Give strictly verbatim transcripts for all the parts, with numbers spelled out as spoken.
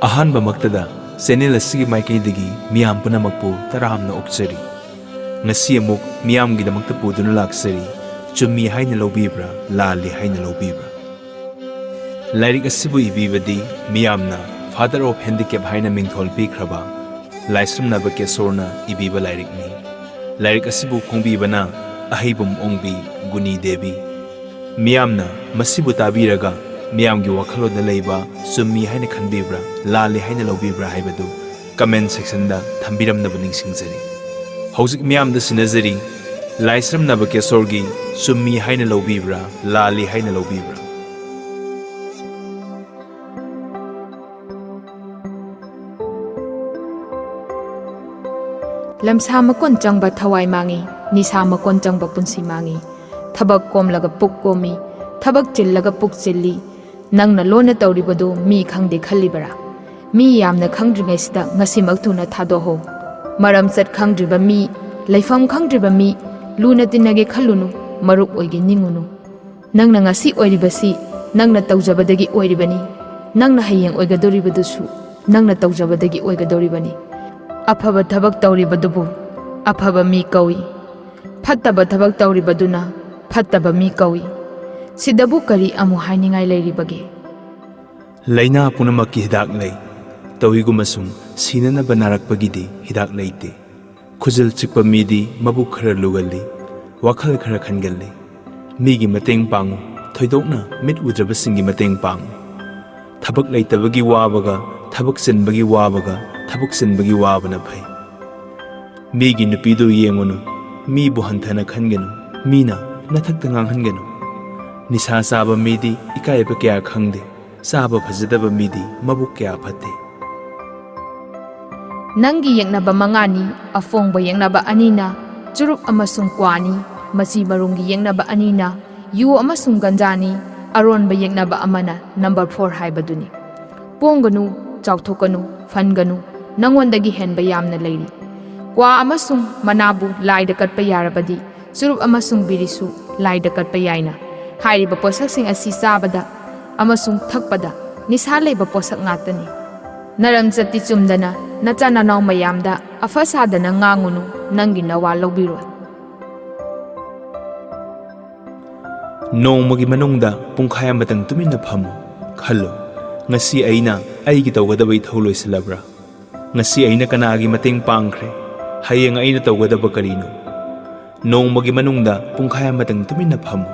ꯑꯍꯥꯟꯕꯃꯛꯇꯗ channel ꯑꯁꯤꯒꯤ ꯃꯥꯏꯀꯩꯗꯒꯤ ꯃꯤꯌꯥꯝ ꯄꯨꯝꯅꯃꯛꯄꯨ ꯇꯔꯥꯝꯅ ꯑꯣꯛꯆꯔꯤ꯫ ꯉꯁꯤ ꯑꯃꯨꯛ ꯃꯤꯌꯥꯝꯒꯤꯗꯃꯛꯇ ꯄꯨꯗꯨꯅ ꯂꯥꯛꯆꯔꯤ꯫ ꯆꯨꯝꯃꯤ ꯍꯥꯏꯅ ꯂꯧꯕꯤꯕ꯭ꯔꯥ, ꯂꯥꯜꯂꯤ ꯍꯥꯏꯅ ꯂꯧꯕꯤꯕ꯭ꯔꯥ? ꯂꯥꯏꯔꯤꯛ ꯑꯁꯤꯕꯨ ꯏꯕꯤꯕꯗꯤ ꯃꯤꯌꯥꯝꯅ Father of Handicap ꯍꯥꯏꯅ ꯃꯤꯡꯊꯣꯜ ꯄꯤꯈ꯭ꯔꯕ ꯂꯥꯏꯁ꯭ꯔꯝꯅꯕ ꯀꯦꯁꯣꯔꯅ ꯏꯕꯤꯕ ꯂꯥꯏꯔꯤꯛꯅꯤ꯫ ꯂꯥꯏꯔꯤꯛ ꯑꯁꯤꯕꯨ ꯐꯣꯡꯕꯤꯕꯅ ꯑꯍꯩꯕꯨꯝ ꯑꯣꯡꯕꯤ ꯒꯨꯅꯤ ꯗꯦꯕꯤ꯫ ꯃꯤꯌꯥꯝꯅ ꯃꯁꯤꯕꯨ ꯇꯥꯕꯤꯔꯒ ꯃꯤꯌꯥꯝꯒꯤ ꯋꯥꯈꯜꯂꯣꯟꯗ ꯂꯩꯕ ꯆꯨꯝꯃꯤ ꯍꯥꯏꯅ ꯈꯟꯕꯤꯕ꯭ꯔꯥ, ꯂꯥꯜꯂꯤ ꯍꯥꯏꯅ ꯂꯧꯕꯤꯕ꯭ꯔꯥ ꯍꯥꯏꯕꯗꯨ comment sectionꯗ ꯊꯝꯕꯤꯔꯝꯅꯕ ꯅꯤꯡꯁꯤꯡꯖꯔꯤ꯫ ꯍꯧꯖꯤꯛ ꯃꯤꯌꯥꯝꯗ ꯁꯤꯟꯅꯖꯔꯤ, ꯂꯥꯏꯁ꯭ꯔꯝꯅꯕ ꯀꯦꯁꯣꯔꯒꯤ ꯆꯨꯝꯃꯤ ꯍꯥꯏꯅ ꯂꯧꯕꯤꯕ꯭ꯔꯥ, ꯂꯥꯜꯂꯤ ꯍꯥꯏꯅ ꯂꯧꯕꯤꯕ꯭ꯔꯥ? ꯂꯝꯁꯥ ꯃꯀꯣꯟ ꯆꯪꯕ ꯊꯋꯥꯏ ꯃꯥꯡꯉꯤ, ꯅꯤꯁꯥ ꯃꯀꯣꯟ ꯆꯪꯕ ꯄꯨꯟꯁꯤ ꯃꯥꯡꯉꯤ꯫ ꯊꯕꯛ ꯀꯣꯝꯂꯒ ꯄꯨꯛ ꯀꯣꯝꯃꯤ, ꯊꯕꯛ ꯆꯤꯜꯂꯒ ꯄꯨꯛ ꯆꯤꯜꯂꯤ꯫ ꯅꯪꯅ ꯂꯣꯟꯅ ꯇꯧꯔꯤꯕꯗꯨ ꯃꯤ ꯈꯪꯗꯦ ꯈꯜꯂꯤꯕꯔꯥ? ꯃꯤ ꯌꯥꯝꯅ ꯈꯪꯗ꯭ꯔꯤꯉꯩꯁꯤꯗ ꯉꯁꯤꯃꯛ ꯊꯨꯅ ꯊꯥꯗꯣꯛꯍꯧ꯫ ꯃꯔꯝ ꯆꯠ ꯈꯪꯗ꯭ꯔꯤꯕ ꯃꯤ, ꯂꯩꯐꯝ ꯈꯪꯗ꯭ꯔꯤꯕ ꯃꯤ, ꯂꯨꯅ ꯇꯤꯟꯅꯒꯦ ꯈꯜꯂꯨꯅꯨ, ꯃꯔꯨꯞ ꯑꯣꯏꯒꯦ ꯅꯤꯡꯉꯨꯅꯨ꯫ ꯅꯪꯅ ꯉꯁꯤ ꯑꯣꯏꯔꯤꯕꯁꯤ ꯅꯪꯅ ꯇꯧꯖꯕꯗꯒꯤ ꯑꯣꯏꯔꯤꯕꯅꯤ꯫ ꯅꯪꯅ ꯍꯌꯦꯡ ꯑꯣꯏꯒꯗꯧꯔꯤꯕꯗꯨꯁꯨ ꯅꯪꯅ ꯇꯧꯖꯕꯗꯒꯤ ꯑꯣꯏꯒꯗꯧꯔꯤꯕꯅꯤ꯫ ꯑꯐꯕ ꯊꯕꯛ ꯇꯧꯔꯤꯕꯗꯨꯕꯨ ꯑꯐꯕ ꯃꯤ ꯀꯧꯏ꯫ ꯐꯠꯇꯕ ꯊꯕꯛ ꯇꯧꯔꯤꯕꯗꯨꯅ ꯐꯠꯇꯕ ꯃꯤ ꯀꯧꯏ꯫ ꯁꯤꯗꯕꯨ ꯀꯔꯤ ꯑꯃꯨꯛ ꯍꯥꯏꯅꯤꯡꯉꯥꯏ ꯂꯩꯔꯤꯕꯒꯦ? ꯂꯥꯏꯅꯥ ꯄꯨꯝꯅꯃꯛꯀꯤ ꯍꯤꯗꯥꯛ ꯂꯩ꯫ ꯇꯧꯏꯒꯨꯝꯕꯁꯨꯡ ꯁꯤꯅꯅꯕ ꯅꯥꯔꯛꯄꯒꯤꯗꯤ ꯍꯤꯗꯥꯛ ꯂꯩꯇꯦ꯫ ꯈꯨꯖꯤꯜ ꯆꯤꯛꯄ ꯃꯤꯗꯤ ꯃꯕꯨꯛ ꯈꯔ ꯂꯨꯒꯜꯂꯤ, ꯋꯥꯈꯜ ꯈꯔ ꯈꯟꯒꯜꯂꯤ꯫ ꯃꯤꯒꯤ ꯃꯇꯦꯡ ꯄꯥꯡꯉꯨ, ꯊꯣꯏꯗꯣꯛꯅ ꯃꯤꯠ ꯎꯗ꯭ꯔꯕꯁꯤꯡꯒꯤ ꯃꯇꯦꯡ ꯄꯥꯡꯉꯨ꯫ ꯊꯕꯛ ꯂꯩꯇꯕꯒꯤ ꯋꯥꯕꯒ ꯊꯕꯛ ꯆꯤꯟꯕꯒꯤ ꯋꯥꯕꯒ ꯊꯕꯛ ꯆꯤꯟꯕꯒꯤ ꯋꯥꯕꯅ ꯐꯩ꯫ ꯃꯤꯒꯤ ꯅꯨꯄꯤꯗꯨ ꯌꯦꯡꯉꯨꯅꯨ, ꯃꯤꯕꯨ ꯍꯟꯊꯅ ꯈꯟꯒꯅꯨ, ꯃꯤꯅ ꯅꯊꯛꯇ ꯉꯥꯡꯍꯟꯒꯅꯨ꯫ ꯅꯤꯁꯥ ꯆꯥꯕ ꯃꯤꯗꯤ ꯏꯀꯥꯏꯕ ꯀꯌꯥ ꯈꯪꯗꯦ, ꯆꯥꯕ ꯐꯖꯗꯕ ꯃꯤꯗꯤ ꯃꯕꯨꯛ ꯀꯌꯥ ꯐꯠꯇꯦ꯫ ꯅꯪꯒꯤ ꯌꯦꯛꯅꯕ ꯃꯉꯥꯅꯤ, ꯑꯐꯣꯡꯕ ꯌꯦꯛꯅꯕ ꯑꯅꯤꯅ ꯆꯨꯔꯨꯞ ꯑꯃꯁꯨꯡ ꯀ꯭ꯋꯥꯅꯤ, ꯃꯆꯤ ꯃꯔꯨꯝꯒꯤ ꯌꯦꯛꯅꯕ ꯑꯅꯤꯅ ꯌꯨ ꯑꯃꯁꯨꯡ ꯒꯟꯖꯥꯅꯤ, ꯑꯔꯣꯟꯕ ꯌꯦꯛꯅꯕ ꯑꯃꯅ number four ꯍꯥꯏꯕꯗꯨꯅꯤ꯫ ꯄꯣꯡꯒꯅꯨ, ꯆꯥꯎꯊꯣꯛꯀꯅꯨ, ꯐꯟꯒꯅꯨ, ꯅꯪꯉꯣꯟꯗꯒꯤ ꯍꯦꯟꯕ ꯌꯥꯝꯅ ꯂꯩꯔꯤ꯫ ꯀ꯭ꯋꯥ ꯑꯃꯁꯨꯡ ꯃꯅꯥꯕꯨ ꯂꯥꯏꯗ ꯀꯠꯄ ꯌꯥꯔꯕꯗꯤ ꯆꯨꯔꯨꯞ ꯑꯃꯁꯨꯡ ꯕꯤꯔꯤꯁꯨ ꯂꯥꯏꯗ ꯀꯠꯄ ꯌꯥꯏꯅ꯫ ꯍꯥꯏꯔꯤꯕ ꯄꯣꯠꯁꯛꯁꯤꯡ ꯑꯁꯤ ꯆꯥꯕꯗ ꯑꯃꯁꯨꯡ ꯊꯛꯄꯗ ꯅꯤꯁꯥ ꯂꯩꯕ ꯄꯣꯠꯁꯛ ꯉꯥꯛꯇꯅꯤ꯫ ꯅꯔꯝꯆꯠꯇꯤ ꯆꯨꯝꯗꯅ ꯅꯆꯥ ꯅꯅꯥꯎ ꯃꯌꯥꯝꯗ ꯑꯐ ꯁꯥꯗꯅ ꯉꯥꯡꯉꯨꯅꯨ, ꯅꯪꯒꯤ ꯅꯋꯥ ꯂꯧꯕꯤꯔꯣꯏ꯫ ꯅꯣꯡꯃꯒꯤ ꯃꯅꯨꯡꯗ ꯄꯨꯡꯈꯥꯏ ꯑꯃꯇꯪ ꯇꯨꯃꯤꯟꯅ ꯐꯝꯃꯨ꯫ ꯈꯜꯂꯨ, "ꯉꯁꯤ ꯑꯩꯅ ꯑꯩꯒꯤ ꯇꯧꯒꯗꯕ ꯏꯊꯧ ꯂꯣꯏꯁꯤꯜꯂꯕ꯭ꯔꯥ? ꯉꯁꯤ ꯑꯩꯅ ꯀꯅꯥꯒꯤ ꯃꯇꯦꯡ ꯄꯥꯡꯈ꯭ꯔꯦ? ꯍꯌꯦꯡ ꯑꯩꯅ ꯇꯧꯒꯗꯕ ꯀꯔꯤꯅꯣ?" ꯅꯣꯡꯃꯒꯤ ꯃꯅꯨꯡꯗ ꯄꯨꯡꯈꯥꯏ ꯑꯃꯇꯪ ꯇꯨꯃꯤꯟꯅ ꯐꯝꯃꯨ꯫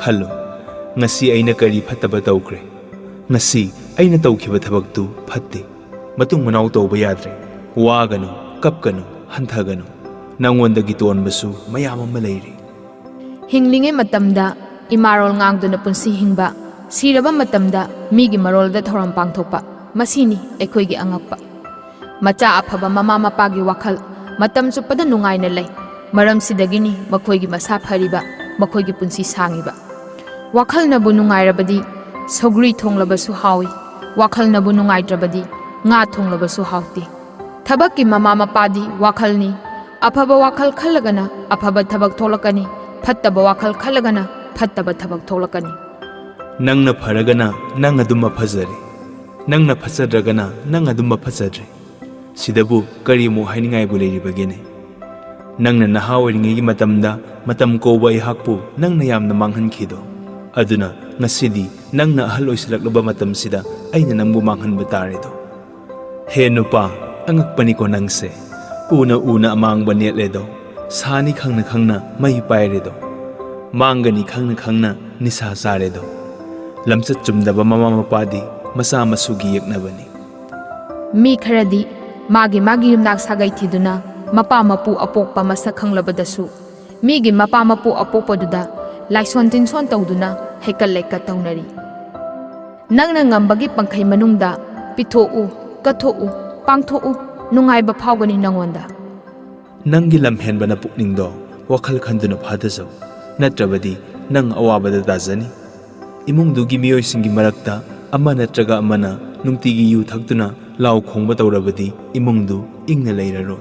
ꯈꯜꯂꯨ, "ꯉꯁꯤ ꯑꯩꯅ ꯀꯔꯤ ꯐꯠꯇꯕ ꯇꯧꯈ꯭ꯔꯦ? ꯉꯁꯤ ꯑꯩꯅ ꯇꯧꯈꯤꯕ ꯊꯕꯛꯇꯨ ꯐꯠꯇꯦ꯫ ꯃꯇꯨꯡ ꯃꯅꯥꯎ ꯇꯧꯕ ꯌꯥꯗ꯭ꯔꯦ꯫ ꯋꯥꯒꯅꯨ, ꯀꯞꯀꯅꯨ, ꯍꯟꯊꯒꯅꯨ꯫ ꯅꯪꯉꯣꯟꯗꯒꯤ ꯇꯣꯟꯕꯁꯨ ꯃꯌꯥꯝ ꯑꯃ ꯂꯩꯔꯤ꯫" ꯍꯤꯡꯂꯤꯉꯩ ꯃꯇꯝꯗ ꯏꯃꯥꯔꯣꯜ ꯉꯥꯡꯗꯨꯅ ꯄꯨꯟꯁꯤ ꯍꯤꯡꯕ, ꯁꯤꯔꯕ ꯃꯇꯝꯗ ꯃꯤꯒꯤ ꯃꯔꯣꯜꯗ ꯊꯧꯔꯝ ꯄꯥꯡꯊꯣꯛꯄ, ꯃꯁꯤꯅꯤ ꯑꯩꯈꯣꯏꯒꯤ ꯑꯉꯛꯄ꯫ ꯃꯆꯥ ꯑꯐꯕ ꯃꯃꯥ ꯃꯄꯥꯒꯤ ꯋꯥꯈꯜ ꯃꯇꯝ ꯆꯨꯞꯄꯗ ꯅꯨꯡꯉꯥꯏꯅ ꯂꯩ꯫ ꯃꯔꯝꯁꯤꯗꯒꯤꯅꯤ ꯃꯈꯣꯏꯒꯤ ꯃꯁꯥ ꯐꯔꯤꯕ, ꯃꯈꯣꯏꯒꯤ ꯄꯨꯟꯁꯤ ꯁꯥꯡꯉꯤꯕ꯫ ꯋꯥꯈꯜꯅꯕꯨ ꯅꯨꯡꯉꯥꯏꯔꯕꯗꯤ ꯁꯧꯒ꯭ꯔꯤ ꯊꯣꯡꯂꯕꯁꯨ ꯍꯥꯎꯏ, ꯋꯥꯈꯜꯅꯕꯨ ꯅꯨꯡꯉꯥꯏꯇ꯭ꯔꯕꯗꯤ ꯉꯥ ꯊꯣꯡꯂꯕꯁꯨ ꯍꯥꯎꯇꯦ꯫ ꯊꯕꯛꯀꯤ ꯃꯃꯥ ꯃꯄꯥꯗꯤ ꯋꯥꯈꯜꯅꯤ꯫ ꯑꯐꯕ ꯋꯥꯈꯜ ꯈꯜꯂꯒꯅ ꯑꯐꯕ ꯊꯕꯛ ꯊꯣꯛꯂꯛꯀꯅꯤ, ꯐꯠꯇꯕ ꯋꯥꯈꯜ ꯈꯜꯂꯒꯅ ꯐꯠꯇꯕ ꯊꯕꯛ ꯊꯣꯛꯂꯛꯀꯅꯤ꯫ ꯅꯪꯅ ꯐꯔꯒꯅ ꯅꯪ ꯑꯗꯨꯝ ꯃꯐꯖꯔꯦ, ꯅꯪꯅ ꯐꯠꯆꯗ꯭ꯔꯒꯅ ꯅꯪ ꯑꯗꯨꯝ ꯃꯐꯠꯆꯗ꯭ꯔꯦ꯫ ꯁꯤꯗꯕꯨ ꯀꯔꯤꯃꯨꯛ ꯍꯥꯏꯅꯤꯡꯉꯥꯏꯕꯨ ꯂꯩꯔꯤꯕꯒꯦꯅꯦ? ꯅꯪꯅ ꯅꯍꯥ ꯑꯣꯏꯔꯤꯉꯩꯒꯤ ꯃꯇꯝꯗ ꯃꯇꯝ ꯀꯧꯕ ꯑꯩꯍꯥꯛꯄꯨ ꯅꯪꯅ ꯌꯥꯝꯅ ꯃꯥꯡꯍꯟꯈꯤꯗꯣ꯫ ꯑꯗꯨꯅ ꯉꯁꯤꯗꯤ ꯅꯪꯅ ꯑꯍꯜ ꯑꯣꯏꯁꯤꯜꯂꯛꯂꯕ ꯃꯇꯝꯁꯤꯗ ꯑꯩꯅ ꯅꯪꯕꯨ ꯃꯥꯡꯍꯟꯕ ꯇꯥꯔꯦꯗꯣ꯫ ꯍꯦ ꯅꯨꯄꯥ, ꯑꯉꯛꯄꯅꯤꯀꯣ ꯅꯪꯁꯦ꯫ ꯎꯅ ꯎꯅ ꯑꯃꯥꯡꯕ ꯅꯦꯠꯂꯦꯗꯣ꯫ ꯁꯥꯅꯤ ꯈꯪꯅ ꯈꯪꯅ ꯃꯩ ꯄꯥꯏꯔꯦꯗꯣ꯫ ꯃꯥꯡꯒꯅꯤ ꯈꯪꯅ ꯈꯪꯅ ꯅꯤꯁꯥ ꯆꯥꯔꯦꯗꯣ꯫ ꯂꯝꯆꯠ ꯆꯨꯝꯗꯕ ꯃꯃꯥ ꯃꯄꯥꯗꯤ ꯃꯆꯥ ꯃꯁꯨꯒꯤ ꯌꯦꯛꯅꯕꯅꯤ꯫ ꯃꯤ ꯈꯔꯗꯤ ꯃꯥꯒꯤ ꯃꯥꯒꯤ ꯌꯨꯝꯅꯥꯛ ꯁꯥꯒꯩ ꯊꯤꯗꯨꯅ ꯃꯄꯥ ꯃꯄꯨ ꯑꯄꯣꯛꯄ ꯃꯁꯛ ꯈꯪꯂꯕꯗꯁꯨ ꯃꯤꯒꯤ ꯃꯄꯥ ꯃꯄꯨ ꯑꯄꯣꯛꯄꯗꯨꯗ ꯂꯥꯏꯁꯣꯟ ꯇꯤꯟꯁꯣꯟ ꯇꯧꯗꯨꯅ ꯍꯩꯀꯠ ꯂꯩꯀꯠ ꯇꯧꯅꯔꯤ꯫ ꯅꯪꯅ ꯉꯝꯕꯒꯤ ꯄꯪꯈꯩ ꯃꯅꯨꯡꯗ ꯄꯤꯊꯣꯛꯎ, ꯀꯠꯊꯣꯛꯎ, ꯄꯥꯡꯊꯣꯛꯎ, ꯅꯨꯡꯉꯥꯏꯕ ꯐꯥꯎꯒꯅꯤ ꯅꯉꯣꯟꯗ꯫ ꯅꯪꯒꯤ ꯂꯝꯍꯦꯟꯕꯅ ꯄꯨꯛꯅꯤꯡꯗꯣ ꯋꯥꯈꯜ ꯈꯟꯗꯨꯅ ꯐꯥꯊꯖꯧ, ꯅꯠꯇ꯭ꯔꯕꯗꯤ ꯅꯪ ꯑꯋꯥꯕꯗ ꯇꯥꯖꯅꯤ꯫ ꯏꯃꯨꯡꯗꯨꯒꯤ ꯃꯤꯑꯣꯏꯁꯤꯡꯒꯤ ꯃꯔꯛꯇ ꯑꯃ ꯅꯠꯇ꯭ꯔꯒ ꯑꯃꯅ ꯅꯨꯡꯇꯤꯒꯤ ꯌꯨ ꯊꯛꯇꯨꯅ ꯂꯥꯎ ꯈꯣꯡꯕ ꯇꯧꯔꯕꯗꯤ ꯏꯃꯨꯡꯗꯨ ꯏꯪꯅ ꯂꯩꯔꯔꯣꯏ꯫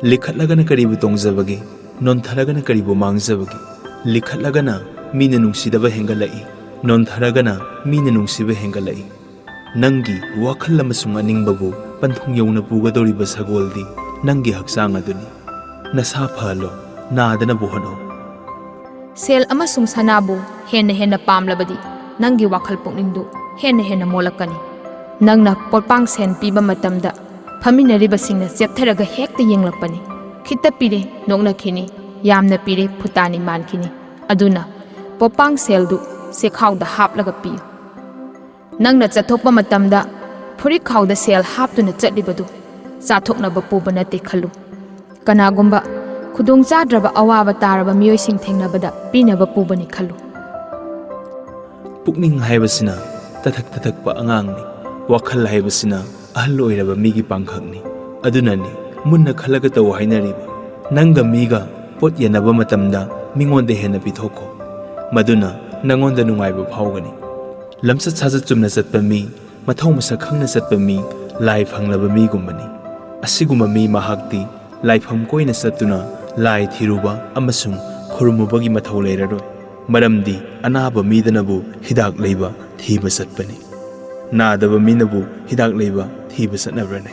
ꯂꯤꯈꯠꯂꯒꯅ ꯀꯔꯤꯕꯨ ꯇꯣꯡꯖꯕꯒꯦ? ꯅꯣꯟꯊꯔꯒꯅ ꯀꯔꯤꯕꯨ ꯃꯥꯡꯖꯕꯒꯦ? ꯂꯤꯈꯠꯂꯒꯅ ꯃꯤꯅ ꯅꯨꯡꯁꯤꯗꯕ ꯍꯦꯟꯒꯠꯂꯛꯏ, ꯅꯣꯟꯊꯔꯒꯅ ꯃꯤꯅ ꯅꯨꯡꯁꯤꯕ ꯍꯦꯟꯒꯠꯂꯛꯏ꯫ ꯅꯪꯒꯤ ꯋꯥꯈꯜ ꯑꯃꯁꯨꯡ ꯑꯅꯤꯡꯕꯕꯨ ꯄꯟꯊꯨꯡ ꯌꯧꯅ ꯄꯨꯒꯗꯧꯔꯤꯕ ꯁꯒꯣꯜꯗꯤ ꯅꯪꯒꯤ ꯍꯛꯆꯥꯡ ꯑꯗꯨꯅꯤ꯫ ꯅꯁꯥ ꯐꯍꯜꯂꯣ, ꯅꯥꯗꯅꯕ ꯍꯣꯠꯅꯧ꯫ ꯁꯦꯜ ꯑꯃꯁꯨꯡ ꯁꯅꯥꯕꯨ ꯍꯦꯟꯅ ꯍꯦꯟꯅ ꯄꯥꯝꯂꯕꯗꯤ ꯅꯪꯒꯤ ꯋꯥꯈꯜ ꯄꯨꯛꯅꯤꯡꯗꯨ ꯍꯦꯟꯅ ꯍꯦꯟꯅ ꯃꯣꯠꯂꯛꯀꯅꯤ꯫ ꯅꯪꯅ ꯄꯣꯠꯄꯥꯡ ꯁꯦꯟ ꯄꯤꯕ ꯃꯇꯝꯗ ꯐꯝꯃꯤꯟꯅꯔꯤꯕꯁꯤꯡꯅ ꯆꯦꯞꯊꯔꯒ ꯍꯦꯛꯇ ꯌꯦꯡꯂꯛꯄꯅꯤ꯫ ꯈꯤꯠꯇ ꯄꯤꯔꯦ ꯅꯣꯛꯅꯈꯤꯅꯤ, ꯌꯥꯝꯅ ꯄꯤꯔꯦ ꯐꯨꯇꯥꯅꯤ ꯃꯥꯟꯈꯤꯅꯤ꯫ ꯑꯗꯨꯅ ꯄꯣꯠꯄꯥꯡ ꯁꯦꯜꯗꯨ ꯆꯦꯈꯥꯎꯗ ꯍꯥꯞꯂꯒ ꯄꯤꯌꯨ꯫ ꯅꯪꯅ ꯆꯠꯊꯣꯛꯄ ꯃꯇꯝꯗ ꯐꯨꯔꯤꯠ ꯈꯥꯎꯗ ꯁꯦꯜ ꯍꯥꯞꯇꯨꯅ ꯆꯠꯂꯤꯕꯗꯨ ꯆꯥꯊꯣꯛꯅꯕ ꯄꯨꯕ ꯅꯠꯇꯦ ꯈꯜꯂꯨ꯫ ꯀꯅꯥꯒꯨꯝꯕ ꯈꯨꯗꯣꯡ ꯆꯥꯗ꯭ꯔꯕ ꯑꯋꯥꯕ ꯇꯥꯔꯕ ꯃꯤꯑꯣꯏꯁꯤꯡ ꯊꯦꯡꯅꯕꯗ ꯄꯤꯅꯕ ꯄꯨꯕꯅꯤ ꯈꯜꯂꯨ꯫ ꯄꯨꯛꯅꯤꯡ ꯍꯥꯏꯕꯁꯤꯅ ꯇꯊꯛ ꯇꯊꯛꯄ ꯑꯉꯥꯡꯅꯤ꯫ ꯋꯥꯈꯜ ꯍꯥꯏꯕꯁꯤꯅ ꯑꯍꯜ ꯑꯣꯏꯔꯕ ꯃꯤꯒꯤ ꯄꯥꯡꯈꯛꯅꯤ꯫ ꯑꯗꯨꯅꯅꯤ ꯃꯨꯟꯅ ꯈꯜꯂꯒ ꯇꯧ ꯍꯥꯏꯅꯔꯤꯕ꯫ ꯅꯪꯒ ꯃꯤꯒ ꯄꯣꯠ ꯌꯦꯟꯅꯕ ꯃꯇꯝꯗ ꯃꯤꯉꯣꯟꯗ ꯍꯦꯟꯅ ꯄꯤꯊꯣꯛꯈꯣ꯫ ꯃꯗꯨꯅ ꯅꯪꯉꯣꯟꯗ ꯅꯨꯡꯉꯥꯏꯕ ꯐꯥꯎꯒꯅꯤ꯫ ꯂꯝꯆꯠ ꯁꯥꯖꯠ ꯆꯨꯝꯅ ꯆꯠꯄ ꯃꯤ, ꯃꯊꯧ ꯃꯁꯛ ꯈꯪꯅ ꯆꯠꯄ ꯃꯤ, ꯂꯥꯏ ꯐꯪꯂꯕ ꯃꯤꯒꯨꯝꯕꯅꯤ꯫ ꯑꯁꯤꯒꯨꯝꯕ ꯃꯤ ꯃꯍꯥꯛꯇꯤ ꯂꯥꯏꯐꯝ ꯀꯣꯏꯅ ꯆꯠꯇꯨꯅ ꯂꯥꯏ ꯊꯤꯔꯨꯕ ꯑꯃꯁꯨꯡ ꯈꯨꯔꯨꯝꯃꯨꯕꯒꯤ ꯃꯊꯧ ꯂꯩꯔꯔꯣꯏ꯫ ꯃꯔꯝꯗꯤ ꯑꯅꯥꯕ ꯃꯤꯗꯅꯕꯨ ꯍꯤꯗꯥꯛ ꯂꯩꯕ ꯊꯤꯕ ꯆꯠꯄꯅꯤ꯫ ꯅꯥꯗꯕ ꯃꯤꯅꯕꯨ ꯍꯤꯗꯥꯛ ꯂꯩꯕ ꯊꯤꯕ ꯆꯠꯅꯕ꯭ꯔꯅꯦ?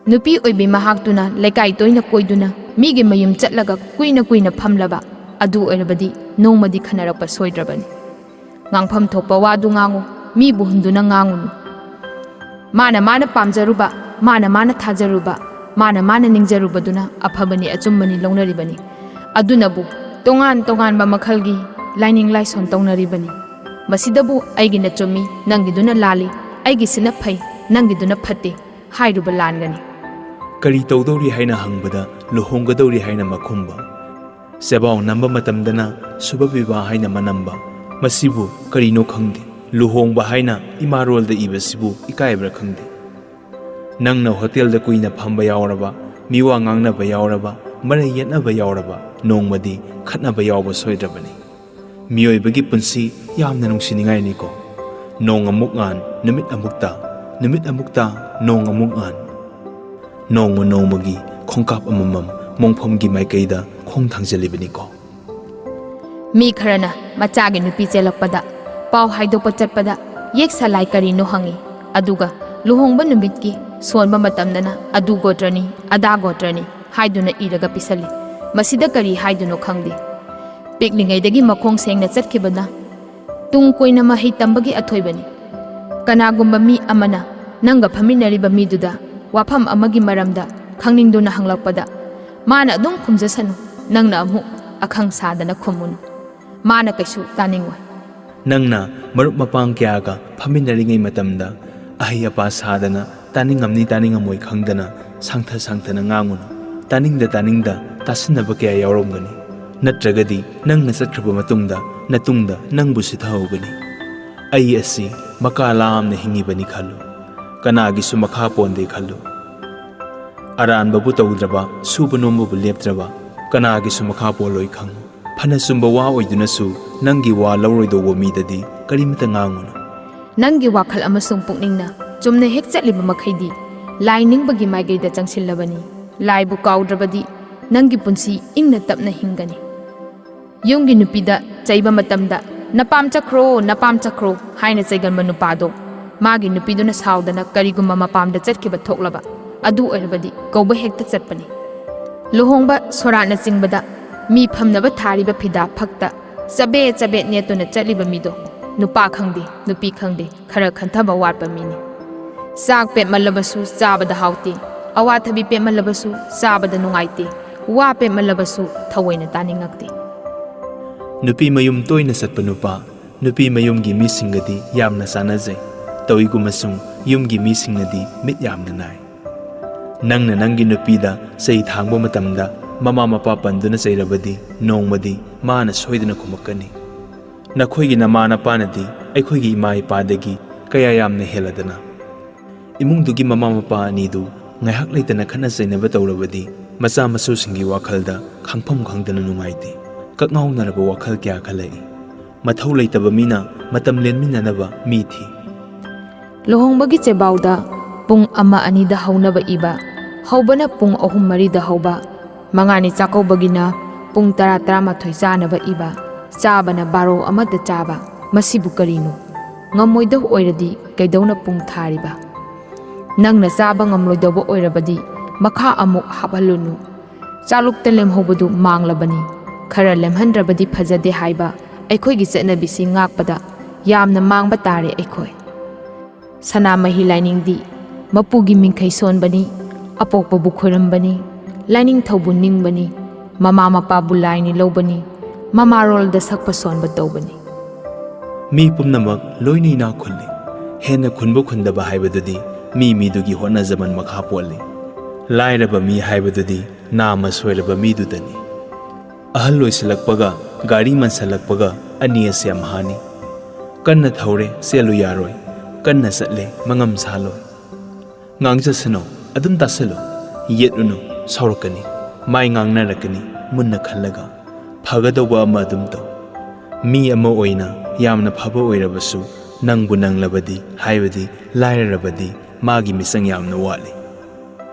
ꯅꯨꯄꯤ ꯑꯣꯏꯕꯤ ꯃꯍꯥꯛꯇꯨꯅ ꯂꯩꯀꯥꯏ ꯇꯣꯏꯅ ꯀꯣꯏꯗꯨꯅ ꯃꯤꯒꯤ ꯃꯌꯨꯝ ꯆꯠꯂꯒ ꯀꯨꯏꯅ ꯀꯨꯏꯅ ꯐꯝꯂꯕ ꯑꯗꯨ ꯑꯣꯏꯔꯕꯗꯤ ꯅꯣꯡꯃꯗꯤ ꯈꯟꯅꯔꯛꯄ ꯁꯣꯏꯗ꯭ꯔꯕꯅꯤ꯫ ꯉꯥꯡꯐꯝ ꯊꯣꯛꯄ ꯋꯥꯗꯨ ꯉꯥꯡꯉꯨ, ꯃꯤꯕꯨ ꯍꯨꯟꯗꯨꯅ ꯉꯥꯡꯉꯨꯅꯨ꯫ ꯃꯥꯅ ꯃꯥꯅ ꯄꯥꯝꯖꯔꯨꯕ, ꯃꯥꯅ ꯃꯥꯅ ꯊꯥꯖꯔꯨꯕ, ꯃꯥꯅ ꯃꯥꯅ ꯅꯤꯡꯖꯔꯨꯕꯗꯨꯅ ꯑꯐꯕꯅꯤ ꯑꯆꯨꯝꯕꯅꯤ ꯂꯧꯅꯔꯤꯕꯅꯤ꯫ ꯑꯗꯨꯅꯕꯨ ꯇꯣꯉꯥꯟ ꯇꯣꯉꯥꯟꯕ ꯃꯈꯜꯒꯤ ꯂꯥꯏꯅꯤꯡ ꯂꯥꯏꯁꯣꯟ ꯇꯧꯅꯔꯤꯕꯅꯤ꯫ ꯃꯁꯤꯗꯕꯨ ꯑꯩꯒꯤꯅ ꯆꯨꯝꯃꯤ, ꯅꯪꯒꯤꯗꯨꯅ ꯂꯥꯜꯂꯤ, ꯑꯩꯒꯤꯁꯤꯅ ꯐꯩ, ꯅꯪꯒꯤꯗꯨꯅ ꯐꯠꯇꯦ ꯍꯥꯏꯔꯨꯕ ꯂꯥꯟꯒꯅꯤ꯫ ꯀꯔꯤ ꯇꯧꯗꯧꯔꯤ ꯍꯥꯏꯅ ꯍꯪꯕꯗ ꯂꯨꯍꯣꯡꯒꯗꯧꯔꯤ ꯍꯥꯏꯅ ꯃꯈꯨꯝꯕ꯫ ꯆꯦꯕꯥꯎ ꯅꯝꯕ ꯃꯇꯝꯗꯅ ꯁꯨꯚ ꯕꯤꯕꯥ ꯍꯥꯏꯅ ꯃꯅꯝꯕ꯫ ꯃꯁꯤꯕꯨ ꯀꯔꯤꯅꯣ ꯈꯪꯗꯦ꯫ ꯂꯨꯍꯣꯡꯕ ꯍꯥꯏꯅ ꯏꯃꯥꯔꯣꯜꯗ ꯏꯕꯁꯤꯕꯨ ꯏꯀꯥꯏꯕ꯭ꯔꯥ ꯈꯪꯗꯦ꯫ ꯅꯪꯅ ꯍꯣꯇꯦꯜꯗ ꯀꯨꯏꯅ ꯐꯝꯕ ꯌꯥꯎꯔꯕ, ꯃꯤꯋꯥ ꯉꯥꯡꯅꯕ ꯌꯥꯎꯔꯕ, ꯃꯔꯩ ꯌꯦꯠꯅꯕ ꯌꯥꯎꯔꯕ, ꯅꯣꯡꯃꯗꯤ ꯈꯠꯅꯕ ꯌꯥꯎꯕ ꯁꯣꯏꯗ꯭ꯔꯕꯅꯤ꯫ ꯃꯤꯑꯣꯏꯕꯒꯤ ꯄꯨꯟꯁꯤ ꯌꯥꯝꯅ ꯅꯨꯡꯁꯤꯅꯤꯡꯉꯥꯏꯅꯤꯀꯣ꯫ ꯅꯣꯡ ꯑꯃꯨꯛ ꯉꯥꯟ, ꯅꯨꯃꯤꯠ ꯑꯃꯨꯛ ꯇꯥ, ꯅꯨꯃꯤꯠ ꯑꯃꯨꯛ ꯇꯥ, ꯅꯣꯡ ꯑꯃꯨꯛ ꯉꯥꯟ꯫ ꯅꯣꯡꯃ ꯅꯣꯡꯃꯒꯤ ꯈꯣꯡꯀꯥꯞ ꯑꯃꯃꯝ ꯃꯣꯡꯐꯝꯒꯤ ꯃꯥꯏꯀꯩꯗ ꯈꯣꯡ ꯊꯥꯡꯖꯜꯂꯤꯕꯅꯤꯀꯣ꯫ ꯃꯤ ꯈꯔꯅ ꯃꯆꯥꯒꯤ ꯅꯨꯄꯤ ꯆꯦꯜꯂꯛꯄꯗ ꯄꯥꯎ ꯍꯥꯏꯗꯣꯛꯄ ꯆꯠꯄꯗ ꯌꯦꯛ ꯁꯂꯥꯏ ꯀꯔꯤꯅꯣ ꯍꯪꯏ꯫ ꯑꯗꯨꯒ ꯂꯨꯍꯣꯡꯕ ꯅꯨꯃꯤꯠꯀꯤ ꯁꯣꯟꯕ ꯃꯇꯝꯗꯅ ꯑꯗꯨ ꯒꯣꯇ꯭ꯔꯅꯤ, ꯑꯗꯥ ꯒꯣꯇ꯭ꯔꯅꯤ ꯍꯥꯏꯗꯨꯅ ꯏꯔꯒ ꯄꯤꯁꯜꯂꯤ꯫ ꯃꯁꯤꯗ ꯀꯔꯤ ꯍꯥꯏꯗꯨꯅꯣ ꯈꯪꯗꯦ꯫ ꯄꯤꯛꯂꯤꯉꯩꯗꯒꯤ ꯃꯈꯣꯡ ꯁꯦꯡꯅ ꯆꯠꯈꯤꯕꯅ ꯇꯨꯡ ꯀꯣꯏꯅ ꯃꯍꯩ ꯇꯝꯕꯒꯤ ꯑꯊꯣꯏꯕꯅꯤ꯫ ꯀꯅꯥꯒꯨꯝꯕ ꯃꯤ ꯑꯃꯅ ꯅꯪꯒ ꯐꯝꯃꯤꯟꯅꯔꯤꯕ ꯃꯤꯗꯨꯗ ꯋꯥꯐꯝ ꯑꯃꯒꯤ ꯃꯔꯝꯗ ꯈꯪꯅꯤꯡꯗꯨꯅ ꯍꯪꯂꯛꯄꯗ, ꯃꯥꯅ ꯑꯗꯨꯝ ꯈꯨꯝꯖꯁꯅꯨ, ꯅꯪꯅ ꯑꯃꯨꯛ ꯑꯈꯪ ꯁꯥꯗꯅ ꯈꯨꯝꯃꯨꯅꯨ꯫ ꯃꯥꯅ ꯀꯩꯁꯨ ꯇꯥꯅꯤꯡꯉꯣꯏ꯫ ꯅꯪꯅ ꯃꯔꯨꯞ ꯃꯄꯥꯡ ꯀꯌꯥꯒ ꯐꯝꯃꯤꯟꯅꯔꯤꯉꯩ ꯃꯇꯝꯗ ꯑꯍꯩ ꯑꯄꯥ ꯁꯥꯗꯅ ꯇꯥꯅꯤꯡꯉꯝꯅꯤ ꯇꯥꯅꯤꯡꯉꯝꯃꯣꯏ ꯈꯪꯗꯅ ꯁꯥꯡꯊ ꯁꯥꯡꯊꯅ ꯉꯥꯡꯉꯨꯅꯨ꯫ ꯇꯥꯅꯤꯡꯗ ꯇꯥꯅꯤꯡꯗ ꯇꯥꯁꯤꯟꯅꯕ ꯀꯌꯥ ꯌꯥꯎꯔꯝꯒꯅꯤ꯫ ꯅꯠꯇ꯭ꯔꯒꯗꯤ ꯅꯪꯅ ꯆꯠꯈ꯭ꯔꯕ ꯃꯇꯨꯡꯗ ꯅꯇꯨꯡꯗ ꯅꯪꯕꯨ ꯁꯤꯊꯍꯧꯒꯅꯤ꯫ ꯑꯩ ꯑꯁꯤ ꯃꯀꯥ ꯂꯥꯝꯅ ꯍꯤꯡꯉꯤꯕꯅꯤ ꯈꯜꯂꯨ꯫ ꯀꯅꯥꯒꯤꯁꯨ ꯃꯈꯥ ꯄꯣꯟꯗꯦ ꯈꯜꯂꯨ꯫ ꯑꯔꯥꯟꯕꯕꯨ ꯇꯧꯗ꯭ꯔꯕ, ꯁꯨꯕ ꯅꯣꯝꯕꯕꯨ ꯂꯦꯞꯇ꯭ꯔꯕ, ꯀꯅꯥꯒꯤꯁꯨ ꯃꯈꯥ ꯄꯣꯜꯂꯣꯏ ꯈꯪꯉꯨ꯫ ꯐꯅ ꯆꯨꯝꯕ ꯋꯥ ꯑꯣꯏꯗꯨꯅꯁꯨ ꯅꯪꯒꯤ ꯋꯥ ꯂꯧꯔꯣꯏꯗꯧꯕ ꯃꯤꯗꯗꯤ ꯀꯔꯤꯃꯇ ꯉꯥꯡꯉꯨꯅꯨ꯫ ꯅꯪꯒꯤ ꯋꯥꯈꯜ ꯑꯃꯁꯨꯡ ꯄꯨꯛꯅꯤꯡꯅ ꯆꯨꯝꯅ ꯍꯦꯛ ꯆꯠꯂꯤꯕ ꯃꯈꯩꯗꯤ ꯂꯥꯏ ꯅꯤꯡꯕꯒꯤ ꯃꯥꯏꯀꯩꯗ ꯆꯪꯁꯤꯜꯂꯕꯅꯤ꯫ ꯂꯥꯏꯕꯨ ꯀꯥꯎꯗ꯭ꯔꯕꯗꯤ ꯅꯪꯒꯤ ꯄꯨꯟꯁꯤ ꯏꯪꯅ ꯇꯞꯅ ꯍꯤꯡꯒꯅꯤ꯫ ꯌꯨꯝꯒꯤ ꯅꯨꯄꯤꯗ ꯆꯩꯕ ꯃꯇꯝꯗ "ꯅꯄꯥꯝ ꯆꯠꯈ꯭ꯔꯣ, ꯅꯄꯥꯝ ꯆꯠꯈ꯭ꯔꯣ" ꯍꯥꯏꯅ ꯆꯩꯒꯟꯕ ꯅꯨꯄꯥꯗꯣ, ꯃꯥꯒꯤ ꯅꯨꯄꯤꯗꯨꯅ ꯁꯥꯎꯗꯅ ꯀꯔꯤꯒꯨꯝꯕ ꯃꯄꯥꯝꯗ ꯆꯠꯈꯤꯕ ꯊꯣꯛꯂꯕ, ꯑꯗꯨ ꯑꯣꯏꯔꯕꯗꯤ ꯀꯧꯕ ꯍꯦꯛꯇ ꯆꯠꯄꯅꯤ꯫ ꯂꯨꯍꯣꯡꯕ ꯁꯣꯔꯥꯠꯅꯆꯤꯡꯕꯗ ꯃꯤ ꯐꯝꯅꯕ ꯊꯥꯔꯤꯕ ꯐꯤꯗꯥ ꯐꯛꯇ ꯆꯕꯦꯠ ꯆꯕꯦꯠ ꯅꯦꯠꯇꯨꯅ ꯆꯠꯂꯤꯕ ꯃꯤꯗꯣ, ꯅꯨꯄꯥ ꯈꯪꯗꯦ, ꯅꯨꯄꯤ ꯈꯪꯗꯦ, ꯈꯔ ꯈꯟꯊꯕ ꯋꯥꯠꯄ ꯃꯤꯅꯤ꯫ ꯆꯥꯛ ꯄꯦꯠꯃꯜꯂꯕꯁꯨ ꯆꯥꯕꯗ ꯍꯥꯎꯇꯦ, ꯑꯋꯥꯊꯕꯤ ꯄꯦꯠꯃꯜꯂꯕꯁꯨ ꯆꯥꯕꯗ ꯅꯨꯡꯉꯥꯏꯇꯦ, ꯋꯥ ꯄꯦꯠꯃꯜꯂꯕꯁꯨ ꯊꯑꯣꯏꯅ ꯇꯥꯅꯤꯡꯉꯛꯇꯦ꯫ ꯅꯨꯄꯤ ꯃꯌꯨꯝ ꯇꯣꯏꯅ ꯆꯠꯄ ꯅꯨꯄꯥ, ꯅꯨꯄꯤ ꯃꯌꯨꯝꯒꯤ ꯃꯤꯁꯤꯡꯒꯗꯤ ꯌꯥꯝꯅ ꯆꯥꯟꯅꯖꯩ꯫ ꯇꯧꯏꯒꯨꯝꯕꯁꯨꯡ ꯌꯨꯝꯒꯤ ꯃꯤꯁꯤꯡꯅꯗꯤ ꯃꯤꯠ ꯌꯥꯝꯅ ꯅꯥꯏ꯫ ꯅꯪꯅ ꯅꯪꯒꯤ ꯅꯨꯄꯤꯗ ꯆꯩ ꯊꯥꯡꯕ ꯃꯇꯝꯗ ꯃꯃꯥ ꯃꯄꯥ ꯄꯟꯗꯨꯅ ꯆꯩꯔꯕꯗꯤ ꯅꯣꯡꯃꯗꯤ ꯃꯥꯅ ꯁꯣꯏꯗꯅ ꯈꯨꯝꯃꯛꯀꯅꯤ꯫ ꯅꯈꯣꯏꯒꯤ ꯅꯃꯥ ꯅꯄꯥꯅꯗꯤ ꯑꯩꯈꯣꯏꯒꯤ ꯏꯃꯥ ꯏꯄꯥꯗꯒꯤ ꯀꯌꯥ ꯌꯥꯝꯅ ꯍꯦꯜꯂꯗꯅ꯫ ꯏꯃꯨꯡꯗꯨꯒꯤ ꯃꯃꯥ ꯃꯄꯥ ꯑꯅꯤꯗꯨ ꯉꯥꯏꯍꯥꯛ ꯂꯩꯇꯅ ꯈꯠꯅ ꯆꯩꯅꯕ ꯇꯧꯔꯕꯗꯤ ꯃꯆꯥ ꯃꯁꯨꯁꯤꯡꯒꯤ ꯋꯥꯈꯜꯗ ꯈꯪꯐꯝ ꯈꯪꯗꯅ ꯅꯨꯡꯉꯥꯏꯇꯦ꯫ ꯀꯛꯉꯥꯎꯅꯔꯕ ꯋꯥꯈꯜ ꯀꯌꯥ ꯈꯜꯂꯛꯏ꯫ ꯃꯊꯧ ꯂꯩꯇꯕ ꯃꯤꯅ ꯃꯇꯝ ꯂꯦꯟꯃꯤꯟꯅꯅꯕ ꯃꯤ ꯊꯤ꯫ ꯂꯨꯍꯣꯡꯕꯒꯤ ꯆꯦꯕꯥꯎꯗ ꯄꯨꯡ ꯑꯃ ꯑꯅꯤꯗ ꯍꯧꯅꯕ ꯏꯕ, ꯍꯧꯕꯅ ꯄꯨꯡ ꯑꯍꯨꯝ ꯃꯔꯤꯗ ꯍꯧꯕ, ꯃꯉꯥꯅꯤ ꯆꯥꯛꯀꯧꯕꯒꯤꯅ ꯄꯨꯡ ꯇꯔꯥ ꯇꯔꯥꯃꯥꯊꯣꯏ ꯆꯥꯅꯕ ꯏꯕ, ꯆꯥꯕꯅ ꯕꯥꯔꯣ ꯑꯃꯗ ꯆꯥꯕ, ꯃꯁꯤꯕꯨ ꯀꯔꯤꯅꯣ? ꯉꯝꯃꯣꯏꯗꯧ ꯑꯣꯏꯔꯗꯤ ꯀꯩꯗꯧꯅ ꯄꯨꯡ ꯊꯥꯔꯤꯕ? ꯅꯪꯅ ꯆꯥꯕ ꯉꯝꯂꯣꯏꯗꯧꯕ ꯑꯣꯏꯔꯕꯗꯤ ꯃꯈꯥ ꯑꯃꯨꯛ ꯍꯥꯞꯍꯜꯂꯨꯅꯨ꯫ ꯆꯥꯂꯨꯛꯇ ꯂꯦꯝꯍꯧꯕꯗꯨ ꯃꯥꯡꯂꯕꯅꯤ꯫ ꯈꯔ ꯂꯦꯝꯍꯟꯗ꯭ꯔꯕꯗꯤ ꯐꯖꯗꯦ ꯍꯥꯏꯕ ꯑꯩꯈꯣꯏꯒꯤ ꯆꯠꯅꯕꯤꯁꯤ ꯉꯥꯛꯄꯗ ꯌꯥꯝꯅ ꯃꯥꯡꯕ ꯇꯥꯔꯦ ꯑꯩꯈꯣꯏ꯫ ꯁꯅꯥꯃꯍꯤ ꯂꯥꯏꯅꯤꯡꯗꯤ ꯃꯄꯨꯒꯤ ꯃꯤꯡꯈꯩ ꯁꯣꯟꯕꯅꯤ, ꯑꯄꯣꯛꯄꯕꯨ ꯈꯣꯏꯔꯝꯕꯅꯤ, ꯂꯥꯏꯅꯤꯡꯊꯧꯕꯨ ꯅꯤꯡꯕꯅꯤ, ꯃꯃꯥ ꯃꯄꯥꯕꯨ ꯂꯥꯏꯅꯤ ꯂꯧꯕꯅꯤ, ꯃꯃꯥꯔꯣꯜꯗ ꯁꯛꯄ ꯁꯣꯟꯕ ꯇꯧꯕꯅꯤ꯫ ꯃꯤ ꯄꯨꯝꯅꯃꯛ ꯂꯣꯏꯅ ꯏꯅꯥꯛ ꯈꯨꯜꯂꯤ꯫ ꯍꯦꯟꯅ ꯈꯨꯟꯕ ꯈꯨꯟꯗꯕ ꯍꯥꯏꯕꯗꯨꯗꯤ ꯃꯤ ꯃꯤꯗꯨꯒꯤ ꯍꯣꯠꯅꯖꯃꯟ ꯃꯈꯥ ꯄꯣꯜꯂꯤ꯫ ꯂꯥꯏꯔꯕ ꯃꯤ ꯍꯥꯏꯕꯗꯨꯗꯤ ꯅꯥꯝꯃ ꯁꯣꯏꯔꯕ ꯃꯤꯗꯨꯗꯅꯤ꯫ ꯑꯍꯜ ꯑꯣꯏꯁꯤꯜꯂꯛꯄꯒ ꯒꯥꯔꯤ ꯃꯟꯁꯤꯜꯂꯛꯄꯒ ꯑꯅꯤ ꯑꯁꯦ ꯑꯝꯍꯥꯅꯤ꯫ ꯀꯟꯅ ꯊꯧꯔꯦ, ꯆꯦꯜꯂꯨ ꯌꯥꯔꯣꯏ꯫ ꯀꯟꯅ ꯆꯠꯂꯦ, ꯃꯉꯝ ꯁꯥꯜꯂꯣꯏ꯫ ꯉꯥꯡꯖꯁꯅꯨ, ꯑꯗꯨꯝ ꯇꯥꯁꯜꯂꯨ꯫ ꯌꯦꯠꯂꯨꯅꯨ, ꯁꯥꯎꯔꯛꯀꯅꯤ꯫ ꯃꯥꯏ ꯉꯥꯡꯅꯔꯛꯀꯅꯤ, ꯃꯨꯟꯅ ꯈꯜꯂꯒ꯫ ꯐꯒꯗꯧꯕ ꯑꯃ ꯑꯗꯨꯝ ꯇꯧ꯫ ꯃꯤ ꯑꯃ ꯑꯣꯏꯅ ꯌꯥꯝꯅ ꯐꯕ ꯑꯣꯏꯔꯕꯁꯨ, ꯅꯪꯕꯨ ꯅꯪꯂꯕꯗꯤ, ꯍꯥꯏꯕꯗꯤ ꯂꯥꯏꯔꯔꯕꯗꯤ, ꯃꯥꯒꯤ ꯃꯤꯆꯪ ꯌꯥꯝꯅ ꯋꯥꯠꯂꯤ꯫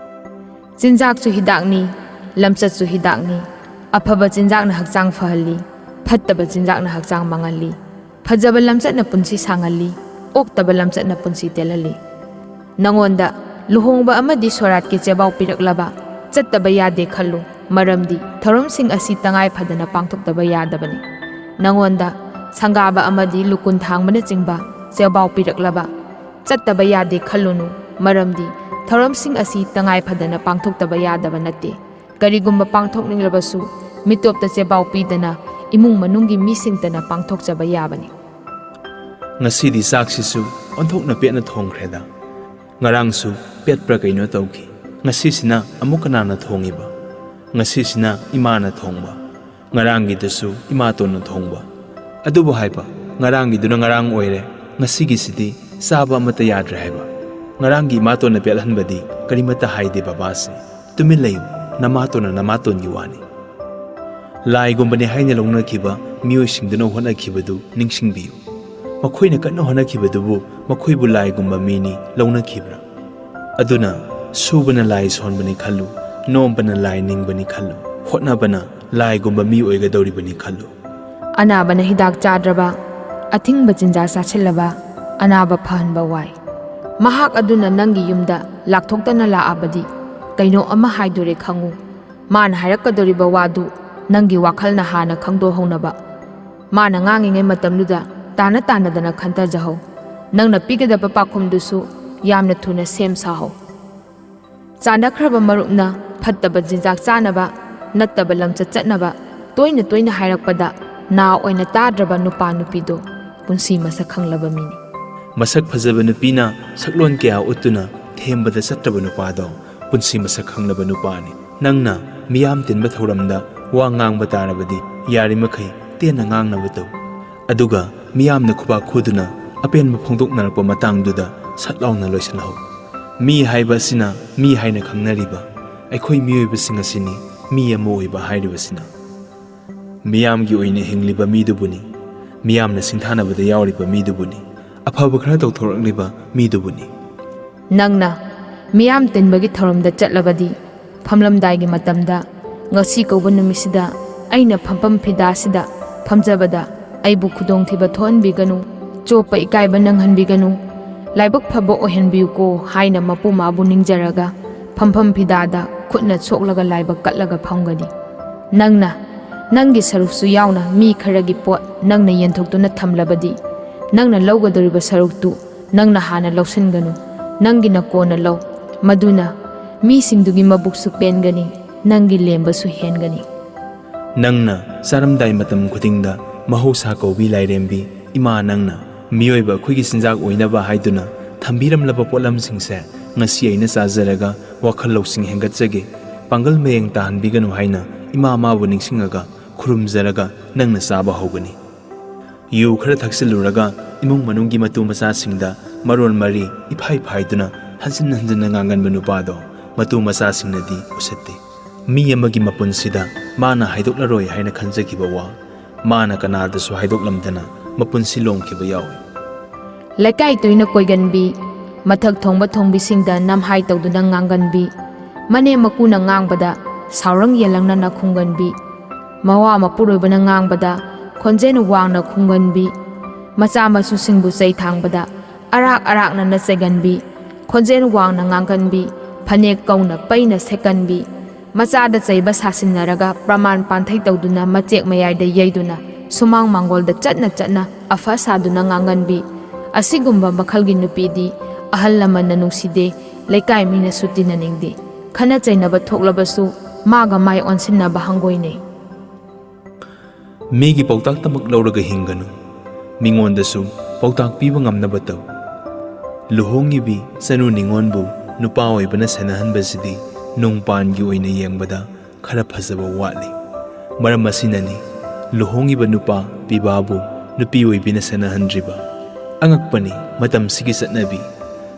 ꯆꯤꯟꯖꯥꯛꯁꯨ ꯍꯤꯗꯥꯛꯅꯤ, ꯂꯝꯆꯠꯁꯨ ꯍꯤꯗꯥꯛꯅꯤ꯫ ꯑꯐꯕ ꯆꯤꯟꯖꯥꯛꯅ ꯍꯛꯆꯥꯡ ꯐꯍꯜꯂꯤ, ꯐꯠꯇꯕ ꯆꯤꯟꯖꯥꯛꯅ ꯍꯛꯆꯥꯡ ꯃꯥꯡꯍꯜꯂꯤ꯫ ꯐꯖꯕ ꯂꯝꯆꯠꯅ ꯄꯨꯟꯁꯤ ꯁꯥꯡꯍꯜꯂꯤ, ꯑꯣꯛꯇꯕ ꯂꯝꯆꯠꯅ ꯄꯨꯟꯁꯤ ꯇꯦꯜꯍꯜꯂꯤ꯫ ꯅꯉꯣꯟꯗ ꯂꯨꯍꯣꯡꯕ ꯑꯃꯗꯤ ꯁꯣꯔꯥꯠꯀꯤ ꯆꯦꯕꯥꯎ ꯄꯤꯔꯛꯂꯕ ꯆꯠꯇꯕ ꯌꯥꯗꯦ ꯈꯜꯂꯨ, ꯃꯔꯝꯗꯤ ꯊꯧꯔꯝꯁꯤꯡ ꯑꯁꯤ ꯇꯉꯥꯏ ꯐꯗꯅ ꯄꯥꯡꯊꯣꯛꯇꯕ ꯌꯥꯗꯕꯅꯤ꯫ ꯅꯉꯣꯟꯗ ꯁꯪꯒꯥꯕ ꯑꯃꯗꯤ ꯂꯨꯀꯨꯟ ꯊꯥꯡꯕꯅꯆꯤꯡꯕ ꯆꯦꯕꯥꯎ ꯄꯤꯔꯛꯂꯕ ꯆꯠꯇꯕ ꯌꯥꯗꯦ ꯈꯜꯂꯨꯅꯨ, ꯃꯔꯝꯗꯤ ꯊꯧꯔꯝꯁꯤꯡ ꯑꯁꯤ ꯇꯉꯥꯏ ꯐꯗꯅ ꯄꯥꯡꯊꯣꯛꯇꯕ ꯌꯥꯗꯕ ꯅꯠꯇꯦ꯫ ꯀꯔꯤꯒꯨꯝꯕ ꯄꯥꯡꯊꯣꯛꯅꯤꯡꯂꯕꯁꯨ ꯃꯤꯇꯣꯞꯇ ꯆꯦꯕꯥꯎ ꯄꯤꯗꯅ ꯏꯃꯨꯡ ꯃꯅꯨꯡꯒꯤ ꯃꯤꯁꯤꯡꯇꯅ ꯄꯥꯡꯊꯣꯛꯆꯕ ꯌꯥꯕꯅꯤ꯫ ꯉꯁꯤꯗꯤ ꯆꯥꯛꯁꯤꯁꯨ ꯑꯣꯟꯊꯣꯛꯅ ꯄꯦꯠꯅ ꯊꯣꯡꯈ꯭ꯔꯦꯗ꯫ ꯉꯔꯥꯡꯁꯨ ꯄꯦꯠꯄ꯭ꯔꯥ ꯀꯩꯅꯣ ꯇꯧꯈꯤ꯫ ꯉꯁꯤꯁꯤꯅ ꯑꯃꯨꯛ ꯀꯅꯥꯅ ꯊꯣꯡꯉꯤꯕ? ꯉꯁꯤꯁꯤꯅ ꯏꯃꯥꯅ ꯊꯣꯡꯕ꯫ ꯉꯔꯥꯡꯒꯤꯗꯨꯁꯨ ꯏꯃꯥꯇꯣꯟꯅ ꯊꯣꯡꯕ꯫ ꯑꯗꯨꯕꯨ ꯍꯥꯏꯕ, ꯉꯔꯥꯡꯒꯤꯗꯨꯅ ꯉꯔꯥꯡ ꯑꯣꯏꯔꯦ, ꯉꯁꯤꯒꯤꯁꯤꯗꯤ ꯆꯥꯕ ꯑꯃꯠꯇ ꯌꯥꯗ꯭ꯔꯦ ꯍꯥꯏꯕ꯫ ꯉꯔꯥꯡꯒꯤ ꯏꯃꯥꯇꯣꯟꯅ ꯄꯦꯠꯍꯟꯕꯗꯤ ꯀꯔꯤꯃꯠꯇ ꯍꯥꯏꯗꯦ ꯕꯕꯥꯁꯦ꯫ ꯇꯨꯃꯤꯟ ꯂꯩꯌꯨ, ꯅꯃꯥꯇꯣꯟꯅ ꯅꯃꯥꯇꯣꯟꯒꯤ ꯋꯥꯅꯤ꯫ ꯂꯥꯏꯒꯨꯝꯕꯅꯤ ꯍꯥꯏꯅ ꯂꯧꯅꯈꯤꯕ ꯃꯤꯑꯣꯏꯁꯤꯡꯗꯨꯅ ꯍꯣꯠꯅꯈꯤꯕꯗꯨ ꯅꯤꯡꯁꯤꯡꯕꯤꯌꯨ꯫ ꯃꯈꯣꯏꯅ ꯀꯟꯅ ꯍꯣꯠꯅꯈꯤꯕꯗꯨꯕꯨ ꯃꯈꯣꯏꯕꯨ ꯂꯥꯏꯒꯨꯝꯕ ꯃꯤꯅꯤ ꯂꯧꯅꯈꯤꯕ꯭ꯔꯥ? ꯑꯗꯨꯅ ꯁꯨꯕꯅ ꯂꯥꯏ ꯁꯣꯟꯕꯅꯤ ꯈꯜꯂꯨ, ꯅꯣꯝꯕꯅ ꯂꯥꯏ ꯅꯤꯡꯕꯅꯤ ꯈꯜꯂꯨ, ꯍꯣꯠꯅꯕꯅ ꯂꯥꯏꯒꯨꯝꯕ ꯃꯤ ꯑꯣꯏꯒꯗꯧꯔꯤꯕꯅꯤ ꯈꯜꯂꯨ꯫ ꯑꯅꯥꯕꯅ ꯍꯤꯗꯥꯛ ꯆꯥꯗ꯭ꯔꯕ, ꯑꯊꯤꯡꯕ ꯆꯤꯟꯖꯥꯛ ꯆꯥꯁꯤꯜꯂꯕ, ꯑꯅꯥꯕ ꯐꯍꯟꯕ ꯋꯥꯏ꯫ ꯃꯍꯥꯛ ꯑꯗꯨꯅ ꯅꯪꯒꯤ ꯌꯨꯝꯗ ꯂꯥꯛꯊꯣꯛꯇꯅ ꯂꯥꯛꯑꯕꯗꯤ ꯀꯩꯅꯣ ꯑꯃ ꯍꯥꯏꯗꯣꯔꯦ ꯈꯪꯉꯨ꯫ ꯃꯥꯅ ꯍꯥꯏꯔꯛꯀꯗꯧꯔꯤꯕ ꯋꯥꯗꯨ ꯅꯪꯒꯤ ꯋꯥꯈꯜꯅ ꯍꯥꯟꯅ ꯈꯪꯗꯣꯛꯍꯧꯅꯕ꯫ ꯃꯥꯅ ꯉꯥꯡꯉꯤꯉꯩ ꯃꯇꯝꯗꯨꯗ ꯇꯥꯅ ꯇꯥꯅꯗꯅ ꯈꯟꯊꯖꯍꯧ꯫ ꯅꯪꯅ ꯄꯤꯒꯗꯕ ꯄꯥꯎꯈꯨꯝꯗꯨꯁꯨ ꯌꯥꯝꯅ ꯊꯨꯅ ꯁꯦꯝ ꯁꯥꯍꯧ꯫ ꯆꯥꯟꯅꯈ꯭ꯔꯕ ꯃꯔꯨꯞꯅ ꯐꯠꯇꯕ ꯆꯤꯟꯖꯥꯛ ꯆꯥꯅꯕ, ꯅꯠꯇꯕ ꯂꯝꯆꯠ ꯆꯠꯅꯕ ꯇꯣꯏꯅ ꯇꯣꯏꯅ ꯍꯥꯏꯔꯛꯄꯗ ꯅꯥ ꯑꯣꯏꯅ ꯇꯥꯗ꯭ꯔꯕ ꯅꯨꯄꯥ ꯅꯨꯄꯤꯗꯣ ꯄꯨꯟꯁꯤ ꯃꯁꯛ ꯈꯪꯂꯕ ꯃꯤꯅꯤ꯫ ꯃꯁꯛ ꯐꯖꯕ ꯅꯨꯄꯤꯅ ꯁꯛꯂꯣꯟ ꯀꯌꯥ ꯎꯠꯇꯨꯅ ꯊꯦꯝꯕꯗ ꯆꯠꯇ꯭ꯔꯕ ꯅꯨꯄꯥꯗꯣ ꯄꯨꯟꯁꯤ ꯃꯁꯛ ꯈꯪꯂꯕ ꯅꯨꯄꯥꯅꯤ꯫ ꯅꯪꯅ ꯃꯤꯌꯥꯝ ꯇꯤꯟꯕ ꯊꯧꯔꯝꯗ ꯋꯥ ꯉꯥꯡꯕ ꯇꯥꯔꯕꯗꯤ ꯌꯥꯔꯤꯃꯈꯩ ꯇꯦꯟꯅ ꯉꯥꯡꯅꯕ ꯇꯧ꯫ ꯑꯗꯨꯒ ꯃꯤꯌꯥꯝꯅ ꯈꯨꯕꯥꯛ ꯈꯨꯗꯨꯅ ꯑꯄꯦꯟꯕ ꯐꯣꯡꯗꯣꯛꯅꯔꯛꯄ ꯃꯇꯥꯡꯗꯨꯗ ꯁꯠ ꯂꯥꯎꯅ ꯂꯣꯏꯁꯤꯜꯍꯧ꯫ ꯃꯤ ꯍꯥꯏꯕ ꯑꯁꯤꯅ ꯃꯤ ꯍꯥꯏꯅ ꯈꯪꯅꯔꯤꯕ ꯑꯩꯈꯣꯏ ꯃꯤꯑꯣꯏꯕꯁꯤꯡ ꯑꯁꯤꯅꯤ ꯃꯤ ꯑꯃ ꯑꯣꯏꯕ ꯍꯥꯏꯔꯤꯕꯁꯤꯅ꯫ ꯃꯤꯌꯥꯝꯒꯤ ꯑꯣꯏꯅ ꯍꯤꯡꯂꯤꯕ ꯃꯤꯗꯨꯕꯨꯅꯤ, ꯃꯤꯌꯥꯝꯅ ꯁꯤꯡꯊꯥꯅꯕꯗ ꯌꯥꯎꯔꯤꯕ ꯃꯤꯗꯨꯕꯨꯅꯤ꯫ ꯑꯐꯕ ꯈꯔ ꯇꯧꯊꯣꯔꯛꯂꯤꯕ ꯃꯤꯗꯨꯕꯨꯅꯤ꯫ ꯅꯪꯅ ꯃꯤꯌꯥꯝ ꯇꯤꯟꯕꯒꯤ ꯊꯧꯔꯝꯗ ꯆꯠꯂꯕꯗꯤ ꯐꯝꯂꯝꯗꯥꯏꯒꯤ ꯃꯇꯝꯗ, "ꯉꯁꯤ ꯀꯧꯕ ꯅꯨꯃꯤꯠꯁꯤꯗ ꯑꯩꯅ ꯐꯝꯐꯝ ꯐꯤꯗꯥꯁꯤꯗ ꯐꯝꯖꯕꯗ ꯑꯩꯕꯨ ꯈꯨꯗꯣꯡꯊꯤꯕ ꯊꯣꯛꯍꯟꯕꯤꯒꯅꯨ, ꯆꯣꯞꯄ ꯏꯀꯥꯏꯕ ꯅꯪꯍꯟꯕꯤꯒꯅꯨ, ꯂꯥꯏꯕꯛ ꯐꯕ ꯑꯣꯏꯍꯟꯕꯤꯌꯨꯀꯣ" ꯍꯥꯏꯅ ꯃꯄꯨ ꯃꯥꯕꯨ ꯅꯤꯡꯖꯔꯒ ꯐꯝꯐꯝ ꯐꯤꯗꯥꯗ ꯈꯨꯠꯅ ꯁꯣꯛꯂꯒ ꯂꯥꯏꯕꯛ ꯀꯠꯂꯒ ꯐꯝꯒꯅꯤ꯫ ꯅꯪꯅ ꯅꯪꯒꯤ ꯁꯔꯨꯛꯁꯨ ꯌꯥꯎꯅ ꯃꯤ ꯈꯔꯒꯤ ꯄꯣꯠ ꯅꯪꯅ ꯌꯦꯟꯊꯣꯛꯇꯨꯅ ꯊꯝꯂꯕꯗꯤ, ꯅꯪꯅ ꯂꯧꯒꯗꯧꯔꯤꯕ ꯁꯔꯨꯛꯇꯨ ꯅꯪꯅ ꯍꯥꯟꯅ ꯂꯧꯁꯤꯟꯒꯅꯨ꯫ ꯅꯪꯒꯤꯅ ꯀꯣꯟꯅ ꯂꯧ꯫ ꯃꯗꯨꯅ ꯃꯤꯁꯤꯡꯗꯨꯒꯤ ꯃꯕꯨꯛꯁꯨ ꯄꯦꯟꯒꯅꯤ, ꯅꯪꯒꯤ ꯂꯦꯝꯕꯁꯨ ꯍꯦꯟꯒꯅꯤ꯫ ꯅꯪꯅ ꯆꯥꯔꯝꯗꯥꯏ ꯃꯇꯝ ꯈꯨꯗꯤꯡꯗ ꯃꯍꯧꯁꯥ ꯀꯧꯕꯤ ꯂꯥꯏꯔꯦꯝꯕꯤ ꯏꯃꯥ ꯅꯪꯅ ꯃꯤꯑꯣꯏꯕ ꯑꯩꯈꯣꯏꯒꯤ ꯆꯤꯟꯖꯥꯛ ꯑꯣꯏꯅꯕ ꯍꯥꯏꯗꯨꯅ ꯊꯝꯕꯤꯔꯝꯂꯕ ꯄꯣꯠꯂꯝꯁꯤꯡꯁꯦ ꯉꯁꯤ ꯑꯩꯅ ꯆꯥꯖꯔꯒ ꯋꯥꯈꯜ ꯂꯧꯁꯤꯡ ꯍꯦꯟꯒꯠꯆꯒꯦ, ꯄꯥꯡꯒꯜ ꯃꯌꯦꯡ ꯇꯥꯍꯟꯕꯤꯒꯅꯨ ꯍꯥꯏꯅ ꯏꯃꯥ ꯃꯥꯕꯨ ꯅꯤꯡꯁꯤꯡꯉꯒ ꯈꯨꯔꯨꯝꯖꯔꯒ ꯅꯪꯅ ꯆꯥꯕ ꯍꯧꯒꯅꯤ꯫ ꯌꯨ ꯈꯔ ꯊꯛꯆꯤꯜꯂꯨꯔꯒ ꯏꯃꯨꯡ ꯃꯅꯨꯡꯒꯤ ꯃꯇꯨ ꯃꯆꯥꯁꯤꯡꯗ ꯃꯔꯣꯟ ꯃꯔꯤ ꯏꯐꯥꯏ ꯐꯥꯏꯗꯨꯅ ꯍꯟꯖꯤꯟ ꯍꯟꯖꯤꯟꯅ ꯉꯥꯡꯒꯟꯕ ꯅꯨꯄꯥꯗꯣ ꯃꯇꯨ ꯃꯆꯥꯁꯤꯡꯅꯗꯤ ꯎꯁꯤꯠꯇꯦ꯫ ꯃꯤ ꯑꯃꯒꯤ ꯃꯄꯨꯟꯁꯤꯗ ꯃꯥꯅ ꯍꯥꯏꯗꯣꯛꯂꯔꯣꯏ ꯍꯥꯏꯅ ꯈꯟꯖꯈꯤꯕ ꯋꯥ ꯃꯥꯅ ꯀꯅꯥꯗꯁꯨ ꯍꯥꯏꯗꯣꯛꯂꯝꯗꯅ ꯃꯄꯨꯟꯁꯤ ꯂꯣꯝꯈꯤꯕ ꯌꯥꯎꯏ꯫ ꯂꯩꯀꯥꯏ ꯇꯣꯏꯅ ꯀꯣꯏꯒꯟꯕꯤ, ꯃꯊꯛ ꯊꯣꯡꯕ ꯊꯣꯡꯕꯤꯁꯤꯡꯗ ꯅꯝꯍꯥꯏ ꯇꯧꯗꯨꯅ ꯉꯥꯡꯒꯟꯕꯤ, ꯃꯅꯦꯝ ꯃꯀꯨꯅ ꯉꯥꯡꯕꯗ ꯁꯥꯎꯔꯪ ꯌꯦꯜꯂꯪꯅꯅ ꯈꯨꯝꯒꯟꯕꯤ, ꯃꯋꯥ ꯃꯄꯨꯔꯣꯏꯕꯅ ꯉꯥꯡꯕꯗ ꯈꯣꯟꯖꯦꯜ ꯋꯥꯡꯅ ꯈꯨꯝꯒꯟꯕꯤ, ꯃꯆꯥ ꯃꯁꯨꯁꯤꯡꯕꯨ ꯆꯩ ꯊꯥꯡꯕꯗ ꯑꯔꯥꯛ ꯑꯔꯥꯛꯅꯅ ꯆꯩꯒꯟꯕꯤ, ꯈꯣꯟꯖꯦꯜ ꯋꯥꯡꯅ ꯉꯥꯡꯒꯟꯕꯤ, ꯐꯅꯦꯛ ꯀꯧꯅ ꯄꯩꯅ ꯁꯦꯠꯀꯟꯕꯤ, ꯃꯆꯥꯗ ꯆꯩꯕ ꯁꯥꯁꯤꯟꯅꯔꯒ ꯄ꯭ꯔꯃꯥꯟ ꯄꯥꯟꯊꯩ ꯇꯧꯗꯨꯅ ꯃꯆꯦꯛ ꯃꯌꯥꯏꯗ ꯌꯩꯗꯨꯅ ꯁꯨꯃꯥꯡ ꯃꯥꯡꯒꯣꯜꯗ ꯆꯠꯅ ꯆꯠꯅ ꯑꯐ ꯁꯥꯗꯨꯅ ꯉꯥꯡꯒꯟꯕꯤ, ꯑꯁꯤꯒꯨꯝꯕ ꯃꯈꯜꯒꯤ ꯅꯨꯄꯤꯗꯤ ꯑꯍꯜ ꯂꯃꯟꯅ ꯅꯨꯡꯁꯤꯗꯦ, ꯂꯩꯀꯥꯏ ꯃꯤꯅꯁꯨ ꯇꯤꯟꯅꯅꯤꯡꯗꯦ꯫ ꯈꯠꯅ ꯆꯩꯅꯕ ꯊꯣꯛꯂꯕꯁꯨ ꯃꯥꯒ ꯃꯥꯏ ꯑꯣꯟꯁꯤꯟꯅꯕ ꯍꯪꯒꯣꯏꯅꯩ꯫ ꯃꯤꯒꯤ ꯄꯥꯎꯇꯥꯛꯇꯃꯛ ꯂꯧꯔꯒ ꯍꯤꯡꯒꯅꯨ꯫ ꯃꯤꯉꯣꯟꯗꯁꯨ ꯄꯥꯎꯇꯥꯛ ꯄꯤꯕ ꯉꯝꯅꯕ ꯇꯧ꯫ ꯂꯨꯍꯣꯡꯉꯤꯕꯤ ꯆꯅꯨ ꯅꯤꯉꯣꯟꯕꯨ ꯅꯨꯄꯥ ꯑꯣꯏꯕꯅ ꯁꯦꯟꯅꯍꯟꯕꯁꯤꯗꯤ ꯅꯣꯡꯄꯥꯟꯒꯤ ꯑꯣꯏꯅ ꯌꯦꯡꯕꯗ ꯈꯔ ꯐꯖꯕ ꯋꯥꯠꯂꯤ꯫ ꯃꯔꯝ ꯑꯁꯤꯅꯅꯤ ꯂꯨꯍꯣꯡꯉꯤꯕ ꯅꯨꯄꯥ ꯄꯤꯕꯥꯕꯨ ꯅꯨꯄꯤ ꯑꯣꯏꯕꯤꯅ ꯁꯦꯟꯅꯍꯟꯗ꯭ꯔꯤꯕ꯫ ꯑꯉꯛꯄꯅꯤ ꯃꯇꯝꯁꯤꯒꯤ ꯆꯠꯅꯕꯤ꯫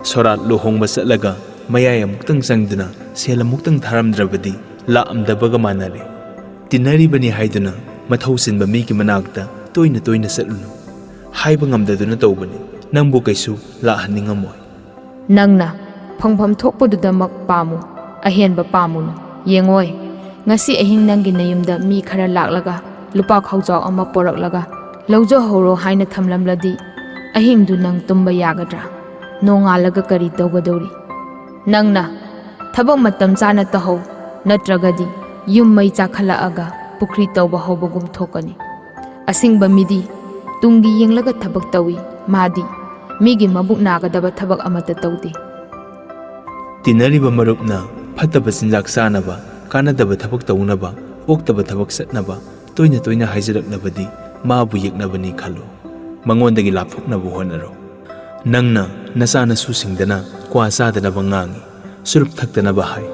ꯁꯣꯔꯥꯠ ꯂꯨꯍꯣꯡꯕ ꯆꯠꯂꯒ ꯃꯌꯥꯏ ꯑꯃꯨꯛꯇꯪ ꯆꯪꯗꯨꯅ ꯁꯦꯜ ꯑꯃꯨꯛꯇꯪ ꯊꯥꯔꯝꯗ꯭ꯔꯕꯗꯤ ꯂꯥꯛꯑꯝꯗꯕꯒ ꯃꯥꯟꯅꯔꯦ꯫ ꯇꯤꯟꯅꯔꯤꯕꯅꯤ ꯍꯥꯏꯗꯨꯅ ꯃꯊꯧ ꯆꯤꯟꯕ ꯃꯤꯒꯤ ꯃꯅꯥꯛꯇ ꯇꯣꯏꯅ ꯇꯣꯏꯅ ꯆꯠꯂꯨꯅꯨ꯫ ꯍꯥꯏꯕ ꯉꯝꯗꯗꯨꯅ ꯇꯧꯕꯅꯤ꯫ ꯅꯪꯕꯨ ꯀꯩꯁꯨ ꯂꯥꯛꯍꯟꯅꯤꯡꯉꯝꯃꯣꯏ꯫ ꯅꯪꯅ ꯐꯪꯐꯝ ꯊꯣꯛꯄꯗꯨꯗꯃꯛ ꯄꯥꯝꯃꯨ, ꯑꯍꯦꯟꯕ ꯄꯥꯝꯃꯨꯅꯨ꯫ ꯌꯦꯡꯉꯣꯏ, ꯉꯁꯤ ꯑꯍꯤꯡ ꯅꯪꯒꯤ ꯅꯌꯨꯝꯗ ꯃꯤ ꯈꯔ ꯂꯥꯛꯂꯒ ꯂꯨꯄꯥ ꯈꯥꯎꯖꯥꯎ ꯑꯃ ꯄꯣꯔꯛꯂꯒ ꯂꯧꯖꯍꯧꯔꯣ ꯍꯥꯏꯅ ꯊꯝꯂꯝꯂꯗꯤ ꯑꯍꯤꯡꯗꯨ ꯅꯪ ꯇꯨꯝꯕ ꯌꯥꯒꯗ꯭ꯔꯥ? ꯅꯣꯡꯉꯥꯜꯂꯒ ꯀꯔꯤ ꯇꯧꯒꯗꯧꯔꯤ? ꯅꯪꯅ ꯊꯕꯛ ꯃꯇꯝ ꯆꯥꯅ ꯇꯧꯍꯧ, ꯅꯠꯇ꯭ꯔꯒꯗꯤ ꯌꯨꯝ ꯃꯩ ꯆꯥꯛꯈꯠꯂꯛꯑꯒ ꯄꯨꯈ꯭ꯔꯤ ꯇꯧꯕ ꯍꯧꯕꯒꯨꯝ ꯊꯣꯛꯀꯅꯤ꯫ ꯑꯁꯤꯡꯕ ꯃꯤꯗꯤ ꯇꯨꯡꯒꯤ ꯌꯦꯡꯂꯒ ꯊꯕꯛ ꯇꯧꯏ, ꯃꯥꯗꯤ ꯃꯤꯒꯤ ꯃꯕꯨꯛ ꯅꯥꯒꯗꯕ ꯊꯕꯛ ꯑꯃꯠꯇ ꯇꯧꯗꯦ꯫ ꯇꯤꯟꯅꯔꯤꯕ ꯃꯔꯨꯞꯅ ꯐꯠꯇꯕ ꯆꯤꯟꯖꯥꯛ ꯆꯥꯅꯕ, ꯀꯥꯟꯅꯗꯕ ꯊꯕꯛ ꯇꯧꯅꯕ, ꯑꯣꯛꯇꯕ ꯊꯕꯛ ꯆꯠꯅꯕ ꯇꯣꯏꯅ ꯇꯣꯏꯅ ꯍꯥꯏꯖꯔꯛꯂꯕꯗꯤ ꯃꯥꯕꯨ ꯌꯦꯛꯅꯕꯅꯤ ꯈꯜꯂꯨ꯫ ꯃꯉꯣꯟꯗꯒꯤ ꯂꯥꯞꯊꯣꯛꯅꯕ ꯍꯣꯠꯅꯔꯣ꯫ ꯅꯪꯅ ꯅꯆꯥꯅꯁꯨꯁꯤꯡꯗꯅ ꯀ꯭ꯋꯥ ꯆꯥꯗꯅꯕ ꯉꯥꯡꯏ, ꯆꯨꯔꯨꯞ ꯊꯛꯇꯅꯕ ꯍꯥꯏ,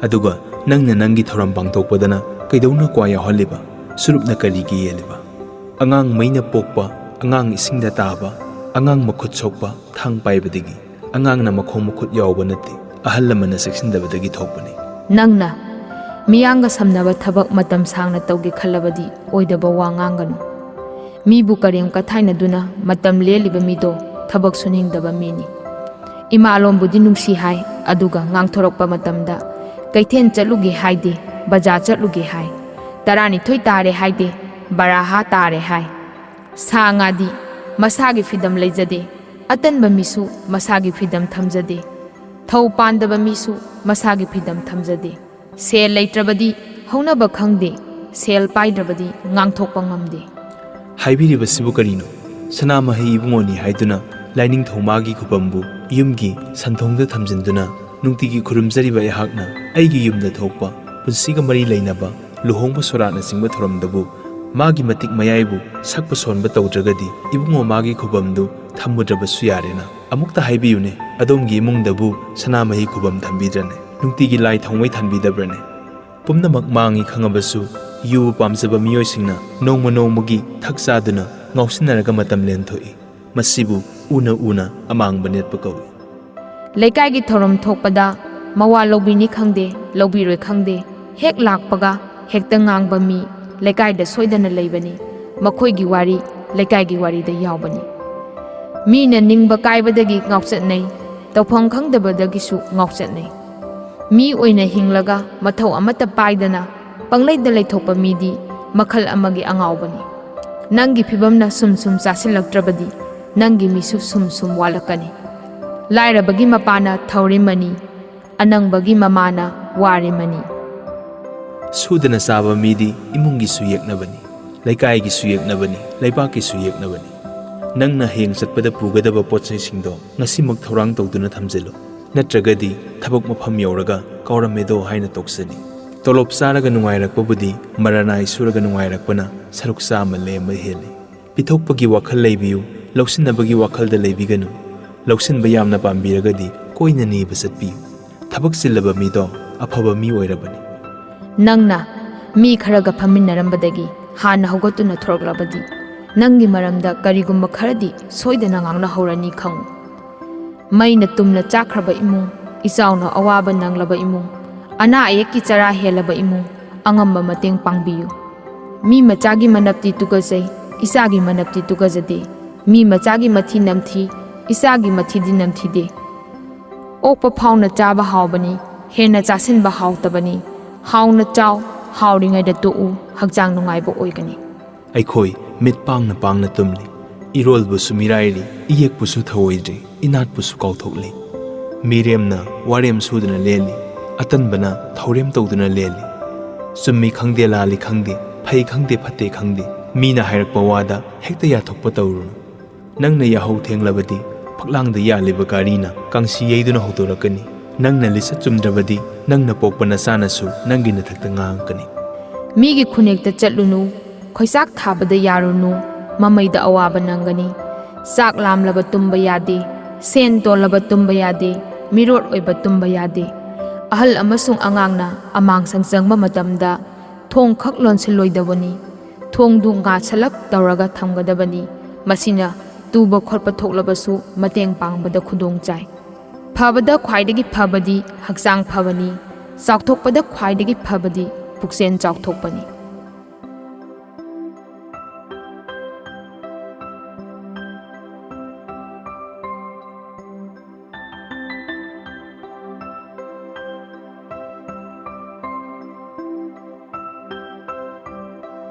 ꯑꯗꯨꯒ ꯅꯪꯅ ꯅꯪꯒꯤ ꯊꯧꯔꯝ ꯄꯥꯡꯊꯣꯛꯄꯗꯅ ꯀꯩꯗꯧꯅ ꯀ꯭ꯋꯥ ꯌꯥꯎꯍꯜꯂꯤꯕ? ꯆꯨꯔꯨꯞꯅ ꯀꯔꯤꯒꯤ ꯌꯦꯜꯂꯤꯕ? ꯑꯉꯥꯡ ꯃꯩꯅ ꯄꯣꯛꯄ, ꯑꯉꯥꯡ ꯏꯁꯤꯡꯗ ꯇꯥꯕ, ꯑꯉꯥꯡ ꯃꯈꯨꯠ ꯁꯣꯛꯄ ꯊꯥꯡ ꯄꯥꯏꯕꯗꯒꯤ, ꯑꯉꯥꯡꯅ ꯃꯈꯣꯡ ꯃꯈꯨꯠ ꯌꯥꯎꯕ ꯅꯠꯇꯦ, ꯑꯍꯜ ꯂꯃꯟꯅ ꯆꯦꯛꯁꯤꯟꯗꯕꯗꯒꯤ ꯊꯣꯛꯄꯅꯤ꯫ ꯅꯪꯅ ꯃꯤꯌꯥꯝꯒ ꯁꯝꯅꯕ ꯊꯕꯛ ꯃꯇꯝ ꯁꯥꯡꯅ ꯇꯧꯒꯦ ꯈꯜꯂꯕꯗꯤ ꯑꯣꯏꯗꯕ ꯋꯥ ꯉꯥꯡꯒꯅꯨ꯫ ꯃꯤꯕꯨ ꯀꯔꯦꯝ ꯀꯊꯥꯏꯅꯗꯨꯅ ꯃꯇꯝ ꯂꯦꯜꯂꯤꯕ ꯃꯤꯗꯣ ꯊꯕꯛ ꯁꯨꯅꯤꯡꯗꯕ ꯃꯤꯅꯤ꯫ ꯏꯃꯥꯂꯣꯟꯕꯨꯗꯤ ꯅꯨꯡꯁꯤ ꯍꯥꯏ, ꯑꯗꯨꯒ ꯉꯥꯡꯊꯣꯔꯛꯄ ꯃꯇꯝꯗ ꯀꯩꯊꯦꯜ ꯆꯠꯂꯨꯒꯦ ꯍꯥꯏꯗꯦ, ꯕꯖꯥꯔ ꯆꯠꯂꯨꯒꯦ ꯍꯥꯏ꯫ ꯇꯔꯥꯅꯤꯊꯣꯏ ꯇꯥꯔꯦ ꯍꯥꯏꯗꯦ, ꯕꯔꯥꯍꯥ ꯇꯥꯔꯦ ꯍꯥꯏ꯫ ꯁꯥ ꯉꯥꯗꯤ ꯃꯁꯥꯒꯤ ꯐꯤꯗꯝ ꯂꯩꯖꯗꯦ꯫ ꯑꯇꯟꯕ ꯃꯤꯁꯨ ꯃꯁꯥꯒꯤ ꯐꯤꯗꯝ ꯊꯝꯖꯗꯦ꯫ ꯊꯧ ꯄꯥꯟꯗꯕ ꯃꯤꯁꯨ ꯃꯁꯥꯒꯤ ꯐꯤꯗꯝ ꯊꯝꯖꯗꯦ꯫ ꯁꯦꯜ ꯂꯩꯇ꯭ꯔꯕꯗꯤ ꯍꯧꯅꯕ ꯈꯪꯗꯦ, ꯁꯦꯜ ꯄꯥꯏꯗ꯭ꯔꯕꯗꯤ ꯉꯥꯡꯊꯣꯛꯄ ꯉꯝꯗꯦ꯫ ꯍꯥꯏꯕꯤꯔꯤꯕꯁꯤꯕꯨ ꯀꯔꯤꯅꯣ? ꯁꯅꯥꯃꯍꯤ ꯏꯕꯨꯡꯉꯣꯅꯤ ꯍꯥꯏꯗꯨꯅ ꯂꯥꯏꯅꯤꯡꯊꯧ ꯃꯥꯒꯤ ꯈꯨꯕꯝꯕꯨ ꯌꯨꯝꯒꯤ ꯁꯟꯊꯣꯡꯗ ꯊꯝꯖꯤꯟꯗꯨꯅ ꯅꯨꯡꯇꯤꯒꯤ ꯈꯨꯔꯨꯝꯖꯔꯤꯕ ꯑꯩꯍꯥꯛꯅ ꯑꯩꯒꯤ ꯌꯨꯝꯗ ꯊꯣꯛꯄ ꯄꯨꯟꯁꯤꯒ ꯃꯔꯤ ꯂꯩꯅꯕ ꯂꯨꯍꯣꯡꯕ ꯁꯣꯔꯥꯠꯅꯆꯤꯡꯕ ꯊꯧꯔꯝꯗꯕꯨ ꯃꯥꯒꯤ ꯃꯇꯤꯛ ꯃꯌꯥꯏꯕꯨ ꯁꯛꯄ ꯁꯣꯟꯕ ꯇꯧꯗ꯭ꯔꯒꯗꯤ ꯏꯕꯨꯡꯉꯣ ꯃꯥꯒꯤ ꯈꯨꯕꯝꯗꯨ ꯊꯝꯃꯨꯗ꯭ꯔꯕꯁꯨ ꯌꯥꯔꯦꯅ꯫ ꯑꯃꯨꯛꯇ ꯍꯥꯏꯕꯤꯌꯨꯅꯦ, ꯑꯗꯣꯝꯒꯤ ꯏꯃꯨꯡꯗꯕꯨ ꯁꯅꯥꯃꯍꯤ ꯈꯨꯕꯝ ꯊꯝꯕꯤꯗ꯭ꯔꯅꯦ? ꯅꯨꯡꯇꯤꯒꯤ ꯂꯥꯏ ꯊꯥꯎꯃꯩ ꯊꯥꯟꯕꯤꯗꯕ꯭ꯔꯅꯦ? ꯄꯨꯝꯅꯃꯛ ꯃꯥꯡꯉꯤ ꯈꯪꯉꯕꯁꯨ ꯌꯨ ꯄꯥꯝꯖꯕ ꯃꯤꯑꯣꯏꯁꯤꯡꯅ ꯅꯣꯡꯃ ꯅꯣꯡꯃꯒꯤ ꯊꯛ ꯆꯥꯗꯨꯅ ꯉꯥꯎꯁꯤꯟꯅꯔꯒ ꯃꯇꯝ ꯂꯦꯟꯊꯣꯛꯏ꯫ ꯃꯁꯤꯕꯨ ꯎꯅ ꯎꯅ ꯑꯃꯥꯡꯕ ꯅꯦꯠꯄ ꯀꯧꯏ꯫ ꯂꯩꯀꯥꯏꯒꯤ ꯊꯧꯔꯝ ꯊꯣꯛꯄꯗ ꯃꯋꯥ ꯂꯧꯕꯤꯅꯤ ꯈꯪꯗꯦ, ꯂꯧꯕꯤꯔꯣꯏ ꯈꯪꯗꯦ, ꯍꯦꯛ ꯂꯥꯛꯄꯒ ꯍꯦꯛꯇ ꯉꯥꯡꯕ ꯃꯤ ꯂꯩꯀꯥꯏꯗ ꯁꯣꯏꯗꯅ ꯂꯩꯕꯅꯤ꯫ ꯃꯈꯣꯏꯒꯤ ꯋꯥꯔꯤ ꯂꯩꯀꯥꯏꯒꯤ ꯋꯥꯔꯤꯗ ꯌꯥꯎꯕꯅꯤ꯫ ꯃꯤꯅ ꯅꯤꯡꯕ ꯀꯥꯏꯕꯗꯒꯤ ꯉꯥꯎꯆꯠꯅꯩ, ꯇꯧꯐꯝ ꯈꯪꯗꯕꯗꯒꯤꯁꯨ ꯉꯥꯎꯆꯠꯅꯩ꯫ ꯃꯤ ꯑꯣꯏꯅ ꯍꯤꯡꯂꯒ ꯃꯊꯧ ꯑꯃꯠꯇ ꯄꯥꯏꯗꯅ ꯄꯪꯂꯩꯗ ꯂꯩꯊꯣꯛꯄ ꯃꯤꯗꯤ ꯃꯈꯜ ꯑꯃꯒꯤ ꯑꯉꯥꯎꯕꯅꯤ꯫ ꯅꯪꯒꯤ ꯐꯤꯕꯝꯅ ꯁꯨꯝ ꯁꯨꯝ ꯆꯥꯁꯤꯜꯂꯛꯇ꯭ꯔꯕꯗꯤ ꯅꯪꯒꯤ ꯃꯤꯁꯨ ꯁꯨꯝ ꯁꯨꯝ ꯋꯥꯠꯂꯛꯀꯅꯤ꯫ ꯂꯥꯏꯔꯕꯒꯤ ꯃꯄꯥꯅ ꯊꯧꯔꯤꯃꯅꯤ, ꯑꯅꯪꯕꯒꯤ ꯃꯃꯥꯅ ꯋꯥꯔꯤꯃꯅꯤ꯫ ꯁꯨꯗꯅ ꯆꯥꯕ ꯃꯤꯗꯤ ꯏꯃꯨꯡꯒꯤꯁꯨ ꯌꯦꯛꯅꯕꯅꯤ, ꯂꯩꯀꯥꯏꯒꯤꯁꯨ ꯌꯦꯛꯅꯕꯅꯤ, ꯂꯩꯕꯥꯛꯀꯤꯁꯨ ꯌꯦꯛꯅꯕꯅꯤ꯫ ꯅꯪꯅ ꯍꯌꯦꯡ ꯆꯠꯄꯗ ꯄꯨꯒꯗꯕ ꯄꯣꯠ ꯆꯩꯁꯤꯡꯗꯣ ꯉꯁꯤꯃꯛ ꯊꯧꯔꯥꯡ ꯇꯧꯗꯨꯅ ꯊꯝꯖꯤꯜꯂꯨ, ꯅꯠꯇ꯭ꯔꯒꯗꯤ ꯊꯕꯛ ꯃꯐꯝ ꯌꯧꯔꯒ ꯀꯥꯎꯔꯝꯃꯦꯗꯣ ꯍꯥꯏꯅ ꯇꯣꯛꯆꯅꯤ꯫ ꯇꯣꯂꯣꯞ ꯆꯥꯔꯒ ꯅꯨꯡꯉꯥꯏꯔꯛꯄꯕꯨꯗꯤ ꯃꯔꯅꯥꯏ ꯁꯨꯔꯒ ꯅꯨꯡꯉꯥꯏꯔꯛꯄꯅ ꯁꯔꯨꯛ ꯆꯥꯝꯃ ꯂꯦꯝꯕ ꯍꯦꯜꯂꯤ꯫ ꯄꯤꯊꯣꯛꯄꯒꯤ ꯋꯥꯈꯜ ꯂꯩꯕꯤꯌꯨ, ꯂꯧꯁꯤꯟꯅꯕꯒꯤ ꯋꯥꯈꯜꯗ ꯂꯩꯕꯤꯒꯅꯨ꯫ ꯂꯧꯁꯤꯟꯕ ꯌꯥꯝꯅ ꯄꯥꯝꯕꯤꯔꯒꯗꯤ ꯀꯣꯏꯅ ꯅꯤꯕ ꯆꯠꯄꯤꯌꯨ꯫ ꯊꯕꯛ ꯆꯤꯜꯂꯕ ꯃꯤꯗꯣ ꯑꯐꯕ ꯃꯤ ꯑꯣꯏꯔꯕꯅꯤ꯫ ꯅꯪꯅ ꯃꯤ ꯈꯔꯒ ꯐꯝꯃꯤꯟꯅꯔꯝꯕꯗꯒꯤ ꯍꯥꯟꯅ ꯍꯧꯒꯠꯇꯨꯅ ꯊꯣꯔꯛꯂꯕꯗꯤ ꯅꯪꯒꯤ ꯃꯔꯝꯗ ꯀꯔꯤꯒꯨꯝꯕ ꯈꯔꯗꯤ ꯁꯣꯏꯗꯅ ꯉꯥꯡꯅꯍꯧꯔꯅꯤ ꯈꯪꯉꯨ꯫ ꯃꯩꯅ ꯇꯨꯝꯅ ꯆꯥꯛꯈ꯭ꯔꯕ ꯏꯃꯨꯡ, ꯏꯆꯥꯎꯅ ꯑꯋꯥꯕ ꯅꯪꯂꯕ ꯏꯃꯨꯡ, ꯑꯅꯥ ꯑꯌꯦꯛꯀꯤ ꯆꯔꯥ ꯍꯦꯜꯂꯕ ꯏꯃꯨꯡ, ꯑꯉꯝꯕ ꯃꯇꯦꯡ ꯄꯥꯡꯕꯤꯌꯨ꯫ ꯃꯤ ꯃꯆꯥꯒꯤ ꯃꯅꯞꯇꯤ ꯇꯨꯒꯖꯩ, ꯏꯆꯥꯒꯤ ꯃꯅꯞꯇꯤ ꯇꯨꯒꯖꯗꯦ꯫ ꯃꯤ ꯃꯆꯥꯒꯤ ꯃꯊꯤ ꯅꯝꯊꯤ, ꯏꯆꯥꯒꯤ ꯃꯊꯤꯗꯤ ꯅꯝꯊꯤꯗꯦ꯫ ꯑꯣꯛꯄ ꯐꯥꯎꯅ ꯆꯥꯕ ꯍꯥꯎꯕꯅꯤ, ꯍꯦꯟꯅ ꯆꯥꯁꯤꯟꯕ ꯍꯥꯎꯇꯕꯅꯤ꯫ ꯍꯥꯎꯅ ꯆꯥꯎ, ꯍꯥꯎꯔꯤꯉꯩꯗ ꯇꯣꯛꯎ, ꯍꯛꯆꯥꯡ ꯅꯨꯡꯉꯥꯏꯕ ꯑꯣꯏꯒꯅꯤ꯫ ꯑꯩꯈꯣꯏ ꯃꯤꯠ ꯄꯥꯡꯅ ꯄꯥꯡꯅ ꯇꯨꯝꯂꯤ꯫ ꯏꯔꯣꯜꯕꯨꯁꯨ ꯃꯤꯔꯥꯏꯔꯤ, ꯏꯌꯦꯛꯄꯨꯁꯨ ꯊꯧꯑꯣꯏꯗ꯭ꯔꯤ, ꯏꯅꯥꯠꯄꯨꯁꯨ ꯀꯥꯎꯊꯣꯛꯂꯤ꯫ ꯃꯤꯔꯦꯝꯅ ꯋꯥꯔꯦꯝ ꯁꯨꯗꯨꯅ ꯂꯦꯜꯂꯤ, ꯑꯇꯟꯕꯅ ꯊꯧꯔꯦꯝ ꯇꯧꯗꯨꯅ ꯂꯦꯜꯂꯤ꯫ ꯆꯨꯝꯃꯤ ꯈꯪꯗꯦ, ꯂꯥꯜꯂꯤ ꯈꯪꯗꯦ, ꯐꯩ ꯈꯪꯗꯦ, ꯐꯠꯇꯦ ꯈꯪꯗꯦ, ꯃꯤꯅ ꯍꯥꯏꯔꯛꯄ ꯋꯥꯗ ꯍꯦꯛꯇ ꯌꯥꯊꯣꯛꯄ ꯇꯧꯔꯨꯅꯨ꯫ ꯅꯪꯅ ꯌꯥꯍꯧ ꯊꯦꯡꯂꯕꯗꯤ ꯐꯛꯂꯥꯡꯗ ꯌꯥꯜꯂꯤꯕ ꯒꯥꯔꯤꯅ ꯀꯥꯡꯁꯤ ꯌꯩꯗꯨꯅ ꯍꯧꯗꯣꯔꯛꯀꯅꯤ꯫ ꯅꯪꯅ ꯂꯤꯆꯠ ꯆꯨꯝꯗ꯭ꯔꯕꯗꯤ ꯅꯪꯅ ꯄꯣꯛꯄ ꯅꯆꯥꯅꯁꯨ ꯅꯪꯒꯤ ꯅꯊꯛꯇ ꯉꯥꯡꯉꯛꯀꯅꯤ꯫ ꯃꯤꯒꯤ ꯈꯨꯅꯦꯛꯇ ꯆꯠꯂꯨꯅꯨ, ꯈꯣꯏꯆꯥꯛ ꯊꯥꯕꯗ ꯌꯥꯔꯨꯅꯨ, ꯃꯃꯩꯗ ꯑꯋꯥꯕ ꯅꯪꯒꯅꯤ꯫ ꯆꯥꯛ ꯂꯥꯝꯂꯕ ꯇꯨꯝꯕ ꯌꯥꯗꯦ, ꯁꯦꯟ ꯇꯣꯜꯂꯕ ꯇꯨꯝꯕ ꯌꯥꯗꯦ, ꯃꯤꯔꯣꯠ ꯑꯣꯏꯕ ꯇꯨꯝꯕ ꯌꯥꯗꯦ꯫ ꯑꯍꯜ ꯑꯃꯁꯨꯡ ꯑꯉꯥꯡꯅ ꯑꯃꯥꯡꯁꯪ ꯆꯪꯕ ꯃꯇꯝꯗ ꯊꯣꯡ ꯈꯛ ꯂꯣꯟꯁꯤꯜꯂꯣꯏꯗꯕꯅꯤ꯫ ꯊꯣꯡꯗꯨ ꯉꯥꯁꯜꯂꯞ ꯇꯧꯔꯒ ꯊꯝꯒꯗꯕꯅꯤ꯫ ꯃꯁꯤꯅ ꯇꯨꯕ ꯈꯣꯠꯄ ꯊꯣꯛꯂꯕꯁꯨ ꯃꯇꯦꯡ ꯄꯥꯡꯕꯗ ꯈꯨꯗꯣꯡ ꯆꯥꯏ꯫ ꯐꯕꯗ ꯈ꯭ꯋꯥꯏꯗꯒꯤ ꯐꯕꯗꯤ ꯍꯛꯆꯥꯡ ꯐꯕꯅꯤ꯫ ꯆꯥꯎꯊꯣꯛꯄꯗ ꯈ꯭ꯋꯥꯏꯗꯒꯤ ꯐꯕꯗꯤ ꯄꯨꯛꯆꯦꯜ ꯆꯥꯎꯊꯣꯛꯄꯅꯤ꯫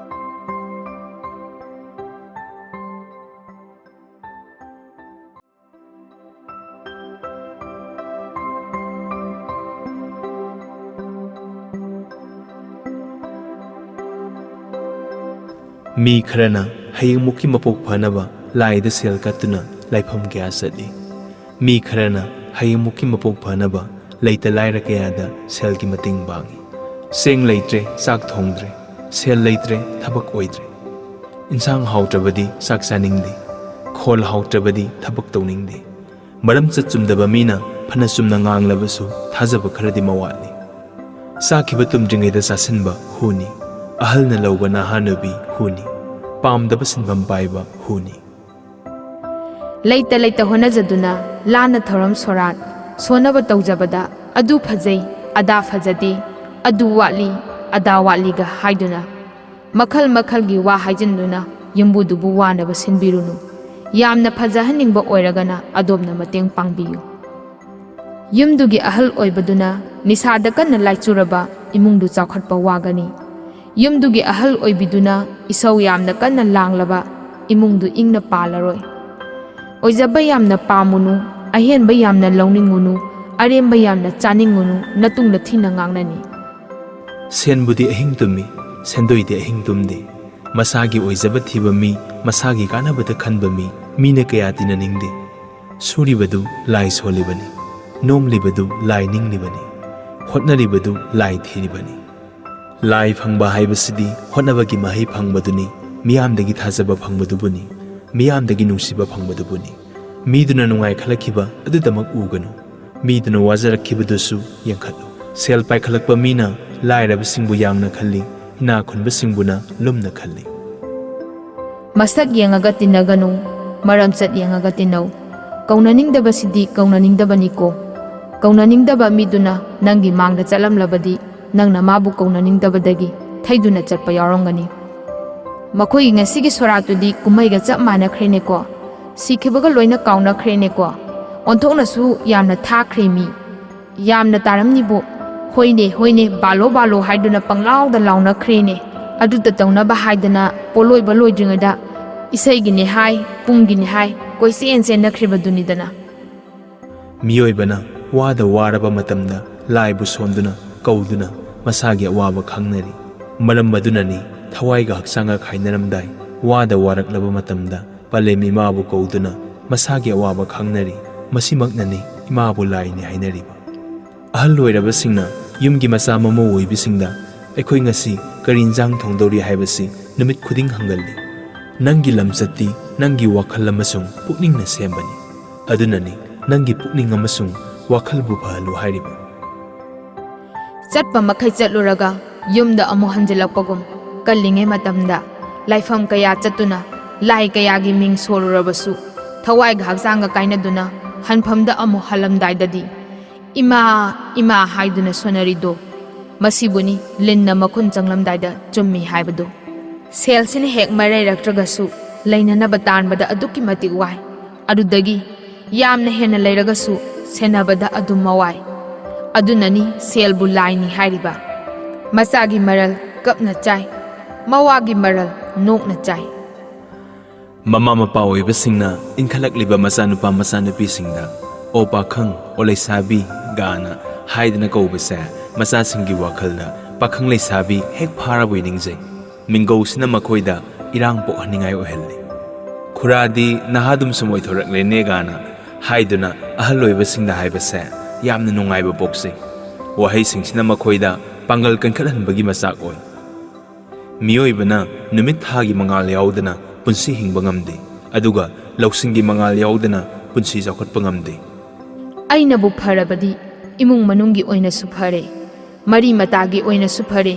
ꯃꯤ ꯈꯔꯅ ꯍꯌꯦꯡꯃꯨꯛꯀꯤ ꯃꯄꯣꯛ ꯐꯅꯕ ꯂꯥꯏꯗ ꯁꯦꯜ ꯀꯠꯇꯨꯅ ꯂꯥꯏꯐꯝ ꯀꯌꯥ ꯆꯠꯂꯤ꯫ ꯃꯤ ꯈꯔꯅ ꯍꯌꯦꯡꯃꯨꯛꯀꯤ ꯃꯄꯣꯛ ꯐꯅꯕ ꯂꯩꯇ ꯂꯥꯏꯔ ꯀꯌꯥꯗ ꯁꯦꯜꯒꯤ ꯃꯇꯦꯡ ꯄꯥꯡꯏ꯫ ꯆꯦꯡ ꯂꯩꯇ꯭ꯔꯦ, ꯆꯥꯛ ꯊꯣꯡꯗ꯭ꯔꯦ, ꯁꯦꯜ ꯂꯩꯇ꯭ꯔꯦ, ꯊꯕꯛ ꯑꯣꯏꯗ꯭ꯔꯦ꯫ ꯏꯟꯁꯥꯡ ꯍꯥꯎꯇ꯭ꯔꯕꯗꯤ ꯆꯥꯛ ꯆꯥꯅꯤꯡꯗꯦ, ꯈꯣꯜ ꯍꯥꯎꯇ꯭ꯔꯕꯗꯤ ꯊꯕꯛ ꯇꯧꯅꯤꯡꯗꯦ꯫ ꯃꯔꯝ ꯆꯠ ꯆꯨꯝꯗꯕ ꯃꯤꯅ ꯐꯅ ꯆꯨꯝꯅ ꯉꯥꯡꯂꯕꯁꯨ ꯊꯥꯖꯕ ꯈꯔꯗꯤ ꯃꯋꯥꯠꯂꯤ꯫ ꯆꯥꯈꯤꯕ ꯇꯨꯝꯗ꯭ꯔꯤꯉꯩꯗ ꯆꯥꯁꯤꯟꯕ ꯍꯨꯅꯤ꯫ ꯑꯍꯜꯅ ꯂꯧꯕ ꯅꯍꯥ ꯅꯨꯄꯤ ꯍꯨꯅꯤ꯫ ꯄꯥꯝꯗꯕ ꯁꯤꯟꯐꯝ ꯄꯥꯏꯕ ꯍꯨꯅꯤ꯫ ꯂꯩꯇ ꯂꯩꯇ ꯍꯣꯠꯅꯖꯗꯨꯅ ꯂꯥꯟꯅ ꯊꯧꯔꯝ ꯁꯣꯔꯥꯠ ꯁꯣꯟꯅꯕ ꯇꯧꯖꯕꯗ ꯑꯗꯨ ꯐꯖꯩ, ꯑꯗꯥ ꯐꯖꯗꯦ, ꯑꯗꯨ ꯋꯥꯠꯂꯤ, ꯑꯗꯥ ꯋꯥꯠꯂꯤꯒ ꯍꯥꯏꯗꯨꯅ ꯃꯈꯜ ꯃꯈꯜꯒꯤ ꯋꯥ ꯍꯥꯏꯖꯤꯟꯗꯨꯅ ꯌꯨꯝꯕꯨꯗꯨꯕꯨ ꯋꯥꯅꯕ ꯁꯤꯟꯕꯤꯔꯨꯅꯨ꯫ ꯌꯥꯝꯅ ꯐꯖꯍꯟꯅꯤꯡꯕ ꯑꯣꯏꯔꯒꯅ ꯑꯗꯣꯝꯅ ꯃꯇꯦꯡ ꯄꯥꯡꯕꯤꯌꯨ꯫ ꯌꯨꯝꯗꯨꯒꯤ ꯑꯍꯜ ꯑꯣꯏꯕꯗꯨꯅ ꯅꯤꯁꯥꯗ ꯀꯟꯅ ꯂꯥꯏꯆꯨꯔꯕ ꯏꯃꯨꯡꯗꯨ ꯆꯥꯎꯈꯠꯄ ꯋꯥꯒꯅꯤ꯫ ꯌꯨꯝꯗꯨꯒꯤ ꯑꯍꯜ ꯑꯣꯏꯕꯤꯗꯨꯅ ꯏꯁꯧ ꯌꯥꯝꯅ ꯀꯟꯅ ꯂꯥꯡꯂꯕ ꯏꯃꯨꯡꯗꯨ ꯏꯪꯅ ꯄꯥꯜꯂꯔꯣꯏ꯫ ꯑꯣꯏꯖꯕ ꯌꯥꯝꯅ ꯄꯥꯝꯃꯨꯅꯨ, ꯑꯍꯦꯟꯕ ꯌꯥꯝꯅ ꯂꯧꯅꯤꯡꯉꯨꯅꯨ, ꯑꯔꯦꯝꯕ ꯌꯥꯝꯅ ꯆꯥꯅꯤꯡꯉꯨꯅꯨ, ꯅꯇꯨꯡꯗ ꯊꯤꯅ ꯉꯥꯡꯅꯅꯤ꯫ ꯁꯦꯟꯕꯨꯗꯤ ꯑꯍꯤꯡ ꯇꯨꯝꯃꯤ, ꯁꯦꯟꯗꯣꯏꯗꯤ ꯑꯍꯤꯡ ꯇꯨꯝꯗꯦ꯫ ꯃꯁꯥꯒꯤ ꯑꯣꯏꯖꯕ ꯊꯤꯕ ꯃꯤ, ꯃꯁꯥꯒꯤ ꯀꯥꯟꯅꯕꯗ ꯈꯟꯕ ꯃꯤ, ꯃꯤꯅ ꯀꯌꯥ ꯇꯤꯟꯅꯅꯤꯡꯗꯦ꯫ ꯁꯨꯔꯤꯕꯗꯨ ꯂꯥꯏ ꯁꯣꯜꯂꯤꯕꯅꯤ, ꯅꯣꯝꯂꯤꯕꯗꯨ ꯂꯥꯏ ꯅꯤꯡꯂꯤꯕꯅꯤ, ꯍꯣꯠꯅꯔꯤꯕꯗꯨ ꯂꯥꯏ ꯊꯤꯔꯤꯕꯅꯤ꯫ ꯂꯥꯏ ꯐꯪꯕ ꯍꯥꯏꯕꯁꯤꯗꯤ ꯍꯣꯠꯅꯕꯒꯤ ꯃꯍꯩ ꯐꯪꯕꯗꯨꯅꯤ, ꯃꯤꯌꯥꯝꯗꯒꯤ ꯊꯥꯖꯕ ꯐꯪꯕꯗꯨꯕꯨꯅꯤ, ꯃꯤꯌꯥꯝꯗꯒꯤ ꯅꯨꯡꯁꯤꯕ ꯐꯪꯕꯗꯨꯕꯨꯅꯤ꯫ ꯃꯤꯗꯨꯅ ꯅꯨꯡꯉꯥꯏ ꯈꯜꯂꯛꯈꯤꯕ ꯑꯗꯨꯗꯃꯛ ꯎꯒꯅꯨ, ꯃꯤꯗꯨꯅ ꯋꯥꯖꯔꯛꯈꯤꯕꯗꯨꯁꯨ ꯌꯦꯡꯈꯠꯂꯨ꯫ ꯁꯦꯜ ꯄꯥꯏꯈꯠꯂꯛꯄ ꯃꯤꯅ ꯂꯥꯏꯔꯕꯁꯤꯡꯕꯨ ꯌꯥꯡꯅ ꯈꯜꯂꯤ, ꯏꯅꯥꯛ ꯈꯨꯟꯕꯁꯤꯡꯕꯨꯅ ꯂꯨꯝꯅ ꯈꯜꯂꯤ꯫ ꯃꯁꯛ ꯌꯦꯡꯉꯒ ꯇꯤꯟꯅꯒꯅꯨ, ꯃꯔꯝꯆꯠ ꯌꯦꯡꯉꯒ ꯇꯤꯟꯅꯧ꯫ ꯀꯧꯅꯅꯤꯡꯗꯕꯁꯤꯗꯤ ꯀꯧꯅꯅꯤꯡꯗꯕꯅꯤꯀꯣ꯫ ꯀꯧꯅꯅꯤꯡꯗꯕ ꯃꯤꯗꯨꯅ ꯅꯪꯒꯤ ꯃꯥꯡꯗ ꯆꯠꯂꯝꯂꯕꯗꯤ ꯅꯪꯅ ꯃꯥꯕꯨ ꯀꯧꯅꯅꯤꯡꯗꯕꯗꯒꯤ ꯊꯩꯗꯨꯅ ꯆꯠꯄ ꯌꯥꯎꯔꯝꯒꯅꯤ꯫ ꯃꯈꯣꯏꯒꯤ ꯉꯁꯤꯒꯤ ꯁꯣꯔꯥꯠꯇꯨꯗꯤ ꯀꯨꯝꯍꯩꯒ ꯆꯞ ꯃꯥꯟꯅꯈ꯭ꯔꯦꯅꯦꯀꯣ꯫ ꯁꯤꯈꯤꯕꯒ ꯂꯣꯏꯅ ꯀꯥꯎꯅꯈ꯭ꯔꯦꯅꯦꯀꯣ꯫ ꯑꯣꯟꯊꯣꯛꯅꯁꯨ ꯌꯥꯝꯅ ꯊꯥꯈ꯭ꯔꯦ ꯃꯤ꯫ ꯌꯥꯝꯅ ꯇꯥꯔꯝꯅꯤꯕꯨ꯫ ꯍꯣꯏꯅꯦ, ꯍꯣꯏꯅꯦ, ꯕꯥꯂꯣ, ꯕꯥꯂꯣ ꯍꯥꯏꯗꯨꯅ ꯄꯪꯂꯥꯎꯗ ꯂꯥꯎꯅꯈ꯭ꯔꯦꯅꯦ꯫ ꯑꯗꯨꯇ ꯇꯧꯅꯕ ꯍꯥꯏꯗꯅ ꯄꯣꯂꯣꯏꯕ ꯂꯣꯏꯗ꯭ꯔꯤꯉꯩꯗ ꯏꯁꯩꯒꯤꯅꯦ ꯍꯥꯏ, ꯄꯨꯡꯒꯤꯅꯦ ꯍꯥꯏ, ꯀꯣꯏꯆꯦꯟ ꯆꯦꯟꯅꯈ꯭ꯔꯤꯕꯗꯨꯅꯤꯗꯅ꯫ ꯃꯤꯑꯣꯏꯕꯅ ꯋꯥꯗ ꯋꯥꯔꯕ ꯃꯇꯝꯗ ꯂꯥꯏꯕꯨ ꯁꯣꯟꯗꯨꯅ, ꯀꯧꯗꯨꯅ ꯃꯁꯥꯒꯤ ꯑꯋꯥꯕ ꯈꯪꯅꯔꯤ꯫ ꯃꯔꯝ ꯑꯗꯨꯅꯅꯤ ꯊꯋꯥꯏꯒ ꯍꯛꯆꯥꯡꯒ ꯈꯥꯏꯅꯔꯝꯗꯥꯏ, ꯋꯥꯗ ꯋꯥꯔꯛꯂꯕ ꯃꯇꯝꯗ ꯄꯂꯦꯝ ꯏꯃꯥꯕꯨ ꯀꯧꯗꯨꯅ ꯃꯁꯥꯒꯤ ꯑꯋꯥꯕ ꯈꯪꯅꯔꯤ꯫ ꯃꯁꯤꯃꯛꯅꯅꯤ ꯏꯃꯥꯕꯨ ꯂꯥꯏꯅꯤ ꯍꯥꯏꯅꯔꯤꯕ꯫ ꯑꯍꯜ ꯑꯣꯏꯔꯕꯁꯤꯡꯅ ꯌꯨꯝꯒꯤ ꯃꯆꯥ ꯃꯃꯧ ꯑꯣꯏꯕꯤꯁꯤꯡꯗ "ꯑꯩꯈꯣꯏ ꯉꯁꯤ ꯀꯔꯤ ꯏꯟꯖꯥꯡ ꯊꯣꯡꯗꯧꯔꯤ?" ꯍꯥꯏꯕꯁꯤ ꯅꯨꯃꯤꯠ ꯈꯨꯗꯤꯡ ꯍꯪꯒꯜꯂꯤ꯫ ꯅꯪꯒꯤ ꯂꯝꯆꯠꯇꯤ ꯅꯪꯒꯤ ꯋꯥꯈꯜ ꯑꯃꯁꯨꯡ ꯄꯨꯛꯅꯤꯡꯅ ꯁꯦꯝꯕꯅꯤ꯫ ꯑꯗꯨꯅꯅꯤ ꯅꯪꯒꯤ ꯄꯨꯛꯅꯤꯡ ꯑꯃꯁꯨꯡ ꯋꯥꯈꯜꯕꯨ ꯐꯍꯜꯂꯨ ꯍꯥꯏꯔꯤꯕ꯫ ꯆꯠꯄ ꯃꯈꯩ ꯆꯠꯂꯨꯔꯒ ꯌꯨꯝꯗ ꯑꯃꯨꯛ ꯍꯟꯖꯤꯜꯂꯛꯄꯒꯨꯝ, ꯀꯜꯂꯤꯉꯩ ꯃꯇꯝꯗ ꯂꯥꯏꯐꯝ ꯀꯌꯥ ꯆꯠꯇꯨꯅ, ꯂꯥꯏ ꯀꯌꯥꯒꯤ ꯃꯤꯡ ꯁꯣꯜꯂꯨꯔꯕꯁꯨ, ꯊꯋꯥꯏꯒ ꯍꯛꯆꯥꯡꯒ ꯀꯥꯏꯅꯗꯨꯅ ꯍꯟꯐꯝꯗ ꯑꯃꯨꯛ ꯍꯜꯂꯝꯗꯥꯏꯗꯗꯤ "ꯏꯃꯥ, ꯏꯃꯥ" ꯍꯥꯏꯗꯨꯅ ꯁꯣꯟꯅꯔꯤꯗꯣ, ꯃꯁꯤꯕꯨꯅꯤ ꯂꯤꯟꯅ ꯃꯈꯨꯟ ꯆꯪꯂꯝꯗꯥꯏꯗ ꯆꯨꯝꯃꯤ ꯍꯥꯏꯕꯗꯣ꯫ ꯁꯦꯜꯁꯤꯅ ꯍꯦꯛ ꯃꯔꯩꯔꯛꯇ꯭ꯔꯒꯁꯨ, ꯂꯩꯅꯅꯕ ꯇꯥꯟꯕꯗ ꯑꯗꯨꯛꯀꯤ ꯃꯇꯤꯛ ꯋꯥꯏ꯫ ꯑꯗꯨꯗꯒꯤ ꯌꯥꯝꯅ ꯍꯦꯟꯅ ꯂꯩꯔꯒꯁꯨ, ꯁꯦꯟꯅꯕꯗ ꯑꯗꯨꯝ ꯃꯋꯥꯏ꯫ ꯑꯗꯨꯅꯅꯤ ꯁꯦꯜꯕꯨ ꯂꯥꯏꯅꯤ ꯍꯥꯏꯔꯤꯕ꯫ ꯃꯆꯥꯒꯤ ꯃꯔꯜ ꯀꯞꯅ ꯆꯥꯏ, ꯃꯋꯥꯒꯤ ꯃꯔꯜ ꯅꯣꯛꯅ ꯆꯥꯏ꯫ ꯃꯃꯥ ꯃꯄꯥ ꯑꯣꯏꯕꯁꯤꯡꯅ ꯏꯟꯈꯠꯂꯛꯂꯤꯕ ꯃꯆꯥꯅꯨꯄꯥ ꯃꯆꯥꯅꯨꯄꯤꯁꯤꯡꯗ "ꯑꯣ ꯄꯥꯈꯪ, ꯑꯣ ꯂꯩꯁꯥꯕꯤ" ꯒꯥꯅ ꯍꯥꯏꯗꯅ ꯀꯧꯕꯁꯦ ꯃꯆꯥꯁꯤꯡꯒꯤ ꯋꯥꯈꯜꯗ ꯄꯥꯈꯪ ꯂꯩꯁꯥꯕꯤ ꯍꯦꯛ ꯐꯥꯔꯕꯣꯏ ꯅꯤꯡꯖꯩ꯫ ꯃꯤꯡꯒꯧꯁꯤꯅ ꯃꯈꯣꯏꯗ ꯏꯔꯥꯡ ꯄꯣꯛꯍꯟꯅꯤꯡꯉꯥꯏ ꯑꯣꯏꯍꯜꯂꯤ꯫ "ꯈꯨꯔꯥꯗꯤ ꯅꯍꯥꯗꯨꯝ ꯁꯨꯝ ꯑꯣꯏꯊꯣꯔꯛꯂꯦꯅꯦ" ꯒꯥꯅ ꯍꯥꯏꯗꯨꯅ ꯑꯍꯜ ꯑꯣꯏꯕꯁꯤꯡꯗ ꯍꯥꯏꯕꯁꯦ ꯌꯥꯝꯅ ꯅꯨꯡꯉꯥꯏꯕ ꯄꯣꯛꯆꯩ꯫ ꯋꯥꯍꯩꯁꯤꯡꯁꯤꯅ ꯃꯈꯣꯏꯗ ꯄꯥꯡꯒꯜ ꯀꯟꯈꯠꯍꯟꯕꯒꯤ ꯃꯆꯥꯛ ꯑꯣꯏ꯫ ꯃꯤꯑꯣꯏꯕꯅ ꯅꯨꯃꯤꯠ ꯊꯥꯒꯤ ꯃꯉꯥꯜ ꯌꯥꯎꯗꯅ ꯄꯨꯟꯁꯤ ꯍꯤꯡꯕ ꯉꯝꯗꯦ, ꯑꯗꯨꯒ ꯂꯧꯁꯤꯡꯒꯤ ꯃꯉꯥꯜ ꯌꯥꯎꯗꯅ ꯄꯨꯟꯁꯤ ꯆꯥꯎꯈꯠꯄ ꯉꯝꯗꯦ꯫ ꯑꯩꯅꯕꯨ ꯐꯔꯕꯗꯤ ꯏꯃꯨꯡ ꯃꯅꯨꯡꯒꯤ ꯑꯣꯏꯅꯁꯨ ꯐꯔꯦ, ꯃꯔꯤ ꯃꯇꯥꯒꯤ ꯑꯣꯏꯅꯁꯨ ꯐꯔꯦ,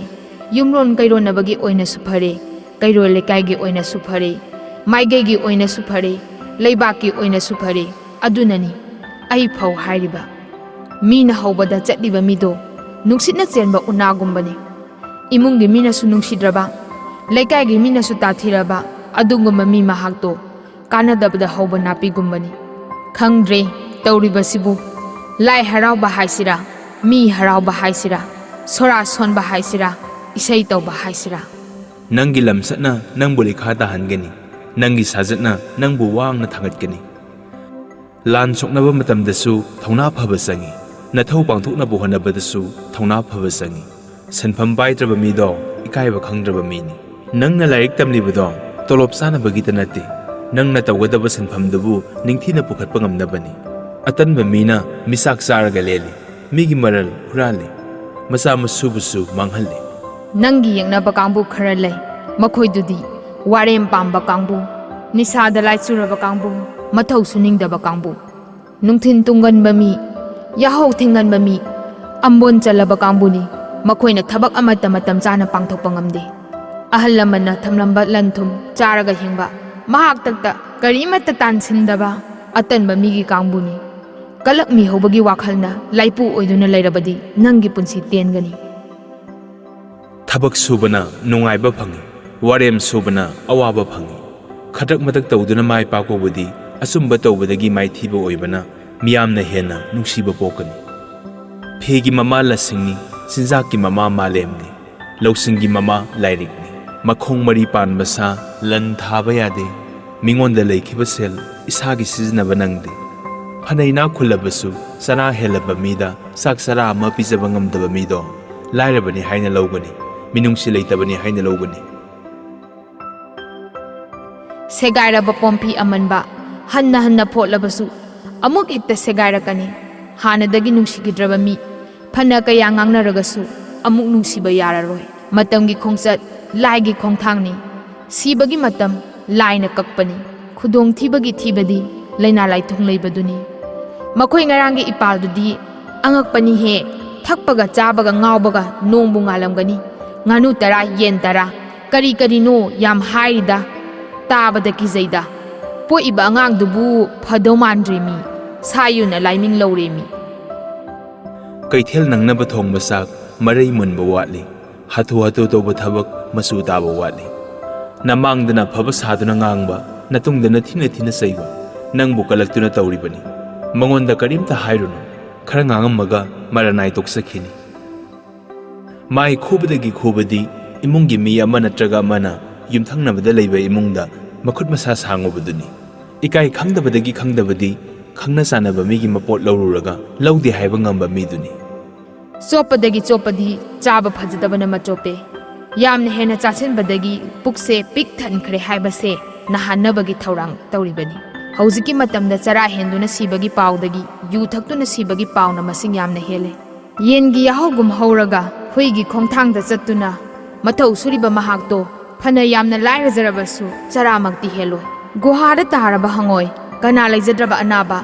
ꯌꯨꯝꯂꯣꯟ ꯀꯩꯔꯣꯟꯅꯕꯒꯤ ꯑꯣꯏꯅꯁꯨ ꯐꯔꯦ, ꯀꯩꯔꯣꯜ ꯂꯩꯀꯥꯏꯒꯤ ꯑꯣꯏꯅꯁꯨ ꯐꯔꯦ, ꯃꯥꯏꯀꯩꯒꯤ ꯑꯣꯏꯅꯁꯨ ꯐꯔꯦ, ꯂꯩꯕꯥꯛꯀꯤ ꯑꯣꯏꯅꯁꯨ ꯐꯔꯦ꯫ ꯑꯗꯨꯅꯅꯤ ꯑꯩ ꯐꯧ ꯍꯥꯏꯔꯤꯕ꯫ ꯃꯤꯅ ꯍꯧꯕꯗ ꯆꯠꯂꯤꯕ ꯃꯤꯗꯣ ꯅꯨꯡꯁꯤꯠꯅ ꯆꯦꯟꯕ ꯎꯅꯥꯒꯨꯝꯕꯅꯤ꯫ ꯏꯃꯨꯡꯒꯤ ꯃꯤꯅꯁꯨ ꯅꯨꯡꯁꯤꯗ꯭ꯔꯕ, ꯂꯩꯀꯥꯏꯒꯤ ꯃꯤꯅꯁꯨ ꯇꯥꯊꯤꯔꯕ ꯑꯗꯨꯒꯨꯝꯕ ꯃꯤ ꯃꯍꯥꯛꯇꯣ ꯀꯥꯟꯅꯗꯕꯗ ꯍꯧꯕ ꯅꯥꯄꯤꯒꯨꯝꯕꯅꯤ꯫ ꯈꯪꯗ꯭ꯔꯦ ꯇꯧꯔꯤꯕꯁꯤꯕꯨ, ꯂꯥꯏ ꯍꯔꯥꯎꯕ ꯍꯥꯏꯁꯤꯔꯥ, ꯃꯤ ꯍꯔꯥꯎꯕ ꯍꯥꯏꯁꯤꯔꯥ, ꯁꯣꯔꯥ ꯁꯣꯟꯕ ꯍꯥꯏꯁꯤꯔꯥ, ꯏꯁꯩ ꯇꯧꯕ ꯍꯥꯏꯁꯤꯔꯥ꯫ ꯅꯪꯒꯤ ꯂꯝꯆꯠꯅ ꯅꯪꯕꯨ ꯂꯩꯈꯥ ꯇꯥꯍꯟꯒꯅꯤ, ꯅꯪꯒꯤ ꯁꯥꯖꯠꯅ ꯅꯪꯕꯨ ꯋꯥꯡꯅ ꯊꯥꯡꯒꯠꯀꯅꯤ꯫ ꯂꯥꯟ ꯁꯣꯛꯅꯕ ꯃꯇꯝꯗꯁꯨ ꯊꯧꯅꯥ ꯐꯕ ꯆꯪꯏ, ꯅꯊꯧ ꯄꯥꯡꯊꯣꯛꯅꯕ ꯍꯣꯠꯅꯕꯗꯁꯨ ꯊꯧꯅꯥ ꯐꯕ ꯆꯪꯏ꯫ ꯁꯤꯟꯐꯝ ꯄꯥꯏꯗ꯭ꯔꯕ ꯃꯤꯗꯣ ꯏꯀꯥꯏꯕ ꯈꯪꯗ꯭ꯔꯕ ꯃꯤꯅꯤ꯫ ꯅꯪꯅ ꯂꯥꯏꯔꯤꯛ ꯇꯝꯂꯤꯕꯗꯣ ꯇꯣꯂꯣꯞ ꯆꯥꯅꯕꯒꯤꯇ ꯅꯠꯇꯦ, ꯅꯪꯅ ꯇꯧꯒꯗꯕ ꯁꯤꯟꯐꯝꯗꯨꯕꯨ ꯅꯤꯡꯊꯤꯅ ꯄꯨꯈꯠꯄ ꯉꯝꯅꯕꯅꯤ꯫ ꯑꯇꯟꯕ ꯃꯤꯅ ꯃꯤꯆꯥꯛ ꯆꯥꯔꯒ ꯂꯦꯜꯂꯤ, ꯃꯤꯒꯤ ꯃꯔꯜ ꯍꯨꯔꯥꯜꯂꯤ, ꯃꯆꯥ ꯃꯁꯨꯕꯨꯁꯨ ꯃꯥꯡꯍꯜꯂꯤ꯫ ꯅꯪꯒꯤ ꯌꯦꯛꯅꯕ ꯀꯥꯡꯕꯨ ꯈꯔ ꯂꯩ, ꯃꯈꯣꯏꯗꯨꯗꯤ ꯋꯥꯔꯦꯝ ꯄꯥꯝꯕ ꯀꯥꯡꯕꯨ, ꯅꯤꯁꯥꯗ ꯂꯥꯏꯆꯨꯔꯕ ꯀꯥꯡꯕꯨ, ꯃꯊꯧ ꯁꯨꯅꯤꯡꯗꯕ ꯀꯥꯡꯕꯨ꯫ ꯅꯨꯡꯊꯤꯟ ꯇꯨꯡꯒꯟꯕ ꯃꯤ, ꯌꯥꯍꯧ ꯊꯦꯡꯒꯟꯕ ꯃꯤ, ꯑꯝꯕꯣꯟ ꯆꯜꯂꯕ ꯀꯥꯡꯕꯨꯅꯤ꯫ ꯃꯈꯣꯏꯅ ꯊꯕꯛ ꯑꯃꯠꯇ ꯃꯇꯝ ꯆꯥꯅ ꯄꯥꯡꯊꯣꯛꯄ ꯉꯝꯗꯦ꯫ ꯑꯍꯜ ꯂꯃꯟꯅ ꯊꯝꯂꯝꯕ ꯂꯟ ꯊꯨꯝ ꯆꯥꯔꯒ ꯍꯤꯡꯕ, ꯃꯍꯥꯛꯇꯛꯇ ꯀꯔꯤꯃꯠꯇ ꯇꯥꯟꯁꯤꯟꯗꯕ ꯑꯇꯟꯕ ꯃꯤꯒꯤ ꯀꯥꯡꯕꯨꯅꯤ꯫ ꯀꯂꯛꯃꯤ ꯍꯧꯕꯒꯤ ꯋꯥꯈꯜꯅ ꯂꯥꯏꯄꯨ ꯑꯣꯏꯗꯨꯅ ꯂꯩꯔꯕꯗꯤ ꯅꯪꯒꯤ ꯄꯨꯟꯁꯤ ꯇꯦꯟꯒꯅꯤ꯫ ꯊꯕꯛ ꯁꯨꯕꯅ ꯅꯨꯡꯉꯥꯏꯕ ꯐꯪꯏ, ꯋꯥꯔꯦꯝ ꯁꯨꯕꯅ ꯑꯋꯥꯕ ꯐꯪꯏ꯫ ꯈꯗ꯭ꯔꯛ ꯃꯗꯛ ꯇꯧꯗꯨꯅ ꯃꯥꯏ ꯄꯥꯛꯄꯕꯨꯗꯤ ꯑꯆꯨꯝꯕ ꯇꯧꯕꯗꯒꯤ ꯃꯥꯏꯊꯤꯕ ꯑꯣꯏꯕꯅ ꯃꯤꯌꯥꯝꯅ ꯍꯦꯟꯅ ꯅꯨꯡꯁꯤꯕ ꯄꯣꯛꯀꯅꯤ꯫ ꯐꯤꯒꯤ ꯃꯃꯥ ꯂꯁꯤꯡꯅꯤ, ꯆꯤꯟꯖꯥꯛꯀꯤ ꯃꯃꯥ ꯃꯥꯂꯦꯝꯅꯤ, ꯂꯧꯁꯤꯡꯒꯤ ꯃꯃꯥ ꯂꯥꯏꯔꯤꯛꯅꯤ꯫ ꯃꯈꯣꯡ ꯃꯔꯤ ꯄꯥꯟꯕ ꯁꯥ ꯂꯟ ꯊꯥꯕ ꯌꯥꯗꯦ, ꯃꯤꯉꯣꯟꯗ ꯂꯩꯈꯤꯕ ꯁꯦꯜ ꯏꯁꯥꯒꯤ ꯁꯤꯖꯤꯟꯅꯕ ꯅꯪꯗꯦ꯫ ꯐꯅ ꯏꯅꯥꯛ ꯈꯨꯜꯂꯕꯁꯨ ꯆꯔꯥ ꯍꯦꯜꯂꯕ ꯃꯤꯗ ꯆꯥꯛ ꯆꯔꯥ ꯑꯃ ꯄꯤꯖꯕ ꯉꯝꯗꯕ ꯃꯤꯗꯣ ꯂꯥꯏꯔꯕꯅꯤ ꯍꯥꯏꯅ ꯂꯧꯒꯅꯤ, ꯃꯤꯅꯨꯡꯁꯤ ꯂꯩꯇꯕꯅꯤ ꯍꯥꯏꯅ ꯂꯧꯒꯅꯤ꯫ ꯁꯦꯒꯥꯏꯔꯕ ꯄꯣꯝꯐꯤ ꯑꯃꯟꯕ ꯍꯟꯅ ꯍꯟꯅ ꯐꯣꯠꯂꯕꯁꯨ ꯑꯃꯨꯛ ꯍꯦꯛꯇ ꯁꯦꯒꯥꯏꯔꯛꯀꯅꯤ꯫ ꯍꯥꯟꯅꯗꯒꯤ ꯅꯨꯡꯁꯤꯈꯤꯗ꯭ꯔꯕ ꯃꯤ ꯐꯅ ꯀꯌꯥ ꯉꯥꯡꯅꯔꯒꯁꯨ ꯑꯃꯨꯛ ꯅꯨꯡꯁꯤꯕ ꯌꯥꯔꯔꯣꯏ꯫ ꯃꯇꯝꯒꯤ ꯈꯣꯡꯆꯠ ꯂꯥꯏꯒꯤ ꯈꯣꯡꯊꯥꯡꯅꯤ꯫ ꯁꯤꯕꯒꯤ ꯃꯇꯝ ꯂꯥꯏꯅ ꯀꯛꯄꯅꯤ꯫ ꯈꯨꯗꯣꯡꯊꯤꯕꯒꯤ ꯊꯤꯕꯗꯤ ꯂꯥꯏꯅꯥ ꯂꯥꯏꯊꯨꯡ ꯂꯩꯕꯗꯨꯅꯤ꯫ ꯃꯈꯣꯏ ꯉꯔꯥꯡꯒꯤ ꯏꯄꯥꯜꯗꯨꯗꯤ ꯑꯉꯛꯄꯅꯤꯍꯦ꯫ ꯊꯛꯄꯒ ꯆꯥꯕꯒ ꯉꯥꯎꯕꯒ ꯅꯣꯡꯕꯨ ꯉꯥꯜꯂꯝꯒꯅꯤ꯫ ꯉꯥꯅꯨ ꯇꯔꯥ ꯌꯦꯟ ꯇꯔꯥ ꯀꯔꯤ ꯀꯔꯤꯅꯣ ꯌꯥꯝ ꯍꯥꯏꯔꯤꯗ꯫ ꯇꯥꯕꯗ ꯀꯤꯖꯩꯗ꯫ ꯄꯣꯛꯏꯕ ꯑꯉꯥꯡꯗꯨꯕꯨ ꯐꯗꯧ ꯃꯥꯟꯗ꯭ꯔꯦꯃꯤ꯫ ꯁꯥ ꯌꯨꯅ ꯂꯥꯏꯅꯤꯡ ꯂꯧꯔꯦꯃꯤ꯫ ꯀꯩꯊꯦꯜ ꯅꯪꯅꯕ ꯊꯣꯡꯕ ꯆꯥꯛ ꯃꯔꯩ ꯃꯨꯟꯕ ꯋꯥꯠꯂꯤ꯫ ꯍꯥꯊꯨ ꯍꯥꯊꯨ ꯇꯧꯕ ꯊꯕꯛ ꯃꯆꯨ ꯇꯥꯕ ꯋꯥꯠꯂꯤ꯫ ꯅꯃꯥꯡꯗꯅ ꯑꯐꯕ ꯁꯥꯗꯨꯅ ꯉꯥꯡꯕ, ꯅꯇꯨꯡꯗꯅ ꯊꯤꯅ ꯊꯤꯅ ꯆꯩꯕ꯫ ꯅꯪꯕꯨ ꯀꯂꯛꯇꯨꯅ ꯇꯧꯔꯤꯕꯅꯤ꯫ ꯃꯉꯣꯟꯗ ꯀꯔꯤꯝꯇ ꯍꯥꯏꯔꯨꯅꯨ꯫ ꯈꯔ ꯉꯥꯡꯉꯝꯃꯒ ꯃꯔꯅꯥꯏ ꯇꯣꯛꯆꯈꯤꯅꯤ꯫ ꯃꯥꯏ ꯈꯨꯕꯗꯒꯤ ꯈꯨꯕꯗꯤ ꯏꯃꯨꯡꯒꯤ ꯃꯤ ꯑꯃ ꯅꯠꯇ꯭ꯔꯒ ꯑꯃꯅ ꯌꯨꯝꯊꯪꯅꯕꯗ ꯂꯩꯕ ꯏꯃꯨꯡꯗ ꯃꯈꯨꯠ ꯃꯁꯥ ꯁꯥꯡꯉꯨꯕꯗꯨꯅꯤ꯫ ꯏꯀꯥꯏ ꯈꯪꯗꯕꯗꯒꯤ ꯈꯪꯗꯕꯗꯤ ꯈꯪꯅ ꯆꯥꯟꯅꯕ ꯃꯤꯒꯤ ꯃꯄꯣꯠ ꯂꯧꯔꯨꯔꯒ ꯂꯧꯗꯦ ꯍꯥꯏꯕ ꯉꯝꯕ ꯃꯤꯗꯨꯅꯤ꯫ ꯆꯣꯞꯄꯗꯒꯤ ꯆꯣꯞꯄꯗꯤ ꯆꯥꯕ ꯐꯖꯗꯕꯅ ꯃꯆꯣꯞꯄꯦ꯫ ꯌꯥꯝꯅ ꯍꯦꯟꯅ ꯆꯥꯁꯤꯟꯕꯗꯒꯤ ꯄꯨꯛꯁꯦ ꯄꯤꯛ ꯊꯟꯈ꯭ꯔꯦ ꯍꯥꯏꯕꯁꯦ ꯅꯍꯥꯟꯅꯕꯒꯤ ꯊꯧꯔꯥꯡ ꯇꯧꯔꯤꯕꯅꯤ꯫ ꯍꯧꯖꯤꯛꯀꯤ ꯃꯇꯝꯗ ꯆꯔꯥ ꯍꯦꯟꯗꯨꯅ ꯁꯤꯕꯒꯤ ꯄꯥꯎꯗꯒꯤ ꯌꯨ ꯊꯛꯇꯨꯅ ꯁꯤꯕꯒꯤ ꯄꯥꯎꯅ ꯃꯁꯤꯡ ꯌꯥꯝꯅ ꯍꯦꯜꯂꯦ꯫ ꯌꯦꯟꯒꯤ ꯌꯥꯍꯧꯒꯨꯝ ꯍꯧꯔꯒ ꯍꯨꯏꯒꯤ ꯈꯣꯡꯊꯥꯡꯗ ꯆꯠꯇꯨꯅ ꯃꯊꯧ ꯁꯨꯔꯤꯕ ꯃꯍꯥꯛꯇꯣ ꯐꯅ ꯌꯥꯝꯅ ꯂꯥꯏꯔꯖꯔꯕꯁꯨ ꯆꯔꯥꯃꯛꯇꯤ ꯍꯦꯜꯂꯣꯏ꯫ ꯒꯨꯍꯥꯗ ꯇꯥꯔꯕ ꯍꯪꯉꯣꯏ, ꯀꯅꯥ ꯂꯩꯖꯗ꯭ꯔꯕ ꯑꯅꯥꯕ,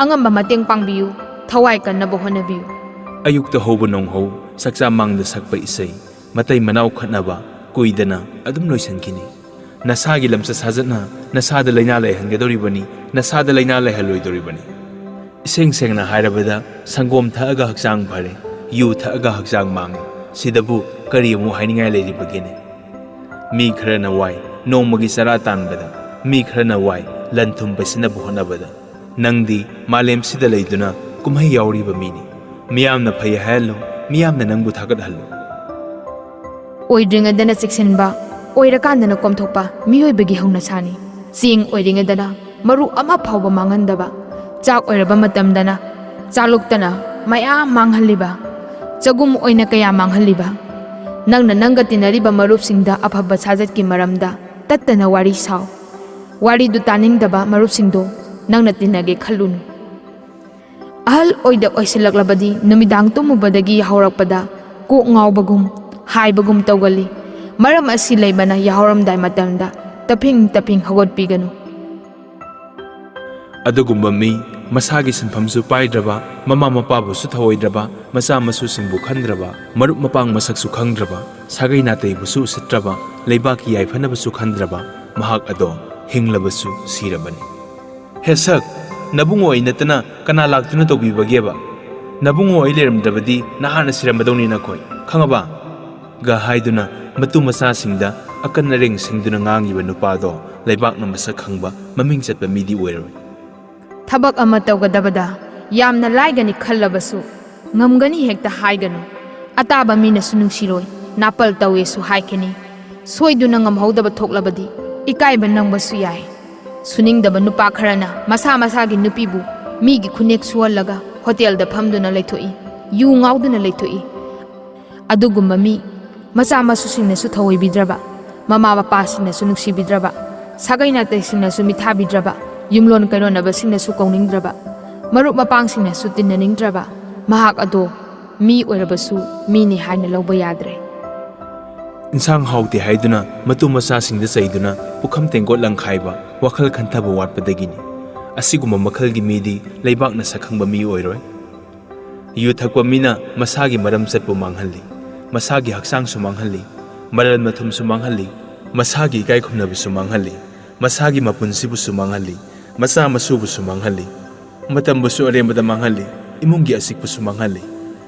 ꯑꯉꯝꯕ ꯃꯇꯦꯡ ꯄꯥꯡꯕꯤꯌꯨ, ꯊꯋꯥꯏ ꯀꯟꯅꯕ ꯍꯣꯠꯅꯕꯤꯌꯨ꯫ ꯑꯌꯨꯛꯇ ꯍꯧꯕ ꯅꯣꯡꯍꯧ, ꯆꯥꯛꯆꯥ ꯃꯥꯡꯗ ꯁꯛꯄ ꯏꯁꯩ, ꯃꯇꯩ ꯃꯅꯥꯎ ꯈꯠꯅꯕ ꯀꯨꯏꯗꯅ ꯑꯗꯨꯝ ꯂꯣꯏꯁꯤꯟꯈꯤꯅꯤ꯫ ꯅꯁꯥꯒꯤ ꯂꯝꯆꯠ ꯁꯥꯖꯠꯅ ꯅꯁꯥꯗ ꯂꯥꯏꯅꯥ ꯂꯩꯍꯟꯒꯗꯧꯔꯤꯕꯅꯤ, ꯅꯁꯥꯗ ꯂꯥꯏꯅꯥ ꯂꯩꯍꯜꯂꯣꯏꯗꯧꯔꯤꯕꯅꯤ꯫ ꯏꯁꯦꯡ ꯁꯦꯡꯅ ꯍꯥꯏꯔꯕꯗ, ꯁꯪꯒꯣꯝ ꯊꯛꯑꯒ ꯍꯛꯆꯥꯡ ꯐꯔꯦ, ꯌꯨ ꯊꯛꯑꯒ ꯍꯛꯆꯥꯡ ꯃꯥꯡꯉꯦ꯫ ꯁꯤꯗꯕꯨ ꯀꯔꯤ ꯑꯃꯨꯛ ꯍꯥꯏꯅꯤꯡꯉꯥꯏ ꯂꯩꯔꯤꯕꯒꯦꯅꯦ? ꯃꯤ ꯈꯔꯅ ꯋꯥꯏ ꯅꯣꯡꯃꯒꯤ ꯆꯔꯥ ꯇꯥꯟꯕꯗ, ꯃꯤ ꯈꯔꯅ ꯋꯥꯏ ꯂꯟ ꯊꯨꯝ ꯄꯩꯁꯤꯟꯅꯕ ꯍꯣꯠꯅꯕꯗ꯫ ꯅꯪꯗꯤ ꯃꯥꯂꯦꯝꯁꯤꯗ ꯂꯩꯗꯨꯅ ꯀꯨꯝꯍꯩ ꯌꯥꯎꯔꯤꯕ ꯃꯤꯅꯤ꯫ ꯃꯤꯌꯥꯝꯅ ꯐꯩ ꯍꯥꯏꯍꯜꯂꯨ, ꯃꯤꯌꯥꯝꯅ ꯅꯪꯕꯨ ꯊꯥꯒꯠꯍꯜꯂꯨ꯫ ꯑꯣꯏꯗ꯭ꯔꯤꯉꯩꯗꯅ ꯆꯦꯛꯁꯤꯟꯕ, ꯑꯣꯏꯔꯀꯥꯟꯗꯅ ꯀꯣꯝꯊꯣꯛꯄ ꯃꯤꯑꯣꯏꯕꯒꯤ ꯍꯧꯅꯁꯥꯅꯤ꯫ ꯆꯦꯡ ꯑꯣꯏꯔꯤꯉꯩꯗꯅ ꯃꯔꯨ ꯑꯃ ꯐꯥꯎꯕ ꯃꯥꯡꯍꯟꯗꯕ, ꯆꯥꯛ ꯑꯣꯏꯔꯕ ꯃꯇꯝꯗꯅ ꯆꯥꯂꯨꯛꯇꯅ ꯃꯌꯥꯝ ꯃꯥꯡꯍꯜꯂꯤꯕ, ꯆꯒꯨꯝ ꯑꯣꯏꯅ ꯀꯌꯥ ꯃꯥꯡꯍꯜꯂꯤꯕ, ꯅꯪꯅ ꯅꯪꯒ ꯇꯤꯟꯅꯔꯤꯕ ꯃꯔꯨꯞꯁꯤꯡꯗ ꯑꯐꯕ ꯁꯥꯖꯠꯀꯤ ꯃꯔꯝꯗ ꯇꯠꯇꯅ ꯋꯥꯔꯤ ꯁꯥꯎ꯫ ꯋꯥꯔꯤꯗꯨ ꯇꯥꯅꯤꯡꯗꯕ ꯃꯔꯨꯞꯁꯤꯡꯗꯣ ꯅꯪꯅ ꯇꯤꯟꯅꯒꯦ ꯈꯜꯂꯨꯅꯨ꯫ ꯑꯍꯜ ꯑꯣꯏꯗ ꯑꯣꯏꯁꯤꯜꯂꯛꯂꯕꯗꯤ ꯅꯨꯃꯤꯗꯥꯡ ꯇꯨꯝꯃꯨꯕꯗꯒꯤ ꯌꯥꯍꯧꯔꯛꯄꯗ ꯀꯣꯛ ꯉꯥꯎꯕꯒꯨꯝ, ꯍꯥꯏꯕꯒꯨꯝ ꯇꯧꯒꯜꯂꯤ꯫ ꯃꯔꯝ ꯑꯁꯤ ꯂꯩꯕꯅ ꯌꯥꯍꯧꯔꯝꯗꯥꯏ ꯃꯇꯝꯗ ꯇꯞꯐꯤꯡ ꯇꯞꯐꯤꯡ ꯍꯧꯒꯠꯄꯤꯒꯅꯨ꯫ ꯑꯗꯨꯒꯨꯝꯕ ꯃꯤ, ꯃꯁꯥꯒꯤ ꯁꯤꯟꯐꯝꯁꯨ ꯄꯥꯏꯗ꯭ꯔꯕ, ꯃꯃꯥ ꯃꯄꯥꯕꯨꯁꯨ ꯊꯧꯑꯣꯏꯗ꯭ꯔꯕ, ꯃꯆꯥ ꯃꯁꯨꯁꯤꯡꯕꯨ ꯈꯟꯗ꯭ꯔꯕ, ꯃꯔꯨꯞ ꯃꯄꯥꯡ ꯃꯁꯛꯁꯨ ꯈꯪꯗ꯭ꯔꯕ, ꯁꯥꯒꯩ ꯅꯥꯇꯩꯕꯨꯁꯨ ꯎꯁꯤꯠꯇ꯭ꯔꯕ, ꯂꯩꯕꯥꯛꯀꯤ ꯌꯥꯏꯐꯅꯕꯁꯨ ꯈꯟꯗ꯭ꯔꯕ, ꯃꯍꯥꯛ ꯑꯗꯣ ꯍꯤꯡꯂꯕꯁꯨ ꯁꯤꯔꯕꯅꯤ꯫ ꯍꯦ ꯁꯛ, ꯅꯕꯨꯡꯉꯣ ꯑꯩ ꯅꯠꯇꯅ ꯀꯅꯥ ꯂꯥꯛꯇꯨꯅ ꯇꯧꯕꯤꯕꯒꯦꯕ? ꯅꯕꯨꯡꯉꯣ ꯑꯩ ꯂꯩꯔꯝꯗ꯭ꯔꯕꯗꯤ ꯅꯍꯥꯟꯅ ꯁꯤꯔꯝꯃꯗꯧꯅꯤ ꯅꯈꯣꯏ, ꯈꯪꯉꯕ? ꯒ ꯍꯥꯏꯗꯨꯅ ꯃꯇꯨ ꯃꯆꯥꯁꯤꯡꯗ ꯑꯀꯟ ꯑꯔꯦꯡ ꯁꯤꯡꯗꯨꯅ ꯉꯥꯡꯉꯤꯕ ꯅꯨꯄꯥꯗꯣ ꯂꯩꯕꯥꯛꯅ ꯃꯁꯛ ꯈꯪꯕ, ꯃꯃꯤꯡ ꯆꯠꯄ ꯃꯤꯗꯤ ꯑꯣꯏꯔꯣꯏ꯫ ꯊꯕꯛ ꯑꯃ ꯇꯧꯒꯗꯕꯗ ꯌꯥꯝꯅ ꯂꯥꯏꯒꯅꯤ ꯈꯜꯂꯕꯁꯨ ꯉꯝꯒꯅꯤ ꯍꯦꯛꯇ ꯍꯥꯏꯒꯅꯨ꯫ ꯑꯇꯥꯕ ꯃꯤꯅꯁꯨ ꯅꯨꯡꯁꯤꯔꯣꯏ, ꯅꯥꯄꯜ ꯇꯧꯋꯦꯁꯨ ꯍꯥꯏꯈꯤꯅꯤ꯫ ꯁꯣꯏꯗꯨꯅ ꯉꯝꯍꯧꯗꯕ ꯊꯣꯛꯂꯕꯗꯤ ꯏꯀꯥꯏꯕ ꯅꯪꯕꯁꯨ ꯌꯥꯏ꯫ ꯁꯨꯅꯤꯡꯗꯕ ꯅꯨꯄꯥ ꯈꯔꯅ ꯃꯁꯥ ꯃꯁꯥꯒꯤ ꯅꯨꯄꯤꯕꯨ ꯃꯤꯒꯤ ꯈꯨꯅꯦꯛ ꯁꯨꯍꯜꯂꯒ ꯍꯣꯇꯦꯜꯗ ꯐꯝꯗꯨꯅ ꯂꯩꯊꯣꯛꯏ, ꯌꯨ ꯉꯥꯎꯗꯨꯅ ꯂꯩꯊꯣꯛꯏ꯫ ꯑꯗꯨꯒꯨꯝꯕ ꯃꯤ, ꯃꯆꯥ ꯃꯁꯨꯁꯤꯡꯅꯁꯨ ꯊꯧꯑꯣꯏꯕꯤꯗ꯭ꯔꯕ, ꯃꯃꯥ ꯃꯄꯥꯁꯤꯡꯅꯁꯨ ꯅꯨꯡꯁꯤꯕꯤꯗ꯭ꯔꯕ, ꯁꯥꯒꯩ ꯅꯥꯇꯩꯁꯤꯡꯅꯁꯨ ꯃꯤꯊꯥꯕꯤꯗ꯭ꯔꯕ, ꯌꯨꯝꯂꯣꯟ ꯀꯩꯔꯣꯟꯅꯕꯁꯤꯡꯅꯁꯨ ꯀꯧꯅꯤꯡꯗ꯭ꯔꯕ, ꯃꯔꯨꯞ ꯃꯄꯥꯡꯁꯤꯡꯅꯁꯨ ꯇꯤꯟꯅꯅꯤꯡꯗ꯭ꯔꯕ, ꯃꯍꯥꯛ ꯑꯗꯣ ꯃꯤ ꯑꯣꯏꯔꯕꯁꯨ ꯃꯤꯅꯤ ꯍꯥꯏꯅ ꯂꯧꯕ ꯌꯥꯗ꯭ꯔꯦ꯫ ꯏꯟꯁꯥꯡ ꯍꯥꯎꯇꯦ ꯍꯥꯏꯗꯨꯅ ꯃꯇꯨ ꯃꯆꯥꯁꯤꯡꯗ ꯆꯩꯗꯨꯅ ꯄꯨꯈꯝ ꯇꯦꯡꯀꯣꯠ ꯂꯪꯈꯥꯏꯕ, ꯋꯥꯈꯜ ꯈꯟꯊꯕ ꯋꯥꯠꯄꯗꯒꯤꯅꯤ꯫ ꯑꯁꯤꯒꯨꯝꯕ ꯃꯈꯜꯒꯤ ꯃꯤꯗꯤ ꯂꯩꯕꯥꯛꯅ ꯁꯛꯈꯪꯕ ꯃꯤ ꯑꯣꯏꯔꯣꯏ꯫ ꯌꯨ ꯊꯛꯄ ꯃꯤꯅ ꯃꯁꯥꯒꯤ ꯃꯔꯝ ꯆꯠꯄꯨ ꯃꯥꯡꯍꯜꯂꯤ, ꯃꯁꯥꯒꯤ ꯍꯛꯆꯥꯡꯁꯨ ꯃꯥꯡꯍꯜꯂꯤ, ꯃꯔꯜ ꯃꯊꯨꯝꯁꯨ ꯃꯥꯡꯍꯜꯂꯤ, ꯃꯁꯥꯒꯤ ꯏꯀꯥꯏ ꯈꯨꯝꯅꯕꯁꯨ ꯃꯥꯡꯍꯜꯂꯤ, ꯃꯁꯥꯒꯤ ꯃꯄꯨꯟꯁꯤꯕꯨꯁꯨ ꯃꯥꯡꯍꯜꯂꯤ, ꯃꯆꯥ ꯃꯁꯨꯕꯨꯁꯨ ꯃꯥꯡꯍꯜꯂꯤ, ꯃꯇꯝꯕꯨꯁꯨ ꯑꯔꯦꯝꯕꯗ ꯃꯥꯡꯍꯜꯂꯤ, ꯏꯃꯨꯡꯒꯤ ꯑꯁꯤꯛꯄꯁꯨ ꯃꯥꯡꯍꯜꯂꯤ,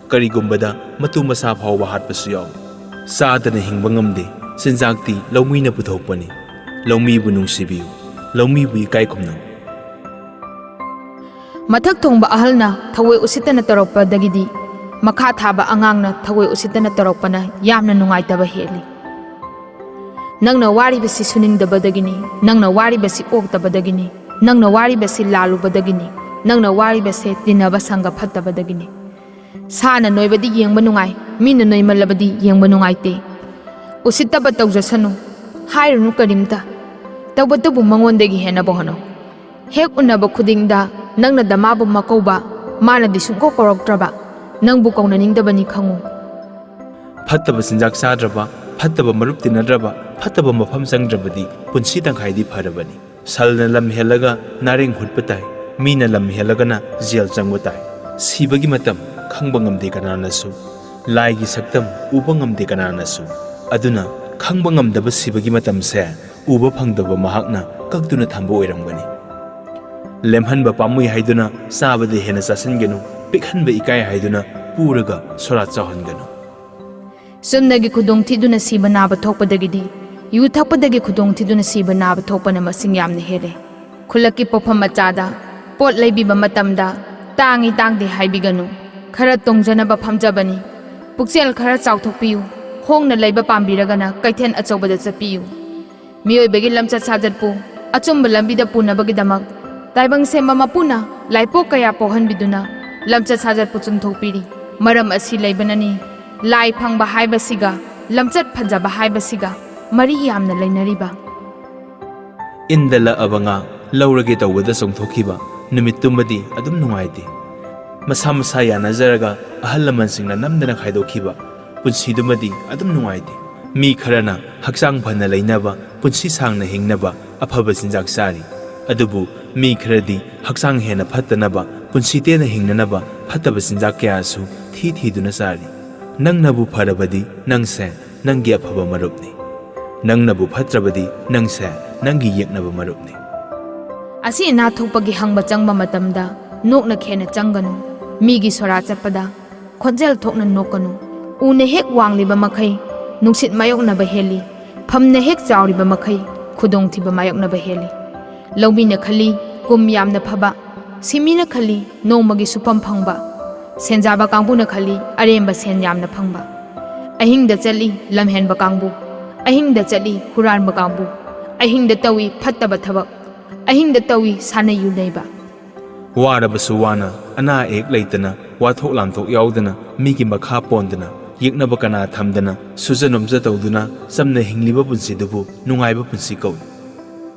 ꯀꯔꯤꯒꯨꯝꯕꯗ ꯃꯇꯨ ꯃꯆꯥ ꯐꯥꯎꯕ ꯍꯥꯠꯄꯁꯨ ꯌꯥꯎꯏ꯫ ꯆꯥꯗꯅ ꯍꯤꯡꯕ ꯉꯝꯗꯦ, ꯆꯤꯟꯖꯥꯛꯇꯤ ꯂꯧꯃꯤꯅ ꯄꯨꯊꯣꯛꯄꯅꯤ꯫ ꯂꯧꯃꯤꯕꯨ ꯅꯨꯡꯁꯤꯕꯤꯌꯨ, ꯂꯧꯃꯤꯕꯨ ꯏꯀꯥꯏ ꯈꯨꯝꯅꯧ꯫ ꯃꯊꯛ ꯊꯣꯡꯕ ꯑꯍꯜꯅ ꯊꯑꯣꯏ ꯎꯁꯤꯠꯇꯅ ꯇꯧꯔꯛꯄꯗꯒꯤꯗꯤ ꯃꯈꯥ ꯊꯥꯕ ꯑꯉꯥꯡꯅ ꯊꯑꯣꯏ ꯎꯁꯤꯠꯇꯅ ꯇꯧꯔꯛꯄꯅ ꯌꯥꯝꯅ ꯅꯨꯡꯉꯥꯏꯇꯕ ꯍꯦꯜꯂꯤ꯫ ꯅꯪꯅ ꯋꯥꯔꯤꯕꯁꯤ ꯁꯨꯅꯤꯡꯗꯕꯗꯒꯤꯅꯤ꯫ ꯅꯪꯅ ꯋꯥꯔꯤꯕꯁꯤ ꯑꯣꯛꯇꯕꯗꯒꯤꯅꯤ꯫ ꯅꯪꯅ ꯋꯥꯔꯤꯕꯁꯤ ꯂꯥꯜꯂꯨꯕꯗꯒꯤꯅꯤ꯫ ꯅꯪꯅ ꯋꯥꯔꯤꯕꯁꯦ ꯇꯤꯟꯅꯕ ꯁꯪꯒ ꯐꯠꯇꯕꯗꯒꯤꯅꯤ꯫ ꯁꯥꯅ ꯅꯣꯏꯕꯗꯤ ꯌꯦꯡꯕ ꯅꯨꯡꯉꯥꯏ, ꯃꯤꯅ ꯅꯣꯏꯃꯜꯂꯕꯗꯤ ꯌꯦꯡꯕ ꯅꯨꯡꯉꯥꯏꯇꯦ꯫ ꯎꯁꯤꯠꯇꯕ ꯇꯧꯖꯁꯅꯨ, ꯍꯥꯏꯔꯨꯅꯨ ꯀꯔꯤꯝꯇ꯫ ꯇꯧꯕꯇꯕꯨ ꯃꯉꯣꯟꯗꯒꯤ ꯍꯦꯟꯅꯕ ꯍꯣꯠꯅꯧ꯫ ꯍꯦꯛ ꯎꯅꯕ ꯈꯨꯗꯤꯡꯗ ꯅꯪꯅ ꯗꯃꯥꯕꯨ ꯃꯀꯧꯕ, ꯃꯥꯅꯗꯤ ꯁꯨꯡꯀꯧ ꯀꯧꯔꯛꯇ꯭ꯔꯕ, ꯅꯪꯕꯨ ꯀꯧꯅꯅꯤꯡꯗꯕꯅꯤ ꯈꯪꯉꯨ꯫ ꯐꯠꯇꯕ ꯆꯤꯟꯖꯥꯛ ꯆꯥꯗ꯭ꯔꯕ, ꯐꯠꯇꯕ ꯃꯔꯨꯞ ꯇꯤꯟꯅꯗ꯭ꯔꯕ, ꯐꯠꯇꯕ ꯃꯐꯝ ꯆꯪꯗ꯭ꯔꯕꯗꯤ ꯄꯨꯟꯁꯤ ꯇꯪꯈꯥꯏꯗꯤ ꯐꯔꯕꯅꯤ꯫ ꯁꯜꯅ ꯂꯝ ꯍꯦꯜꯂꯒ ꯅꯥꯔꯦꯡ ꯍꯨꯠꯄ ꯇꯥꯏ, ꯃꯤꯅ ꯂꯝ ꯍꯦꯜꯂꯒꯅ ꯖꯦꯜ ꯆꯪꯕ ꯇꯥꯏ꯫ ꯁꯤꯕꯒꯤ ꯃꯇꯝ ꯈꯪꯕ ꯉꯝꯗꯦ ꯀꯅꯥꯅꯁꯨ꯫ ꯂꯥꯏꯒꯤ ꯁꯛꯇꯝ ꯎꯕ ꯉꯝꯗꯦ ꯀꯅꯥꯅꯁꯨ꯫ ꯑꯗꯨꯅ ꯈꯪꯕ ꯉꯝꯗꯕ ꯁꯤꯕꯒꯤ ꯃꯇꯝꯁꯦ ꯎꯕ ꯐꯪꯗꯕ ꯃꯍꯥꯛꯅ ꯀꯛꯇꯨꯅ ꯊꯝꯕ ꯑꯣꯏꯔꯝꯒꯅꯤ꯫ ꯂꯦꯝꯍꯟꯕ ꯄꯥꯝꯃꯨꯏ ꯍꯥꯏꯗꯨꯅ ꯆꯥꯕꯗ ꯍꯦꯟꯅ ꯆꯥꯁꯤꯟꯒꯅꯨ, ꯄꯤꯛꯍꯟꯕ ꯏꯀꯥꯏ ꯍꯥꯏꯗꯨꯅ ꯄꯨꯔꯒ ꯁꯣꯔꯥꯠ ꯆꯥꯎꯍꯟꯒꯅꯨ꯫ ꯆꯨꯝꯅꯒꯤ ꯈꯨꯗꯣꯡꯊꯤꯗꯨꯅ ꯁꯤꯕ ꯅꯥꯕ ꯊꯣꯛꯄꯗꯒꯤꯗꯤ, ꯌꯨ ꯊꯛꯄꯗꯒꯤ ꯈꯨꯗꯣꯡꯊꯤꯗꯨꯅ ꯁꯤꯕ ꯅꯥꯕ ꯊꯣꯛꯄꯅ ꯃꯁꯤꯡ ꯌꯥꯝꯅ ꯍꯦꯜꯂꯦ꯫ ꯈꯨꯜꯂꯛꯀꯤ ꯄꯣꯠꯐꯝ ꯃꯆꯥꯗ ꯄꯣꯠ ꯂꯩꯕꯤꯕ ꯃꯇꯝꯗ ꯇꯥꯡꯏ ꯇꯥꯡꯗꯦ ꯍꯥꯏꯕꯤꯒꯅꯨ꯫ ꯈꯔ ꯇꯣꯡꯖꯅꯕ ꯐꯝꯖꯕꯅꯤ꯫ ꯄꯨꯛꯆꯦꯜ ꯈꯔ ꯆꯥꯎꯊꯣꯛꯄꯤꯌꯨ꯫ ꯍꯣꯡꯅ ꯂꯩꯕ ꯄꯥꯝꯕꯤꯔꯒꯅ ꯀꯩꯊꯦꯜ ꯑꯆꯧꯕꯗ ꯆꯠꯄꯤꯌꯨ꯫ ꯃꯤꯑꯣꯏꯕꯒꯤ ꯂꯝꯆꯠ ꯁꯥꯖꯠꯄꯨ ꯑꯆꯨꯝꯕ ꯂꯝꯕꯤꯗ ꯄꯨꯅꯕꯒꯤꯗꯃꯛ ꯇꯥꯏꯕꯪ ꯁꯦꯝꯕ ꯃꯄꯨꯅ ꯂꯥꯏꯄꯣꯛ ꯀꯌꯥ ꯄꯣꯛꯍꯟꯕꯤꯗꯨꯅ ꯂꯝꯆꯠ ꯁꯥꯖꯠꯄꯨ ꯆꯨꯝꯊꯣꯛꯄꯤꯔꯤ꯫ ꯃꯔꯝ ꯑꯁꯤ ꯂꯩꯕꯅꯅꯤ ꯂꯥꯏ ꯐꯪꯕ ꯍꯥꯏꯕꯁꯤꯒ ꯂꯝꯆꯠ ꯐꯖꯕ ꯍꯥꯏꯕꯁꯤꯒ ꯃꯔꯤ ꯌꯥꯝꯅ ꯂꯩꯅꯔꯤꯕ꯫ ꯏꯟꯗ ꯂꯛꯑꯕ ꯉꯥ ꯂꯧꯔꯒꯦ ꯇꯧꯕꯗ ꯆꯣꯡꯊꯣꯛꯈꯤꯕ ꯅꯨꯃꯤꯠꯇꯨꯃꯗꯤ ꯑꯗꯨꯝ ꯅꯨꯡꯉꯥꯏꯇꯦ꯫ ꯃꯁꯥ ꯃꯁꯥ ꯌꯥꯅꯖꯔꯒ ꯑꯍꯜ ꯂꯃꯟꯁꯤꯡꯅ ꯅꯝꯗꯅ ꯈꯥꯏꯗꯣꯛꯈꯤꯕ ꯄꯨꯟꯁꯤꯗꯨꯃꯗꯤ ꯑꯗꯨꯝ ꯅꯨꯡꯉꯥꯏꯇꯦ꯫ ꯃꯤ ꯈꯔꯅ ꯍꯛꯆꯥꯡ ꯐꯅ ꯂꯩꯅꯕ, ꯄꯨꯟꯁꯤ ꯁꯥꯡꯅ ꯍꯤꯡꯅꯕ ꯑꯐꯕ ꯆꯤꯟꯖꯥꯛ ꯆꯥꯔꯤ꯫ ꯑꯗꯨꯕꯨ ꯃꯤ ꯈꯔꯗꯤ ꯍꯛꯆꯥꯡ ꯍꯦꯟꯅ ꯐꯠꯇꯅꯕ, ꯄꯨꯟꯁꯤ ꯇꯦꯟꯅ ꯍꯤꯡꯅꯅꯕ ꯐꯠꯇꯕ ꯆꯤꯟꯖꯥꯛ ꯀꯌꯥꯁꯨ ꯊꯤ ꯊꯤꯗꯨꯅ ꯆꯥꯔꯤ꯫ ꯅꯪꯅꯕꯨ ꯐꯔꯕꯗꯤ ꯅꯪꯁꯦ ꯅꯪꯒꯤ ꯑꯐꯕ ꯃꯔꯨꯞꯅꯤ꯫ ꯅꯪꯅꯕꯨ ꯐꯠꯇ꯭ꯔꯕꯗꯤ ꯅꯪꯁꯦ ꯅꯪꯒꯤ ꯌꯦꯛꯅꯕ ꯃꯔꯨꯞꯅꯤ꯫ ꯑꯁꯤ ꯑꯅꯥ ꯊꯣꯛꯄꯒꯤ ꯍꯪꯕ ꯆꯪꯕ ꯃꯇꯝꯗ ꯅꯣꯛꯅ ꯈꯦꯅ ꯆꯪꯒꯅꯨ꯫ ꯃꯤꯒꯤ ꯁꯣꯔꯥ ꯆꯠꯄꯗ ꯈꯣꯟꯖꯦꯜ ꯊꯣꯛꯅ ꯅꯣꯛꯀꯅꯨ꯫ ꯎꯅ ꯍꯦꯛ ꯋꯥꯡꯂꯤꯕ ꯃꯈꯩ ꯅꯨꯡꯁꯤꯠ ꯃꯥꯌꯣꯛꯅꯕ ꯍꯦꯜꯂꯤ, ꯐꯝꯅ ꯍꯦꯛ ꯆꯥꯎꯔꯤꯕ ꯃꯈꯩ ꯈꯨꯗꯣꯡꯊꯤꯕ ꯃꯥꯌꯣꯛꯅꯕ ꯍꯦꯜꯂꯤ꯫ ꯂꯧꯃꯤꯅ ꯈꯜꯂꯤ ꯀꯨꯝ ꯌꯥꯝꯅ ꯐꯕ, ꯁꯤꯟꯃꯤꯅ ꯈꯜꯂꯤ ꯅꯣꯡꯃꯒꯤ ꯁꯨꯐꯝ ꯐꯪꯕ, ꯁꯦꯟꯖꯥꯕ ꯀꯥꯡꯕꯨꯅ ꯈꯜꯂꯤ ꯑꯔꯦꯝꯕ ꯁꯦꯟ ꯌꯥꯝꯅ ꯐꯪꯕ꯫ ꯑꯍꯤꯡꯗ ꯆꯠꯂꯤ ꯂꯝꯍꯦꯟꯕ ꯀꯥꯡꯕꯨ, ꯑꯍꯤꯡꯗ ꯆꯠꯂꯤ ꯍꯨꯔꯥꯟꯕ ꯀꯥꯡꯕꯨ, ꯑꯍꯤꯡꯗ ꯇꯧꯏ ꯐꯠꯇꯕ ꯊꯕꯛ, ꯑꯍꯤꯡꯗ ꯇꯧꯏ ꯁꯥꯟꯅ ꯌꯨ ꯅꯩꯕ꯫ ꯋꯥꯔꯕꯁꯨ ꯋꯥꯅ, ꯑꯅꯥ ꯑꯌꯦꯛ ꯂꯩꯇꯅ, ꯋꯥꯊꯣꯛ ꯂꯥꯟꯊꯣꯛ ꯌꯥꯎꯗꯅ, ꯃꯤꯒꯤ ꯃꯈꯥ ꯄꯣꯟꯗꯅ, ꯌꯦꯛꯅꯕ ꯀꯅꯥ ꯊꯝꯗꯅ, ꯁꯨꯖ ꯅꯣꯝꯖ ꯇꯧꯗꯨꯅ ꯆꯝꯅ ꯍꯤꯡꯂꯤꯕ ꯄꯨꯟꯁꯤꯗꯨꯕꯨ ꯅꯨꯡꯉꯥꯏꯕ ꯄꯨꯟꯁꯤ ꯀꯧꯏ꯫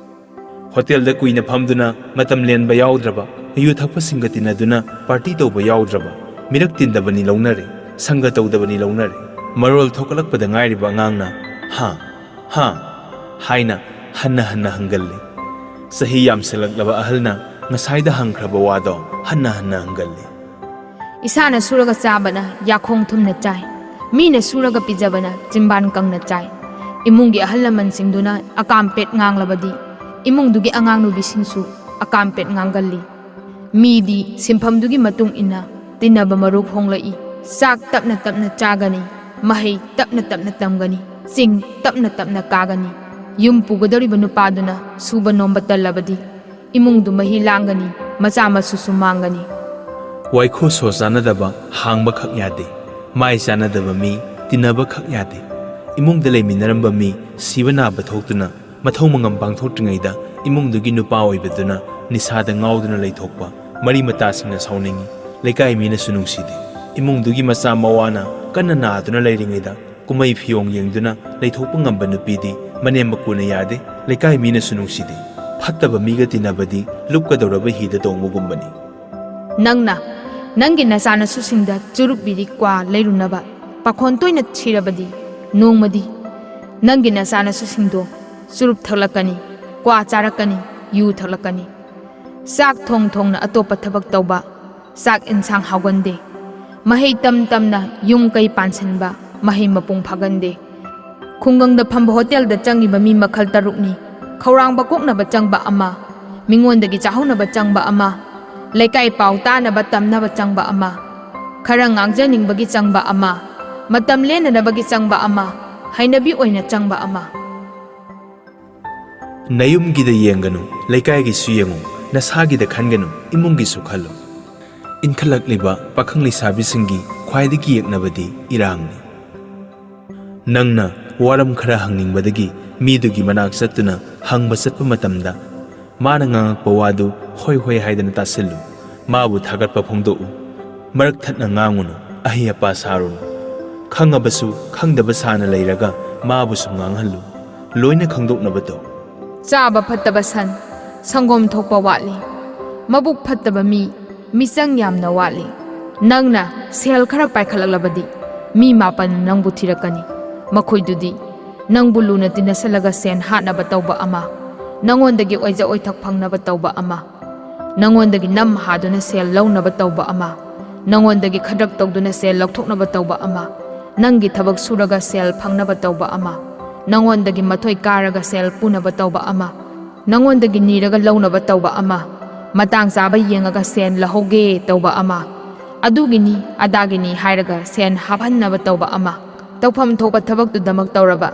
ꯍꯣꯇꯦꯜꯗ ꯀꯨꯏꯅ ꯐꯝꯗꯨꯅ ꯃꯇꯝ ꯂꯦꯟꯕ ꯌꯥꯎꯗ꯭ꯔꯕ, ꯌꯨ ꯊꯛꯄꯁꯤꯡꯒ ꯇꯤꯟꯅꯗꯨꯅ ꯄꯥꯔꯇꯤ ꯇꯧꯕ ꯌꯥꯎꯗ꯭ꯔꯕ, ꯃꯤꯔꯛ ꯇꯤꯟꯗꯕꯅꯤ ꯂꯧꯅꯔꯦ, ꯁꯪꯒ ꯇꯧꯗꯕꯅꯤ ꯂꯧꯅꯔꯦ꯫ ꯃꯔꯣꯜ ꯊꯣꯛꯂꯛꯄꯗ ꯉꯥꯏꯔꯤꯕ ꯑꯉꯥꯡꯅ "ꯍꯥ? ꯍꯥ?" ꯍꯥꯏꯅ ꯍꯟꯅ ꯍꯟꯅ ꯍꯪꯒꯜꯂꯤ꯫ ꯆꯍꯤ ꯌꯥꯝꯁꯤꯜꯂꯛꯂꯕ ꯑꯍꯜꯅ ꯉꯁꯥꯏꯗ ꯍꯪꯈ꯭ꯔꯕ ꯋꯥꯗꯣ ꯍꯟꯅ ꯍꯟꯅ ꯍꯪꯒꯜꯂꯤ꯫ "ꯏꯁꯥꯅ ꯁꯨꯔꯒ ꯆꯥꯕꯅ ꯌꯥꯈꯣꯡ ꯊꯨꯝꯅ ꯆꯥꯏ, ꯃꯤꯅ ꯁꯨꯔꯒ ꯄꯤꯖꯕꯅ ꯆꯤꯝꯕꯥꯟ ꯀꯪꯅ ꯆꯥꯏ꯫ ꯏꯃꯨꯡꯒꯤ ꯑꯍꯜ ꯂꯃꯟꯁꯤꯡꯗꯨꯅ ꯑꯀꯥꯝꯄꯦꯠ ꯉꯥꯡꯂꯕꯗꯤ ꯏꯃꯨꯡꯗꯨꯒꯤ ꯑꯉꯥꯡ ꯅꯨꯕꯤꯁꯤꯡꯁꯨ ꯑꯀꯥꯝꯄꯦꯠ ꯉꯥꯡꯒꯜꯂꯤ꯫ ꯃꯤꯗꯤ ꯁꯤꯟꯐꯝꯗꯨꯒꯤ ꯃꯇꯨꯡ ꯏꯟꯅ ꯇꯤꯟꯅꯕ ꯃꯔꯨꯞ ꯍꯣꯡꯂꯛꯏ꯫ ꯆꯥꯛ ꯇꯞꯅ ꯇꯞꯅ ꯆꯥꯒꯅꯤ, ꯃꯍꯩ ꯇꯞꯅ ꯇꯞꯅ ꯇꯝꯒꯅꯤ, ꯆꯤꯡ ꯇꯞꯅ ꯇꯞꯅ ꯀꯥꯒꯅꯤ꯫ ꯌꯨꯝ ꯄꯨꯒꯗꯧꯔꯤꯕ ꯅꯨꯄꯥꯗꯨꯅ ꯁꯨꯕ ꯅꯣꯝꯕ ꯇꯜꯂꯕꯗꯤ ꯏꯃꯨꯡꯗꯨ ꯃꯍꯤ ꯂꯥꯡꯒꯅꯤ, ꯃꯆꯥ ꯃꯁꯨꯁꯨ ꯃꯥꯡꯒꯅꯤ"꯫ ꯋꯥꯏꯈꯣ ꯁꯣ ꯆꯥꯅꯗꯕ, ꯍꯥꯡꯕ ꯈꯛ ꯌꯥꯗꯦ꯫ ꯃꯥꯏ ꯆꯥꯅꯗꯕ ꯃꯤ, ꯇꯤꯟꯅꯕ ꯈꯛ ꯌꯥꯗꯦ꯫ ꯏꯃꯨꯡꯗ ꯂꯩꯃꯤꯟꯅꯔꯝꯕ ꯃꯤ ꯁꯤꯕ ꯅꯥꯕ ꯊꯣꯛꯇꯨꯅ ꯃꯊꯧ ꯃꯉꯝ ꯄꯥꯡꯊꯣꯛꯇ꯭ꯔꯤꯉꯩꯗ ꯏꯃꯨꯡꯗꯨꯒꯤ ꯅꯨꯄꯥ ꯑꯣꯏꯕꯗꯨꯅ ꯅꯤꯁꯥꯗ ꯉꯥꯎꯗꯨꯅ ꯂꯩꯊꯣꯛꯄ, ꯃꯔꯤ ꯃꯇꯥꯁꯤꯡꯅ ꯁꯥꯎꯅꯤꯡꯏ, ꯂꯩꯀꯥꯏ ꯃꯤꯅꯁꯨ ꯅꯨꯡꯁꯤꯗꯦ꯫ ꯏꯃꯨꯡꯗꯨꯒꯤ ꯃꯆꯥ ꯃꯋꯥꯅ ꯀꯟꯅ ꯅꯥꯗꯨꯅ ꯂꯩꯔꯤꯉꯩꯗ ꯀꯨꯝꯍꯩ ꯐꯤꯌꯣꯡ ꯌꯦꯡꯗꯨꯅ ꯂꯩꯊꯣꯛꯄ ꯉꯝꯕ ꯅꯨꯄꯤꯗꯤ ꯃꯅꯦꯝ ꯃꯀꯨꯅ ꯌꯥꯗꯦ, ꯂꯩꯀꯥꯏ ꯃꯤꯅꯁꯨ ꯅꯨꯡꯁꯤꯗꯦ꯫ ꯐꯠꯇꯕ ꯃꯤꯒ ꯇꯤꯟꯅꯕꯗꯤ ꯂꯨꯞꯀꯗꯧꯔꯕ ꯍꯤꯗ ꯇꯣꯡꯕꯒꯨꯝꯕꯅꯤ꯫ ꯅꯪꯅ ꯅꯪꯒꯤ ꯅꯆꯥꯅꯁꯨꯁꯤꯡꯗ ꯆꯨꯔꯨꯞ ꯕꯤꯔꯤ ꯀ꯭ꯋꯥ ꯂꯩꯔꯨꯅꯕ ꯄꯥꯈꯣꯟ ꯇꯣꯏꯅ ꯊꯤꯔꯕꯗꯤ, ꯅꯣꯡꯃꯗꯤ ꯅꯪꯒꯤ ꯅꯆꯥꯅꯁꯨꯁꯤꯡꯗꯣ ꯆꯨꯔꯨꯞ ꯊꯛꯂꯛꯀꯅꯤ, ꯀ꯭ꯋꯥ ꯆꯥꯔꯛꯀꯅꯤ, ꯌꯨ ꯊꯛꯂꯛꯀꯅꯤ꯫ ꯆꯥꯛ ꯊꯣꯡ ꯊꯣꯡꯅ ꯑꯇꯣꯞꯄ ꯊꯕꯛ ꯇꯧꯕ, ꯆꯥꯛ ꯏꯟꯁꯥꯡ ꯍꯥꯎꯒꯟꯗꯦ꯫ ꯃꯍꯩ ꯇꯝ ꯇꯝꯅ ꯌꯨꯝ ꯀꯩ ꯄꯥꯟꯁꯤꯟꯕ, ꯃꯍꯩ ꯃꯄꯨꯡ ꯐꯥꯒꯟꯗꯦ꯫ ꯈꯨꯡꯒꯪꯗ ꯐꯝꯕ ꯍꯣꯇꯦꯜꯗ ꯆꯪꯉꯤꯕ ꯃꯤ ꯃꯈꯜ ꯇꯔꯨꯛꯅꯤ: ꯈꯧꯔꯥꯡꯕ ꯀꯣꯛꯅꯕ ꯆꯪꯕ ꯑꯃ, ꯃꯤꯉꯣꯟꯗꯒꯤ ꯆꯥꯍꯧꯅꯕ ꯆꯪꯕ ꯑꯃ, ꯂꯩꯀꯥꯏ ꯄꯥꯎ ꯇꯥꯅꯕ ꯇꯝꯅꯕ ꯆꯪꯕ ꯑꯃ, ꯈꯔ ꯉꯥꯡꯖꯅꯤꯡꯕꯒꯤ ꯆꯪꯕ ꯑꯃ, ꯃꯇꯝ ꯂꯦꯟꯅꯅꯕꯒꯤ ꯆꯪꯕ ꯑꯃ, ꯍꯩꯅꯕꯤ ꯑꯣꯏꯅ ꯆꯪꯕ ꯑꯃ꯫ ꯅꯌꯨꯝꯒꯤꯗ ꯌꯦꯡꯒꯅꯨ, ꯂꯩꯀꯥꯏꯒꯤꯁꯨ ꯌꯦꯡꯉꯨ, ꯅꯁꯥꯒꯤꯗ ꯈꯟꯒꯅꯨ, ꯏꯃꯨꯡꯒꯤꯁꯨ ꯈꯜꯂꯨ꯫ ꯏꯟꯈꯠꯂꯛꯂꯤꯕ ꯄꯥꯈꯪ ꯂꯩꯁꯥꯕꯤꯁꯤꯡꯒꯤ ꯈ꯭ꯋꯥꯏꯗꯒꯤ ꯌꯦꯛꯅꯕꯗꯤ ꯏꯔꯥꯡꯅꯤ꯫ ꯅꯪꯅ ꯋꯥꯔꯝ ꯈꯔ ꯍꯪꯅꯤꯡꯕꯗꯒꯤ ꯃꯤꯗꯨꯒꯤ ꯃꯅꯥꯛ ꯆꯠꯇꯨꯅ ꯍꯪꯕ ꯆꯠꯄ ꯃꯇꯝꯗ, ꯃꯥꯅ ꯉꯥꯡꯉꯛꯄ ꯋꯥꯗꯨ ꯍꯣꯏ ꯍꯣꯏ ꯍꯥꯏꯗꯅ ꯇꯥꯁꯤꯜꯂꯨ꯫ ꯃꯥꯕꯨ ꯊꯥꯒꯠꯄ ꯐꯣꯡꯗꯣꯛꯎ꯫ ꯃꯔꯛ ꯊꯠꯅ ꯉꯥꯡꯉꯨꯅꯨ, ꯑꯍꯩ ꯑꯄꯥ ꯁꯥꯔꯨꯅꯨ꯫ ꯈꯪꯉꯕꯁꯨ ꯈꯪꯗꯕ ꯁꯥꯅ ꯂꯩꯔꯒ ꯃꯥꯕꯨꯁꯨ ꯉꯥꯡꯍꯜꯂꯨ꯫ ꯂꯣꯏꯅ ꯈꯪꯗꯣꯛꯅꯕ ꯇꯧ꯫ ꯆꯥꯕ ꯐꯠꯇꯕ ꯁꯟ, ꯁꯪꯒꯣꯝ ꯊꯣꯛꯄ ꯋꯥꯠꯂꯤ꯫ ꯃꯕꯨꯛ ꯐꯠꯇꯕ ꯃꯤ, ꯃꯤꯆꯪ ꯌꯥꯝꯅ ꯋꯥꯠꯂꯤ꯫ ꯅꯪꯅ ꯁꯦꯜ ꯈꯔ ꯄꯥꯏꯈꯠꯂꯛꯂꯕꯗꯤ, ꯃꯤ ꯃꯥꯄꯟꯅ ꯅꯪꯕꯨ ꯊꯤꯔꯛꯀꯅꯤ꯫ ꯃꯈꯣꯏꯗꯨꯗꯤ ꯅꯪꯕꯨ ꯂꯨꯅ ꯇꯤꯟꯅꯁꯜꯂꯒ ꯁꯦꯟ ꯍꯥꯠꯅꯕ ꯇꯧꯕ ꯑꯃ, ꯅꯉꯣꯟꯗꯒꯤ ꯑꯣꯏꯖ ꯑꯣꯏꯊꯛ ꯐꯪꯅꯕ ꯇꯧꯕ ꯑꯃ, ꯅꯉꯣꯟꯗꯒꯤ ꯅꯝ ꯍꯥꯗꯨꯅ ꯁꯦꯜ ꯂꯧꯅꯕ ꯇꯧꯕ ꯑꯃ, ꯅꯉꯣꯟꯗꯒꯤ ꯈꯗ꯭ꯔꯛ ꯇꯧꯗꯨꯅ ꯁꯦꯜ ꯂꯧꯊꯣꯛꯅꯕ ꯇꯧꯕ ꯑꯃ, ꯅꯪꯒꯤ ꯊꯕꯛ ꯁꯨꯔꯒ ꯁꯦꯜ ꯐꯪꯅꯕ ꯇꯧꯕ ꯑꯃ, ꯅꯉꯣꯟꯗꯒꯤ ꯃꯊꯣꯏ ꯀꯥꯔꯒ ꯁꯦꯜ ꯄꯨꯅꯕ ꯇꯧꯕ ꯑꯃ, ꯅꯉꯣꯟꯗꯒꯤ ꯅꯤꯔꯒ ꯂꯧꯅꯕ ꯇꯧꯕ ꯑꯃ, ꯃꯇꯥꯡ ꯆꯥꯕ ꯌꯦꯡꯉꯒ ꯁꯦꯟ ꯂꯧꯍꯧꯒꯦ ꯇꯧꯕ ꯑꯃ, ꯑꯗꯨꯒꯤꯅꯤ ꯑꯗꯥꯒꯤꯅꯤ ꯍꯥꯏꯔꯒ ꯁꯦꯟ ꯍꯥꯞꯍꯟꯅꯕ ꯇꯧꯕ ꯑꯃ, ꯇꯧꯐꯝ ꯊꯣꯛꯄ ꯊꯕꯛꯇꯨꯗꯃꯛ ꯇꯧꯔꯕ,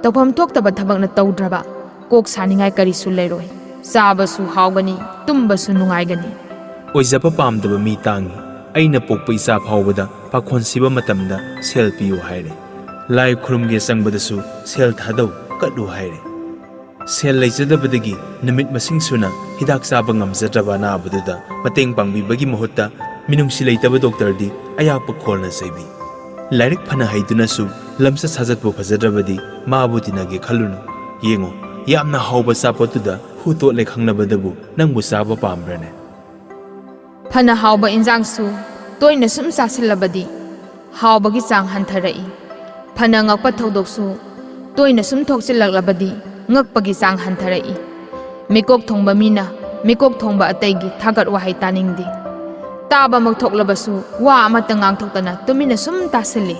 ꯇꯧꯐꯝ ꯊꯣꯛꯇꯕ ꯊꯕꯛꯅ ꯇꯧꯗ꯭ꯔꯕ, ꯀꯣꯛ ꯁꯥꯅꯤꯡꯉꯥꯏ ꯀꯔꯤꯁꯨ ꯂꯩꯔꯣꯏ꯫ ꯆꯥꯕꯁꯨ ꯍꯥꯎꯒꯅꯤ, ꯇꯨꯝꯕꯁꯨ ꯅꯨꯡꯉꯥꯏꯒꯅꯤ꯫ ꯑꯣꯏꯖꯕ ꯄꯥꯝꯗꯕ ꯃꯤ ꯇꯥꯡꯏ꯫ ꯑꯩꯅ ꯄꯣꯛꯄ ꯏꯆꯥ ꯐꯥꯎꯕꯗ ꯄꯥꯈꯣꯟ ꯁꯤꯕ ꯃꯇꯝꯗ ꯁꯦꯜ ꯄꯤꯌꯨ ꯍꯥꯏꯔꯦ꯫ ꯂꯥꯏ ꯈꯨꯔꯨꯝꯒꯦ ꯆꯪꯕꯗꯁꯨ ꯁꯦꯜ ꯊꯥꯗꯧ, ꯀꯠꯂꯨ ꯍꯥꯏꯔꯦ꯫ ꯁꯦꯜ ꯂꯩꯖꯗꯕꯗꯒꯤ ꯅꯨꯃꯤꯠ ꯃꯁꯤꯡ ꯁꯨꯅ ꯍꯤꯗꯥꯛ ꯆꯥꯕ ꯉꯝꯖꯗ꯭ꯔꯕ ꯑꯅꯥꯕꯗꯨꯗ ꯃꯇꯦꯡ ꯄꯥꯡꯕꯤꯕꯒꯤ ꯃꯍꯨꯠꯇ ꯃꯤꯅꯨꯡꯁꯤ ꯂꯩꯇꯕ ꯗꯣꯛꯇꯔꯗꯤ ꯑꯌꯥꯛꯄ ꯈꯣꯜꯅ ꯆꯩꯕꯤ꯫ ꯂꯥꯏꯔꯤꯛ ꯐꯅ ꯍꯩꯗꯨꯅꯁꯨ ꯂꯝꯆꯠ ꯁꯥꯖꯠꯄꯨ ꯐꯖꯗ꯭ꯔꯕꯗꯤ ꯃꯥꯕꯨ ꯇꯤꯟꯅꯒꯦ ꯈꯜꯂꯨꯅꯨ꯫ ꯌꯦꯡꯉꯨ, ꯌꯥꯝꯅ ꯍꯥꯎꯕ ꯑꯆꯥꯄꯣꯠꯇꯨꯗ ꯍꯨ ꯇꯣꯠꯂꯦ ꯈꯪꯂꯕꯗꯕꯨ ꯅꯪꯕꯨ ꯆꯥꯕ ꯄꯥꯝꯕ꯭ꯔꯅꯦ? ꯐꯅ ꯍꯥꯎꯕ ꯏꯟꯖꯥꯡꯁꯨ ꯇꯣꯏꯅ ꯁꯨꯝ ꯆꯥꯁꯤꯜꯂꯕꯗꯤ ꯍꯥꯎꯕꯒꯤ ꯆꯥꯡ ꯍꯟꯊꯔꯛꯏ꯫ ꯐꯅ ꯉꯛꯄ ꯊꯧꯗꯣꯛꯁꯨ ꯇꯣꯏꯅ ꯁꯨꯝ ꯊꯣꯛꯆꯤꯜꯂꯛꯂꯕꯗꯤ ꯉꯛꯄꯒꯤ ꯆꯥꯡ ꯍꯟꯊꯔꯛꯏ꯫ ꯃꯤꯀꯣꯛ ꯊꯣꯡꯕ ꯃꯤꯅ ꯃꯤꯀꯣꯛ ꯊꯣꯡꯕ ꯑꯇꯩꯒꯤ ꯊꯥꯒꯠ ꯋꯥꯍꯩ ꯇꯥꯅꯤꯡꯗꯦ꯫ ꯇꯥꯕꯃꯛ ꯊꯣꯛꯂꯕꯁꯨ ꯋꯥ ꯑꯃꯠꯇ ꯉꯥꯡꯊꯣꯛꯇꯅ ꯇꯨꯃꯤꯟꯅ ꯁꯨꯝ ꯇꯥꯁꯤꯜꯂꯤ꯫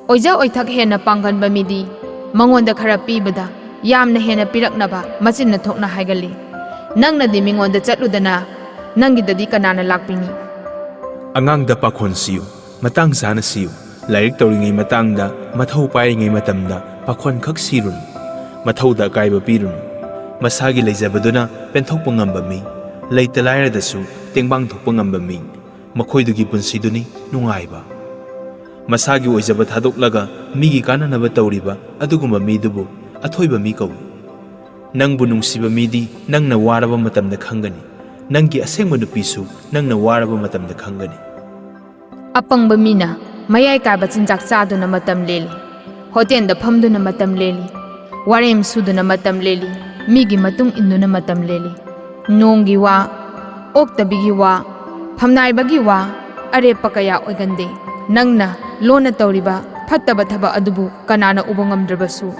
ꯑꯣꯏꯖ ꯑꯣꯏꯊꯛ ꯍꯦꯟꯅ ꯄꯥꯡꯒꯟꯕ ꯃꯤꯗꯤ ꯃꯉꯣꯟꯗ ꯈꯔ ꯄꯤꯕꯗ ꯌꯥꯝꯅ ꯍꯦꯟꯅ ꯄꯤꯔꯛꯅꯕ ꯃꯆꯤꯟꯅ ꯊꯣꯛꯅ ꯍꯥꯏꯒꯜꯂꯤ꯫ ꯅꯪꯅꯗꯤ ꯃꯤꯉꯣꯟꯗ ꯆꯠꯂꯨꯗꯅ ꯅꯪꯒꯤꯗꯗꯤ ꯀꯅꯥꯅ ꯂꯥꯛꯄꯤꯅꯤ? ꯑꯉꯥꯡꯗ ꯄꯥꯈꯣꯟ ꯁꯤꯌꯨ, ꯃꯇꯥꯡ ꯆꯥꯅ ꯁꯤꯌꯨ꯫ ꯂꯥꯏꯔꯤꯛ ꯇꯧꯔꯤꯉꯩ ꯃꯇꯥꯡꯗ, ꯃꯊꯧ ꯄꯥꯏꯔꯤꯉꯩ ꯃꯇꯝꯗ ꯄꯥꯈꯣꯟꯈꯛ ꯁꯤꯔꯨꯅꯨ꯫ ꯃꯊꯧꯗ ꯑꯀꯥꯏꯕ ꯄꯤꯔꯨꯅꯨ꯫ ꯃꯁꯥꯒꯤ ꯂꯩꯖꯕꯗꯨꯅ ꯄꯦꯟꯊꯣꯛꯄ ꯉꯝꯕ ꯃꯤ, ꯂꯩꯇ ꯂꯥꯏꯔꯗꯁꯨ ꯇꯦꯡꯕꯥꯡ ꯊꯣꯛꯄ ꯉꯝꯕ ꯃꯤ, ꯃꯈꯣꯏꯗꯨꯒꯤ ꯄꯨꯟꯁꯤꯗꯨꯅꯤ ꯅꯨꯡꯉꯥꯏꯕ꯫ ꯃꯁꯥꯒꯤ ꯑꯣꯏꯖꯕ ꯊꯥꯗꯣꯛꯂꯒ ꯃꯤꯒꯤ ꯀꯥꯟꯅꯅꯕ ꯇꯧꯔꯤꯕ ꯑꯗꯨꯒꯨꯝꯕ ꯃꯤꯗꯨꯕꯨ ꯑꯊꯣꯏꯕ ꯃꯤ ꯀꯧꯏ꯫ ꯅꯪꯕꯨ ꯅꯨꯡꯁꯤꯕ ꯃꯤꯗꯤ ꯅꯪꯅ ꯋꯥꯔꯕ ꯃꯇꯝꯗ ꯈꯪꯒꯅꯤ꯫ ꯅꯪꯒꯤ ꯑꯁꯦꯡꯕ ꯅꯨꯄꯤꯁꯨ ꯅꯪꯅ ꯋꯥꯔꯕ ꯃꯇꯝꯗ ꯈꯪꯒꯅꯤ꯫ ꯑꯄꯪꯕ ꯃꯤꯅ ꯃꯌꯥꯏ ꯀꯥꯕ ꯆꯤꯟꯖꯥꯛ ꯆꯥꯗꯨꯅ ꯃꯇꯝ ꯂꯦꯜꯂꯤ, ꯍꯣꯇꯦꯜꯗ ꯐꯝꯗꯨꯅ ꯃꯇꯝ ꯂꯦꯜꯂꯤ, ꯋꯥꯔꯦꯝ ꯁꯨꯗꯨꯅ ꯃꯇꯝ ꯂꯦꯜꯂꯤ, ꯃꯤꯒꯤ ꯃꯇꯨꯡ ꯏꯟꯗꯨꯅ ꯃꯇꯝ ꯂꯦꯜꯂꯤ꯫ ꯅꯣꯡꯒꯤ ꯋꯥ, ꯑꯣꯛꯇꯕꯤꯒꯤ ꯋꯥ, ꯐꯝꯅꯥꯏꯕꯒꯤ ꯋꯥ, ꯑꯔꯦꯞꯄ ꯀꯌꯥ ꯑꯣꯏꯒꯟꯗꯦ꯫ ꯅꯪꯅ ꯂꯣꯟꯅ ꯇꯧꯔꯤꯕ ꯐꯠꯇꯕ ꯊꯕꯛ ꯑꯗꯨꯕꯨ ꯀꯅꯥꯅ ꯎꯕ ꯉꯝꯗ꯭ꯔꯕꯁꯨ,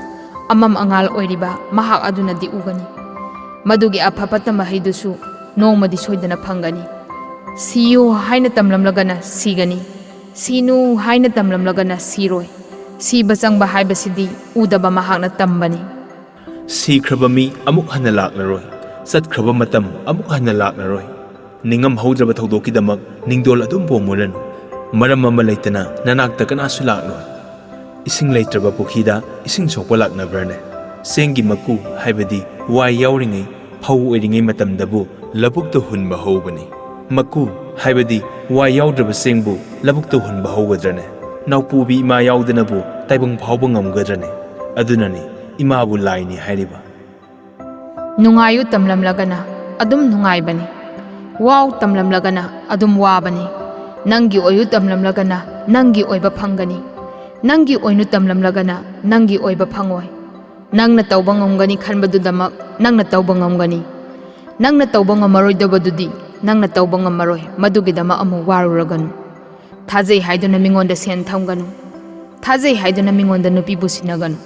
ꯑꯃꯝ ꯑꯉꯥꯜ ꯑꯣꯏꯔꯤꯕ ꯃꯍꯥꯛ ꯑꯗꯨꯅꯗꯤ ꯎꯒꯅꯤ꯫ ꯃꯗꯨꯒꯤ ꯑꯐ ꯐꯠꯇ ꯃꯍꯩꯗꯨꯁꯨ ꯅꯣꯡꯃꯗꯤ ꯁꯣꯏꯗꯅ ꯐꯪꯒꯅꯤ꯫ ꯁꯤꯌꯨ ꯍꯥꯏꯅ ꯇꯝꯂꯝꯂꯒꯅ ꯁꯤꯒꯅꯤ, ꯁꯤꯅꯨ ꯍꯥꯏꯅ ꯇꯝꯂꯝꯂꯒꯅ ꯁꯤꯔꯣꯏ꯫ ꯁꯤꯕ ꯆꯪꯕ ꯍꯥꯏꯕꯁꯤꯗꯤ ꯎꯗꯕ ꯃꯍꯥꯛꯅ ꯇꯝꯕꯅꯤ꯫ ꯁꯤꯈ꯭ꯔꯕ ꯃꯤ ꯑꯃꯨꯛ ꯍꯟꯅ ꯂꯥꯛꯂꯔꯣꯏ, ꯆꯠꯈ꯭ꯔꯕ ꯃꯇꯝ ꯑꯃꯨꯛ ꯍꯟꯅ ꯂꯥꯛꯂꯔꯣꯏ꯫ ꯅꯤꯡꯉꯝꯍꯧꯗ꯭ꯔꯕ ꯊꯧꯗꯣꯛꯀꯤꯗꯃꯛ ꯅꯤꯡꯗꯣꯜ ꯑꯗꯨꯝ ꯄꯣꯝꯃꯨꯔꯅꯨ꯫ ꯃꯔꯝ ꯑꯃ ꯂꯩꯇꯅ ꯅꯅꯥꯛꯇ ꯀꯅꯥꯁꯨ ꯂꯥꯛꯂꯣꯏ꯫ ꯏꯁꯤꯡ ꯂꯩꯇ꯭ꯔꯕ ꯄꯨꯈ꯭ꯔꯤꯗ ꯏꯁꯤꯡ ꯁꯣꯛꯄ ꯂꯥꯛꯅꯕ꯭ꯔꯅꯦ? ꯆꯦꯡꯒꯤ ꯃꯀꯨ ꯍꯥꯏꯕꯗꯤ ꯋꯥꯏ ꯌꯥꯎꯔꯤꯉꯩ, ꯐꯧ ꯑꯣꯏꯔꯤꯉꯩ ꯃꯇꯝꯗꯕꯨ ꯂꯧꯕꯨꯛꯇ ꯍꯨꯟꯕ ꯍꯧꯕꯅꯤ꯫ ꯃꯀꯨ ꯍꯥꯏꯕꯗꯤ ꯋꯥꯏ ꯌꯥꯎꯗ꯭ꯔꯕ ꯆꯦꯡꯕꯨ ꯂꯧꯕꯨꯛꯇ ꯍꯨꯟꯕ ꯍꯧꯒꯗ꯭ꯔꯅꯦ? ꯅꯥꯎꯄꯨꯕꯤ ꯏꯃꯥ ꯌꯥꯎꯗꯅꯕꯨ ꯇꯥꯏꯕꯪ ꯐꯥꯎꯕ ꯉꯝꯒꯗ꯭ꯔꯅꯦ? ꯑꯗꯨꯅꯅꯤ ꯏꯃꯥꯕꯨ ꯂꯥꯏꯅꯤ ꯍꯥꯏꯔꯤꯕ꯫ ꯅꯨꯡꯉꯥꯏꯌꯨ ꯇꯝꯂꯝꯂꯒꯅ ꯑꯗꯨꯝ ꯅꯨꯡꯉꯥꯏꯕꯅꯤ, ꯋꯥꯎ ꯇꯝꯂꯝꯂꯒꯅ ꯑꯗꯨꯝ ꯋꯥꯕꯅꯤ꯫ ꯅꯪꯒꯤ ꯑꯣꯏꯌꯨ ꯇꯝꯂꯝꯂꯒꯅ ꯅꯪꯒꯤ ꯑꯣꯏꯕ ꯐꯪꯒꯅꯤ, ꯅꯪꯒꯤ ꯑꯣꯏꯅꯨ ꯇꯝꯂꯝꯂꯒꯅ ꯅꯪꯒꯤ ꯑꯣꯏꯕ ꯐꯪꯉꯣꯏ꯫ ꯅꯪꯅ ꯇꯧꯕ ꯉꯝꯒꯅꯤ ꯈꯟꯕꯗꯨꯗꯃꯛ ꯅꯪꯅ ꯇꯧꯕ ꯉꯝꯒꯅꯤ꯫ ꯅꯪꯅ ꯇꯧꯕ ꯉꯝꯃꯔꯣꯏꯗꯕꯗꯨꯗꯤ ꯅꯪꯅ ꯇꯧꯕ ꯉꯝꯃꯔꯣꯏ꯫ ꯃꯗꯨꯒꯤꯗꯃꯛ ꯑꯃꯨꯛ ꯋꯥꯔꯨꯔꯒꯅꯨ꯫ ꯊꯥꯖꯩ ꯍꯥꯏꯗꯨꯅ ꯃꯤꯉꯣꯟꯗ ꯁꯦꯟ ꯊꯝꯒꯅꯨ꯫ ꯊꯥꯖꯩ ꯍꯥꯏꯗꯨꯅ ꯃꯤꯉꯣꯟꯗ ꯅꯨꯄꯤꯕꯨ ꯁꯤꯟꯅꯒꯅꯨ꯫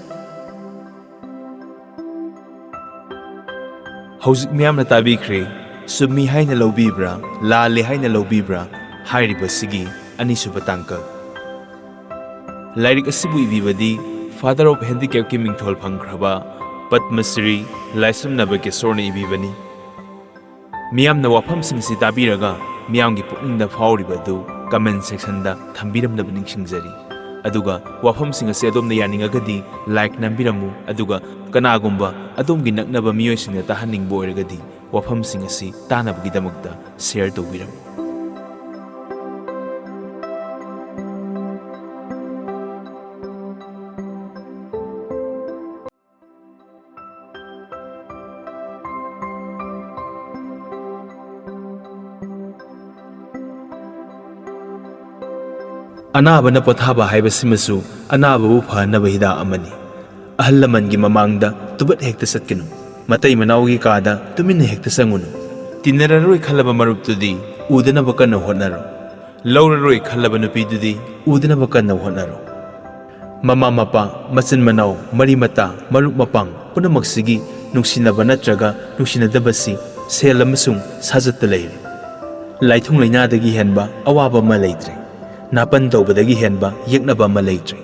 ꯍꯧꯖꯤꯛ ꯃꯤꯌꯥꯝꯅ ꯇꯥꯕꯤꯈ꯭ꯔꯦ, ꯆꯨꯝꯃꯤ ꯍꯥꯏꯅ ꯂꯧꯕꯤꯕ꯭ꯔꯥ, ꯂꯥꯜꯂꯦ ꯍꯥꯏꯅ ꯂꯧꯕꯤꯕ꯭ꯔꯥ ꯍꯥꯏꯔꯤꯕꯁꯤꯒꯤ ꯑꯅꯤꯁꯨꯕ ꯇꯥꯡꯀꯛ꯫ ꯂꯥꯏꯔꯤꯛ ꯑꯁꯤꯕꯨ ꯏꯕꯤꯕꯗꯤ Father of Handicapꯀꯤ ꯃꯤꯡꯊꯣꯜ ꯐꯪꯈ꯭ꯔꯕ ꯄꯗꯃ ꯁ꯭ꯔꯤ ꯂꯥꯏꯁ꯭ꯔꯝ ꯅꯕꯀꯤꯁꯣꯔꯅ ꯏꯕꯤꯕꯅꯤ꯫ ꯃꯤꯌꯥꯝꯅ ꯋꯥꯐꯝꯁꯤꯡꯁꯤ ꯇꯥꯕꯤꯔꯒ ꯃꯤꯌꯥꯝꯒꯤ ꯄꯨꯛꯅꯤꯡꯗ ꯐꯥꯎꯔꯤꯕ ꯑꯗꯨ comment sectionꯗ ꯊꯝꯕꯤꯔꯝꯅꯕ ꯅꯤꯡꯁꯤꯡꯖꯔꯤ꯫ ꯑꯗꯨꯒ ꯋꯥꯐꯝꯁꯤꯡ ꯑꯁꯤ ꯑꯗꯣꯝꯅ ꯌꯥꯅꯤꯡꯉꯒꯗꯤ like ꯅꯝꯕꯤꯔꯝꯃꯨ, ꯑꯗꯨꯒ ꯀꯅꯥꯒꯨꯝꯕ ꯑꯗꯣꯝꯒꯤ ꯅꯛꯅꯕ ꯃꯤꯑꯣꯏꯁꯤꯡꯅ ꯇꯥꯍꯟꯅꯤꯡꯕ ꯑꯣꯏꯔꯒꯗꯤ ꯋꯥꯐꯝꯁꯤꯡ ꯑꯁꯤ ꯇꯥꯅꯕꯒꯤꯗꯃꯛꯇ share ꯇꯧꯕꯤꯔꯝꯃꯨ꯫ ꯑꯅꯥꯕꯅ ꯄꯣꯊꯥꯕ ꯍꯥꯏꯕꯁꯤꯃꯁꯨ ꯑꯅꯥꯕꯕꯨ ꯐꯍꯟꯅꯕ ꯍꯤꯗꯥꯛ ꯑꯃꯅꯤ꯫ ꯑꯍꯜ ꯂꯃꯟꯒꯤ ꯃꯃꯥꯡꯗ ꯇꯨꯕꯠ ꯍꯦꯛꯇ ꯆꯠꯀꯅꯨ꯫ ꯃꯇꯩ ꯃꯅꯥꯎꯒꯤ ꯀꯥꯗ ꯇꯨꯃꯤꯟꯅ ꯍꯦꯛꯇ ꯆꯪꯉꯨꯅꯨ꯫ ꯇꯤꯟꯅꯔꯔꯣꯏ ꯈꯜꯂꯕ ꯃꯔꯨꯞꯇꯨꯗꯤ ꯎꯗꯅꯕ ꯀꯟꯅ ꯍꯣꯠꯅꯔꯣ꯫ ꯂꯧꯔꯔꯣꯏ ꯈꯜꯂꯕ ꯅꯨꯄꯤꯗꯨꯗꯤ ꯎꯗꯅꯕ ꯀꯟꯅ ꯍꯣꯠꯅꯔꯣ꯫ ꯃꯃꯥ ꯃꯄꯥ, ꯃꯆꯤꯟ ꯃꯅꯥꯎ, ꯃꯔꯤ ꯃꯇꯥ, ꯃꯔꯨꯞ ꯃꯄꯥꯡ ꯄꯨꯝꯅꯃꯛꯁꯤꯒꯤ ꯅꯨꯡꯁꯤꯅꯕ ꯅꯠꯇ꯭ꯔꯒ ꯅꯨꯡꯁꯤꯅꯗꯕꯁꯤ ꯁꯦꯜ ꯑꯃꯁꯨꯡ ꯁꯥꯖꯠꯇ ꯂꯩꯔꯦ꯫ ꯂꯥꯏꯊꯨꯡ ꯂꯩꯅꯥꯗꯒꯤ ꯍꯦꯟꯕ ꯑꯋꯥꯕ ꯑꯃ ꯂꯩꯇ꯭ꯔꯦ꯫ ꯅꯥꯄꯟ ꯇꯧꯕꯗꯒꯤ ꯍꯦꯟꯕ ꯌꯦꯛꯅꯕ ꯑꯃ ꯂꯩꯇ꯭ꯔꯦ꯫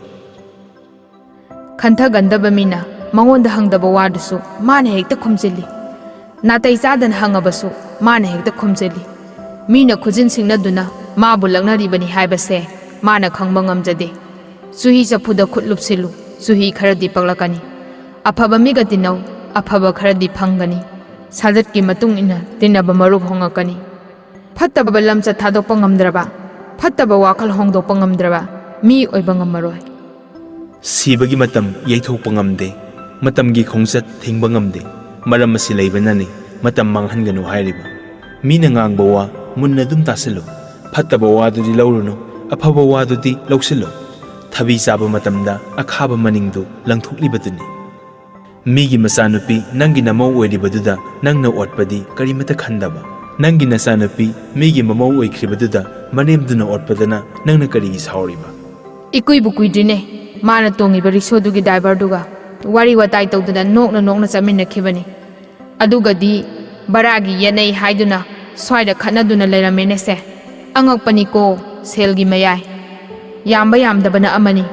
ꯈꯟꯊꯒꯟꯗꯕ ꯃꯤꯅ ꯃꯉꯣꯟꯗ ꯍꯪꯗꯕ ꯋꯥꯗꯨꯁꯨ ꯃꯥꯅ ꯍꯦꯛꯇ ꯈꯨꯝꯖꯤꯜꯂꯤ꯫ ꯅꯥꯇꯩ ꯆꯥꯗꯅ ꯍꯪꯉꯕꯁꯨ ꯃꯥꯅ ꯍꯦꯛꯇ ꯈꯨꯝꯖꯤꯜꯂꯤ꯫ ꯃꯤꯅ ꯈꯨꯖꯤꯟ ꯁꯤꯡꯅꯗꯨꯅ ꯃꯥꯕꯨ ꯂꯛꯅꯔꯤꯕꯅꯤ ꯍꯥꯏꯕꯁꯦ ꯃꯥꯅ ꯈꯪꯕ ꯉꯝꯖꯗꯦ꯫ ꯆꯨꯍꯤ ꯆꯐꯨꯗ ꯈꯨꯠ ꯂꯨꯞꯁꯤꯜꯂꯨ, ꯆꯨꯍꯤ ꯈꯔꯗꯤ ꯄꯛꯂꯛꯀꯅꯤ꯫ ꯑꯐꯕ ꯃꯤꯒ ꯇꯤꯟꯅꯧ, ꯑꯐꯕ ꯈꯔꯗꯤ ꯐꯪꯒꯅꯤ꯫ ꯁꯥꯖꯠꯀꯤ ꯃꯇꯨꯡ ꯏꯟꯅ ꯇꯤꯟꯅꯕ ꯃꯔꯨꯞ ꯍꯣꯡꯉꯛꯀꯅꯤ꯫ ꯐꯠꯇꯕ ꯂꯝꯆꯠ ꯊꯥꯗꯣꯛꯄ ꯉꯝꯗ꯭ꯔꯕ, ꯐꯠꯇꯕ ꯋꯥꯈꯜ ꯍꯣꯡꯗꯣꯛꯄ ꯉꯝꯗ꯭ꯔꯕ ꯃꯤ ꯑꯣꯏꯕ ꯉꯝꯃꯔꯣꯏ꯫ ꯁꯤꯕꯒꯤ ꯃꯇꯝ ꯌꯩꯊꯣꯛꯄ ꯉꯝꯗꯦ, ꯃꯇꯝꯒꯤ ꯈꯣꯡꯆꯠ ꯊꯤꯡꯕ ꯉꯝꯗꯦ꯫ ꯃꯔꯝ ꯑꯁꯤ ꯂꯩꯕꯅꯅꯤ ꯃꯇꯝ ꯃꯥꯡꯍꯟꯒꯅꯨ ꯍꯥꯏꯔꯤꯕ꯫ ꯃꯤꯅ ꯉꯥꯡꯕ ꯋꯥ ꯃꯨꯟꯅ ꯑꯗꯨꯝ ꯇꯥꯁꯤꯜꯂꯨ꯫ ꯐꯠꯇꯕ ꯋꯥꯗꯨꯗꯤ ꯂꯧꯔꯨꯅꯨ, ꯑꯐꯕ ꯋꯥꯗꯨꯗꯤ ꯂꯧꯁꯤꯜꯂꯨ꯫ ꯊꯕꯤ ꯆꯥꯕ ꯃꯇꯝꯗ ꯑꯈꯥꯕ ꯃꯅꯤꯡꯗꯨ ꯂꯪꯊꯣꯛꯂꯤꯕꯗꯨꯅꯤ꯫ ꯃꯤꯒꯤ ꯃꯆꯥꯅꯨꯄꯤ ꯅꯪꯒꯤ ꯅꯃꯧ ꯑꯣꯏꯔꯤꯕꯗꯨꯗ ꯅꯪꯅ ꯑꯣꯠꯄꯗꯤ ꯀꯔꯤꯃꯇ ꯈꯟꯗꯕ꯫ ꯅꯪꯒꯤ ꯅꯆꯥꯅꯨꯄꯤ ꯃꯤꯒꯤ ꯃꯃꯧ ꯑꯣꯏꯈ꯭ꯔꯤꯕꯗꯨꯗ ꯃꯅꯦꯝꯗꯨꯅ ꯑꯣꯠꯄꯗꯅ ꯅꯪꯅ ꯀꯔꯤꯒꯤ ꯁꯥꯎꯔꯤꯕ? ꯏꯀꯨꯏꯕꯨ ꯀꯨꯏꯗ꯭ꯔꯤꯅꯦ, ꯃꯥꯅ ꯇꯣꯡꯉꯤꯕ ꯔꯤꯛꯁꯣꯗꯨꯒꯤ ꯗ꯭ꯔꯥꯏꯚꯔꯗꯨꯒ ꯋꯥꯔꯤ ꯋꯥꯇꯥꯏ ꯇꯧꯗꯨꯅ ꯅꯣꯛꯅ ꯅꯣꯛꯅ ꯆꯠꯃꯤꯟꯅꯈꯤꯕꯅꯤ꯫ ꯑꯗꯨꯒꯗꯤ ꯚꯔꯥꯒꯤ ꯌꯦꯠꯅꯩ ꯍꯥꯏꯗꯨꯅ ꯁ꯭ꯋꯥꯏꯗ ꯈꯠꯅꯗꯨꯅ ꯂꯩꯔꯝꯃꯦꯅꯦꯁꯦ꯫ ꯑꯉꯛꯄꯅꯤꯀꯣ, ꯁꯦꯜꯒꯤ ꯃꯌꯥꯏ꯫ ꯌꯥꯝꯕ ꯌꯥꯝꯗꯕꯅ ꯑꯃꯅꯤ꯫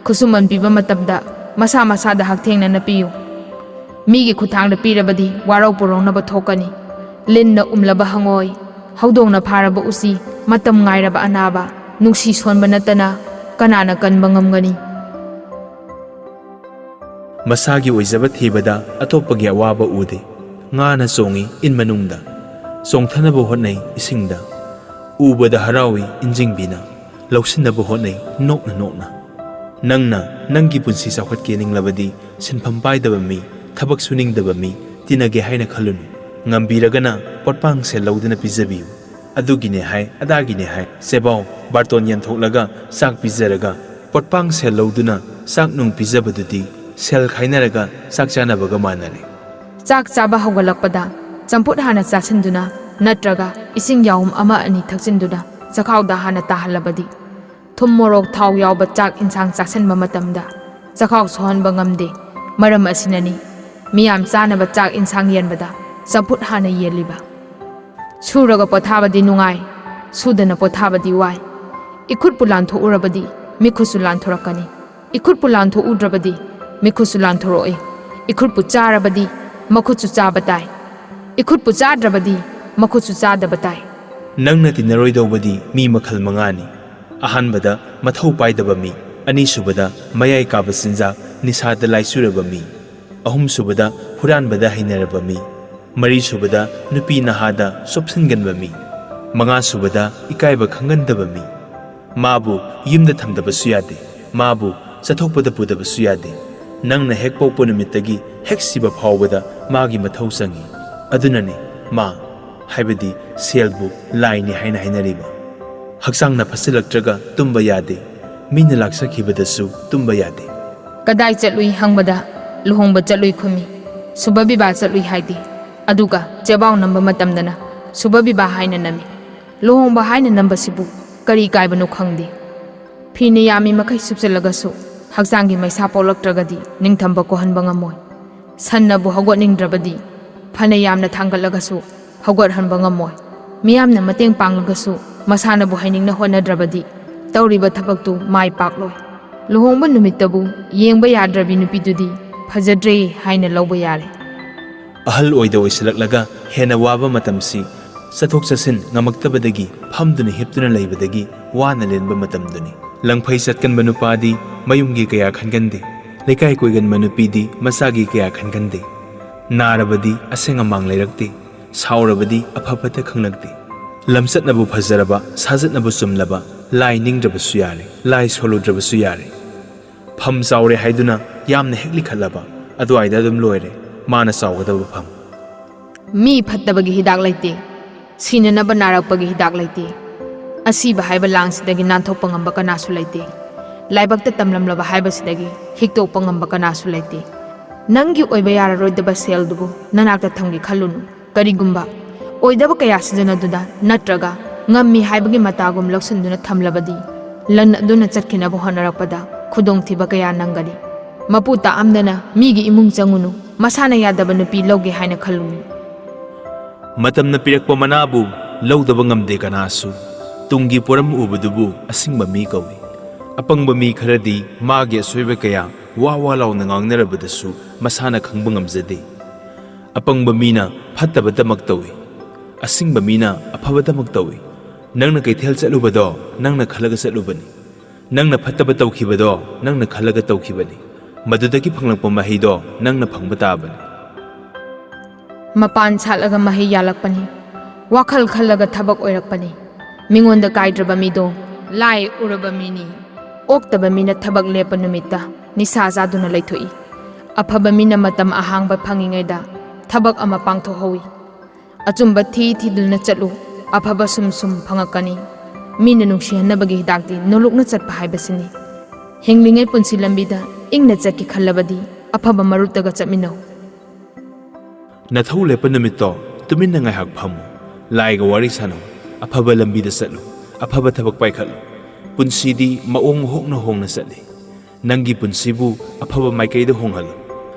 ꯈꯨꯠꯁꯨꯃꯟ ꯄꯤꯕ ꯃꯇꯝꯗ ꯃꯁꯥ ꯃꯁꯥꯗ ꯍꯛꯊꯦꯡꯅꯅ ꯄꯤꯌꯨ꯫ ꯃꯤꯒꯤ ꯈꯨꯠꯊꯥꯡꯗ ꯄꯤꯔꯕꯗꯤ ꯋꯥꯔꯧ ꯄꯨꯔꯧꯅꯕ ꯊꯣꯛꯀꯅꯤ꯫ ꯂꯤꯟꯅ ꯎꯝꯂꯕ ꯍꯪꯉꯣꯏ, ꯍꯧꯗꯣꯡꯅ ꯐꯥꯔꯕ ꯎꯆꯤ, ꯃꯇꯝ ꯉꯥꯏꯔꯕ ꯑꯅꯥꯕ, ꯅꯨꯡꯁꯤ ꯁꯣꯟꯕ ꯅꯠꯇꯅ ꯀꯅꯥꯅ ꯀꯟꯕ ꯉꯝꯒꯅꯤ? ꯃꯁꯥꯒꯤ ꯑꯣꯏꯖꯕ ꯊꯤꯕꯗ ꯑꯇꯣꯞꯄꯒꯤ ꯑꯋꯥꯕ ꯎꯗꯦ꯫ ꯉꯥꯅ ꯆꯣꯡꯏ ꯏꯟ ꯃꯅꯨꯡꯗ, ꯆꯣꯡꯊꯅꯕ ꯍꯣꯠꯅꯩ ꯏꯁꯤꯡꯗ꯫ ꯎꯕꯗ ꯍꯔꯥꯎꯏ ꯏꯟꯖꯤꯡꯕꯤꯅ, ꯂꯧꯁꯤꯟꯅꯕ ꯍꯣꯠꯅꯩ ꯅꯣꯛꯅ ꯅꯣꯛꯅ꯫ ꯅꯪꯅ ꯅꯪꯒꯤ ꯄꯨꯟꯁꯤ ꯆꯥꯎꯈꯠꯀꯦ ꯅꯤꯡꯂꯕꯗꯤ ꯁꯤꯟꯐꯝ ꯄꯥꯏꯗꯕ ꯃꯤ, ꯊꯕꯛ ꯁꯨꯅꯤꯡꯗꯕ ꯃꯤ ꯇꯤꯟꯅꯒꯦ ꯍꯥꯏꯅ ꯈꯜꯂꯨꯅꯨ꯫ ꯉꯝꯕꯤꯔꯒꯅ ꯄꯣꯠꯄꯥꯡ ꯁꯦꯜ ꯂꯧꯗꯨꯅ ꯄꯤꯖꯕꯤꯌꯨ꯫ ꯑꯗꯨꯒꯤꯅꯦ ꯍꯥꯏ, ꯑꯗꯥꯒꯤꯅꯦ ꯍꯥꯏ, ꯆꯦꯕꯥꯎ, ꯕꯥꯔꯇꯣꯟ ꯌꯦꯟꯊꯣꯛꯂꯒ ꯆꯥꯛ ꯄꯤꯖꯔꯒ ꯄꯣꯠꯄꯥꯡ ꯁꯦꯜ ꯂꯧꯗꯨꯅ ꯆꯥꯛ ꯅꯨꯡ ꯄꯤꯖꯕꯗꯨꯗꯤ ꯁꯦꯜ ꯈꯥꯏꯅꯔꯒ ꯆꯥꯛ ꯆꯥꯅꯕꯒ ꯃꯥꯟꯅꯔꯦ꯫ ꯆꯥꯛ ꯆꯥꯕ ꯍꯧꯒꯠꯂꯛꯄꯗ ꯆꯝꯐꯨꯠ ꯍꯥꯟꯅ ꯆꯥꯁꯤꯟꯗꯨꯅ ꯅꯠꯇ꯭ꯔꯒ ꯏꯁꯤꯡ ꯌꯥꯍꯨꯝ ꯑꯃ ꯑꯅꯤ ꯊꯛꯆꯤꯟꯗꯨꯅ ꯆꯈꯥꯎꯗ ꯍꯥꯟꯅ ꯇꯥꯍꯜꯂꯕꯗꯤ ꯊꯨꯝ ꯃꯣꯔꯣꯛ ꯊꯥꯎ ꯌꯥꯎꯕ ꯆꯥꯛ ꯏꯟꯁꯥꯡ ꯆꯥꯁꯤꯟꯕ ꯃꯇꯝꯗ ꯆꯈꯥꯎ ꯁꯣꯛꯍꯟꯕ ꯉꯝꯗꯦ꯫ ꯃꯔꯝ ꯑꯁꯤꯅꯅꯤ ꯃꯤꯌꯥꯝ ꯆꯥꯅꯕ ꯆꯥꯛ ꯏꯟꯁꯥꯡ ꯌꯦꯟꯕꯗ ꯆꯝꯐꯨꯠ ꯍꯥꯟꯅ ꯌꯦꯜꯂꯤꯕ꯫ ꯁꯨꯔꯒ ꯄꯣꯊꯥꯕꯗꯤ ꯅꯨꯡꯉꯥꯏ, ꯁꯨꯗꯅ ꯄꯣꯊꯥꯕꯗꯤ ꯋꯥꯏ꯫ ꯏꯈꯨꯠꯄꯨ ꯂꯥꯟꯊꯣꯛꯎꯔꯕꯗꯤ ꯃꯤꯈꯨꯠꯁꯨ ꯂꯥꯟꯊꯣꯔꯛꯀꯅꯤ꯫ ꯏꯈꯨꯠꯄꯨ ꯂꯥꯟꯊꯣꯛꯎꯗ꯭ꯔꯕꯗꯤ ꯃꯤꯈꯨꯠꯁꯨ ꯂꯥꯟꯊꯣꯔꯛꯏ꯫ ꯏꯈꯨꯠꯄꯨ ꯆꯥꯔꯕꯗꯤ ꯃꯈꯨꯠꯁꯨ ꯆꯥꯕ ꯇꯥꯏ꯫ ꯏꯈꯨꯠꯄꯨ ꯆꯥꯗ꯭ꯔꯕꯗꯤ ꯃꯈꯨꯠꯁꯨ ꯆꯥꯗꯕ ꯇꯥꯏ꯫ ꯅꯪꯅ ꯇꯤꯟꯅꯔꯣꯏꯗꯧꯕꯗꯤ ꯃꯤ ꯃꯈꯜ ꯃꯉꯥꯅꯤ꯫ ꯑꯍꯥꯟꯕꯗ ꯃꯊꯧ ꯄꯥꯏꯗꯕ ꯃꯤ, ꯑꯅꯤꯁꯨꯕꯗ ꯃꯌꯥꯏ ꯀꯥꯕ ꯆꯤꯟꯖꯥꯛ ꯅꯤꯁꯥꯗ ꯂꯥꯏꯆꯨꯔꯕ ꯃꯤ, ꯑꯍꯨꯝꯁꯨꯕꯗ ꯍꯨꯔꯥꯟꯕꯗ ꯍꯩꯅꯔꯕ ꯃꯤ, ꯃꯔꯤꯁꯨꯕꯗ ꯅꯨꯄꯤ ꯅꯍꯥꯗ ꯆꯣꯞꯁꯤꯟꯒꯟꯕ ꯃꯤ, ꯃꯉꯥꯁꯨꯕꯗ ꯏꯀꯥꯏꯕ ꯈꯪꯒꯟꯗꯕ ꯃꯤ꯫ ꯃꯥꯕꯨ ꯌꯨꯝꯗ ꯊꯝꯗꯕꯁꯨ ꯌꯥꯗꯦ, ꯃꯥꯕꯨ ꯆꯠꯊꯣꯛꯄꯗ ꯄꯨꯗꯕꯁꯨ ꯌꯥꯗꯦ꯫ ꯅꯪꯅ ꯍꯦꯛ ꯄꯣꯛꯄ ꯅꯨꯃꯤꯠꯇꯒꯤ ꯍꯦꯛ ꯁꯤꯕ ꯐꯥꯎꯕꯗ ꯃꯥꯒꯤ ꯃꯊꯧ ꯆꯪꯏ꯫ ꯑꯗꯨꯅꯅꯤ ꯃꯥ, ꯍꯥꯏꯕꯗꯤ ꯁꯦꯜꯕꯨ ꯂꯥꯏꯅꯤ ꯍꯥꯏꯅ ꯍꯥꯏꯅꯔꯤꯕ꯫ ꯍꯛꯆꯥꯡꯅ ꯐꯠꯁꯤꯜꯂꯛꯇ꯭ꯔꯒ ꯇꯨꯝꯕ ꯌꯥꯗꯦ, ꯃꯤꯅ ꯂꯥꯛꯆꯈꯤꯕꯗꯁꯨ ꯇꯨꯝꯕ ꯌꯥꯗꯦ꯫ ꯀꯗꯥꯏ ꯆꯠꯂꯨꯏ ꯍꯪꯕꯗ ꯂꯨꯍꯣꯡꯕ ꯆꯠꯂꯨꯏ ꯈꯨꯝꯃꯤ꯫ ꯁꯨꯕ ꯕꯤꯕꯥ ꯆꯠꯂꯨꯏ ꯍꯥꯏꯗꯦ꯫ ꯑꯗꯨꯒ ꯆꯦꯕꯥꯎ ꯅꯝꯕ ꯃꯇꯝꯗꯅ ꯁꯨꯕ ꯕꯤꯕꯥ ꯍꯥꯏꯅ ꯅꯝꯃꯤ꯫ ꯂꯨꯍꯣꯡꯕ ꯍꯥꯏꯅ ꯅꯝꯕꯁꯤꯕꯨ ꯀꯔꯤ ꯀꯥꯏꯕꯅꯣ ꯈꯪꯗꯦ꯫ ꯐꯤꯅ ꯌꯥꯝꯃꯤ ꯃꯈꯩ ꯁꯨꯞꯆꯜꯂꯒꯁꯨ ꯍꯛꯆꯥꯡꯒꯤ ꯃꯩꯁꯥ ꯄꯣꯛꯂꯛꯇ꯭ꯔꯒꯗꯤ ꯅꯤꯡꯊꯝꯕ ꯀꯣꯛꯍꯟꯕ ꯉꯝꯃꯣꯏ꯫ ꯁꯟꯅꯕꯨ ꯍꯧꯒꯠꯅꯤꯡꯗ꯭ꯔꯕꯗꯤ ꯐꯅ ꯌꯥꯝꯅ ꯊꯥꯡꯒꯠꯂꯒꯁꯨ ꯍꯧꯒꯠꯍꯟꯕ ꯉꯝꯃꯣꯏ꯫ ꯃꯤꯌꯥꯝꯅ ꯃꯇꯦꯡ ꯄꯥꯡꯂꯒꯁꯨ ꯃꯁꯥꯅꯕꯨ ꯍꯩꯅꯤꯡꯅ ꯍꯣꯠꯅꯗ꯭ꯔꯕꯗꯤ ꯇꯧꯔꯤꯕ ꯊꯕꯛꯇꯨ ꯃꯥꯏ ꯄꯥꯛꯂꯣꯏ꯫ ꯂꯨꯍꯣꯡꯕ ꯅꯨꯃꯤꯠꯇꯕꯨ ꯌꯦꯡꯕ ꯌꯥꯗ꯭ꯔꯕꯤ ꯅꯨꯄꯤꯗꯨꯗꯤ ꯐꯖꯗ꯭ꯔꯦ ꯍꯥꯏꯅ ꯂꯧꯕ ꯌꯥꯔꯦ꯫ ꯑꯍꯜ ꯑꯣꯏꯗ ꯑꯣꯏꯁꯤꯜꯂꯛꯂꯒ ꯍꯦꯟꯅ ꯋꯥꯕ ꯃꯇꯝꯁꯤ ꯆꯠꯊꯣꯛ ꯆꯠꯁꯤꯟ ꯉꯝꯃꯛꯇꯕꯗꯒꯤ ꯐꯝꯗꯨꯅ ꯍꯤꯞꯇꯨꯅ ꯂꯩꯕꯗꯒꯤ ꯋꯥꯅ ꯂꯦꯟꯕ ꯃꯇꯝꯗꯨꯅꯤ꯫ ꯂꯪꯐꯩ ꯆꯠꯀꯟꯕ ꯅꯨꯄꯥꯗꯤ ꯃꯌꯨꯝꯒꯤ ꯀꯌꯥ ꯈꯟꯒꯟꯗꯦ, ꯂꯩꯀꯥꯏ ꯀꯣꯏꯒꯟꯕ ꯅꯨꯄꯤꯗꯤ ꯃꯆꯥꯒꯤ ꯀꯌꯥ ꯈꯟꯒꯟꯗꯦ꯫ ꯅꯥꯔꯕꯗꯤ ꯑꯁꯦꯡ ꯑꯃꯥꯡ ꯂꯩꯔꯛꯇꯦ, ꯁꯥꯎꯔꯕꯗꯤ ꯑꯐ ꯐꯠꯇ ꯈꯪꯂꯛꯇꯦ꯫ ꯂꯝꯆꯠꯅꯕꯨ ꯐꯖꯔꯕ, ꯁꯥꯖꯠꯅꯕꯨ ꯆꯨꯝꯂꯕ, ꯂꯥꯏ ꯅꯤꯡꯗ꯭ꯔꯕꯁꯨ ꯌꯥꯔꯦ, ꯂꯥꯏ ꯁꯣꯜꯂꯨꯗ꯭ꯔꯕꯁꯨ ꯌꯥꯔꯦ꯫ ꯐꯝ ꯆꯥꯎꯔꯦ ꯍꯥꯏꯗꯨꯅ ꯌꯥꯝꯅ ꯍꯦꯛ ꯂꯤꯈꯠꯂꯕ, ꯑꯗꯨꯋꯥꯏꯗ ꯑꯗꯨꯝ ꯂꯣꯏꯔꯦ ꯃꯥꯅ ꯆꯥꯎꯒꯗꯕ ꯐꯝ꯫ ꯃꯤ ꯐꯠꯇꯕꯒꯤ ꯍꯤꯗꯥꯛ ꯂꯩꯇꯦ, ꯁꯤꯅꯅꯕ ꯅꯥꯔꯛꯄꯒꯤ ꯍꯤꯗꯥꯛ ꯂꯩꯇꯦ꯫ ꯑꯁꯤꯕ ꯍꯥꯏꯕ ꯂꯥꯡꯁꯤꯗꯒꯤ ꯅꯥꯟꯊꯣꯛꯄ ꯉꯝꯕ ꯀꯅꯥꯁꯨ ꯂꯩꯇꯦ꯫ ꯂꯥꯏꯕꯛꯇ ꯇꯝꯂꯝꯂꯕ ꯍꯥꯏꯕꯁꯤꯗꯒꯤ ꯍꯤꯛꯇꯣꯛꯄ ꯉꯝꯕ ꯀꯅꯥꯁꯨ ꯂꯩꯇꯦ꯫ ꯅꯪꯒꯤ ꯑꯣꯏꯕ ꯌꯥꯔꯔꯣꯏꯗꯕ ꯁꯦꯜꯗꯨꯕꯨ ꯅꯅꯥꯛꯇ ꯊꯝꯒꯦ ꯈꯜꯂꯨꯅꯨ꯫ ꯀꯔꯤꯒꯨꯝꯕ ꯑꯣꯏꯗꯕ ꯀꯌꯥ ꯁꯤꯖꯤꯟꯅꯗꯨꯅ ꯅꯠꯇ꯭ꯔꯒ ꯉꯝꯃꯤ ꯍꯥꯏꯕꯒꯤ ꯃꯇꯥꯒꯨꯝ ꯂꯧꯁꯤꯟꯗꯨꯅ ꯊꯝꯂꯕꯗꯤ, ꯂꯟ ꯑꯗꯨꯅ ꯆꯠꯈꯤꯅꯕ ꯍꯣꯠꯅꯔꯛꯄꯗ ꯈꯨꯗꯣꯡꯊꯤꯕ ꯀꯌꯥ ꯅꯪꯒꯅꯤ꯫ ꯃꯄꯨ ꯇꯥꯛꯑꯝꯗꯅ ꯃꯤꯒꯤ ꯏꯃꯨꯡ ꯆꯪꯉꯨꯅꯨ꯫ ꯃꯁꯥꯅ ꯌꯥꯗꯕ ꯅꯨꯄꯤ ꯂꯧꯒꯦ ꯍꯥꯏꯅ ꯈꯜꯂꯨꯅꯨ꯫ ꯃꯇꯝꯅ ꯄꯤꯔꯛꯄ ꯃꯅꯥꯕꯨ ꯂꯧꯗꯕ ꯉꯝꯗꯦ ꯀꯅꯥꯁꯨ꯫ ꯇꯨꯡꯒꯤ ꯄꯣꯔꯝ ꯎꯕꯗꯨꯕꯨ ꯑꯁꯤꯡꯕ ꯃꯤ ꯀꯧꯏ꯫ ꯑꯄꯪꯕ ꯃꯤ ꯈꯔꯗꯤ ꯃꯥꯒꯤ ꯑꯁꯣꯏꯕ ꯀꯌꯥ ꯋꯥ ꯋꯥ ꯂꯥꯎꯅ ꯉꯥꯡꯅꯔꯕꯗꯁꯨ ꯃꯁꯥꯅ ꯈꯪꯕ ꯉꯝꯖꯗꯦ꯫ ꯑꯄꯪꯕ ꯃꯤꯅ ꯐꯠꯇꯕꯗꯃꯛ ꯇꯧꯏ꯫ ꯑꯁꯤꯡꯕ ꯃꯤꯅ ꯑꯐꯕꯗꯃꯛ ꯇꯧꯏ꯫ ꯅꯪꯅ ꯀꯩꯊꯦꯜ ꯆꯠꯂꯨꯕꯗꯣ ꯅꯪꯅ ꯈꯜꯂꯒ ꯆꯠꯂꯨꯕꯅꯤ꯫ ꯅꯪꯅ ꯐꯠꯇꯕ ꯇꯧꯈꯤꯕꯗꯣ ꯅꯪꯅ ꯈꯜꯂꯒ ꯇꯧꯈꯤꯕꯅꯤ꯫ ꯃꯗꯨꯗꯒꯤ ꯐꯪꯂꯛꯄ ꯃꯍꯩꯗꯣ ꯅꯪꯅ ꯐꯪꯕ ꯇꯥꯕꯅꯤ꯫ ꯃꯄꯥꯟ ꯁꯥꯠꯂꯒ ꯃꯍꯩ ꯌꯥꯜꯂꯛꯄꯅꯤ꯫ ꯋꯥꯈꯜ ꯈꯜꯂꯒ ꯊꯕꯛ ꯑꯣꯏꯔꯛꯄꯅꯤ꯫ ꯃꯤꯉꯣꯟꯗ ꯀꯥꯏꯗ꯭ꯔꯕ ꯃꯤꯗꯣ ꯂꯥꯏ ꯎꯔꯕ ꯃꯤꯅꯤ꯫ ꯑꯣꯛꯇꯕ ꯃꯤꯅ ꯊꯕꯛ ꯂꯦꯞꯄ ꯅꯨꯃꯤꯠꯇ ꯅꯤꯁꯥ ꯆꯥꯗꯨꯅ ꯂꯩꯊꯣꯛꯏ꯫ ꯑꯐꯕ ꯃꯤꯅ ꯃꯇꯝ ꯑꯍꯥꯡꯕ ꯐꯪꯉꯤꯉꯩꯗ ꯊꯕꯛ ꯑꯃ ꯄꯥꯡꯊꯣꯛꯍꯧꯏ꯫ ꯑꯆꯨꯝꯕ ꯊꯤ ꯊꯤꯗꯨꯅ ꯆꯠꯂꯨ꯫ ꯑꯐꯕ ꯁꯨꯝ ꯁꯨꯝ ꯐꯪꯉꯛꯀꯅꯤ꯫ ꯃꯤꯅ ꯅꯨꯡꯁꯤꯍꯟꯅꯕꯒꯤ ꯍꯤꯗꯥꯛꯇꯤ ꯅꯣꯂꯨꯛꯅ ꯆꯠꯄ ꯍꯥꯏꯕꯁꯤꯅꯤ꯫ ꯍꯤꯡꯂꯤꯉꯩ ꯄꯨꯟꯁꯤ ꯂꯝꯕꯤꯗ ꯏꯪꯅ ꯆꯠꯀꯦ ꯈꯜꯂꯕꯗꯤ ꯑꯐꯕ ꯃꯔꯨꯞꯇꯒ ꯆꯠꯃꯤꯟꯅꯧ꯫ ꯅꯊꯧ ꯂꯦꯞꯄ ꯅꯨꯃꯤꯠꯇꯣ ꯇꯨꯃꯤꯟꯅ ꯉꯥꯏꯍꯥꯛ ꯐꯝꯃꯨ꯫ ꯂꯥꯏꯒ ꯋꯥꯔꯤ ꯁꯥꯟꯅꯧ꯫ ꯑꯐꯕ ꯂꯝꯕꯤꯗ ꯆꯠꯂꯨ꯫ ꯑꯐꯕ ꯊꯕꯛ ꯄꯥꯏꯈꯠꯂꯨ꯫ ꯄꯨꯟꯁꯤꯗꯤ ꯃꯑꯣꯡ ꯍꯣꯡꯅ ꯍꯣꯡꯅ ꯆꯠꯂꯤ꯫ ꯅꯪꯒꯤ ꯄꯨꯟꯁꯤꯕꯨ ꯑꯐꯕ ꯃꯥꯏꯀꯩꯗ ꯍꯣꯡꯍꯜꯂꯨ꯫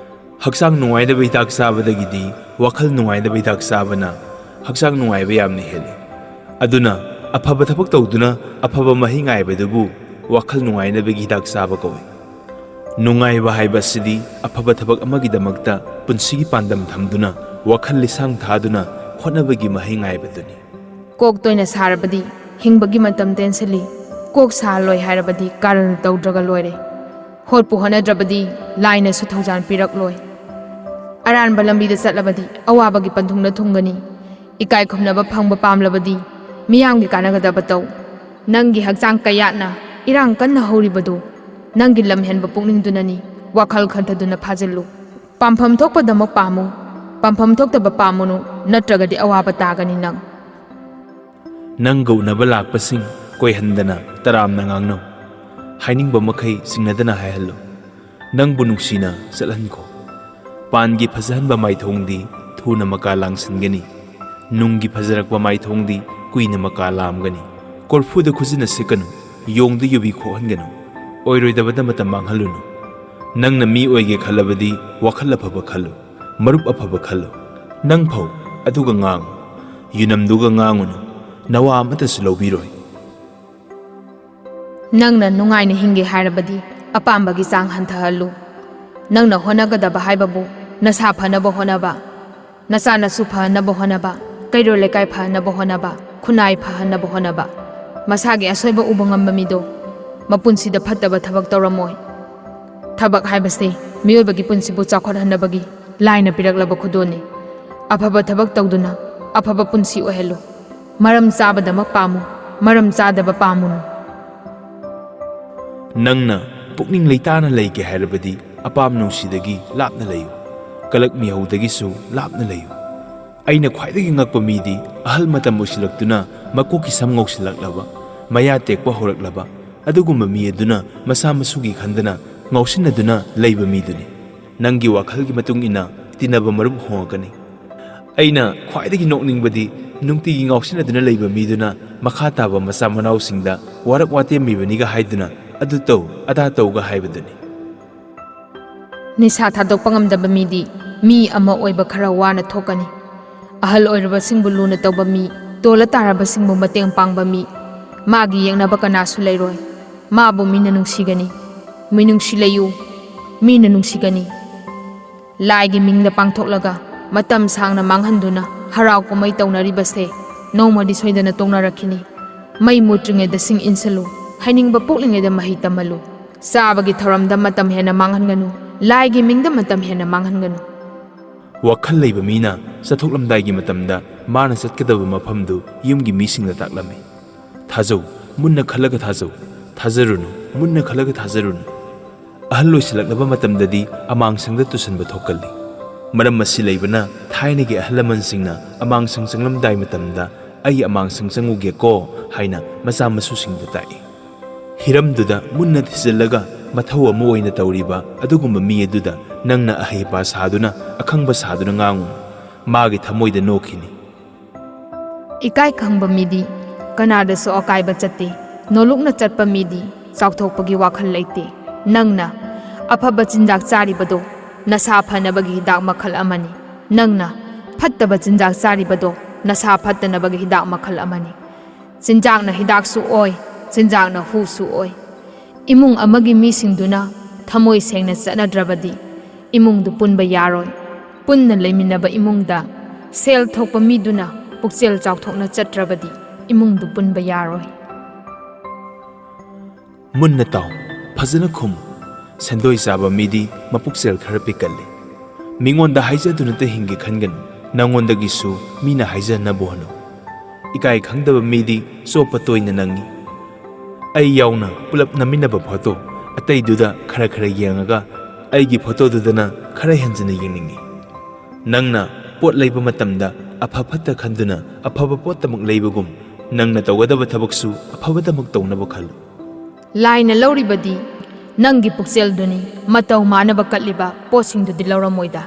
ꯍꯛꯆꯥꯡ ꯅꯨꯡꯉꯥꯏꯅꯕ ꯍꯤꯗꯥꯛ ꯆꯥꯕꯗꯒꯤꯗꯤ ꯋꯥꯈꯜ ꯅꯨꯡꯉꯥꯏꯅꯕ ꯍꯤꯗꯥꯛ ꯆꯥꯕꯅ ꯍꯛꯆꯥꯡ ꯅꯨꯡꯉꯥꯏꯕ ꯌꯥꯝꯅ ꯍꯦꯜꯂꯤ꯫ ꯑꯗꯨꯅ ꯑꯐꯕ ꯊꯕꯛ ꯇꯧꯗꯨꯅ ꯑꯐꯕ ꯃꯍꯩ ꯉꯥꯏꯕꯗꯨꯕꯨ ꯋꯥꯈꯜ ꯅꯨꯡꯉꯥꯏꯅꯕꯒꯤ ꯍꯤꯗꯥꯛ ꯆꯥꯕ ꯀꯧꯏ꯫ ꯅꯨꯡꯉꯥꯏꯕ ꯍꯥꯏꯕꯁꯤꯗꯤ ꯑꯐꯕ ꯊꯕꯛ ꯑꯃꯒꯤꯗꯃꯛꯇ ꯄꯨꯟꯁꯤꯒꯤ ꯄꯥꯟꯗꯝ ꯊꯝꯗꯨꯅ ꯋꯥꯈꯜ ꯂꯤꯁꯥꯡ ꯊꯥꯗꯨꯅ ꯍꯣꯠꯅꯕꯒꯤ ꯃꯍꯩ ꯉꯥꯏꯕꯗꯨꯅꯤ꯫ ꯀꯣꯛ ꯇꯣꯏꯅ ꯁꯥꯔꯕꯗꯤ ꯍꯤꯡꯕꯒꯤ ꯃꯇꯝ ꯇꯦꯟꯁꯤꯜꯂꯤ꯫ ꯀꯣꯛ ꯁꯥꯍꯜꯂꯣꯏ ꯍꯥꯏꯔꯕꯗꯤ ꯀꯥꯔꯟ ꯇꯧꯗ꯭ꯔꯒ ꯂꯣꯏꯔꯦ꯫ ꯍꯣꯠꯄꯨ ꯍꯣꯠꯅꯗ꯭ꯔꯕꯗꯤ ꯂꯥꯏꯅꯁꯨ ꯊꯧꯖꯥꯜ ꯄꯤꯔꯛꯂꯣꯏ꯫ ꯑꯔꯥꯟꯕ ꯂꯝꯕꯤꯗ ꯆꯠꯂꯕꯗꯤ ꯑꯋꯥꯕꯒꯤ ꯄꯟꯊꯨꯡꯗ ꯊꯨꯡꯒꯅꯤ꯫ ꯏꯀꯥꯏ ꯈꯨꯝꯅꯕ ꯐꯪꯕ ꯄꯥꯝꯂꯕꯗꯤ ꯃꯤꯌꯥꯝꯒꯤ ꯀꯥꯟꯅꯒꯗꯕ ꯇꯧ꯫ ꯅꯪꯒꯤ ꯍꯛꯆꯥꯡ ꯀꯌꯥꯠꯅ ꯏꯔꯥꯡ ꯀꯟꯅ ꯍꯧꯔꯤꯕꯗꯨ ꯅꯪꯒꯤ ꯂꯝꯍꯦꯟꯕ ꯄꯨꯛꯅꯤꯡꯗꯨꯅꯅꯤ꯫ ꯋꯥꯈꯜ ꯈꯟꯊꯗꯨꯅ ꯐꯥꯖꯤꯜꯂꯨ꯫ ꯄꯥꯝꯐꯝ ꯊꯣꯛꯄꯗꯃꯛ ꯄꯥꯝꯃꯨ꯫ ꯄꯥꯝꯐꯝ ꯊꯣꯛꯇꯕ ꯄꯥꯝꯃꯨꯅꯨ, ꯅꯠꯇ꯭ꯔꯒꯗꯤ ꯑꯋꯥꯕ ꯇꯥꯒꯅꯤ ꯅꯪ꯫ ꯅꯪꯒ ꯎꯅꯕ ꯂꯥꯛꯄꯁꯤꯡ ꯀꯣꯏꯍꯟꯗꯅ ꯇꯔꯥꯝꯅ ꯉꯥꯡꯅꯧ꯫ ꯍꯥꯏꯅꯤꯡꯕ ꯃꯈꯩ ꯆꯤꯡꯅꯗꯅ ꯍꯥꯏꯍꯜꯂꯨ꯫ ꯅꯪꯕꯨ ꯅꯨꯡꯁꯤꯅ ꯆꯠꯍꯟꯈꯣ꯫ ꯄꯥꯟꯒꯤ ꯐꯖꯍꯟꯕ ꯃꯥꯏꯊꯣꯡꯗꯤ ꯊꯨꯅ ꯃꯀꯥ ꯂꯥꯡꯁꯤꯟꯒꯅꯤ꯫ ꯅꯨꯡꯒꯤ ꯐꯖꯔꯛꯄ ꯃꯥꯏꯊꯣꯡꯗꯤ ꯀꯨꯏꯅ ꯃꯀꯥ ꯂꯥꯝꯒꯅꯤ꯫ ꯀꯣꯔꯐꯨꯗ ꯈꯨꯖꯤꯟꯅ ꯁꯤꯛꯀꯅꯨ, ꯌꯣꯡꯗ ꯌꯨꯕꯤ ꯈꯣꯛꯍꯟꯒꯅꯨ꯫ ꯑꯣꯏꯔꯣꯏꯗꯕꯗ ꯃꯇꯝ ꯃꯥꯡꯍꯜꯂꯨꯅꯨ꯫ ꯅꯪꯅ ꯃꯤ ꯑꯣꯏꯒꯦ ꯈꯜꯂꯕꯗꯤ ꯋꯥꯈꯜ ꯑꯐꯕ ꯈꯜꯂꯨ, ꯃꯔꯨꯞ ꯑꯐꯕ ꯈꯜꯂꯨ꯫ ꯅꯪ ꯐꯧ, ꯑꯗꯨꯒ ꯉꯥꯡꯉꯨ꯫ ꯌꯨꯅꯝꯗꯨꯒ ꯉꯥꯡꯉꯨꯅꯨ, ꯅꯋꯥ ꯑꯃꯠꯇꯁꯨ ꯂꯧꯕꯤꯔꯣꯏ꯫ ꯅꯪꯅ ꯅꯨꯡꯉꯥꯏꯅ ꯍꯤꯡꯒꯦ ꯍꯥꯏꯔꯕꯗꯤ ꯑꯄꯥꯝꯕꯒꯤ ꯆꯥꯡ ꯍꯟꯊꯍꯜꯂꯨ꯫ ꯅꯪꯅ ꯍꯣꯠꯅꯒꯗꯕ ꯍꯥꯏꯕꯕꯨ ꯅꯁꯥ ꯐꯅꯕ ꯍꯣꯠꯅꯕ, ꯅꯆꯥ ꯅꯁꯨ ꯐꯍꯟꯅꯕ ꯍꯣꯠꯅꯕ, ꯀꯩꯔꯣꯜ ꯂꯩꯀꯥꯏ ꯐꯍꯟꯅꯕ ꯍꯣꯠꯅꯕ, ꯈꯨꯟꯅꯥꯏ ꯐꯍꯟꯅꯕ ꯍꯣꯠꯅꯕ꯫ ꯃꯁꯥꯒꯤ ꯑꯁꯣꯏꯕ ꯎꯕ ꯉꯝꯕ ꯃꯤꯗꯣ ꯃꯄꯨꯟꯁꯤꯗ ꯐꯠꯇꯕ ꯊꯕꯛ ꯇꯧꯔꯝꯃꯣꯏ꯫ ꯊꯕꯛ ꯍꯥꯏꯕꯁꯤ ꯃꯤꯑꯣꯏꯕꯒꯤ ꯄꯨꯟꯁꯤꯕꯨ ꯆꯥꯎꯈꯠꯍꯟꯅꯕꯒꯤ ꯂꯥꯏꯅ ꯄꯤꯔꯛꯂꯕ ꯈꯨꯗꯣꯜꯅꯤ꯫ ꯑꯐꯕ ꯊꯕꯛ ꯇꯧꯗꯨꯅ ꯑꯐꯕ ꯄꯨꯟꯁꯤ ꯑꯣꯏꯍꯜꯂꯨ꯫ ꯃꯔꯝ ꯆꯥꯕꯗꯃꯛ ꯄꯥꯝꯃꯨ, ꯃꯔꯝ ꯆꯥꯗꯕ ꯄꯥꯝꯃꯨꯅꯨ꯫ ꯅꯪꯅ ꯄꯨꯛꯅꯤꯡ ꯂꯩꯇꯥꯅ ꯂꯩꯒꯦ ꯍꯥꯏꯔꯕꯗꯤ ꯑꯄꯥꯝ ꯅꯨꯡꯁꯤꯗꯒꯤ ꯂꯥꯞꯅ ꯂꯩꯌꯨ꯫ ꯀꯂꯛ ꯃꯤꯍꯧꯗꯒꯤꯁꯨ ꯂꯥꯞꯅ ꯂꯩꯌꯨ꯫ ꯑꯩꯅ ꯈ꯭ꯋꯥꯏꯗꯒꯤ ꯉꯛꯄ ꯃꯤꯗꯤ ꯑꯍꯜ ꯃꯇꯝ ꯑꯣꯏꯁꯤꯜꯂꯛꯇꯨꯅ ꯃꯀꯣꯛꯀꯤ ꯁꯝ ꯉꯧꯁꯤꯜꯂꯛꯂꯕ, ꯃꯌꯥ ꯇꯦꯛꯄ ꯍꯧꯔꯛꯂꯕ, ꯑꯗꯨꯒꯨꯝꯕ ꯃꯤ ꯑꯗꯨꯅ ꯃꯁꯥ ꯃꯁꯨꯒꯤ ꯈꯟꯗꯅ ꯉꯥꯎꯁꯤꯟꯅꯗꯨꯅ ꯂꯩꯕ ꯃꯤꯗꯨꯅꯤ꯫ ꯅꯪꯒꯤ ꯋꯥꯈꯜꯒꯤ ꯃꯇꯨꯡ ꯏꯟꯅ ꯇꯤꯟꯅꯕ ꯃꯔꯨꯞ ꯍꯣꯡꯉꯛꯀꯅꯤ꯫ ꯑꯩꯅ ꯈ꯭ꯋꯥꯏꯗꯒꯤ ꯅꯣꯛꯅꯤꯡꯕꯗꯤ ꯅꯨꯡꯇꯤꯒꯤ ꯉꯥꯎꯁꯤꯟꯅꯗꯨꯅ ꯂꯩꯕ ꯃꯤꯗꯨꯅ ꯃꯈꯥ ꯇꯥꯕ ꯃꯆꯥ ꯃꯅꯥꯎꯁꯤꯡꯗ ꯋꯥꯔꯛ ꯋꯥꯇꯦꯝꯕꯤꯕꯅꯤꯒ ꯍꯥꯏꯗꯨꯅ ꯑꯗꯨ ꯇꯧ, ꯑꯗꯥ ꯇꯧꯒ ꯍꯥꯏꯕꯗꯨꯅꯤ꯫ ꯅꯤꯁꯥ ꯊꯥꯗꯣꯛꯄ ꯉꯝꯗꯕ ꯃꯤꯗꯤ ꯃꯤ ꯑꯃ ꯑꯣꯏꯕ ꯈꯔ ꯋꯥꯅ ꯊꯣꯛꯀꯅꯤ꯫ ꯑꯍꯜ ꯑꯣꯏꯔꯕꯁꯤꯡꯕꯨ ꯂꯨꯅ ꯇꯧꯕ ꯃꯤ, ꯇꯣꯜꯂ ꯇꯥꯔꯕꯁꯤꯡꯕꯨ ꯃꯇꯦꯡ ꯄꯥꯡꯕ ꯃꯤ, ꯃꯥꯒꯤ ꯌꯦꯡꯅꯕ ꯀꯅꯥꯁꯨ ꯂꯩꯔꯣꯏ꯫ ꯃꯥꯕꯨ ꯃꯤꯅ ꯅꯨꯡꯁꯤꯒꯅꯤ, ꯃꯤꯅꯨꯡꯁꯤ ꯂꯩꯌꯨ, ꯃꯤꯅ ꯅꯨꯡꯁꯤꯒꯅꯤ꯫ ꯂꯥꯏꯒꯤ ꯃꯤꯡꯗ ꯄꯥꯡꯊꯣꯛꯂꯒ ꯃꯇꯝ ꯁꯥꯡꯅ ꯃꯥꯡꯍꯟꯗꯨꯅ ꯍꯔꯥꯎ ꯀꯨꯝꯍꯩ ꯇꯧꯅꯔꯤꯕꯁꯦ ꯅꯣꯡꯃꯗꯤ ꯁꯣꯏꯗꯅ ꯇꯣꯛꯅꯔꯛꯈꯤꯅꯤ꯫ ꯃꯩ ꯃꯨꯠꯇ꯭ꯔꯤꯉꯩꯗ ꯁꯤꯡ ꯏꯟꯁꯤꯜꯂꯨ, ꯍꯩꯅꯤꯡꯕ ꯄꯣꯛꯂꯤꯉꯩꯗ ꯃꯍꯩ ꯇꯝꯍꯜꯂꯨ꯫ ꯆꯥꯕꯒꯤ ꯊꯧꯔꯝꯗ ꯃꯇꯝ ꯍꯦꯟꯅ ꯃꯥꯡꯍꯟꯒꯅꯨ, ꯂꯥꯏꯒꯤ ꯃꯤꯡꯗ ꯃꯇꯝ ꯍꯦꯟꯅ ꯃꯥꯡꯍꯟꯒꯅꯨ꯫ ꯋꯥꯈꯜ ꯂꯩꯕ ꯃꯤꯅ ꯆꯠꯊꯣꯛꯂꯝꯗꯥꯏꯒꯤ ꯃꯇꯝꯗ ꯃꯥꯅ ꯆꯠꯀꯗꯕ ꯃꯐꯝꯗꯨ ꯌꯨꯝꯒꯤ ꯃꯤꯁꯤꯡꯗ ꯇꯥꯛꯂꯝꯃꯤ꯫ ꯊꯥꯖꯧ, ꯃꯨꯟꯅ ꯈꯜꯂꯒ ꯊꯥꯖꯧ꯫ ꯊꯥꯖꯔꯨꯅꯨ, ꯃꯨꯟꯅ ꯈꯜꯂꯒ ꯊꯥꯖꯔꯨꯅꯨ꯫ ꯑꯍꯜ ꯑꯣꯏꯁꯤꯜꯂꯛꯂꯕ ꯃꯇꯝꯗꯗꯤ ꯑꯃꯥꯡꯁꯪꯗ ꯇꯨꯁꯟꯕ ꯊꯣꯛꯀꯜꯂꯤ꯫ ꯃꯔꯝ ꯑꯁꯤ ꯂꯩꯕꯅ ꯊꯥꯏꯅꯒꯤ ꯑꯍꯜ ꯂꯃꯟꯁꯤꯡꯅ ꯑꯃꯥꯡꯁꯪ ꯆꯪꯂꯝꯗꯥꯏ ꯃꯇꯝꯗ "ꯑꯩ ꯑꯃꯥꯡꯁꯪ ꯆꯪꯉꯨꯒꯦꯀꯣ" ꯍꯥꯏꯅ ꯃꯆꯥ ꯃꯁꯨꯁꯤꯡꯗ ꯇꯥꯛꯏ꯫ ꯍꯤꯔꯝꯗꯨꯗ ꯃꯨꯟꯅ ꯊꯤꯖꯤꯜꯂꯒ ꯃꯊꯧ ꯑꯃ ꯑꯣꯏꯅ ꯇꯧꯔꯤꯕ ꯑꯗꯨꯒꯨꯝꯕ ꯃꯤ ꯑꯗꯨꯗ ꯅꯪꯅ ꯑꯍꯩꯄꯥ ꯁꯥꯗꯨꯅ, ꯑꯈꯪꯕ ꯁꯥꯗꯨꯅ ꯉꯥꯡꯉꯨ꯫ ꯃꯥꯒꯤ ꯊꯃꯣꯏꯗ ꯅꯣꯛꯈꯤꯅꯤ꯫ ꯏꯀꯥꯏ ꯈꯪꯕ ꯃꯤꯗꯤ ꯀꯅꯥꯗꯁꯨ ꯑꯀꯥꯏꯕ ꯆꯠꯇꯦ꯫ ꯅꯣꯂꯨꯛꯅ ꯆꯠꯄ ꯃꯤꯗꯤ ꯆꯥꯎꯊꯣꯛꯄꯒꯤ ꯋꯥꯈꯜ ꯂꯩꯇꯦ꯫ ꯅꯪꯅ ꯑꯐꯕ ꯆꯤꯟꯖꯥꯛ ꯆꯥꯔꯤꯕꯗꯣ ꯅꯁꯥ ꯐꯅꯕꯒꯤ ꯍꯤꯗꯥꯛ ꯃꯈꯜ ꯑꯃꯅꯤ꯫ ꯅꯪꯅ ꯐꯠꯇꯕ ꯆꯤꯟꯖꯥꯛ ꯆꯥꯔꯤꯕꯗꯣ ꯅꯁꯥ ꯐꯠꯇꯅꯕꯒꯤ ꯍꯤꯗꯥꯛ ꯃꯈꯜ ꯑꯃꯅꯤ꯫ ꯆꯤꯟꯖꯥꯛꯅ ꯍꯤꯗꯥꯛꯁꯨ ꯑꯣꯏ, ꯆꯤꯟꯖꯥꯛꯅ ꯍꯨꯁꯨ ꯑꯣꯏ꯫ ꯏꯃꯨꯡ ꯑꯃꯒꯤ ꯃꯤꯁꯤꯡꯗꯨꯅ ꯊꯃꯣꯏ ꯁꯦꯡꯅ ꯆꯠꯅꯗ꯭ꯔꯕꯗꯤ ꯏꯃꯨꯡꯗꯨ ꯄꯨꯟꯕ ꯌꯥꯔꯣꯏ꯫ ꯄꯨꯟꯅ ꯂꯩꯃꯤꯟꯅꯕ ꯏꯃꯨꯡꯗ ꯁꯦꯜ ꯊꯣꯛꯄ ꯃꯤꯗꯨꯅ ꯄꯨꯛꯆꯦꯜ ꯆꯥꯎꯊꯣꯛꯅ ꯆꯠꯇ꯭ꯔꯕꯗꯤ ꯏꯃꯨꯡꯗꯨ ꯄꯨꯟꯕ ꯌꯥꯔꯣꯏ꯫ ꯃꯨꯟꯅ ꯇꯥꯎ, ꯐꯖꯅ ꯈꯨꯝꯃꯨ꯫ ꯁꯦꯟꯗꯣꯏ ꯆꯥꯕ ꯃꯤꯗꯤ ꯃꯄꯨꯛꯆꯦꯜ ꯈꯔ ꯄꯤꯛꯀꯜꯂꯤ꯫ ꯃꯤꯉꯣꯟꯗ ꯍꯥꯏꯖꯗꯨꯅꯇ ꯍꯤꯡꯒꯦ ꯈꯟꯒꯅꯨ, ꯅꯪꯉꯣꯟꯗꯒꯤꯁꯨ ꯃꯤꯅ ꯍꯥꯏꯖꯅꯕ ꯍꯣꯠꯅꯧ꯫ ꯏꯀꯥꯏ ꯈꯪꯗꯕ ꯃꯤꯗꯤ ꯆꯣꯞꯄ ꯇꯣꯏꯅ ꯅꯪꯉꯤ꯫ ꯑꯩ ꯌꯥꯎꯅ ꯄꯨꯂꯞ ꯅꯝꯃꯤꯟꯅꯕ ꯐꯣꯇꯣ ꯑꯇꯩꯗꯨꯗ ꯈꯔ ꯈꯔ ꯌꯦꯡꯉꯒ ꯑꯩꯒꯤ ꯐꯣꯇꯣꯗꯨꯗꯅ ꯈꯔ ꯍꯦꯟꯖꯤꯟꯅ ꯌꯦꯡꯅꯤꯡꯉꯤ꯫ ꯅꯪꯅ ꯄꯣꯠ ꯂꯩꯕ ꯃꯇꯝꯗ ꯑꯐ ꯐꯠꯇ ꯈꯟꯗꯨꯅ ꯑꯐꯕ ꯄꯣꯠꯇꯃꯛ ꯂꯩꯕꯒꯨꯝ, ꯅꯪꯅ ꯇꯧꯒꯗꯕ ꯊꯕꯛꯁꯨ ꯑꯐꯕꯇꯃꯛ ꯇꯧꯅꯕ ꯈꯜꯂꯨ꯫ ꯂꯥꯏꯅ ꯂꯧꯔꯤꯕꯗꯤ ꯅꯪꯒꯤ ꯄꯨꯛꯆꯦꯜꯗꯨꯅꯤ, ꯃꯇꯧ ꯃꯥꯟꯅꯕ ꯀꯠꯂꯤꯕ ꯄꯣꯠꯁꯤꯡꯗꯨꯗꯤ ꯂꯧꯔꯝꯃꯣꯏꯗ꯫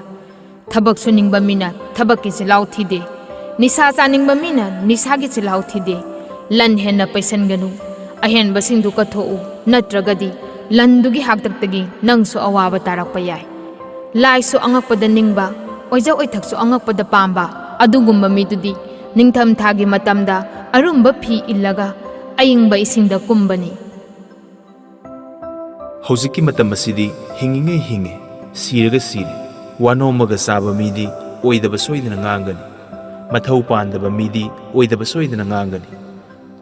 ꯊꯕꯛ ꯁꯨꯅꯤꯡꯕ ꯃꯤꯅ ꯊꯕꯛꯀꯤ ꯆꯤꯜꯍꯥꯎ ꯊꯤꯗꯦ, ꯅꯤꯁꯥ ꯆꯥꯅꯤꯡꯕ ꯃꯤꯅ ꯅꯤꯁꯥꯒꯤ ꯆꯤꯜꯍꯥꯎ ꯊꯤꯗꯦ꯫ ꯂꯟ ꯍꯦꯟꯅ ꯄꯩꯁꯟꯒꯅꯨ, ꯑꯍꯦꯟꯕꯁꯤꯡꯗꯨ ꯀꯠꯊꯣꯛꯎ, ꯅꯠꯇ꯭ꯔꯒꯗꯤ ꯂꯟꯗꯨꯒꯤ ꯍꯥꯛꯇꯛꯇꯒꯤ ꯅꯪꯁꯨ ꯑꯋꯥꯕ ꯇꯥꯔꯛꯄ ꯌꯥꯏ꯫ ꯂꯥꯏꯁꯨ ꯑꯉꯛꯄꯗ ꯅꯤꯡꯕ, ꯑꯣꯏꯖ ꯑꯣꯏꯊꯛꯁꯨ ꯑꯉꯛꯄꯗ ꯄꯥꯝꯕ ꯑꯗꯨꯒꯨꯝꯕ ꯃꯤꯗꯨꯗꯤ ꯅꯤꯡꯊꯝꯊꯥꯒꯤ ꯃꯇꯝꯗ ꯑꯔꯨꯝꯕ ꯐꯤ ꯏꯜꯂꯒ ꯑꯏꯪꯕ ꯏꯁꯤꯡꯗ ꯀꯨꯝꯕꯅꯤ꯫ ꯍꯧꯖꯤꯛꯀꯤ ꯃꯇꯝ ꯑꯁꯤꯗꯤ ꯍꯤꯡꯉꯤꯉꯩ ꯍꯤꯡꯉꯤ, ꯁꯤꯔꯒ ꯁꯤꯔꯦ꯫ ꯋꯥꯅꯣꯝꯃꯒ ꯆꯥꯕ ꯃꯤꯗꯤ ꯑꯣꯏꯗꯕ ꯁꯣꯏꯗꯅ ꯉꯥꯡꯒꯅꯤ꯫ ꯃꯊꯧ ꯄꯥꯟꯗꯕ ꯃꯤꯗꯤ ꯑꯣꯏꯗꯕ ꯁꯣꯏꯗꯅ ꯉꯥꯡꯒꯅꯤ꯫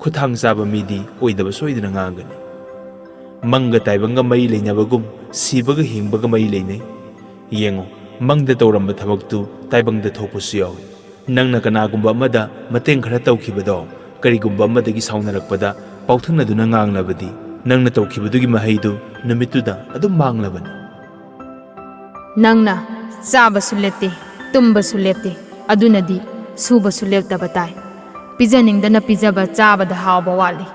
ꯈꯨꯊꯥꯡ ꯆꯥꯕ ꯃꯤꯗꯤ ꯑꯣꯏꯗꯕ ꯁꯣꯏꯗꯅ ꯉꯥꯡꯒꯅꯤ꯫ ꯃꯪꯒ ꯇꯥꯏꯕꯪꯒ ꯃꯔꯤ ꯂꯩꯅꯕꯒꯨꯝ ꯁꯤꯕꯒ ꯍꯤꯡꯕꯒ ꯃꯔꯤ ꯂꯩꯅꯩ꯫ ꯌꯦꯡꯉꯨ, ꯃꯪꯗ ꯇꯧꯔꯝꯕ ꯊꯕꯛꯇꯨ ꯇꯥꯏꯕꯪꯗ ꯊꯣꯛꯄꯁꯨ ꯌꯥꯎꯏ꯫ ꯅꯪꯅ ꯀꯅꯥꯒꯨꯝꯕ ꯑꯃꯗ ꯃꯇꯦꯡ ꯈꯔ ꯇꯧꯈꯤꯕꯗꯣ ꯀꯔꯤꯒꯨꯝꯕ ꯑꯃꯗꯒꯤ ꯁꯥꯎꯅꯔꯛꯄꯗ ꯄꯥꯎꯊꯛꯅꯗꯨꯅ ꯉꯥꯡꯂꯕꯗꯤ ꯅꯪꯅ ꯇꯧꯈꯤꯕꯗꯨꯒꯤ ꯃꯍꯩꯗꯨ ꯅꯨꯃꯤꯠꯇꯨꯗ ꯑꯗꯨꯝ ꯃꯥꯡꯂꯕꯅꯤ꯫ ꯅꯪꯅ ꯆꯥꯕꯁꯨ ꯂꯦꯞꯇꯦ, ꯇꯨꯝꯕꯁꯨ ꯂꯦꯞꯇꯦ, ꯑꯗꯨꯅꯗꯤ ꯁꯨꯕꯁꯨ ꯂꯦꯞꯇꯕ ꯇꯥꯏ꯫ ꯄꯤꯖꯅꯤꯡꯗꯅ ꯄꯤꯖꯕ ꯆꯥꯕꯗ ꯍꯥꯎꯕ ꯋꯥꯠꯂꯤ꯫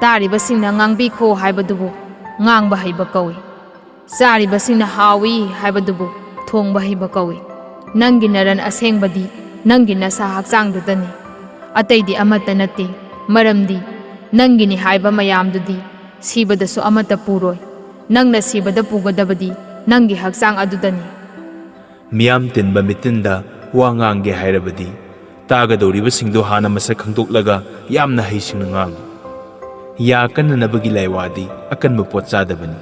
ꯇꯥꯔꯤꯕꯁꯤꯡꯅ ꯉꯥꯡꯕꯤꯈꯣ ꯍꯥꯏꯕꯗꯨꯕꯨ ꯉꯥꯡꯕ ꯍꯩꯕ ꯀꯧꯏ꯫ ꯆꯥꯔꯤꯕꯁꯤꯡꯅ ꯍꯥꯎꯏ ꯍꯥꯏꯕꯗꯨꯕꯨ ꯊꯣꯡꯕ ꯍꯩꯕ ꯀꯧꯏ꯫ ꯅꯪꯒꯤ ꯅꯔꯟ ꯑꯁꯦꯡꯕꯗꯤ ꯅꯪꯒꯤ ꯅꯁꯥ ꯍꯛꯆꯥꯡꯗꯨꯗꯅꯤ, ꯑꯇꯩꯗꯤ ꯑꯃꯠꯇ ꯅꯠꯇꯦ꯫ ꯃꯔꯝꯗꯤ ꯅꯪꯒꯤꯅꯤ ꯍꯥꯏꯕ ꯃꯌꯥꯝꯗꯨꯗꯤ ꯁꯤꯕꯗꯁꯨ ꯑꯃꯠꯇ ꯄꯨꯔꯣꯏ꯫ ꯅꯪꯅ ꯁꯤꯕꯗ ꯄꯨꯒꯗꯕꯗꯤ ꯅꯪꯒꯤ ꯍꯛꯆꯥꯡ ꯑꯗꯨꯗꯅꯤ꯫ ꯃꯤꯌꯥꯝ ꯇꯤꯟꯕ ꯃꯤꯇꯤꯟꯗ ꯋꯥ ꯉꯥꯡꯒꯦ ꯍꯥꯏꯔꯕꯗꯤ, ꯇꯥꯒꯗꯧꯔꯤꯕꯁꯤꯡꯗꯨ ꯍꯥꯟꯅ ꯃꯁꯛ ꯈꯪꯗꯣꯛꯂꯒ ꯌꯥꯝꯅ ꯍꯩꯁꯤꯡꯅ ꯉꯥꯡꯉꯤ꯫ ꯌꯥ ꯀꯟꯅꯅꯕꯒꯤ ꯂꯥꯏꯋꯥꯗꯤ ꯑꯀꯟꯕ ꯄꯣꯠ ꯆꯥꯗꯕꯅꯤ꯫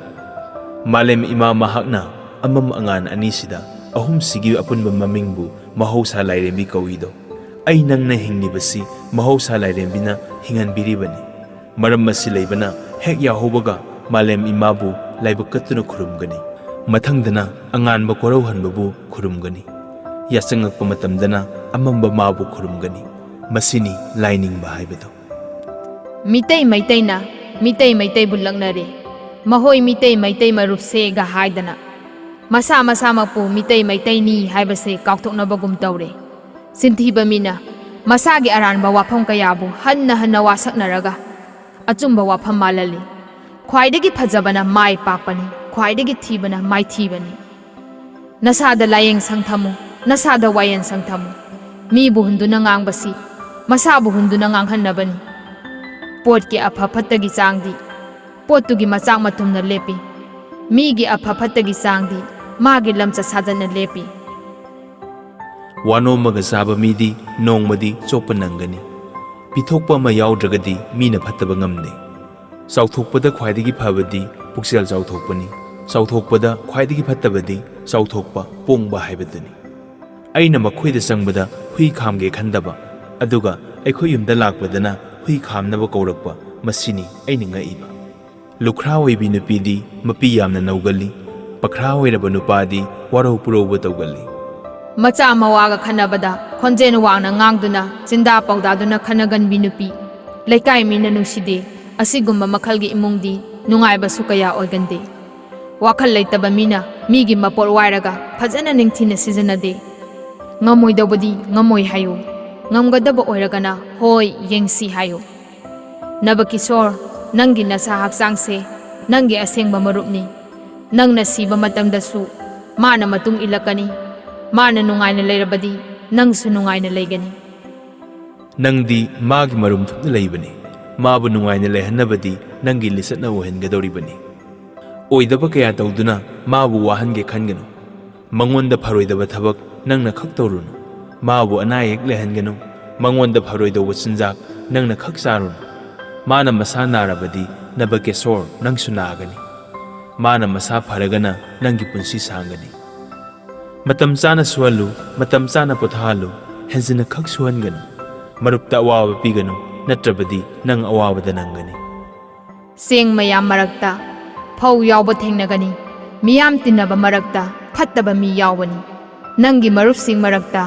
ꯃꯥꯂꯦꯝ ꯏꯃꯥ ꯃꯍꯥꯛꯅ ꯑꯃꯝ ꯑꯉꯥꯟ ꯑꯅꯤꯁꯤꯗ ꯑꯍꯨꯝꯁꯤꯒꯤ ꯑꯄꯨꯟꯕ ꯃꯃꯤꯡꯕꯨ ꯃꯍꯧꯁꯥ ꯂꯥꯏꯔꯦꯝꯕꯤ ꯀꯧꯏꯗꯣ꯫ ꯑꯩ ꯅꯪꯅ ꯍꯤꯡꯂꯤꯕꯁꯤ ꯃꯍꯧꯁꯥ ꯂꯥꯏꯔꯦꯝꯕꯤꯅ ꯍꯤꯡꯍꯟꯕꯤꯔꯤꯕꯅꯤ꯫ ꯃꯔꯝ ꯑꯁꯤ ꯂꯩꯕꯅ ꯍꯦꯛ ꯌꯥꯍꯧꯕꯒ ꯃꯥꯂꯦꯝ ꯏꯃꯥꯕꯨ ꯂꯥꯏꯕꯛ ꯀꯠꯇꯨꯅ ꯈꯨꯔꯨꯝꯒꯅꯤ꯫ ꯃꯊꯪꯗꯅ ꯑꯉꯥꯟꯕ ꯀꯣꯔꯧꯍꯟꯕꯕꯨ ꯈꯨꯔꯨꯝꯒꯅꯤ꯫ ꯌꯥꯆꯪꯉꯛꯄ ꯃꯇꯝꯗꯅ ꯑꯃꯝꯕ ꯃꯥꯕꯨ ꯈꯨꯔꯨꯝꯒꯅꯤ꯫ ꯃꯁꯤꯅꯤ ꯂꯥꯏꯅꯤꯡꯕ ꯍꯥꯏꯕꯗꯨ꯫ ꯃꯤꯇꯩ ꯃꯩꯇꯩꯅ ꯃꯤꯇꯩ ꯃꯩꯇꯩꯕꯨ ꯂꯛꯅꯔꯦ꯫ ꯃꯍꯣꯏ ꯃꯤꯇꯩ ꯃꯩꯇꯩ ꯃꯔꯨꯞꯁꯦꯒ ꯍꯥꯏꯗꯅ ꯃꯁꯥ ꯃꯁꯥꯃꯛꯄꯨ ꯃꯤꯇꯩ ꯃꯩꯇꯩꯅꯤ ꯍꯥꯏꯕꯁꯦ ꯀꯥꯎꯊꯣꯛꯅꯕꯒꯨꯝ ꯇꯧꯔꯦ꯫ ꯆꯤꯟꯊꯤꯕ ꯃꯤꯅ ꯃꯁꯥꯒꯤ ꯑꯔꯥꯟꯕ ꯋꯥꯐꯝ ꯀꯌꯥꯕꯨ ꯍꯟꯅ ꯍꯟꯅ ꯋꯥꯁꯛꯅꯔꯒ ꯑꯆꯨꯝꯕ ꯋꯥꯐꯝ ꯃꯥꯜꯍꯜꯂꯤ꯫ ꯈ꯭ꯋꯥꯏꯗꯒꯤ ꯐꯖꯕꯅ ꯃꯥꯏ ꯄꯥꯛꯄꯅꯤ, ꯈ꯭ꯋꯥꯏꯗꯒꯤ ꯊꯤꯕꯅ ꯃꯥꯏꯊꯤꯕꯅꯤ꯫ ꯅꯁꯥꯗ ꯂꯥꯏꯌꯦꯡ ꯁꯪ ꯊꯝꯃꯨ, ꯅꯁꯥꯗ ꯋꯥꯌꯦꯜ ꯁꯪ ꯊꯝꯃꯨ꯫ ꯃꯤꯕꯨ ꯍꯨꯟꯗꯨꯅ ꯉꯥꯡꯕꯁꯤ ꯃꯁꯥꯕꯨ ꯍꯨꯟꯗꯨꯅ ꯉꯥꯡꯍꯟꯅꯕꯅꯤ꯫ ꯄꯣꯠꯀꯤ ꯑꯐ ꯐꯠꯇꯒꯤ ꯆꯥꯡꯗꯤ ꯄꯣꯠꯇꯨꯒꯤ ꯃꯆꯥꯛ ꯃꯊꯨꯝꯅ ꯂꯦꯞꯄꯤ꯫ ꯃꯤꯒꯤ ꯑꯐ ꯐꯠꯇꯒꯤ ꯆꯥꯡꯗꯤ ꯃꯥꯒꯤ ꯂꯝꯆꯠ ꯁꯥꯖꯠꯅ ꯂꯦꯞꯄꯤ꯫ ꯋꯥꯅꯣꯝꯃꯒ ꯆꯥꯕ ꯃꯤꯗꯤ ꯅꯣꯡꯃꯗꯤ ꯆꯣꯞꯄ ꯅꯪꯒꯅꯤ꯫ ꯄꯤꯊꯣꯛꯄ ꯑꯃ ꯌꯥꯎꯗ꯭ꯔꯒꯗꯤ ꯃꯤꯅ ꯐꯠꯇꯕ ꯉꯝꯗꯦ꯫ ꯆꯥꯎꯊꯣꯛꯄꯗ ꯈ꯭ꯋꯥꯏꯗꯒꯤ ꯐꯕꯗꯤ ꯄꯨꯛꯆꯦꯜ ꯆꯥꯎꯊꯣꯛꯄꯅꯤ꯫ ꯆꯥꯎꯊꯣꯛꯄꯗ ꯈ꯭ꯋꯥꯏꯗꯒꯤ ꯐꯠꯇꯕꯗꯤ ꯆꯥꯎꯊꯣꯛꯄ ꯄꯣꯡꯕ ꯍꯥꯏꯕꯗꯨꯅꯤ꯫ ꯑꯩꯅ ꯃꯈꯣꯏꯗ ꯆꯪꯕꯗ ꯍꯨꯏ ꯈꯥꯝꯒꯦ ꯈꯟꯗꯕ, ꯑꯗꯨꯒ ꯑꯩꯈꯣꯏ ꯌꯨꯝꯗ ꯂꯥꯛꯄꯗꯅ ꯍꯨꯏ ꯈꯥꯝꯅꯕ ꯀꯧꯔꯛꯄ, ꯃꯁꯤꯅꯤ ꯑꯩꯅ ꯉꯛꯏꯕ꯫ ꯂꯨꯈ꯭ꯔꯥ ꯑꯣꯏꯕꯤ ꯅꯨꯄꯤꯗꯤ ꯃꯄꯤ ꯌꯥꯝꯅ ꯅꯧꯒꯜꯂꯤ, ꯄꯈ꯭ꯔꯥ ꯑꯣꯏꯔꯕ ꯅꯨꯄꯥꯗꯤ ꯋꯥꯔꯧ ꯄꯨꯔꯧꯕ ꯇꯧꯒꯜꯂꯤ꯫ ꯃꯆꯥ ꯃꯋꯥꯒ ꯈꯟꯅꯕꯗ ꯈꯣꯟꯖꯦꯜ ꯋꯥꯡꯅ ꯉꯥꯡꯗꯨꯅ ꯆꯤꯟꯗꯥ ꯄꯥꯎꯗꯥꯗꯨꯅ ꯈꯟꯅꯒꯟꯕꯤ ꯅꯨꯄꯤ, ꯂꯩꯀꯥꯏ ꯃꯤꯅ ꯅꯨꯡꯁꯤꯗꯦ꯫ ꯑꯁꯤꯒꯨꯝꯕ ꯃꯈꯜꯒꯤ ꯏꯃꯨꯡꯗꯤ ꯅꯨꯡꯉꯥꯏꯕꯁꯨ ꯀꯌꯥ ꯑꯣꯏꯒꯟꯗꯦ꯫ ꯋꯥꯈꯜ ꯂꯩꯇꯕ ꯃꯤꯅ ꯃꯤꯒꯤ ꯃꯄꯣꯠ ꯋꯥꯏꯔꯒ ꯐꯖꯅ ꯅꯤꯡꯊꯤꯅ ꯁꯤꯖꯤꯟꯅꯗꯦ꯫ ꯉꯝꯃꯣꯏꯗꯧꯕꯗꯤ ꯉꯝꯃꯣꯏ ꯍꯥꯏꯌꯨ꯫ ꯉꯝꯒꯗꯕ ꯑꯣꯏꯔꯒꯅ "ꯍꯣꯏ, ꯌꯦꯡꯁꯤ" ꯍꯥꯏꯌꯨ꯫ ꯅꯕꯀꯤꯁꯣꯔ, ꯅꯪꯒꯤ ꯅꯁꯥ ꯍꯛꯆꯥꯡꯁꯦ ꯅꯪꯒꯤ ꯑꯁꯦꯡꯕ ꯃꯔꯨꯞꯅꯤ꯫ ꯅꯪꯅ ꯁꯤꯕ ꯃꯇꯝꯗꯁꯨ ꯃꯥꯅ ꯃꯇꯨꯡ ꯏꯜꯂꯛꯀꯅꯤ꯫ ꯃꯥꯅ ꯅꯨꯡꯉꯥꯏꯅ ꯂꯩꯔꯕꯗꯤ ꯅꯪꯁꯨ ꯅꯨꯡꯉꯥꯏꯅ ꯂꯩꯒꯅꯤ꯫ ꯅꯪꯗꯤ ꯃꯥꯒꯤ ꯃꯔꯨꯝ ꯊꯨꯞꯅ ꯂꯩꯕꯅꯤ꯫ ꯃꯥꯕꯨ ꯅꯨꯡꯉꯥꯏꯅ ꯂꯩꯍꯟꯅꯕꯗꯤ ꯅꯪꯒꯤ ꯂꯤꯆꯠꯅ ꯑꯣꯏꯍꯟꯒꯗꯧꯔꯤꯕꯅꯤ꯫ ꯑꯣꯏꯗꯕ ꯀꯌꯥ ꯇꯧꯗꯨꯅ ꯃꯥꯕꯨ ꯋꯥꯍꯟꯒꯦ ꯈꯟꯒꯅꯨ꯫ ꯃꯉꯣꯟꯗ ꯐꯔꯣꯏꯗꯕ ꯊꯕꯛ ꯅꯪꯅ ꯈꯛ ꯇꯧꯔꯨꯅꯨ꯫ ꯃꯥꯕꯨ ꯑꯅꯥ ꯑꯌꯦꯛ ꯂꯩꯍꯟꯒꯅꯨ꯫ ꯃꯉꯣꯟꯗ ꯐꯔꯣꯏꯗꯧꯕ ꯆꯤꯟꯖꯥꯛ ꯅꯪꯅ ꯈꯛ ꯆꯥꯔꯨꯅꯨ꯫ ꯃꯥꯅ ꯃꯁꯥ ꯅꯥꯔꯕꯗꯤ ꯅꯕꯀꯦꯁꯣꯔ ꯅꯪꯁꯨ ꯅꯥꯒꯅꯤ꯫ ꯃꯥꯅ ꯃꯁꯥ ꯐꯔꯒꯅ ꯅꯪꯒꯤ ꯄꯨꯟꯁꯤ ꯁꯥꯡꯒꯅꯤ꯫ ꯃꯇꯝ ꯆꯥꯅ ꯁꯨꯍꯜꯂꯨ, ꯃꯇꯝ ꯆꯥꯅ ꯄꯣꯊꯥꯍꯜꯂꯨ꯫ ꯍꯦꯟꯖꯤꯟꯅ ꯈꯛ ꯁꯨꯍꯟꯒꯅꯨ꯫ ꯃꯔꯨꯞꯇ ꯑꯋꯥꯕ ꯄꯤꯒꯅꯨ, ꯅꯠꯇ꯭ꯔꯕꯗꯤ ꯅꯪ ꯑꯋꯥꯕꯗ ꯅꯪꯒꯅꯤ꯫ ꯆꯦꯡ ꯃꯌꯥꯝ ꯃꯔꯛꯇ ꯐꯧ ꯌꯥꯎꯕ ꯊꯦꯡꯅꯒꯅꯤ꯫ ꯃꯤꯌꯥꯝ ꯇꯤꯟꯅꯕ ꯃꯔꯛꯇ ꯐꯠꯇꯕ ꯃꯤ ꯌꯥꯎꯕꯅꯤ꯫ ꯅꯪꯒꯤ ꯃꯔꯨꯞꯁꯤꯡ ꯃꯔꯛꯇ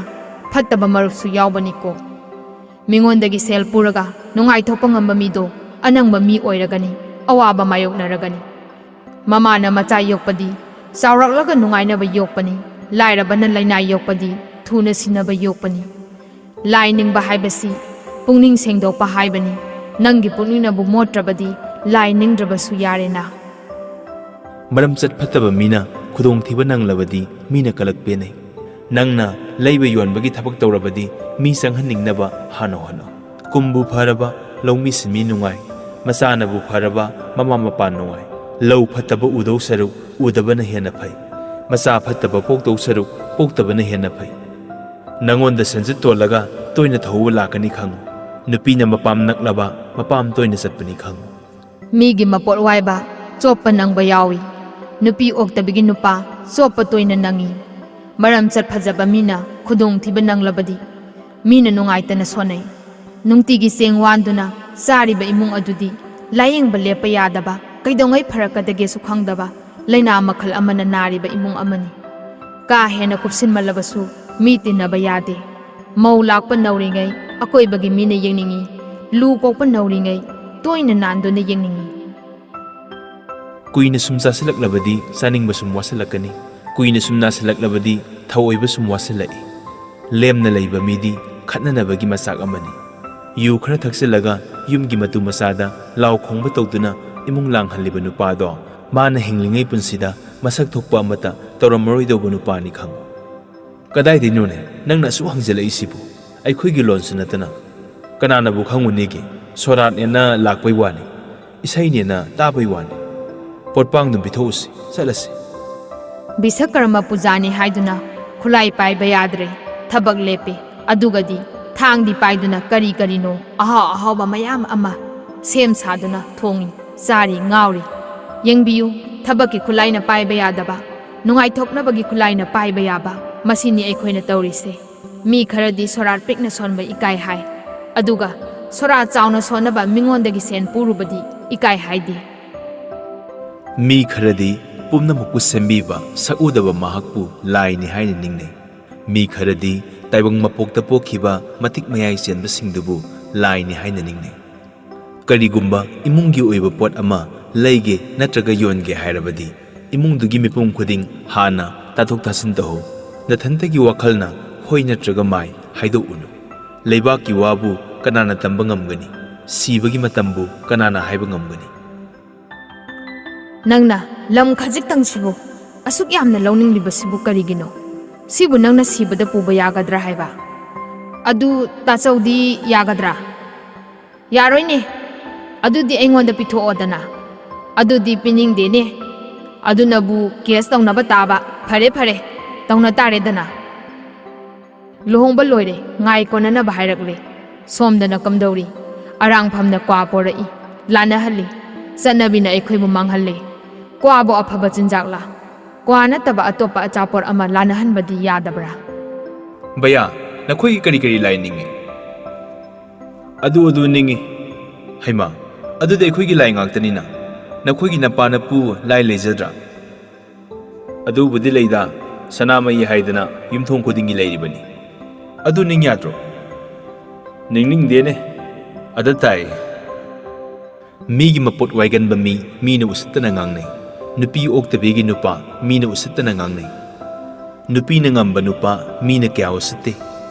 ꯐꯠꯇꯕ ꯃꯔꯨꯞꯁꯨ ꯌꯥꯎꯕꯅꯤꯀꯣ꯫ ꯃꯤꯉꯣꯟꯗꯒꯤ ꯁꯦꯜ ꯄꯨꯔꯒ ꯅꯨꯡꯉꯥꯏꯊꯣꯛꯄ ꯉꯝꯕ ꯃꯤꯗꯣ ꯑꯅꯪꯕ ꯃꯤ ꯑꯣꯏꯔꯒꯅꯤ, ꯑꯋꯥꯕ ꯃꯥꯌꯣꯛꯅꯔꯒꯅꯤ꯫ ꯃꯃꯥꯅ ꯃꯆꯥ ꯌꯣꯛꯄꯗꯤ ꯆꯥꯎꯔꯛꯂꯒ ꯅꯨꯡꯉꯥꯏꯅꯕ ꯌꯣꯛꯄꯅꯤ, ꯂꯥꯏꯔꯕꯅ ꯂꯩꯅꯥ ꯌꯣꯛꯄꯗꯤ ꯊꯨꯅ ꯁꯤꯅꯕ ꯌꯣꯛꯄꯅꯤ꯫ ꯂꯥꯏ ꯅꯤꯡꯕ ꯍꯥꯏꯕꯁꯤ ꯄꯨꯛꯅꯤꯡ ꯁꯦꯡꯗꯣꯛꯄ ꯍꯥꯏꯕꯅꯤ꯫ ꯅꯪꯒꯤ ꯄꯨꯛꯅꯤꯡꯅꯕꯨ ꯃꯣꯠꯇ꯭ꯔꯕꯗꯤ ꯂꯥꯏ ꯅꯤꯡꯗ꯭ꯔꯕꯁꯨ ꯌꯥꯔꯦꯅ꯫ ꯃꯔꯝꯆꯠ ꯐꯠꯇꯕ ꯃꯤꯅ ꯈꯨꯗꯣꯡꯊꯤꯕ ꯅꯪꯂꯕꯗꯤ ꯃꯤꯅ ꯀꯂꯛ ꯄꯦꯟꯅꯩ꯫ ꯅꯪꯅ ꯂꯩꯕ ꯌꯣꯟꯕꯒꯤ ꯊꯕꯛ ꯇꯧꯔꯕꯗꯤ ꯃꯤ ꯆꯪꯍꯟꯅꯤꯡꯅꯕ ꯍꯥꯟꯅ ꯍꯣꯠꯅꯧ꯫ ꯀꯨꯝꯕꯨ ꯐꯔꯕ ꯂꯧꯃꯤ ꯁꯤꯟꯃꯤ ꯅꯨꯡꯉꯥꯏ, ꯃꯆꯥꯅꯕꯨ ꯐꯔꯕ ꯃꯃꯥ ꯃꯄꯥ ꯅꯨꯡꯉꯥꯏ꯫ ꯂꯧ ꯐꯠꯇꯕ ꯎꯗꯧ ꯁꯔꯨꯛ ꯎꯗꯕꯅ ꯍꯦꯟꯅ ꯐꯩ꯫ ꯃꯆꯥ ꯐꯠꯇꯕ ꯄꯣꯛꯇꯧ ꯁꯔꯨꯛ ꯄꯣꯛꯇꯕꯅ ꯍꯦꯟꯅ ꯐꯩ꯫ ꯅꯉꯣꯟꯗ ꯁꯦꯟꯖꯤꯠ ꯇꯣꯜꯂꯒ ꯇꯣꯏꯅ ꯊꯧꯕ ꯂꯥꯛꯀꯅꯤ ꯈꯪꯉꯨ꯫ ꯅꯨꯄꯤꯅ ꯃꯄꯥꯝ ꯅꯛꯂꯕ ꯃꯄꯥꯝ ꯇꯣꯏꯅ ꯆꯠꯄꯅꯤ ꯈꯪꯉꯨ꯫ ꯃꯤꯒꯤ ꯃꯄꯣꯠ ꯋꯥꯏꯕ ꯆꯣꯞꯄ ꯅꯪꯕ ꯌꯥꯎꯏ꯫ ꯅꯨꯄꯤ ꯑꯣꯛꯇꯕꯤꯒꯤ ꯅꯨꯄꯥ ꯆꯣꯞꯄ ꯇꯣꯏꯅ ꯅꯪꯏ꯫ ꯃꯔꯝꯆꯠ ꯐꯖꯕ ꯃꯤꯅ ꯈꯨꯗꯣꯡꯊꯤꯕ ꯅꯪꯂꯕꯗꯤ ꯃꯤꯅ ꯅꯨꯡꯉꯥꯏꯇꯅ ꯁꯣꯟꯅꯩ꯫ ꯅꯨꯡꯇꯤꯒꯤ ꯆꯦꯡ ꯋꯥꯟꯗꯨꯅ ꯆꯥꯔꯤꯕ ꯏꯃꯨꯡ ꯑꯗꯨꯗꯤ ꯂꯥꯌꯦꯡꯕ ꯂꯦꯞꯄ ꯌꯥꯗꯕ, ꯀꯩꯗꯧꯉꯩ ꯐꯔꯛꯀꯗꯒꯦꯁꯨ ꯈꯪꯗꯕ ꯂꯥꯏꯅꯥ ꯃꯈꯜ ꯑꯃꯅ ꯅꯥꯔꯤꯕ ꯏꯃꯨꯡ ꯑꯃꯅꯤ꯫ ꯀꯥ ꯍꯦꯟꯅ ꯀꯨꯞꯁꯤꯟꯃꯜꯂꯕꯁꯨ ꯃꯤ ꯇꯤꯟꯅꯕ ꯌꯥꯗꯦ꯫ ꯃꯧ ꯂꯥꯛꯄ ꯅꯧꯔꯤꯉꯩ ꯑꯀꯣꯏꯕꯒꯤ ꯃꯤꯅ ꯌꯦꯡꯅꯤꯡꯏ꯫ ꯂꯨ ꯀꯣꯛꯄ ꯅꯧꯔꯤꯉꯩ ꯇꯣꯏꯅ ꯅꯥꯟꯗꯨꯅ ꯌꯦꯡꯅꯤꯡꯏ꯫ ꯀꯨꯏꯅ ꯁꯨꯝ ꯆꯥꯁꯤꯜꯂꯛꯂꯕꯗꯤ ꯆꯥꯅꯤꯡꯕ ꯁꯨꯝ ꯋꯥꯁꯤꯜꯂꯛꯀꯅꯤ꯫ ꯀꯨꯏꯅ ꯁꯨꯝ ꯅꯥꯁꯤꯜꯂꯛꯂꯕꯗꯤ ꯊꯧꯑꯣꯏꯕ ꯁꯨꯝ ꯋꯥꯁꯤꯜꯂꯛꯏ꯫ ꯂꯦꯝꯅ ꯂꯩꯕ ꯃꯤꯗꯤ ꯈꯠꯅꯅꯕꯒꯤ ꯃꯆꯥꯛ ꯑꯃꯅꯤ꯫ ꯌꯨ ꯈꯔ ꯊꯛꯆꯤꯜꯂꯒ ꯌꯨꯝꯒꯤ ꯃꯇꯨ ꯃꯆꯥꯗ ꯂꯥꯎ ꯈꯣꯡꯕ ꯇꯧꯗꯨꯅ ꯏꯃꯨꯡ ꯂꯥꯡꯍꯜꯂꯤꯕ ꯅꯨꯄꯥꯗꯣ ꯃꯥꯅ ꯍꯤꯡꯂꯤꯉꯩ ꯄꯨꯟꯁꯤꯗ ꯃꯁꯛ ꯊꯣꯛꯄ ꯑꯃꯠꯇ ꯇꯧꯔꯝꯃꯔꯣꯏꯗꯧꯕ ꯅꯨꯄꯥꯅꯤ ꯈꯪꯉꯨ꯫ ꯀꯗꯥꯏꯗꯩꯅꯣꯅꯦ ꯅꯪꯅ ꯑꯁꯨꯛ ꯍꯪꯖꯤꯜꯂꯛꯏꯁꯤꯕꯨ? ꯑꯩꯈꯣꯏꯒꯤ ꯂꯣꯟꯁꯨ ꯅꯠꯇꯅ꯫ ꯀꯅꯥꯅꯕꯨ ꯈꯪꯉꯨꯅꯤꯒꯦ? ꯁꯣꯔꯥꯠꯅꯦꯅ ꯂꯥꯛꯄꯩ ꯋꯥꯅꯤ, ꯏꯁꯩꯅꯦꯅ ꯇꯥꯕꯩ ꯋꯥꯅꯤ꯫ ꯄꯣꯠꯄꯥꯡꯗꯨꯝ ꯄꯤꯊꯣꯛꯎꯁꯤ, ꯆꯠꯂꯁꯤ꯫ ꯕꯤꯁꯀꯔꯃ ꯄꯨꯖꯥꯅꯤ ꯍꯥꯏꯗꯨꯅ ꯈꯨꯠꯂꯥꯏ ꯄꯥꯏꯕ ꯌꯥꯗ꯭ꯔꯦ, ꯊꯕꯛ ꯂꯦꯞꯄꯦ꯫ ꯑꯗꯨꯒꯗꯤ ꯊꯥꯡꯗꯤ ꯄꯥꯏꯗꯨꯅ ꯀꯔꯤ ꯀꯔꯤꯅꯣ ꯑꯍꯥꯎ ꯑꯍꯥꯎꯕ ꯃꯌꯥꯝ ꯑꯃ ꯁꯦꯝ ꯁꯥꯗꯨꯅ ꯊꯣꯡꯉꯤ, ꯆꯥꯔꯤ, ꯉꯥꯎꯔꯤ꯫ ꯌꯦꯡꯕꯤꯌꯨ, ꯊꯕꯛꯀꯤ ꯈꯨꯠꯂꯥꯏꯅ ꯄꯥꯏꯕ ꯌꯥꯗꯕ, ꯅꯨꯡꯉꯥꯏꯊꯣꯛꯅꯕꯒꯤ ꯈꯨꯠꯂꯥꯏꯅ ꯄꯥꯏꯕ ꯌꯥꯕ, ꯃꯁꯤꯅꯤ ꯑꯩꯈꯣꯏꯅ ꯇꯧꯔꯤꯁꯦ꯫ ꯃꯤ ꯈꯔꯗꯤ ꯁꯣꯔꯥꯠ ꯄꯤꯛꯅ ꯁꯣꯟꯕ ꯏꯀꯥꯏ ꯍꯥꯏ, ꯑꯗꯨꯒ ꯁꯣꯔꯥꯠ ꯆꯥꯎꯅ ꯁꯣꯟꯅꯕ ꯃꯤꯉꯣꯟꯗꯒꯤ ꯁꯦꯟ ꯄꯨꯔꯨꯕꯗꯤ ꯏꯀꯥꯏ ꯍꯥꯏꯗꯦ꯫ ꯃꯤ ꯈꯔꯗꯤ ꯄꯨꯝꯅꯃꯛꯄꯨ ꯁꯦꯝꯕꯤꯕ, ꯁꯛꯎꯗꯕ ꯃꯍꯥꯛꯄꯨ ꯂꯥꯏꯅꯤ ꯍꯥꯏꯅ ꯅꯤꯡꯅꯩ꯫ ꯃꯤ ꯈꯔꯗꯤ ꯇꯥꯏꯕꯪ ꯃꯄꯣꯛꯇ ꯄꯣꯛꯈꯤꯕ ꯃꯇꯤꯛ ꯃꯌꯥꯏ ꯆꯦꯟꯕꯁꯤꯡꯗꯨꯕꯨ ꯂꯥꯏꯅꯤ ꯍꯥꯏꯅ ꯅꯤꯡꯅꯩ꯫ ꯀꯔꯤꯒꯨꯝꯕ ꯏꯃꯨꯡꯒꯤ ꯑꯣꯏꯕ ꯄꯣꯠ ꯑꯃ ꯂꯩꯒꯦ ꯅꯠꯇ꯭ꯔꯒ ꯌꯣꯟꯒꯦ ꯍꯥꯏꯔꯕꯗꯤ ꯏꯃꯨꯡꯗꯨꯒꯤ ꯃꯤꯄꯨꯝ ꯈꯨꯗꯤꯡ ꯍꯥꯟꯅ ꯇꯥꯊꯣꯛ ꯇꯥꯁꯤꯟ ꯇꯧꯍꯧ꯫ ꯅꯊꯟꯇꯒꯤ ꯋꯥꯈꯜꯅ ꯍꯣꯏ ꯅꯠꯇ꯭ꯔꯒ ꯃꯥꯏ ꯍꯥꯏꯗꯣꯛꯎꯅꯨ꯫ ꯂꯩꯕꯥꯛꯀꯤ ꯋꯥꯕꯨ ꯀꯅꯥꯅ ꯇꯝꯕ ꯉꯝꯒꯅꯤ? ꯁꯤꯕꯒꯤ ꯃꯇꯝꯕꯨ ꯀꯅꯥꯅ ꯍꯥꯏꯕ ꯉꯝꯒꯅꯤ? ꯅꯪꯅ ꯂꯝ ꯈꯖꯤꯛꯇꯪꯁꯤꯕꯨ ꯑꯁꯨꯛ ꯌꯥꯝꯅ ꯂꯧꯅꯤꯡꯂꯤꯕꯁꯤꯕꯨ ꯀꯔꯤꯒꯤꯅꯣ? ꯁꯤꯕꯨ ꯅꯪꯅ ꯁꯤꯕꯗ ꯄꯨꯕ ꯌꯥꯒꯗ꯭ꯔꯥ ꯍꯥꯏꯕ? ꯑꯗꯨ ꯇꯥꯆꯧꯗꯤ ꯌꯥꯒꯗ꯭ꯔꯥ? ꯌꯥꯔꯣꯏꯅꯦ꯫ ꯑꯗꯨꯗꯤ ꯑꯩꯉꯣꯟꯗ ꯄꯤꯊꯣꯛꯑꯣꯗꯅ꯫ ꯑꯗꯨꯗꯤ ꯄꯤꯅꯤꯡꯗꯦꯅꯦ꯫ ꯑꯗꯨꯅꯕꯨ ꯀꯦꯁ ꯇꯧꯅꯕ ꯇꯥꯕ꯫ ꯐꯔꯦ, ꯐꯔꯦ, ꯇꯧꯅ ꯇꯥꯔꯦꯗꯅ꯫ ꯂꯨꯍꯣꯡꯕ ꯂꯣꯏꯔꯦ, ꯉꯥꯏ ꯀꯣꯟꯅꯅꯕ ꯍꯥꯏꯔꯛꯂꯦ꯫ ꯁꯣꯝꯗꯅ ꯀꯝꯗꯧꯔꯤ? ꯑꯔꯥꯡꯐꯝꯅ ꯀ꯭ꯋꯥ ꯄꯣꯔꯛꯏ, ꯂꯥꯟꯅꯍꯜꯂꯤ꯫ ꯆꯠꯅꯕꯤꯅ ꯑꯩꯈꯣꯏꯕꯨ ꯃꯥꯡꯍꯜꯂꯦ꯫ ꯀ꯭ꯋꯥꯕꯨ ꯑꯐꯕ ꯆꯤꯟꯖꯥꯛꯂꯥ? ꯀ꯭ꯋꯥ ꯅꯠꯇꯕ ꯑꯇꯣꯞꯄ ꯑꯆꯥꯄꯣꯠ ꯑꯃ ꯂꯥꯟꯅꯍꯟꯕꯗꯤ ꯌꯥꯗꯕ꯭ꯔꯥ? ꯚꯌꯥ, ꯅꯈꯣꯏꯒꯤ ꯀꯔꯤ ꯀꯔꯤ ꯂꯥꯏ ꯅꯤꯡꯏ? ꯑꯗꯨ ꯑꯗꯨ ꯅꯤꯡꯏ꯫ ꯍꯩꯃꯥ, ꯑꯗꯨꯗꯤ ꯑꯩꯈꯣꯏꯒꯤ ꯂꯥꯏ ꯉꯥꯛꯇꯅꯤꯅ꯫ ꯅꯈꯣꯏꯒꯤ ꯅꯄꯥ ꯅꯄꯨ ꯂꯥꯏ ꯂꯩꯖꯗ꯭ꯔꯥ? ꯑꯗꯨꯕꯨꯗꯤ ꯂꯩꯗ, ꯁꯅꯥꯃꯍꯤ ꯍꯥꯏꯗꯅ ꯌꯨꯝꯊꯣꯡ ꯈꯨꯗꯤꯡꯒꯤ ꯂꯩꯔꯤꯕꯅꯤ꯫ ꯑꯗꯨ ꯅꯤꯡ ꯌꯥꯗ꯭ꯔꯣ? ꯅꯤꯡꯅꯤꯡꯗꯦꯅꯦ꯫ ꯑꯗ ꯇꯥꯏ꯫ ꯃꯤꯒꯤ ꯃꯄꯣꯠ ꯋꯥꯏꯒꯟꯕ ꯃꯤ, ꯃꯤꯅ ꯎꯁꯤꯠꯇꯅ ꯉꯥꯡꯅꯩ꯫ ꯅꯨꯄꯤ ꯑꯣꯛꯇꯕꯤꯒꯤ ꯅꯨꯄꯥ, ꯃꯤꯅ ꯎꯁꯤꯠꯇꯅ ꯉꯥꯡꯅꯩ꯫ ꯅꯨꯄꯤꯅ ꯉꯝꯕ ꯅꯨꯄꯥ, ꯃꯤꯅ ꯀꯌꯥ ꯎꯁꯤꯠꯇꯦ꯫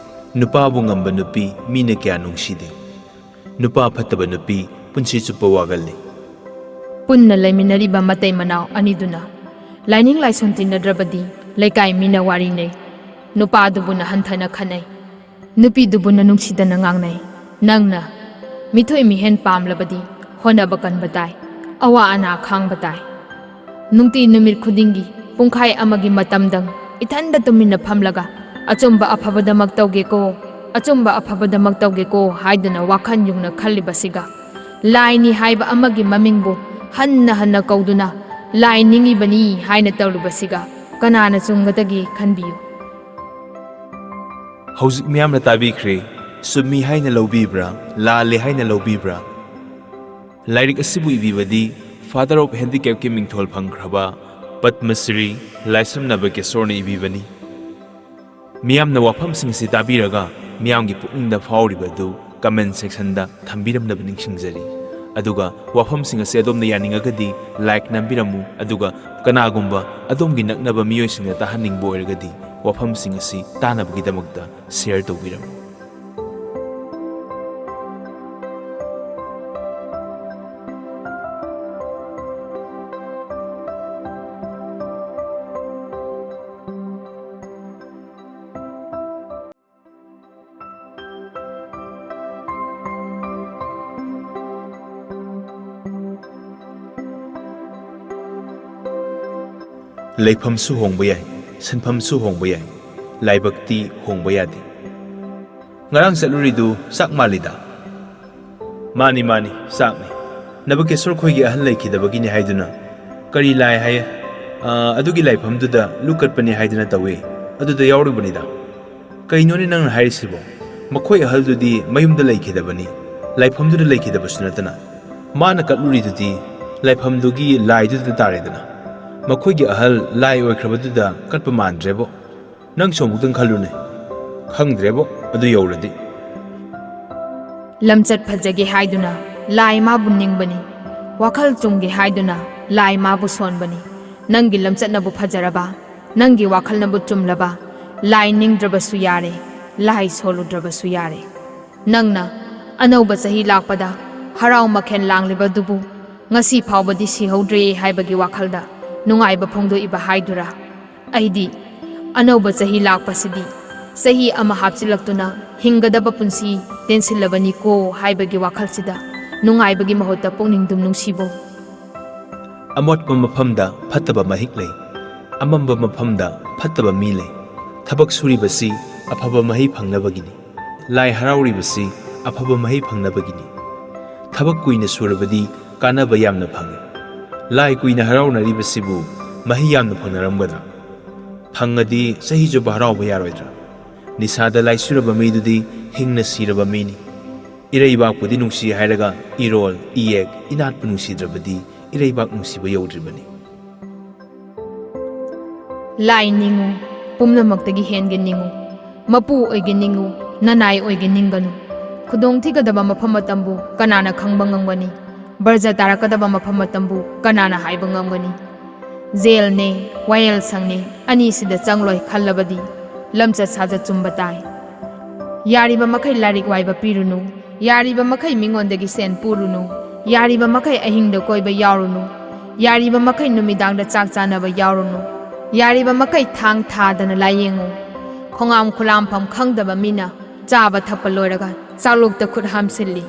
ꯅꯨꯄꯥꯕꯨ ꯉꯝꯕ ꯅꯨꯄꯤ ꯃꯤꯅ ꯀꯌꯥ ꯅꯨꯡꯁꯤꯗꯦ꯫ ꯅꯨꯄꯥ ꯐꯠꯇꯕ ꯅꯨꯄꯤ ꯄꯨꯟꯁꯤ ꯆꯨꯞꯄ ꯋꯥꯒꯜꯂꯤ꯫ ꯄꯨꯟꯅ ꯂꯩꯃꯤꯟꯅꯔꯤꯕ ꯃꯇꯩ ꯃꯅꯥꯎ ꯑꯅꯤꯗꯨꯅ ꯂꯥꯏꯅꯤꯡ ꯂꯥꯏꯁꯣꯟ ꯇꯤꯟꯅꯗ꯭ꯔꯕꯗꯤ ꯂꯩꯀꯥꯏ ꯃꯤꯅ ꯋꯥꯔꯤꯅꯩ꯫ ꯅꯨꯄꯥꯗꯨꯕꯨꯅ ꯍꯟꯊꯅ ꯈꯟꯅꯩ꯫ ꯅꯨꯄꯤꯗꯨꯕꯨꯅ ꯅꯨꯡꯁꯤꯗꯅ ꯉꯥꯡꯅꯩ꯫ ꯅꯪꯅ ꯃꯤꯊꯣꯏ ꯃꯤꯍꯦꯟ ꯄꯥꯝꯂꯕꯗꯤ ꯍꯣꯠꯅꯕ ꯀꯟꯕ ꯇꯥꯏ꯫ ꯑꯋꯥ ꯑꯅꯥ ꯈꯥꯡꯕ ꯇꯥꯏ꯫ ꯅꯨꯡꯇꯤ ꯅꯨꯃꯤꯠ ꯈꯨꯗꯤꯡꯒꯤ ꯄꯨꯡꯈꯥꯏ ꯑꯃꯒꯤ ꯃꯇꯝꯗꯪ ꯏꯊꯟꯗ ꯇꯨꯃꯤꯟꯅ ꯐꯝꯂꯒ ꯑꯆꯨꯝꯕ ꯑꯐꯕꯗꯃꯛ ꯇꯧꯒꯦꯀꯣ, ꯑꯆꯨꯝꯕ ꯑꯐꯕꯗꯃꯛ ꯇꯧꯒꯦꯀꯣ ꯍꯥꯏꯗꯨꯅ ꯋꯥꯈꯜ ꯌꯨꯡꯅ ꯈꯜꯂꯤꯕꯁꯤꯒ, ꯂꯥꯏꯅꯤ ꯍꯥꯏꯕ ꯑꯃꯒꯤ ꯃꯃꯤꯡꯕꯨ ꯍꯟꯅ ꯍꯟꯅ ꯀꯧꯗꯨꯅ ꯂꯥꯏ ꯅꯤꯡꯉꯤꯕꯅꯤ ꯍꯥꯏꯅ ꯇꯧꯔꯤꯕꯁꯤꯒ ꯀꯅꯥꯅ ꯆꯨꯝꯒꯗꯒꯦ ꯈꯟꯕꯤꯌꯨ꯫ ꯍꯧꯖꯤꯛ ꯃꯤꯌꯥꯝꯅ ꯇꯥꯕꯤꯈ꯭ꯔꯦ꯫ ꯆꯨꯝꯃꯤ ꯍꯥꯏꯅ ꯂꯧꯕꯤꯕ꯭ꯔꯥ, ꯂꯥꯜꯂꯦ ꯍꯥꯏꯅ ꯂꯧꯕꯤꯕ꯭ꯔꯥ? ꯂꯥꯏꯔꯤꯛ ꯑꯁꯤꯕꯨ ꯏꯕꯤꯕꯗꯤ Father of Handicapꯀꯤ ꯃꯤꯡꯊꯣꯜ ꯐꯪꯈ꯭ꯔꯕ ꯄꯗꯃꯁ꯭ꯔꯤ ꯂꯥꯏꯁ꯭ꯔꯝ ꯅꯕꯀꯦꯁꯣꯔꯅ ꯏꯕꯤꯕꯅꯤ꯫ ꯃꯤꯌꯥꯝꯅ ꯋꯥꯐꯝꯁꯤꯡ ꯑꯁꯤ ꯇꯥꯕꯤꯔꯒ ꯃꯤꯌꯥꯝꯒꯤ ꯄꯨꯛꯅꯤꯡꯗ ꯐꯥꯎꯔꯤꯕ ꯑꯗꯨ comment sectionꯗ ꯊꯝꯕꯤꯔꯝꯅꯕ ꯅꯤꯡꯁꯤꯡꯖꯔꯤ꯫ ꯑꯗꯨꯒ ꯋꯥꯐꯝꯁꯤꯡ ꯑꯁꯤ ꯑꯗꯣꯝꯅ ꯌꯥꯅꯤꯡꯉꯒꯗꯤ like ꯅꯝꯕꯤꯔꯝꯃꯨ, ꯑꯗꯨꯒ ꯀꯅꯥꯒꯨꯝꯕ ꯑꯗꯣꯝꯒꯤ ꯅꯛꯅꯕ ꯃꯤꯑꯣꯏꯁꯤꯡꯅ ꯇꯥꯍꯟꯅꯤꯡꯕ ꯑꯣꯏꯔꯒꯗꯤ ꯋꯥꯐꯝꯁꯤꯡ ꯑꯁꯤ ꯇꯥꯅꯕꯒꯤꯗꯃꯛꯇ share ꯇꯧꯕꯤꯔꯝꯃꯨ꯫ ꯂꯩꯐꯝꯁꯨ ꯍꯣꯡꯕ ꯌꯥꯏ, ꯁꯤꯟꯐꯝꯁꯨ ꯍꯣꯡꯕ ꯌꯥꯏ, ꯂꯥꯏꯕꯛꯇꯤ ꯍꯣꯡꯕ ꯌꯥꯗꯦ꯫ ꯉꯔꯥꯡ ꯆꯠꯂꯨꯔꯤꯗꯨ ꯆꯥꯛ ꯃꯥꯜꯂꯤꯗ꯫ ꯃꯥꯅꯤ, ꯃꯥꯅꯤ, ꯆꯥꯛꯅꯤ꯫ ꯅꯕꯀꯦꯁꯣꯔ ꯈꯣꯏꯒꯤ ꯑꯍꯜ ꯂꯩꯈꯤꯗꯕꯒꯤꯅꯤ ꯍꯥꯏꯗꯨꯅ꯫ ꯀꯔꯤ ꯂꯥꯏ ꯍꯥꯏꯌꯦ? ꯑꯥ, ꯑꯗꯨꯒꯤ ꯂꯥꯏꯐꯝꯗꯨꯗ ꯂꯨ ꯀꯠꯄꯅꯤ ꯍꯥꯏꯗꯅ ꯇꯧꯏ꯫ ꯑꯗꯨꯗ ꯌꯥꯎꯔꯨꯕꯅꯤꯗ꯫ ꯀꯩꯅꯣꯅꯦ ꯅꯪꯅ ꯍꯥꯏꯔꯤꯁꯤꯕꯣ? ꯃꯈꯣꯏ ꯑꯍꯜꯗꯨꯗꯤ ꯃꯌꯨꯝꯗ ꯂꯩꯈꯤꯗꯕꯅꯤ, ꯂꯥꯏꯐꯝꯗꯨꯗ ꯂꯩꯈꯤꯗꯕꯁꯨ ꯅꯠꯇꯅ꯫ ꯃꯥꯅ ꯀꯠꯂꯨꯔꯤꯗꯨꯗꯤ ꯂꯥꯏꯐꯝꯗꯨꯒꯤ ꯂꯥꯏꯗꯨꯗ ꯇꯥꯔꯦꯗꯅ꯫ ꯃꯈꯣꯏꯒꯤ ꯑꯍꯜ ꯂꯥꯏ ꯑꯣꯏꯈ꯭ꯔꯕꯗꯨꯗ ꯀꯠꯄ ꯃꯥꯟꯗ꯭ꯔꯦꯕꯣ꯫ ꯅꯪꯁꯨ ꯑꯃꯨꯛꯇꯪ ꯈꯜꯂꯨꯅꯦ꯫ ꯈꯪꯗ꯭ꯔꯦꯕꯣ, ꯑꯗꯨ ꯌꯧꯔꯗꯤ꯫ ꯂꯝꯆꯠ ꯐꯖꯒꯦ ꯍꯥꯏꯗꯨꯅ ꯂꯥꯏ ꯃꯥꯕꯨ ꯅꯤꯡꯕꯅꯤ꯫ ꯋꯥꯈꯜ ꯆꯨꯝꯒꯦ ꯍꯥꯏꯗꯨꯅ ꯂꯥꯏ ꯃꯥꯕꯨ ꯁꯣꯟꯕꯅꯤ꯫ ꯅꯪꯒꯤ ꯂꯝꯆꯠꯅꯕꯨ ꯐꯖꯔꯕ, ꯅꯪꯒꯤ ꯋꯥꯈꯜꯅꯕꯨ ꯆꯨꯝꯂꯕ, ꯂꯥꯏ ꯅꯤꯡꯗ꯭ꯔꯕꯁꯨ ꯌꯥꯔꯦ꯫ ꯂꯥꯏ ꯁꯣꯜꯂꯨꯗ꯭ꯔꯕꯁꯨ ꯌꯥꯔꯦ꯫ ꯅꯪꯅ ꯑꯅꯧꯕ ꯆꯍꯤ ꯂꯥꯛꯄꯗ ꯍꯔꯥꯎ ꯃꯈꯦꯟ ꯂꯥꯡꯂꯤꯕꯗꯨꯕꯨ ꯉꯁꯤ ꯐꯥꯎꯕꯗꯤ ꯁꯤꯍꯧꯗ꯭ꯔꯦ ꯍꯥꯏꯕꯒꯤ ꯋꯥꯈꯜꯗ ꯅꯨꯡꯉꯥꯏꯕ ꯐꯣꯡꯗꯣꯛꯏꯕ ꯍꯥꯏꯗꯨꯔꯥ? ꯑꯩꯗꯤ ꯑꯅꯧꯕ ꯆꯍꯤ ꯂꯥꯛꯄꯁꯤꯗꯤ ꯆꯍꯤ ꯑꯃ ꯍꯥꯞꯆꯤꯜꯂꯛꯇꯨꯅ ꯍꯤꯡꯒꯗꯕ ꯄꯨꯟꯁꯤ ꯇꯦꯟꯁꯤꯜꯂꯕꯅꯤꯀꯣ ꯍꯥꯏꯕꯒꯤ ꯋꯥꯈꯜꯁꯤꯗ ꯅꯨꯡꯉꯥꯏꯕꯒꯤ ꯃꯍꯨꯠꯇ ꯄꯨꯛꯅꯤꯡꯗꯨꯝ ꯅꯨꯡꯁꯤꯕꯣ꯫ ꯑꯃꯣꯠꯄ ꯃꯐꯝꯗ ꯐꯠꯇꯕ ꯃꯍꯤꯛ ꯂꯩ, ꯑꯃꯝꯕ ꯃꯐꯝꯗ ꯐꯠꯇꯕ ꯃꯤ ꯂꯩ꯫ ꯊꯕꯛ ꯁꯨꯔꯤꯕꯁꯤ ꯑꯐꯕ ꯃꯍꯩ ꯐꯪꯅꯕꯒꯤꯅꯤ꯫ ꯂꯥꯏ ꯍꯔꯥꯎꯔꯤꯕꯁꯤ ꯑꯐꯕ ꯃꯍꯩ ꯐꯪꯅꯕꯒꯤꯅꯤ꯫ ꯊꯕꯛ ꯀꯨꯏꯅ ꯁꯨꯔꯕꯗꯤ ꯀꯥꯟꯅꯕ ꯌꯥꯝꯅ ꯐꯪꯏ꯫ ꯂꯥꯏ ꯀꯨꯏꯅ ꯍꯔꯥꯎꯅꯔꯤꯕꯁꯤꯕꯨ ꯃꯍꯩ ꯌꯥꯝꯅ ꯐꯪꯅꯔꯝꯒꯗ꯭ꯔꯥ? ꯐꯪꯉꯗꯤ ꯆꯍꯤ ꯆꯨꯞꯄ ꯍꯔꯥꯎꯕ ꯌꯥꯔꯣꯏꯗ꯭ꯔꯥ? ꯅꯤꯁꯥꯗ ꯂꯥꯏꯆꯨꯔꯕ ꯃꯤꯗꯨꯗꯤ ꯍꯤꯡꯅ ꯁꯤꯔꯕ ꯃꯤꯅꯤ꯫ ꯏꯔꯩꯕꯥꯛꯄꯨꯗꯤ ꯅꯨꯡꯁꯤ ꯍꯥꯏꯔꯒ ꯏꯔꯣꯜ, ꯏꯌꯦꯛ, ꯏꯅꯥꯠꯄꯨ ꯅꯨꯡꯁꯤꯗ꯭ꯔꯕꯗꯤ ꯏꯔꯩꯕꯥꯛ ꯅꯨꯡꯁꯤꯕ ꯌꯧꯗ꯭ꯔꯤꯕꯅꯤ꯫ ꯂꯥꯏ ꯅꯤꯡꯉꯨ, ꯄꯨꯝꯅꯃꯛꯇꯒꯤ ꯍꯦꯟꯒꯦ ꯅꯤꯡꯉꯨ, ꯃꯄꯨ ꯑꯣꯏꯒꯦ ꯅꯤꯡꯉꯨ, ꯅꯅꯥꯏ ꯑꯣꯏꯒꯦ ꯅꯤꯡꯒꯅꯨ꯫ ꯈꯨꯗꯣꯡ ꯊꯤꯒꯗꯕ ꯃꯐꯝ ꯃꯇꯝꯕꯨ ꯀꯅꯥꯅ ꯈꯪꯕ ꯉꯝꯒꯅꯤ? ꯕꯔꯖ ꯇꯥꯔꯛꯀꯗꯕ ꯃꯐꯝ ꯃꯇꯝꯕꯨ ꯀꯅꯥꯅ ꯍꯥꯏꯕ ꯉꯝꯒꯅꯤ? ꯖꯦꯜꯅꯦ, ꯋꯥꯌꯦꯜ ꯁꯪꯅꯦ, ꯑꯅꯤꯁꯤꯗ ꯆꯪꯂꯣꯏ ꯈꯜꯂꯕꯗꯤ ꯂꯝꯆꯠ ꯁꯥꯖꯠ ꯆꯨꯝꯕ ꯇꯥꯏ꯫ ꯌꯥꯔꯤꯕ ꯃꯈꯩ ꯂꯥꯏꯔꯤꯛ ꯋꯥꯏꯕ ꯄꯤꯔꯨꯅꯨ, ꯌꯥꯔꯤꯕ ꯃꯈꯩ ꯃꯤꯉꯣꯟꯗꯒꯤ ꯁꯦꯟ ꯄꯨꯔꯨꯅꯨ, ꯌꯥꯔꯤꯕ ꯃꯈꯩ ꯑꯍꯤꯡꯗ ꯀꯣꯏꯕ ꯌꯥꯎꯔꯨꯅꯨ, ꯌꯥꯔꯤꯕ ꯃꯈꯩ ꯅꯨꯃꯤꯗꯥꯡꯗ ꯆꯥꯛ ꯆꯥꯅꯕ ꯌꯥꯎꯔꯨꯅꯨ, ꯌꯥꯔꯤꯕ ꯃꯈꯩ ꯊꯥꯡ ꯊꯥꯗꯅ ꯂꯥꯏꯌꯦꯡꯉꯨ꯫ ꯈꯣꯡꯉꯥꯝ ꯈꯨꯂꯥꯝꯐꯝ ꯈꯪꯗꯕ ꯃꯤꯅ ꯆꯥꯕ ꯊꯛꯄ ꯂꯣꯏꯔꯒ ꯆꯥꯛꯂꯨꯛꯇ ꯈꯨꯠ ꯍꯥꯝꯁꯤꯜꯂꯤ꯫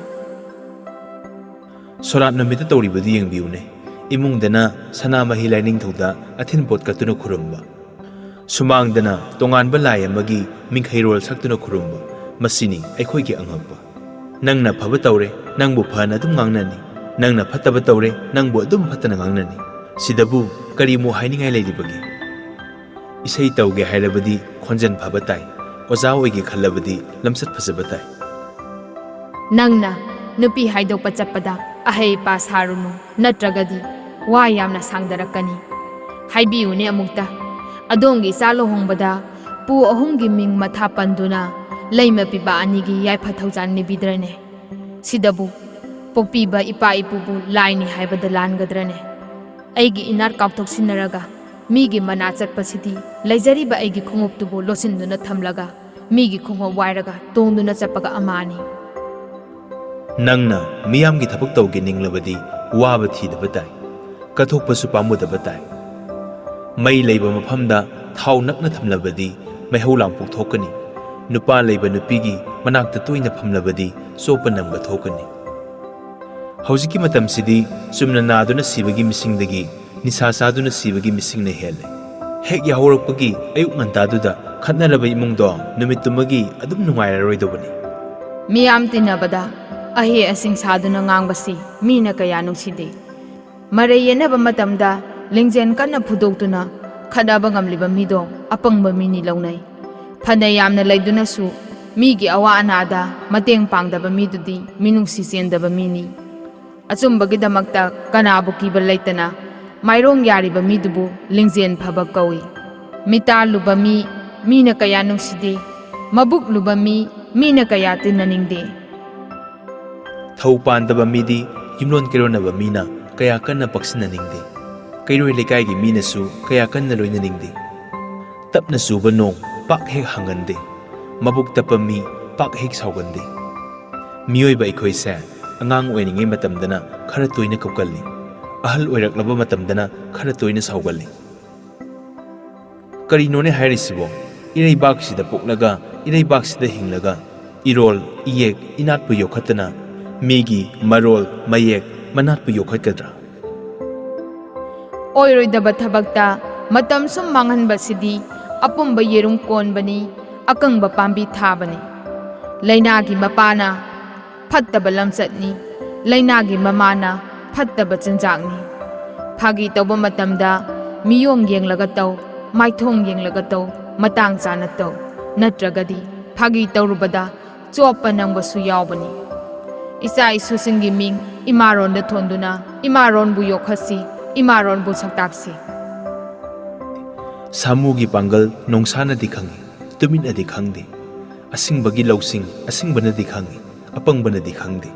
ꯁꯣꯔꯥꯠ ꯅꯨꯃꯤꯠꯇ ꯇꯧꯔꯤꯕꯗꯨ ꯌꯦꯡꯕꯤꯌꯨꯅꯦ꯫ ꯏꯃꯨꯡꯗꯅ ꯁꯅꯥꯃꯍꯤ ꯂꯥꯏꯅꯤꯡꯊꯧꯗ ꯑꯊꯤꯟ ꯄꯣꯠ ꯀꯠꯇꯨꯅ ꯈꯨꯔꯨꯝꯕ, ꯁꯨꯃꯥꯡꯗꯅ ꯇꯣꯉꯥꯟꯕ ꯂꯥꯏ ꯑꯃꯒꯤ ꯃꯤꯡꯈꯩꯔꯣꯜ ꯁꯛꯇꯨꯅ ꯈꯨꯔꯨꯝꯕ, ꯃꯁꯤꯅꯤ ꯑꯩꯈꯣꯏꯒꯤ ꯑꯉꯛꯄ꯫ ꯅꯪꯅ ꯐꯕ ꯇꯧꯔꯦ, ꯅꯪꯕꯨ ꯐꯅ ꯑꯗꯨꯝ ꯉꯥꯡꯅꯅꯤ, ꯅꯪꯅ ꯐꯠꯇꯕ ꯇꯧꯔꯦ, ꯅꯪꯕꯨ ꯑꯗꯨꯝ ꯐꯠꯇꯅ ꯉꯥꯡꯅꯅꯤ꯫ ꯁꯤꯗꯕꯨ ꯀꯔꯤꯃꯨꯛ ꯍꯥꯏꯅꯤꯡꯉꯥꯏ ꯂꯩꯔꯤꯕꯒꯦ? ꯏꯁꯩ ꯇꯧꯒꯦ ꯍꯥꯏꯔꯕꯗꯤ ꯈꯣꯟꯖꯦꯜ ꯐꯕ ꯇꯥꯏ, ꯑꯣꯖꯥ ꯑꯣꯏꯒꯦ ꯈꯜꯂꯕꯗꯤ ꯂꯝꯆꯠ ꯐꯖꯕ ꯇꯥꯏ꯫ ꯅꯪꯅ ꯅꯨꯄꯤ ꯍꯥꯏꯗꯣꯛꯄ ꯆꯠꯄꯗ ꯑꯍꯩ ꯄꯥ ꯁꯥꯔꯨꯅꯨ, ꯅꯠꯇ꯭ꯔꯒꯗꯤ ꯋꯥ ꯌꯥꯝꯅ ꯁꯥꯡꯗꯔꯛꯀꯅꯤ꯫ ꯍꯥꯏꯕꯤꯌꯨꯅꯦ ꯑꯃꯨꯛꯇ, ꯑꯗꯣꯝꯒꯤ ꯏꯆꯥ ꯂꯨꯍꯣꯡꯕꯗ ꯄꯨ ꯑꯍꯨꯝꯒꯤ ꯃꯤꯡ ꯃꯊꯥ ꯄꯟꯗꯨꯅ ꯂꯩꯃ ꯄꯤꯕ ꯑꯅꯤꯒꯤ ꯌꯥꯏꯐ ꯊꯧꯖꯥꯜ ꯅꯤꯕꯤꯗ꯭ꯔꯅꯦ? ꯁꯤꯗꯕꯨ ꯄꯣꯛꯄꯤꯕ ꯏꯄꯥ ꯏꯄꯨꯕꯨ ꯂꯥꯏꯅꯤ ꯍꯥꯏꯕꯗ ꯂꯥꯟꯒꯗ꯭ꯔꯅꯦ? ꯑꯩꯒꯤ ꯏꯅꯥꯠ ꯀꯥꯎꯊꯣꯛꯁꯤꯟꯅꯔꯒ ꯃꯤꯒꯤ ꯃꯅꯥ ꯆꯠꯄꯁꯤꯗꯤ ꯂꯩꯖꯔꯤꯕ ꯑꯩꯒꯤ ꯈꯣꯡꯎꯞꯇꯨꯕꯨ ꯂꯣꯠꯁꯤꯟꯗꯨꯅ ꯊꯝꯂꯒ ꯃꯤꯒꯤ ꯈꯣꯡꯎꯞ ꯋꯥꯏꯔꯒ ꯇꯣꯡꯗꯨꯅ ꯆꯠꯄꯒ ꯑꯃꯍꯥꯅꯤ꯫ ꯅꯪꯅ ꯃꯤꯌꯥꯝꯒꯤ ꯊꯕꯛ ꯇꯧꯒꯦ ꯅꯤꯡꯂꯕꯗꯤ ꯋꯥꯕ ꯊꯤꯗꯕ ꯇꯥꯏ, ꯀꯠꯊꯣꯛꯄꯁꯨ ꯄꯥꯝꯃꯨꯗꯕ ꯇꯥꯏ꯫ ꯃꯩ ꯂꯩꯕ ꯃꯐꯝꯗ ꯊꯥꯎ ꯅꯛꯅ ꯊꯝꯂꯕꯗꯤ ꯃꯩꯍꯧ ꯂꯥꯡꯄꯣꯛ ꯊꯣꯛꯀꯅꯤ꯫ ꯅꯨꯄꯥ ꯂꯩꯕ ꯅꯨꯄꯤꯒꯤ ꯃꯅꯥꯛꯇ ꯇꯣꯏꯅ ꯐꯝꯂꯕꯗꯤ ꯆꯣꯞꯄ ꯅꯪꯕ ꯊꯣꯛꯀꯅꯤ꯫ ꯍꯧꯖꯤꯛꯀꯤ ꯃꯇꯝꯁꯤꯗꯤ ꯆꯨꯝꯅ ꯅꯥꯗꯨꯅ ꯁꯤꯕꯒꯤ ꯃꯤꯁꯤꯡꯗꯒꯤ ꯅꯤꯁꯥ ꯆꯥꯗꯨꯅ ꯁꯤꯕꯒꯤ ꯃꯤꯁꯤꯡꯅ ꯍꯦꯜꯂꯦ꯫ ꯍꯦꯛ ꯌꯥꯍꯧꯔꯛꯄꯒꯤ ꯑꯌꯨꯛ ꯉꯟꯇꯥꯗꯨꯗ ꯈꯠꯅꯔꯕ ꯏꯃꯨꯡꯗꯣ ꯅꯨꯃꯤꯠꯇꯨꯃꯒꯤ ꯑꯗꯨꯝ ꯅꯨꯡꯉꯥꯏꯔꯔꯣꯏꯗꯧꯕꯅꯤ꯫ ꯃꯤꯌꯥꯝ ꯇꯤꯟꯅꯕꯗ ꯑꯍꯦ ꯑꯁꯤꯡ ꯁꯥꯗꯨꯅ ꯉꯥꯡꯕꯁꯤ ꯃꯤꯅ ꯀꯌꯥ ꯅꯨꯡꯁꯤꯗꯦ꯫ ꯃꯔꯩ ꯌꯦꯠꯅꯕ ꯃꯇꯝꯗ ꯂꯤꯡꯖꯦꯜ ꯀꯟꯅ ꯐꯨꯗꯣꯛꯇꯨꯅ ꯈꯠꯅꯕ ꯉꯝꯂꯤꯕ ꯃꯤꯗꯣ ꯑꯄꯪꯕ ꯃꯤꯅꯤ ꯂꯧꯅꯩ꯫ ꯐꯅ ꯌꯥꯝꯅ ꯂꯩꯗꯨꯅꯁꯨ ꯃꯤꯒꯤ ꯑꯋꯥ ꯑꯅꯥꯗ ꯃꯇꯦꯡ ꯄꯥꯡꯗꯕ ꯃꯤꯗꯨꯗꯤ ꯃꯤꯅꯨꯡꯁꯤ ꯆꯦꯟꯗꯕ ꯃꯤꯅꯤ꯫ ꯑꯆꯨꯝꯕꯒꯤꯗꯃꯛꯇ ꯀꯅꯥꯕꯨ ꯀꯤꯕ ꯂꯩꯇꯅ ꯃꯥꯏꯔꯣꯡ ꯌꯥꯔꯤꯕ ꯃꯤꯗꯨꯕꯨ ꯂꯤꯡꯖꯦꯜ ꯐꯕ ꯀꯧꯏ꯫ ꯃꯤꯇꯥ ꯂꯨꯕ ꯃꯤ ꯃꯤꯅ ꯀꯌꯥ ꯅꯨꯡꯁꯤꯗꯦ꯫ ꯃꯕꯨꯛ ꯂꯨꯕ ꯃꯤ ꯃꯤꯅ ꯀꯌꯥ ꯇꯤꯟꯅꯅꯤꯡꯗꯦ꯫ ꯊꯧ ꯄꯥꯟꯗꯕ ꯃꯤꯗꯤ ꯌꯨꯝꯂꯣꯟ ꯀꯩꯔꯣꯟꯅꯕ ꯃꯤꯅ ꯀꯌꯥ ꯀꯟꯅ ꯄꯛꯁꯤꯟꯅꯅꯤꯡꯗꯦ꯫ ꯀꯩꯔꯣꯏ ꯂꯩꯀꯥꯏꯒꯤ ꯃꯤꯅꯁꯨ ꯀꯌꯥ ꯀꯟꯅ ꯂꯣꯏꯅꯅꯤꯡꯗꯦ꯫ ꯇꯞꯅ ꯆꯨꯕ ꯅꯣꯡ ꯄꯥꯛ ꯍꯦꯛ ꯍꯪꯒꯟꯗꯦ꯫ ꯃꯕꯨꯛ ꯇꯞꯄ ꯃꯤ ꯄꯥꯛ ꯍꯦꯛ ꯁꯥꯎꯒꯟꯗꯦ꯫ ꯃꯤꯑꯣꯏꯕ ꯑꯩꯈꯣꯏꯁꯦ ꯑꯉꯥꯡ ꯑꯣꯏꯔꯤꯉꯩ ꯃꯇꯝꯗꯅ ꯈꯔ ꯇꯣꯏꯅ ꯀꯞꯀꯜꯂꯤ, ꯑꯍꯜ ꯑꯣꯏꯔꯛꯂꯕ ꯃꯇꯝꯗꯅ ꯈꯔ ꯇꯣꯏꯅ ꯁꯥꯎꯒꯜꯂꯤ꯫ ꯀꯔꯤꯅꯣꯅꯦ ꯍꯥꯏꯔꯤꯁꯤꯕꯣ? ꯏꯔꯩꯕꯥꯛꯁꯤꯗ ꯄꯣꯛꯂꯒ ꯏꯔꯩꯕꯥꯛꯁꯤꯗ ꯍꯤꯡꯂꯒ ꯏꯔꯣꯜ ꯏꯌꯦꯛ ꯏꯅꯥꯠꯄꯨ ꯌꯣꯛꯈꯠꯇꯅ ꯃꯤꯒꯤ ꯃꯔꯣꯜ ꯃꯌꯦꯛ ꯃꯅꯥꯠꯄꯨ ꯌꯣꯛꯈꯠꯀꯗ꯭ꯔꯥ? ꯑꯣꯏꯔꯣꯏꯗꯕ ꯊꯕꯛꯇ ꯃꯇꯝ ꯁꯨꯝ ꯃꯥꯡꯍꯟꯕꯁꯤꯗꯤ ꯑꯄꯨꯝꯕ ꯌꯦꯔꯨꯝ ꯀꯣꯟꯕꯅꯤ, ꯑꯀꯪꯕ ꯄꯥꯝꯕꯤ ꯊꯥꯕꯅꯤ꯫ ꯂꯥꯏꯅꯥꯒꯤ ꯃꯄꯥꯅ ꯐꯠꯇꯕ ꯂꯝꯆꯠꯅꯤ꯫ ꯂꯥꯏꯅꯥꯒꯤ ꯃꯃꯥꯅ ꯐꯠꯇꯕ ꯆꯤꯟꯖꯥꯛꯅꯤ꯫ ꯐꯥꯒꯤ ꯇꯧꯕ ꯃꯇꯝꯗ ꯃꯤꯌꯣꯡ ꯌꯦꯡꯂꯒ ꯇꯧ, ꯃꯥꯏꯊꯣꯡ ꯌꯦꯡꯂꯒ ꯇꯧ, ꯃꯇꯥꯡ ꯆꯥꯅ ꯇꯧ꯫ ꯅꯠꯇ꯭ꯔꯒꯗꯤ ꯐꯥꯒꯤ ꯇꯧꯔꯨꯕꯗ ꯆꯣꯞꯄ ꯅꯪꯕꯁꯨ ꯌꯥꯎꯕꯅꯤ꯫ ꯏꯆꯥ ꯏꯁꯨꯁꯤꯡꯒꯤ ꯃꯤꯡ ꯏꯃꯥꯔꯣꯟꯗ ꯊꯣꯟꯗꯨꯅ ꯏꯃꯥꯔꯣꯟꯕꯨ ꯌꯣꯛꯈꯠꯁꯤ, ꯏꯃꯥꯔꯣꯟꯕꯨ ꯁꯛꯇꯥꯛꯁꯤ꯫ ꯁꯥꯃꯨꯒꯤ ꯄꯥꯡꯒꯜ ꯅꯣꯡꯁꯥꯅꯗꯤ ꯈꯪꯏ, ꯇꯨꯃꯤꯠꯅꯗꯤ ꯈꯪꯗꯦ꯫ ꯑꯁꯤꯡꯕꯒꯤ ꯂꯧꯁꯤꯡ ꯑꯁꯤꯡꯕꯅꯗꯤ ꯈꯪꯏ, ꯑꯄꯪꯕꯅꯗꯤ ꯈꯪꯗꯦ꯫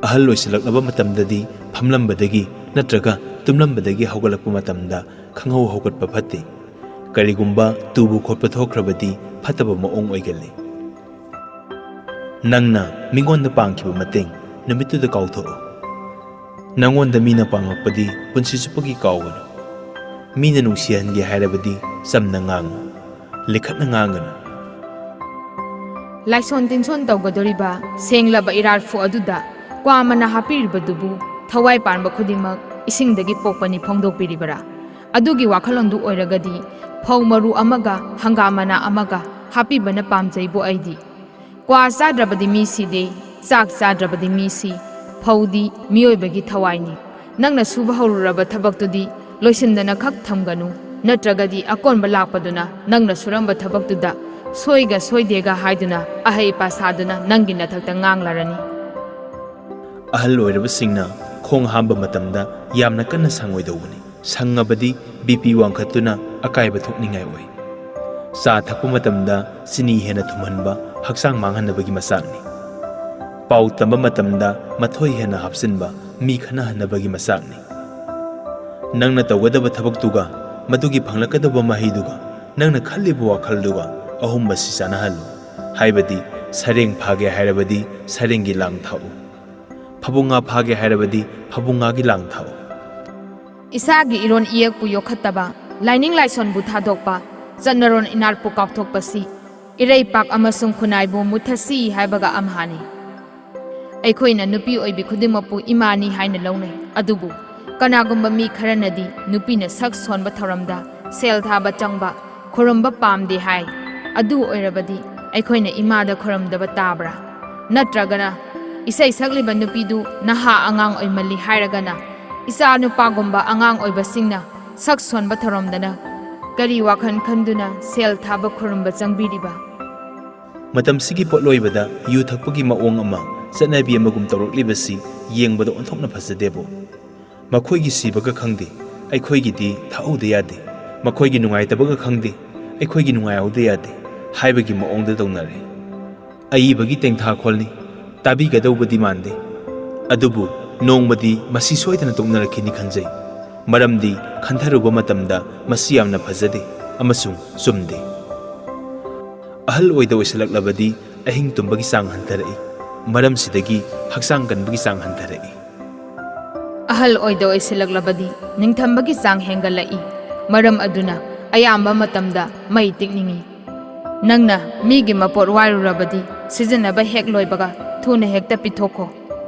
ꯑꯍꯜ ꯑꯣꯏꯁꯤꯜꯂꯛꯂꯕ ꯃꯇꯝꯗꯗꯤ ꯐꯝꯂꯝꯕꯗꯒꯤ ꯅꯠꯇ꯭ꯔꯒ ꯇꯨꯝꯂꯝꯕꯗꯒꯤ ꯍꯧꯒꯠꯂꯛꯄ ꯃꯇꯝꯗ ꯈꯪꯍꯧ ꯍꯧꯒꯠꯄ ꯐꯠꯇꯦ꯫ ꯀꯔꯤꯒꯨꯝꯕ ꯇꯨꯕ ꯈꯣꯠꯄ ꯊꯣꯛꯈ꯭ꯔꯕꯗꯤ ꯐꯠꯇꯕ ꯃꯑꯣꯡ ꯑꯣꯏꯒꯜꯂꯤ꯫ ꯅꯪꯅ ꯃꯤꯉꯣꯟꯗ ꯄꯥꯡꯈꯤꯕ ꯃꯇꯦꯡ ꯅꯨꯃꯤꯠꯇꯨꯗ ꯀꯥꯎꯊꯣꯛꯎ꯫ ꯅꯪꯉꯣꯟꯗ ꯃꯤꯅ ꯄꯥꯡꯂꯛꯄꯗꯤ ꯄꯨꯟꯁꯤ ꯆꯨꯞꯄꯒꯤ ꯀꯥꯎꯒꯅꯨ꯫ ꯃꯤꯅ ꯅꯨꯡꯁꯤꯍꯟꯒꯦ ꯍꯥꯏꯔꯕꯗꯤ ꯆꯝꯅ ꯉꯥꯡꯉꯨ, ꯂꯤꯈꯠꯅ ꯉꯥꯡꯒꯅꯨ꯫ ꯂꯥꯏꯁꯣꯟ ꯇꯤꯟꯁꯣꯟ ꯇꯧꯒꯗꯧꯔꯤꯕ ꯁꯦꯡꯂꯕ ꯏꯔꯥꯠꯐꯨ ꯑꯗꯨꯗ ꯀ꯭ꯋꯥ ꯃꯅꯥ ꯍꯥꯞꯄꯤꯔꯤꯕꯗꯨꯕꯨ ꯊꯋꯥꯏ ꯄꯥꯟꯕ ꯈꯨꯗꯤꯡꯃꯛ ꯏꯁꯤꯡꯗꯒꯤ ꯄꯣꯛꯄꯅꯤ ꯐꯣꯡꯗꯣꯛꯄꯤꯔꯤꯕꯔꯥ? ꯑꯗꯨꯒꯤ ꯋꯥꯈꯜꯂꯣꯟꯗꯨ ꯑꯣꯏꯔꯒꯗꯤ ꯐꯧ ꯃꯔꯨ ꯑꯃꯒ ꯍꯪꯒꯥꯝ ꯃꯅꯥ ꯑꯃꯒ ꯍꯥꯞꯄꯤꯕꯅ ꯄꯥꯝꯖꯩꯕꯨ ꯑꯩꯗꯤ꯫ ꯀ꯭ꯋꯥ ꯆꯥꯗ꯭ꯔꯕꯗꯤ ꯃꯤ ꯁꯤꯗꯦ, ꯆꯥꯛ ꯆꯥꯗ꯭ꯔꯕꯗꯤ ꯃꯤ ꯁꯤ, ꯐꯧꯗꯤ ꯃꯤꯑꯣꯏꯕꯒꯤ ꯊꯋꯥꯏꯅꯤ꯫ ꯅꯪꯅ ꯁꯨꯕ ꯍꯧꯔꯨꯔꯕ ꯊꯕꯛꯇꯨꯗꯤ ꯂꯣꯏꯁꯤꯟꯗꯅ ꯈꯛ ꯊꯝꯒꯅꯨ, ꯅꯠꯇ꯭ꯔꯒꯗꯤ ꯑꯀꯣꯟꯕ ꯂꯥꯛꯄꯗꯨꯅ ꯅꯪꯅ ꯁꯨꯔꯝꯕ ꯊꯕꯛꯇꯨꯗ ꯁꯣꯏꯒ ꯁꯣꯏꯗꯦꯒ ꯍꯥꯏꯗꯨꯅ ꯑꯍꯩ ꯑꯄꯥ ꯁꯥꯗꯨꯅ ꯅꯪꯒꯤ ꯅꯊꯛꯇ ꯉꯥꯡꯂꯔꯅꯤ꯫ ꯑꯍꯜ ꯑꯣꯏꯔꯕꯁꯤꯡꯅ ꯈꯣꯡ ꯍꯥꯝꯕ ꯃꯇꯝꯗ ꯌꯥꯝꯅ ꯀꯟꯅ ꯁꯪꯉꯣꯏꯗꯧꯕꯅꯤ꯫ ꯁꯪꯉꯕꯗꯤ ꯕꯤ ꯄꯤ ꯋꯥꯡꯈꯠꯇꯨꯅ ꯑꯀꯥꯏꯕ ꯊꯣꯛꯅꯤꯡꯉꯥꯏ ꯑꯣꯏ꯫ ꯆꯥ ꯊꯛꯄ ꯃꯇꯝꯗ ꯆꯤꯅꯤ ꯍꯦꯟꯅ ꯊꯨꯝꯍꯟꯕ ꯍꯛꯆꯥꯡ ꯃꯥꯡꯍꯟꯅꯕꯒꯤ ꯃꯆꯥꯛꯅꯤ꯫ ꯄꯥꯎ ꯇꯝꯕ ꯃꯇꯝꯗ ꯃꯊꯣꯏ ꯍꯦꯟꯅ ꯍꯥꯞꯆꯤꯟꯕ ꯃꯤ ꯈꯠꯅꯍꯟꯅꯕꯒꯤ ꯃꯆꯥꯛꯅꯤ꯫ ꯅꯪꯅ ꯇꯧꯒꯗꯕ ꯊꯕꯛꯇꯨꯒ ꯃꯗꯨꯒꯤ ꯐꯪꯂꯛꯀꯗꯕ ꯃꯍꯩꯗꯨꯒ ꯅꯪꯅ ꯈꯜꯂꯤꯕ ꯋꯥꯈꯜꯗꯨꯒ ꯑꯍꯨꯝ ꯑꯁꯤ ꯆꯥꯅꯍꯜꯂꯨ꯫ ꯍꯥꯏꯕꯗꯤ ꯁꯔꯦꯡ ꯐꯥꯒꯦ ꯍꯥꯏꯔꯕꯗꯤ ꯁꯔꯦꯡꯒꯤ ꯂꯥꯡ ꯊꯥꯛꯎ꯫ ꯐꯥꯕꯨꯡꯉꯥ ꯐꯥꯒꯦ ꯍꯥꯏꯔꯕꯗꯤ ꯐꯥꯕꯨꯡꯉꯥꯒꯤ ꯂꯥꯡ ꯊꯥꯛꯎ꯫ ꯏꯁꯥꯒꯤ ꯏꯔꯣꯟ ꯏꯌꯦꯛꯄꯨ ꯌꯣꯛꯈꯠꯇꯕ, ꯂꯥꯏꯅꯤꯡ ꯂꯥꯏꯁꯣꯟꯕꯨ ꯊꯥꯗꯣꯛꯄ, ꯆꯠꯅꯔꯣꯟ ꯏꯅꯥꯠꯄꯨ ꯀꯥꯎꯊꯣꯛꯄꯁꯤ ꯏꯔꯩꯄꯥꯛ ꯑꯃꯁꯨꯡ ꯈꯨꯟꯅꯥꯏꯕꯨ ꯃꯨꯠꯊꯁꯤ ꯍꯥꯏꯕꯒ ꯑꯝꯍꯥꯅꯤ꯫ ꯑꯩꯈꯣꯏꯅ ꯅꯨꯄꯤ ꯑꯣꯏꯕꯤ ꯈꯨꯗꯤꯡꯃꯛꯄꯨ ꯏꯃꯥꯅꯤ ꯍꯥꯏꯅ ꯂꯧꯅꯩ꯫ ꯑꯗꯨꯕꯨ ꯀꯅꯥꯒꯨꯝꯕ ꯃꯤ ꯈꯔꯅꯗꯤ ꯅꯨꯄꯤꯅ ꯁꯛ ꯁꯣꯟꯕ ꯊꯧꯔꯝꯗ ꯁꯦꯜ ꯊꯥꯕ ꯆꯪꯕ, ꯈꯨꯔꯨꯝꯕ ꯄꯥꯝꯗꯦ ꯍꯥꯏ꯫ ꯑꯗꯨ ꯑꯣꯏꯔꯕꯗꯤ ꯑꯩꯈꯣꯏꯅ ꯏꯃꯥꯗ ꯈꯨꯔꯨꯝꯗꯕ ꯇꯥꯕ꯭ꯔꯥ? ꯅꯠꯇ꯭ꯔꯒꯅ ꯏꯁꯩ ꯁꯛꯂꯤꯕ ꯅꯨꯄꯤꯗꯨ ꯅꯍꯥ ꯑꯉꯥꯡ ꯑꯣꯏꯃꯜꯂꯤ ꯍꯥꯏꯔꯒꯅ ꯏꯆꯥ ꯅꯨꯄꯥꯒꯨꯝꯕ ꯑꯉꯥꯡ ꯑꯣꯏꯕꯁꯤꯡꯅ ꯁꯛ ꯁꯣꯟꯕ ꯊꯧꯔꯝꯗꯅ ꯀꯔꯤ ꯋꯥꯈꯜ ꯈꯟꯗꯨꯅ ꯁꯦꯜ ꯊꯥꯕ ꯈꯨꯔꯨꯝꯕ ꯆꯪꯕꯤꯔꯤꯕ? ꯃꯇꯝꯁꯤꯒꯤ ꯄꯣꯠꯂꯣꯏꯕꯗ ꯌꯨ ꯊꯛꯄꯒꯤ ꯃꯑꯣꯡ ꯑꯃ ꯆꯠꯅꯕꯤ ꯑꯃꯒꯨꯝ ꯇꯧꯔꯛꯂꯤꯕꯁꯤ ꯌꯦꯡꯕꯗ ꯑꯣꯟꯊꯣꯛꯅ ꯐꯖꯗꯦꯕꯨ꯫ ꯃꯈꯣꯏꯒꯤ ꯁꯤꯕꯒ ꯈꯪꯗꯦ, ꯑꯩꯈꯣꯏꯒꯤꯗꯤ ꯊꯛꯍꯧꯗ ꯌꯥꯗꯦ꯫ ꯃꯈꯣꯏꯒꯤ ꯅꯨꯡꯉꯥꯏꯇꯕꯒ ꯈꯪꯗꯦ, ꯑꯩꯈꯣꯏꯒꯤ ꯅꯨꯡꯉꯥꯏꯍꯧꯗ ꯌꯥꯗꯦ ꯍꯥꯏꯕꯒꯤ ꯃꯑꯣꯡꯗ ꯇꯧꯅꯔꯦ꯫ ꯑꯏꯕꯒꯤ ꯇꯦꯡꯊꯥꯈꯣꯜꯅꯤ, ꯇꯥꯕꯤꯒꯗꯧꯕꯗꯤ ꯃꯥꯟꯗꯦ꯫ ꯑꯗꯨꯕꯨ ꯅꯣꯡꯃꯗꯤ ꯃꯁꯤ ꯁꯣꯏꯗꯅ ꯇꯣꯛꯅꯔꯛꯈꯤꯅꯤ ꯈꯟꯖꯩ꯫ ꯃꯔꯝꯗꯤ ꯈꯟꯊꯔꯨꯕ ꯃꯇꯝꯗ ꯃꯁꯤ ꯌꯥꯝꯅ ꯐꯖꯗꯦ꯫ ꯑꯃꯁꯨꯡ ꯆꯨꯝꯗꯦ꯫ ꯑꯍꯜ ꯑꯣꯏꯗ ꯑꯣꯏꯁꯤꯜꯂꯛꯂꯕꯗꯤ ꯑꯍꯤꯡ ꯇꯨꯝꯕꯒꯤ ꯆꯥꯡ ꯍꯟꯊꯔꯛꯏ꯫ ꯃꯔꯝꯁꯤꯗꯒꯤ ꯍꯛꯆꯥꯡ ꯀꯟꯕꯒꯤ ꯆꯥꯡ ꯍꯟꯊꯔꯛꯏ꯫ ꯑꯍꯜ ꯑꯣꯏꯗ ꯑꯣꯏꯁꯤꯜꯂꯛꯂꯕꯗꯤ ꯅꯤꯡꯊꯝꯕꯒꯤ ꯆꯥꯡ ꯍꯦꯟꯒꯠꯂꯛꯏ꯫ ꯃꯔꯝ ꯑꯗꯨꯅ ꯑꯌꯥꯝꯕ ꯃꯇꯝꯗ ꯃꯩ ꯇꯤꯛꯅꯤꯡꯏ꯫ ꯅꯪꯅ ꯃꯤꯒꯤ ꯃꯄꯣꯠ ꯋꯥꯏꯔꯨꯔꯕꯗꯤ ꯁꯤꯖꯤꯟꯅꯕ ꯍꯦꯛ ꯂꯣꯏꯕꯒ ꯊꯨꯅ ꯍꯦꯛꯇ ꯄꯤꯊꯣꯛꯈꯣ꯫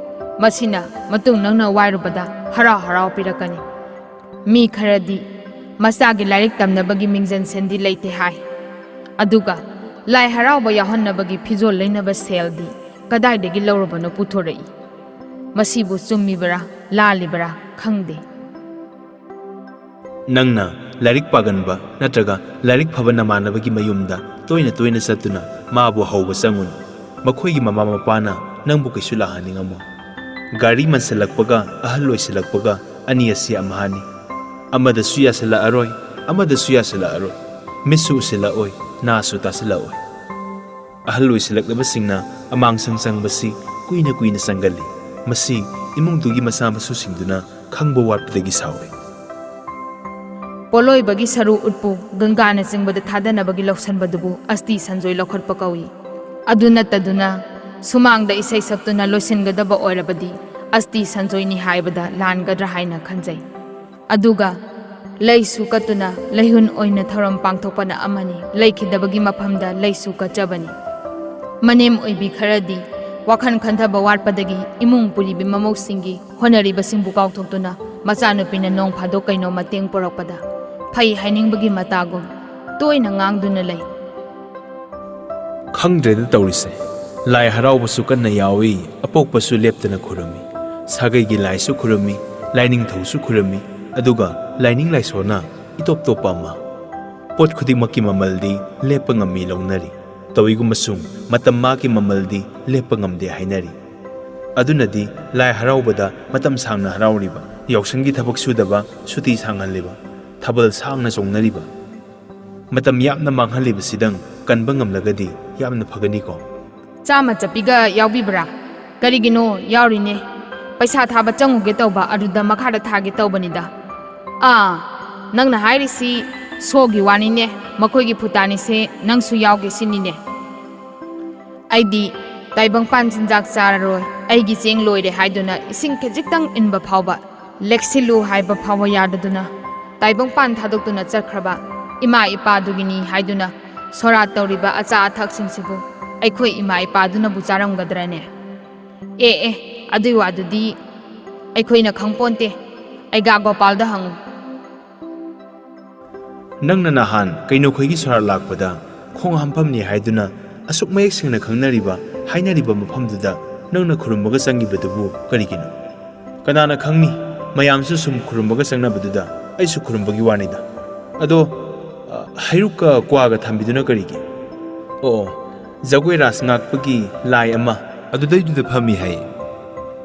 ꯃꯁꯤꯅ ꯃꯇꯨꯡ ꯅꯪꯅ ꯋꯥꯏꯔꯨꯕꯗ ꯍꯔꯥꯎ ꯍꯔꯥꯎ ꯄꯤꯔꯛꯀꯅꯤ꯫ ꯃꯤ ꯈꯔꯗꯤ ꯃꯆꯥꯒꯤ ꯂꯥꯏꯔꯤꯛ ꯇꯝꯅꯕꯒꯤ ꯃꯤꯡꯖꯟ ꯁꯦꯟꯗꯤ ꯂꯩꯇꯦ ꯍꯥꯏ꯫ ꯑꯗꯨꯒ ꯂꯥꯏ ꯍꯔꯥꯎꯕ ꯌꯥꯎꯍꯟꯅꯕꯒꯤ ꯐꯤꯖꯣꯜ ꯂꯩꯅꯕ ꯁꯦꯜꯗꯤ ꯀꯗꯥꯏꯗꯒꯤ ꯂꯧꯔꯨꯕꯅꯣ ꯄꯨꯊꯣꯔꯛꯏ꯫ ꯃꯁꯤꯕꯨ ꯆꯨꯝꯃꯤꯕꯔꯥ, ꯂꯥꯜꯂꯤꯕꯔꯥ ꯈꯪꯗꯦ꯫ ꯅꯪꯅ ꯂꯥꯏꯔꯤꯛ ꯄꯥꯒꯟꯕ ꯅꯠꯇ꯭ꯔꯒ ꯂꯥꯏꯔꯤꯛ ꯐꯕ ꯅꯃꯥꯟꯅꯕꯒꯤ ꯃꯌꯨꯝꯗ ꯇꯣꯏꯅ ꯇꯣꯏꯅ ꯆꯠꯇꯨꯅ ꯃꯥꯕꯨ ꯍꯧꯕ ꯆꯪꯉꯨꯅꯨ꯫ ꯃꯈꯣꯏꯒꯤ ꯃꯃꯥ ꯃꯄꯥꯅ ꯅꯪꯕꯨ ꯀꯩꯁꯨ ꯂꯥꯛꯍꯟꯅꯤꯡꯉꯝꯃꯣꯏ꯫ ꯒꯥꯔꯤ ꯃꯟꯁꯤꯜꯂꯛꯄꯒ ꯑꯍꯜ ꯑꯣꯏꯁꯤꯜꯂꯛꯄꯒ ꯑꯅꯤ ꯑꯁꯤ ꯑꯝꯍꯥꯅꯤ꯫ ꯑꯃꯗꯁꯨ ꯌꯥꯁꯤꯜꯂꯛꯑꯔꯣꯏ, ꯑꯃꯗꯁꯨ ꯌꯥꯁꯤꯜꯂꯛꯑꯔꯣꯏ꯫ ꯃꯤꯠꯁꯨ ꯎꯁꯤꯜꯂꯛꯑꯣꯏ, ꯅꯥꯁꯨ ꯇꯥꯁꯤꯜꯂꯛꯑꯣꯏ꯫ ꯑꯍꯜ ꯑꯣꯏꯁꯤꯜꯂꯛꯂꯕꯁꯤꯡꯅ ꯑꯃꯥꯡꯁꯪ ꯆꯪꯕꯁꯤ ꯀꯨꯏꯅ ꯀꯨꯏꯅ ꯆꯪꯒꯜꯂꯤ꯫ ꯃꯁꯤ ꯏꯃꯨꯡꯗꯨꯒꯤ ꯃꯆꯥ ꯃꯁꯨꯁꯤꯡꯗꯨꯅ ꯈꯪꯕ ꯋꯥꯠꯄꯗꯒꯤ ꯁꯥꯎꯏ꯫ ꯄꯣꯠꯂꯣꯏꯕꯒꯤ ꯁꯔꯨ ꯎꯠꯄꯨ ꯒꯪꯒꯥꯅꯆꯤꯡꯕꯗ ꯊꯥꯗꯅꯕꯒꯤ ꯂꯧꯁꯟꯕꯗꯨꯕꯨ ꯑꯁꯇꯤ ꯁꯟꯖꯣꯏ ꯂꯧꯈꯠꯄ ꯀꯧꯏ꯫ ꯑꯗꯨ ꯅꯠꯇꯗꯨꯅ ꯁꯨꯃꯥꯡꯗ ꯏꯁꯩ ꯁꯛꯇꯨꯅ ꯂꯣꯏꯁꯤꯟꯒꯗꯕ ꯑꯣꯏꯔꯕꯗꯤ ꯑꯁꯇꯤ ꯁꯟꯖꯣꯏꯅꯤ ꯍꯥꯏꯕꯗ ꯂꯥꯟꯒꯗ꯭ꯔꯥ ꯍꯥꯏꯅ ꯈꯟꯖꯩ꯫ ꯑꯗꯨꯒ ꯂꯩꯁꯨ ꯀꯠꯇꯨꯅ ꯂꯩꯍꯨꯟ ꯑꯣꯏꯅ ꯊꯧꯔꯝ ꯄꯥꯡꯊꯣꯛꯄꯅ ꯑꯃꯅꯤ, ꯂꯩꯈꯤꯗꯕꯒꯤ ꯃꯐꯝꯗ ꯂꯩꯁꯨ ꯀꯠꯆꯕꯅꯤ꯫ ꯃꯅꯦꯝ ꯑꯣꯏꯕꯤ ꯈꯔꯗꯤ ꯋꯥꯈꯜ ꯈꯟꯊꯕ ꯋꯥꯠꯄꯗꯒꯤ ꯏꯃꯨꯡ ꯄꯨꯔꯤꯕꯤ ꯃꯃꯧꯁꯤꯡꯒꯤ ꯍꯣꯠꯅꯔꯤꯕꯁꯤꯡꯕꯨ ꯀꯥꯎꯊꯣꯛꯇꯨꯅ ꯃꯆꯥꯅꯨꯄꯤꯅ ꯅꯣꯡ ꯐꯥꯗꯣꯛ ꯀꯩꯅꯣ ꯃꯇꯦꯡ ꯄꯨꯔꯛꯄꯗ ꯐꯩ ꯍꯥꯏꯅꯤꯡꯕꯒꯤ ꯃꯇꯥꯒꯨꯝ ꯇꯣꯏꯅ ꯉꯥꯡꯗꯨꯅ ꯂꯩ꯫ ꯈꯪꯗ꯭ꯔꯦꯗ ꯇꯧꯔꯤꯁꯦ꯫ ꯂꯥꯏ ꯍꯔꯥꯎꯕꯁꯨ ꯀꯟꯅ ꯌꯥꯎꯏ, ꯑꯄꯣꯛꯄꯁꯨ ꯂꯦꯞꯇꯅ ꯈꯨꯔꯨꯝꯃꯤ, ꯁꯥꯒꯩꯒꯤ ꯂꯥꯏꯁꯨ ꯈꯨꯔꯨꯝꯃꯤ, ꯂꯥꯏꯅꯤꯡꯊꯧꯁꯨ ꯈꯨꯔꯨꯝꯃꯤ, ꯑꯗꯨꯒ ꯂꯥꯏꯅꯤꯡ ꯂꯥꯏꯁꯣꯟꯅ ꯏꯇꯣꯞ ꯇꯣꯞꯄ ꯑꯃ꯫ ꯄꯣꯠ ꯈꯨꯗꯤꯡꯃꯛꯀꯤ ꯃꯃꯜꯗꯤ ꯂꯦꯞꯄ ꯉꯝꯃꯤ ꯂꯧꯅꯔꯤ꯫ ꯇꯧꯏꯒꯨꯝꯕꯁꯨꯡ ꯃꯇꯝ ꯃꯥꯒꯤ ꯃꯃꯜꯗꯤ ꯂꯦꯞꯄ ꯉꯝꯗꯦ ꯍꯥꯏꯅꯔꯤ꯫ ꯑꯗꯨꯅꯗꯤ ꯂꯥꯏ ꯍꯔꯥꯎꯕꯗ ꯃꯇꯝ ꯁꯥꯡꯅ ꯍꯔꯥꯎꯔꯤꯕ, ꯌꯥꯎꯁꯪꯒꯤ ꯊꯕꯛ ꯁꯨꯗꯕ ꯁꯨꯇꯤ ꯁꯥꯡꯍꯜꯂꯤꯕ, ꯊꯥꯕꯜ ꯁꯥꯡꯅ ꯆꯣꯡꯅꯔꯤꯕ, ꯃꯇꯝ ꯌꯥꯝꯅ ꯃꯥꯡꯍꯜꯂꯤꯕꯁꯤꯗꯪ ꯀꯟꯕ ꯉꯝꯂꯒꯗꯤ ꯌꯥꯝꯅ ꯐꯒꯅꯤꯀꯣ꯫ ꯆꯥꯝꯃ ꯆꯠꯄꯤꯒ ꯌꯥꯎꯕꯤꯕ꯭ꯔꯥ? ꯀꯔꯤꯒꯤꯅꯣ, ꯌꯥꯎꯔꯤꯅꯦ꯫ ꯄꯩꯁꯥ ꯊꯥꯕ ꯆꯪꯉꯨꯒꯦ ꯇꯧꯕ, ꯑꯗꯨꯗ ꯃꯈꯥꯗ ꯊꯥꯒꯦ ꯇꯧꯕꯅꯤꯗ꯫ ꯑꯥ, ꯅꯪꯅ ꯍꯥꯏꯔꯤꯁꯤ ꯁꯣꯒꯤ ꯋꯥꯅꯤꯅꯦ, ꯃꯈꯣꯏꯒꯤ ꯐꯨꯇꯥꯅꯤꯁꯦ ꯅꯪꯁꯨ ꯌꯥꯎꯒꯦ ꯁꯤꯅꯤꯅꯦ꯫ ꯑꯩꯗꯤ ꯇꯥꯏꯕꯪꯄꯥꯟ ꯆꯤꯟꯖꯥꯛ ꯆꯥꯔꯔꯣꯏ, ꯑꯩꯒꯤ ꯆꯦꯡ ꯂꯣꯏꯔꯦ ꯍꯥꯏꯗꯨꯅ ꯏꯁꯤꯡ ꯈꯖꯤꯛꯇꯪ ꯏꯟꯕ ꯐꯥꯎꯕ, ꯂꯦꯛꯁꯤꯜꯂꯨ ꯍꯥꯏꯕ ꯐꯥꯎꯕ ꯌꯥꯗꯗꯨꯅ ꯇꯥꯏꯕꯪꯄꯥꯟ ꯊꯥꯗꯣꯛꯇꯨꯅ ꯆꯠꯈ꯭ꯔꯕ ꯏꯃꯥ ꯏꯄꯥꯗꯨꯒꯤꯅꯤ ꯍꯥꯏꯗꯨꯅ ꯁꯣꯔꯥꯠ ꯇꯧꯔꯤꯕ ꯑꯆꯥ ꯑꯊꯛꯁꯤꯡꯁꯤꯕꯨ ꯑꯩꯈꯣꯏ ꯏꯃꯥ ꯏꯄꯥꯗꯨꯅꯕꯨ ꯆꯥꯔꯝꯒꯗ꯭ꯔꯅꯦ? ꯑꯦ ꯑꯦ, ꯑꯗꯨꯏ ꯋꯥꯗꯨꯗꯤ ꯑꯩꯈꯣꯏꯅ ꯈꯪꯄꯣꯟꯇꯦ꯫ ꯑꯩꯒꯥ ꯒꯣꯄꯥꯜꯗ ꯍꯪꯉꯨ꯫ ꯅꯪꯅ ꯅꯍꯥꯟ ꯀꯩꯅꯣꯈꯣꯏꯒꯤ ꯁꯣꯔꯥꯠ ꯂꯥꯛꯄꯗ ꯈꯣꯡ ꯍꯥꯝꯐꯝꯅꯤ ꯍꯥꯏꯗꯨꯅ ꯑꯁꯨꯛ ꯃꯌꯦꯛ ꯁꯦꯡꯅ ꯈꯪꯅꯔꯤꯕ, ꯍꯥꯏꯅꯔꯤꯕ ꯃꯐꯝꯗꯨꯗ ꯅꯪꯅ ꯈꯨꯔꯨꯝꯕꯒ ꯆꯪꯈꯤꯕꯗꯨꯕꯨ ꯀꯔꯤꯒꯤꯅꯣ? ꯀꯅꯥꯅ ꯈꯪꯅꯤ? ꯃꯌꯥꯝꯁꯨ ꯁꯨꯝ ꯈꯨꯔꯨꯝꯕꯒ ꯆꯪꯅꯕꯗꯨꯗ ꯑꯩꯁꯨ ꯈꯨꯔꯨꯝꯕꯒꯤ ꯋꯥꯅꯤꯗ꯫ ꯑꯗꯣ, ꯑ, ꯍꯩꯔꯨꯛꯀ ꯀ꯭ꯋꯥꯒ ꯊꯝꯕꯤꯗꯨꯅ ꯀꯔꯤꯒꯤ? ꯑꯣ, ꯖꯒꯣꯏ ꯔꯥꯁ ꯉꯥꯛꯄꯒꯤ ꯂꯥꯏ ꯑꯃ ꯑꯗꯨꯗꯩꯗꯨꯗ ꯐꯝꯃꯤ ꯍꯥꯏꯌꯦ꯫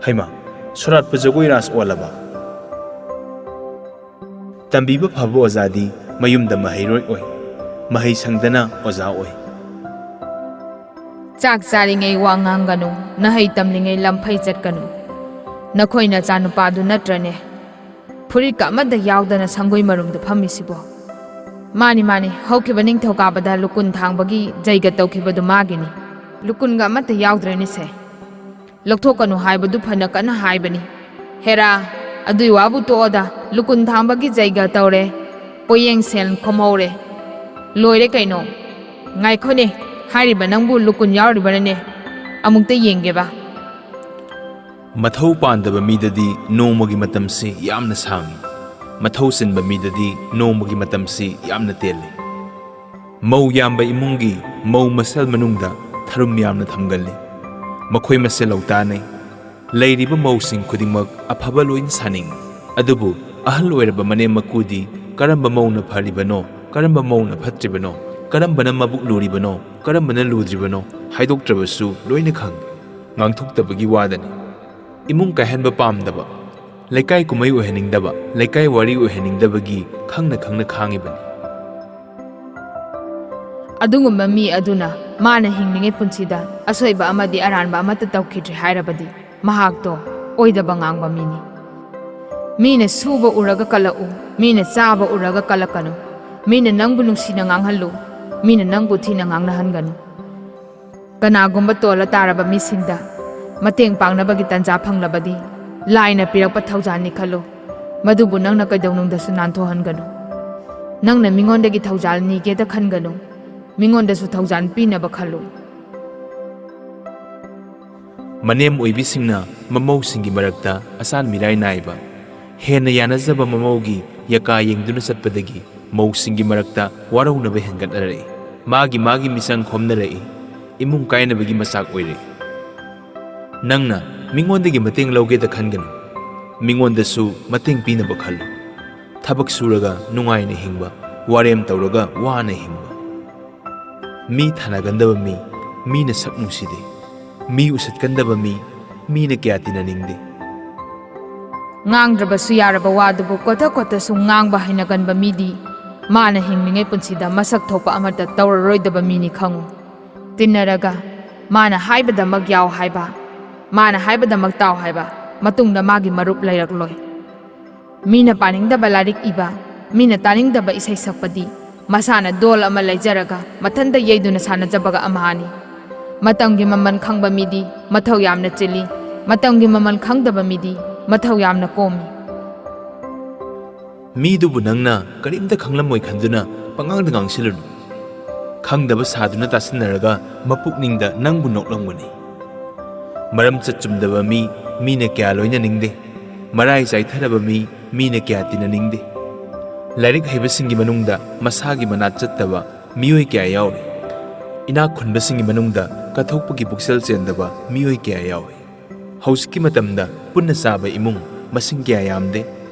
ꯍꯩꯃꯥ, ꯁꯣꯔꯥꯠꯄꯨ ꯖꯒꯣꯏ ꯔꯥꯁ ꯑꯣꯜꯂꯕ? ꯇꯝꯕꯤꯕ ꯐꯕ ꯑꯣꯖꯥꯗꯤ ꯃꯌꯨꯝꯗ ꯃꯍꯩꯔꯣꯏ ꯑꯣꯏ, ꯃꯍꯩ ꯁꯪꯗꯅ ꯑꯣꯖꯥ ꯑꯣꯏ꯫ ꯆꯥꯛ ꯆꯥꯔꯤꯉꯩ ꯋꯥ ꯉꯥꯡꯒꯅꯨ, ꯅꯍꯩ ꯇꯝꯂꯤꯉꯩ ꯂꯝꯐꯩ ꯆꯠꯀꯅꯨ꯫ ꯅꯈꯣꯏ ꯅꯆꯥꯅꯨꯄꯥꯗꯨ ꯅꯠꯇ꯭ꯔꯅꯦ? ꯐꯨꯔꯤꯠꯀ ꯑꯃꯠꯇ ꯌꯥꯎꯗꯅ ꯁꯪꯒꯣꯏ ꯃꯔꯨꯝꯗ ꯐꯝꯃꯤꯁꯤꯕꯣ? ꯃꯥꯅꯤ, ꯃꯥꯅꯤ, ꯍꯧꯈꯤꯕ ꯅꯤꯡꯊꯧꯀꯥꯕꯗ ꯂꯨꯀꯨꯟ ꯊꯥꯡꯕꯒꯤ ꯖꯩꯒ ꯇꯧꯈꯤꯕꯗꯨ ꯃꯥꯒꯤꯅꯤ꯫ ꯂꯨꯀꯨꯟꯒ ꯑꯃꯠꯇ ꯌꯥꯎꯗ꯭ꯔꯦꯅꯦꯁꯦ꯫ ꯂꯧꯊꯣꯛꯀꯅꯨ ꯍꯥꯏꯕꯗꯨ ꯐꯅ ꯀꯟꯅ ꯍꯥꯏꯕꯅꯤ꯫ ꯍꯦꯔꯥ, ꯑꯗꯨꯏ ꯋꯥꯕꯨ ꯇꯣꯛꯑꯣꯗ, ꯂꯨꯀꯨꯟ ꯊꯥꯡꯕꯒꯤ ꯖꯩꯒ ꯇꯧꯔꯦ, ꯄꯣꯌꯦꯡ ꯁꯦꯜ ꯈꯣꯝꯍꯧꯔꯦ꯫ ꯂꯣꯏꯔꯦ ꯀꯩꯅꯣ꯫ ꯉꯥꯏꯈꯣꯅꯦ, ꯍꯥꯏꯔꯤꯕ ꯅꯪꯕꯨ ꯂꯨꯀꯨꯟ ꯌꯥꯎꯔꯤꯕꯔꯅꯦ? ꯑꯃꯨꯛꯇ ꯌꯦꯡꯒꯦꯕ꯫ ꯃꯊꯧ ꯄꯥꯟꯗꯕ ꯃꯤꯗꯗꯤ ꯅꯣꯡꯃꯒꯤ ꯃꯇꯝꯁꯤ ꯌꯥꯝꯅ ꯁꯥꯡꯏ, ꯃꯊꯧ ꯆꯤꯟꯕ ꯃꯤꯗꯗꯤ ꯅꯣꯡꯃꯒꯤ ꯃꯇꯝꯁꯤ ꯌꯥꯝꯅ ꯇꯦꯜꯂꯤ꯫ ꯃꯧ ꯌꯥꯝꯕ ꯏꯃꯨꯡꯒꯤ ꯃꯧ ꯃꯁꯦꯜ ꯃꯅꯨꯡꯗ ꯊꯔꯨꯝ ꯌꯥꯝꯅ ꯊꯝꯒꯜꯂꯤ꯫ ꯃꯈꯣꯏ ꯃꯁꯦꯜ ꯂꯧꯇꯥꯅꯩ꯫ ꯂꯩꯔꯤꯕ ꯃꯧꯁꯤꯡ ꯈꯨꯗꯤꯡꯃꯛ ꯑꯐꯕ ꯂꯣꯏꯅ ꯁꯥꯅꯤꯡꯏ꯫ ꯑꯗꯨꯕꯨ ꯑꯍꯜ ꯑꯣꯏꯔꯕ ꯃꯅꯦꯝ ꯃꯀꯨꯗꯤ ꯀꯔꯝꯕ ꯃꯧꯅ ꯐꯔꯤꯕꯅꯣ, ꯀꯔꯝꯕ ꯃꯧꯅ ꯐꯠꯇ꯭ꯔꯤꯕꯅꯣ, ꯀꯔꯝꯕꯅ ꯃꯕꯨꯛ ꯂꯨꯔꯤꯕꯅꯣ, ꯀꯔꯝꯕꯅ ꯂꯨꯗ꯭ꯔꯤꯕꯅꯣ ꯍꯥꯏꯗꯣꯛꯇ꯭ꯔꯕꯁꯨ ꯂꯣꯏꯅ ꯈꯪꯏ꯫ ꯉꯥꯡꯊꯣꯛꯇꯕꯒꯤ ꯋꯥꯗꯅꯤ꯫ ꯏꯃꯨꯡ ꯀꯥꯏꯍꯟꯕ ꯄꯥꯝꯗꯕ, ꯂꯩꯀꯥꯏ ꯀꯨꯝꯍꯩ ꯑꯣꯏꯍꯟꯅꯤꯡꯗꯕ, ꯂꯩꯀꯥꯏ ꯋꯥꯔꯤ ꯑꯣꯏꯍꯟꯅꯤꯡꯗꯕꯒꯤ ꯈꯪꯅ ꯈꯪꯅ ꯈꯥꯡꯉꯤꯕꯅꯤ꯫ ꯑꯗꯨꯒꯨꯝꯕ ꯃꯤ ꯑꯗꯨꯅ ꯃꯥꯅ ꯍꯤꯡꯂꯤꯉꯩ ꯄꯨꯟꯁꯤꯗ ꯑꯁꯣꯏꯕ ꯑꯃꯗꯤ ꯑꯔꯥꯟꯕ ꯑꯃꯠꯇ ꯇꯧꯈꯤꯗ꯭ꯔꯦ ꯍꯥꯏꯔꯕꯗꯤ ꯃꯍꯥꯛꯇꯣ ꯑꯣꯏꯗꯕ ꯉꯥꯡꯕ ꯃꯤꯅꯤ꯫ ꯃꯤꯅ ꯁꯨꯕ ꯎꯔꯒ ꯀꯜꯂꯛꯎ, ꯃꯤꯅ ꯆꯥꯕ ꯎꯔꯒ ꯀꯜꯂꯛꯀꯅꯨ꯫ ꯃꯤꯅ ꯅꯪꯕꯨ ꯅꯨꯡꯁꯤꯅ ꯉꯥꯡꯍꯜꯂꯨ, ꯃꯤꯅ ꯅꯪꯕꯨ ꯊꯤꯅ ꯉꯥꯡꯅꯍꯟꯒꯅꯨ꯫ ꯀꯅꯥꯒꯨꯝꯕ ꯇꯣꯜꯂ ꯇꯥꯔꯕ ꯃꯤꯁꯤꯡꯗ ꯃꯇꯦꯡ ꯄꯥꯡꯅꯕꯒꯤ ꯇꯥꯟꯖꯥ ꯐꯪꯂꯕꯗꯤ, ꯂꯥꯏꯅ ꯄꯤꯔꯛꯄ ꯊꯧꯖꯥꯜꯅꯤ ꯈꯜꯂꯨ꯫ ꯃꯗꯨꯕꯨ ꯅꯪꯅ ꯀꯩꯗꯧꯅꯨꯡꯗꯁꯨ ꯅꯥꯟꯊꯣꯛꯍꯟꯒꯅꯨ꯫ ꯅꯪꯅ ꯃꯤꯉꯣꯟꯗꯒꯤ ꯊꯧꯖꯥꯜ ꯅꯤꯒꯦꯗ ꯈꯟꯒꯅꯨ꯫ ꯃꯤꯉꯣꯟꯗꯁꯨ ꯊꯧꯖꯥꯜ ꯄꯤꯅꯕ ꯈꯜꯂꯨ꯫ ꯃꯅꯦꯝ ꯑꯣꯏꯕꯤꯁꯤꯡꯅ ꯃꯃꯧꯁꯤꯡꯒꯤ ꯃꯔꯛꯇ ꯑꯆꯥꯟ ꯃꯤꯔꯥꯏ ꯅꯥꯏꯕ, ꯍꯦꯟꯅ ꯌꯥꯅꯖꯕ ꯃꯃꯧꯒꯤ ꯌꯥꯀꯥ ꯌꯦꯡꯗꯨꯅ ꯆꯠꯄꯗꯒꯤ ꯃꯧꯁꯤꯡꯒꯤ ꯃꯔꯛꯇ ꯋꯥꯔꯧꯅꯕ ꯍꯦꯟꯒꯠꯅꯔꯛꯏ꯫ ꯃꯥꯒꯤ ꯃꯥꯒꯤ ꯃꯤꯆꯪ ꯈꯣꯝꯅꯔꯛꯏ꯫ ꯏꯃꯨꯡ ꯀꯥꯏꯅꯕꯒꯤ ꯃꯆꯥꯛ ꯑꯣꯏꯔꯛꯏ꯫ ꯅꯪꯅ ꯃꯤꯉꯣꯟꯗꯒꯤ ꯃꯇꯦꯡ ꯂꯧꯒꯦꯗ ꯈꯟꯒꯅꯨ꯫ ꯃꯤꯉꯣꯟꯗꯁꯨ ꯃꯇꯦꯡ ꯄꯤꯅꯕ ꯈꯜꯂꯨ꯫ ꯊꯕꯛ ꯁꯨꯔꯒ ꯅꯨꯡꯉꯥꯏꯅ ꯍꯤꯡꯕ, ꯋꯥꯔꯦꯝ ꯇꯧꯔꯒ ꯋꯥꯅ ꯍꯤꯡꯕ꯫ ꯃꯤ ꯊꯥꯅꯒꯟꯗꯕ ꯃꯤ, ꯃꯤꯅ ꯁꯛ ꯅꯨꯡꯁꯤꯗꯦ꯫ ꯃꯤ ꯎꯁꯤꯠꯀꯟꯗꯕ ꯃꯤ, ꯃꯤꯅ ꯀꯌꯥ ꯇꯤꯟꯅꯅꯤꯡꯗꯦ꯫ ꯉꯥꯡꯗ꯭ꯔꯕꯁꯨ ꯌꯥꯔꯕ ꯋꯥꯗꯨꯕꯨ ꯀꯣꯊ ꯀꯣꯊꯁꯨ ꯉꯥꯡꯕ ꯍꯩꯅꯒꯟꯕ ꯃꯤꯗꯤ, ꯃꯥꯅ ꯍꯤꯡꯂꯤꯉꯩ ꯄꯨꯟꯁꯤꯗ ꯃꯁꯛ ꯊꯣꯛꯄ ꯑꯃꯠꯇ ꯇꯧꯔꯔꯣꯏꯗꯕ ꯃꯤꯅꯤ ꯈꯪꯉꯨ꯫ ꯇꯤꯟꯅꯔꯒ ꯃꯥꯅ ꯍꯥꯏꯕꯗꯃꯛ ꯌꯥꯎ ꯍꯥꯏꯕ, ꯃꯥꯅ ꯍꯥꯏꯕꯗꯃꯛ ꯇꯥꯎ ꯍꯥꯏꯕ, ꯃꯇꯨꯡꯗ ꯃꯥꯒꯤ ꯃꯔꯨꯞ ꯂꯩꯔꯛꯂꯣꯏ꯫ ꯃꯤꯅ ꯄꯥꯅꯤꯡꯗꯕ ꯂꯥꯏꯔꯤꯛ ꯏꯕ, ꯃꯤꯅ ꯇꯥꯅꯤꯡꯗꯕ ꯏꯁꯩ ꯁꯛꯄꯗꯤ ꯃꯁꯥꯅ ꯗꯣꯜ ꯑꯃ ꯂꯩꯖꯔꯒ ꯃꯊꯟꯇ ꯌꯩꯗꯨꯅ ꯁꯥꯟꯅꯖꯕꯒ ꯑꯃꯍꯥꯅꯤ꯫ ꯃꯇꯝꯒꯤ ꯃꯃꯜ ꯈꯪꯕ ꯃꯤꯗꯤ ꯃꯊꯧ ꯌꯥꯝꯅ ꯆꯤꯜꯂꯤ, ꯃꯇꯝꯒꯤ ꯃꯃꯜ ꯈꯪꯗꯕ ꯃꯤꯗꯤ ꯃꯊꯧ ꯌꯥꯝꯅ ꯀꯣꯝꯃꯤ꯫ ꯃꯤꯗꯨꯕꯨ ꯅꯪꯅ ꯀꯔꯤꯝꯇ ꯈꯪꯂꯝꯃꯣꯏ ꯈꯟꯗꯨꯅ ꯄꯉꯥꯡꯗ ꯉꯥꯡꯁꯤꯜꯂꯨꯅꯨ꯫ ꯈꯪꯗꯕ ꯁꯥꯗꯨꯅ ꯇꯥꯁꯤꯟꯅꯔꯒ ꯃꯄꯨꯛꯅꯤꯡꯗ ꯅꯪꯕꯨ ꯅꯣꯛꯂꯝꯒꯅꯤ꯫ ꯃꯔꯝ ꯆꯠ ꯆꯨꯝꯗꯕ ꯃꯤ, ꯃꯤꯅ ꯀꯌꯥ ꯂꯣꯏꯅꯅꯤꯡꯗꯦ꯫ ꯃꯔꯥꯏ ꯆꯥꯏꯊꯔꯕ ꯃꯤ, ꯃꯤꯅ ꯀꯌꯥ ꯇꯤꯟꯅꯅꯤꯡꯗꯦ꯫ ꯂꯥꯏꯔꯤꯛ ꯍꯩꯕꯁꯤꯡꯒꯤ ꯃꯅꯨꯡꯗ ꯃꯁꯥꯒꯤ ꯃꯅꯥꯠ ꯆꯠꯇꯕ ꯃꯤꯑꯣꯏ ꯀꯌꯥ ꯌꯥꯎꯔꯤ꯫ ꯏꯅꯥꯛ ꯈꯨꯟꯕꯁꯤꯡꯒꯤ ꯃꯅꯨꯡꯗ ꯀꯠꯊꯣꯛꯄꯒꯤ ꯄꯨꯛꯆꯦꯜ ꯆꯦꯟꯗꯕ ꯃꯤꯑꯣꯏ ꯀꯌꯥ ꯌꯥꯎꯔꯤ꯫ ꯍꯧꯖꯤꯛꯀꯤ ꯃꯇꯝꯗ ꯄꯨꯟꯅ ꯆꯥꯕ ꯏꯃꯨꯡ ꯃꯁꯤꯡ ꯀꯌꯥ ꯌꯥꯝꯗꯦ꯫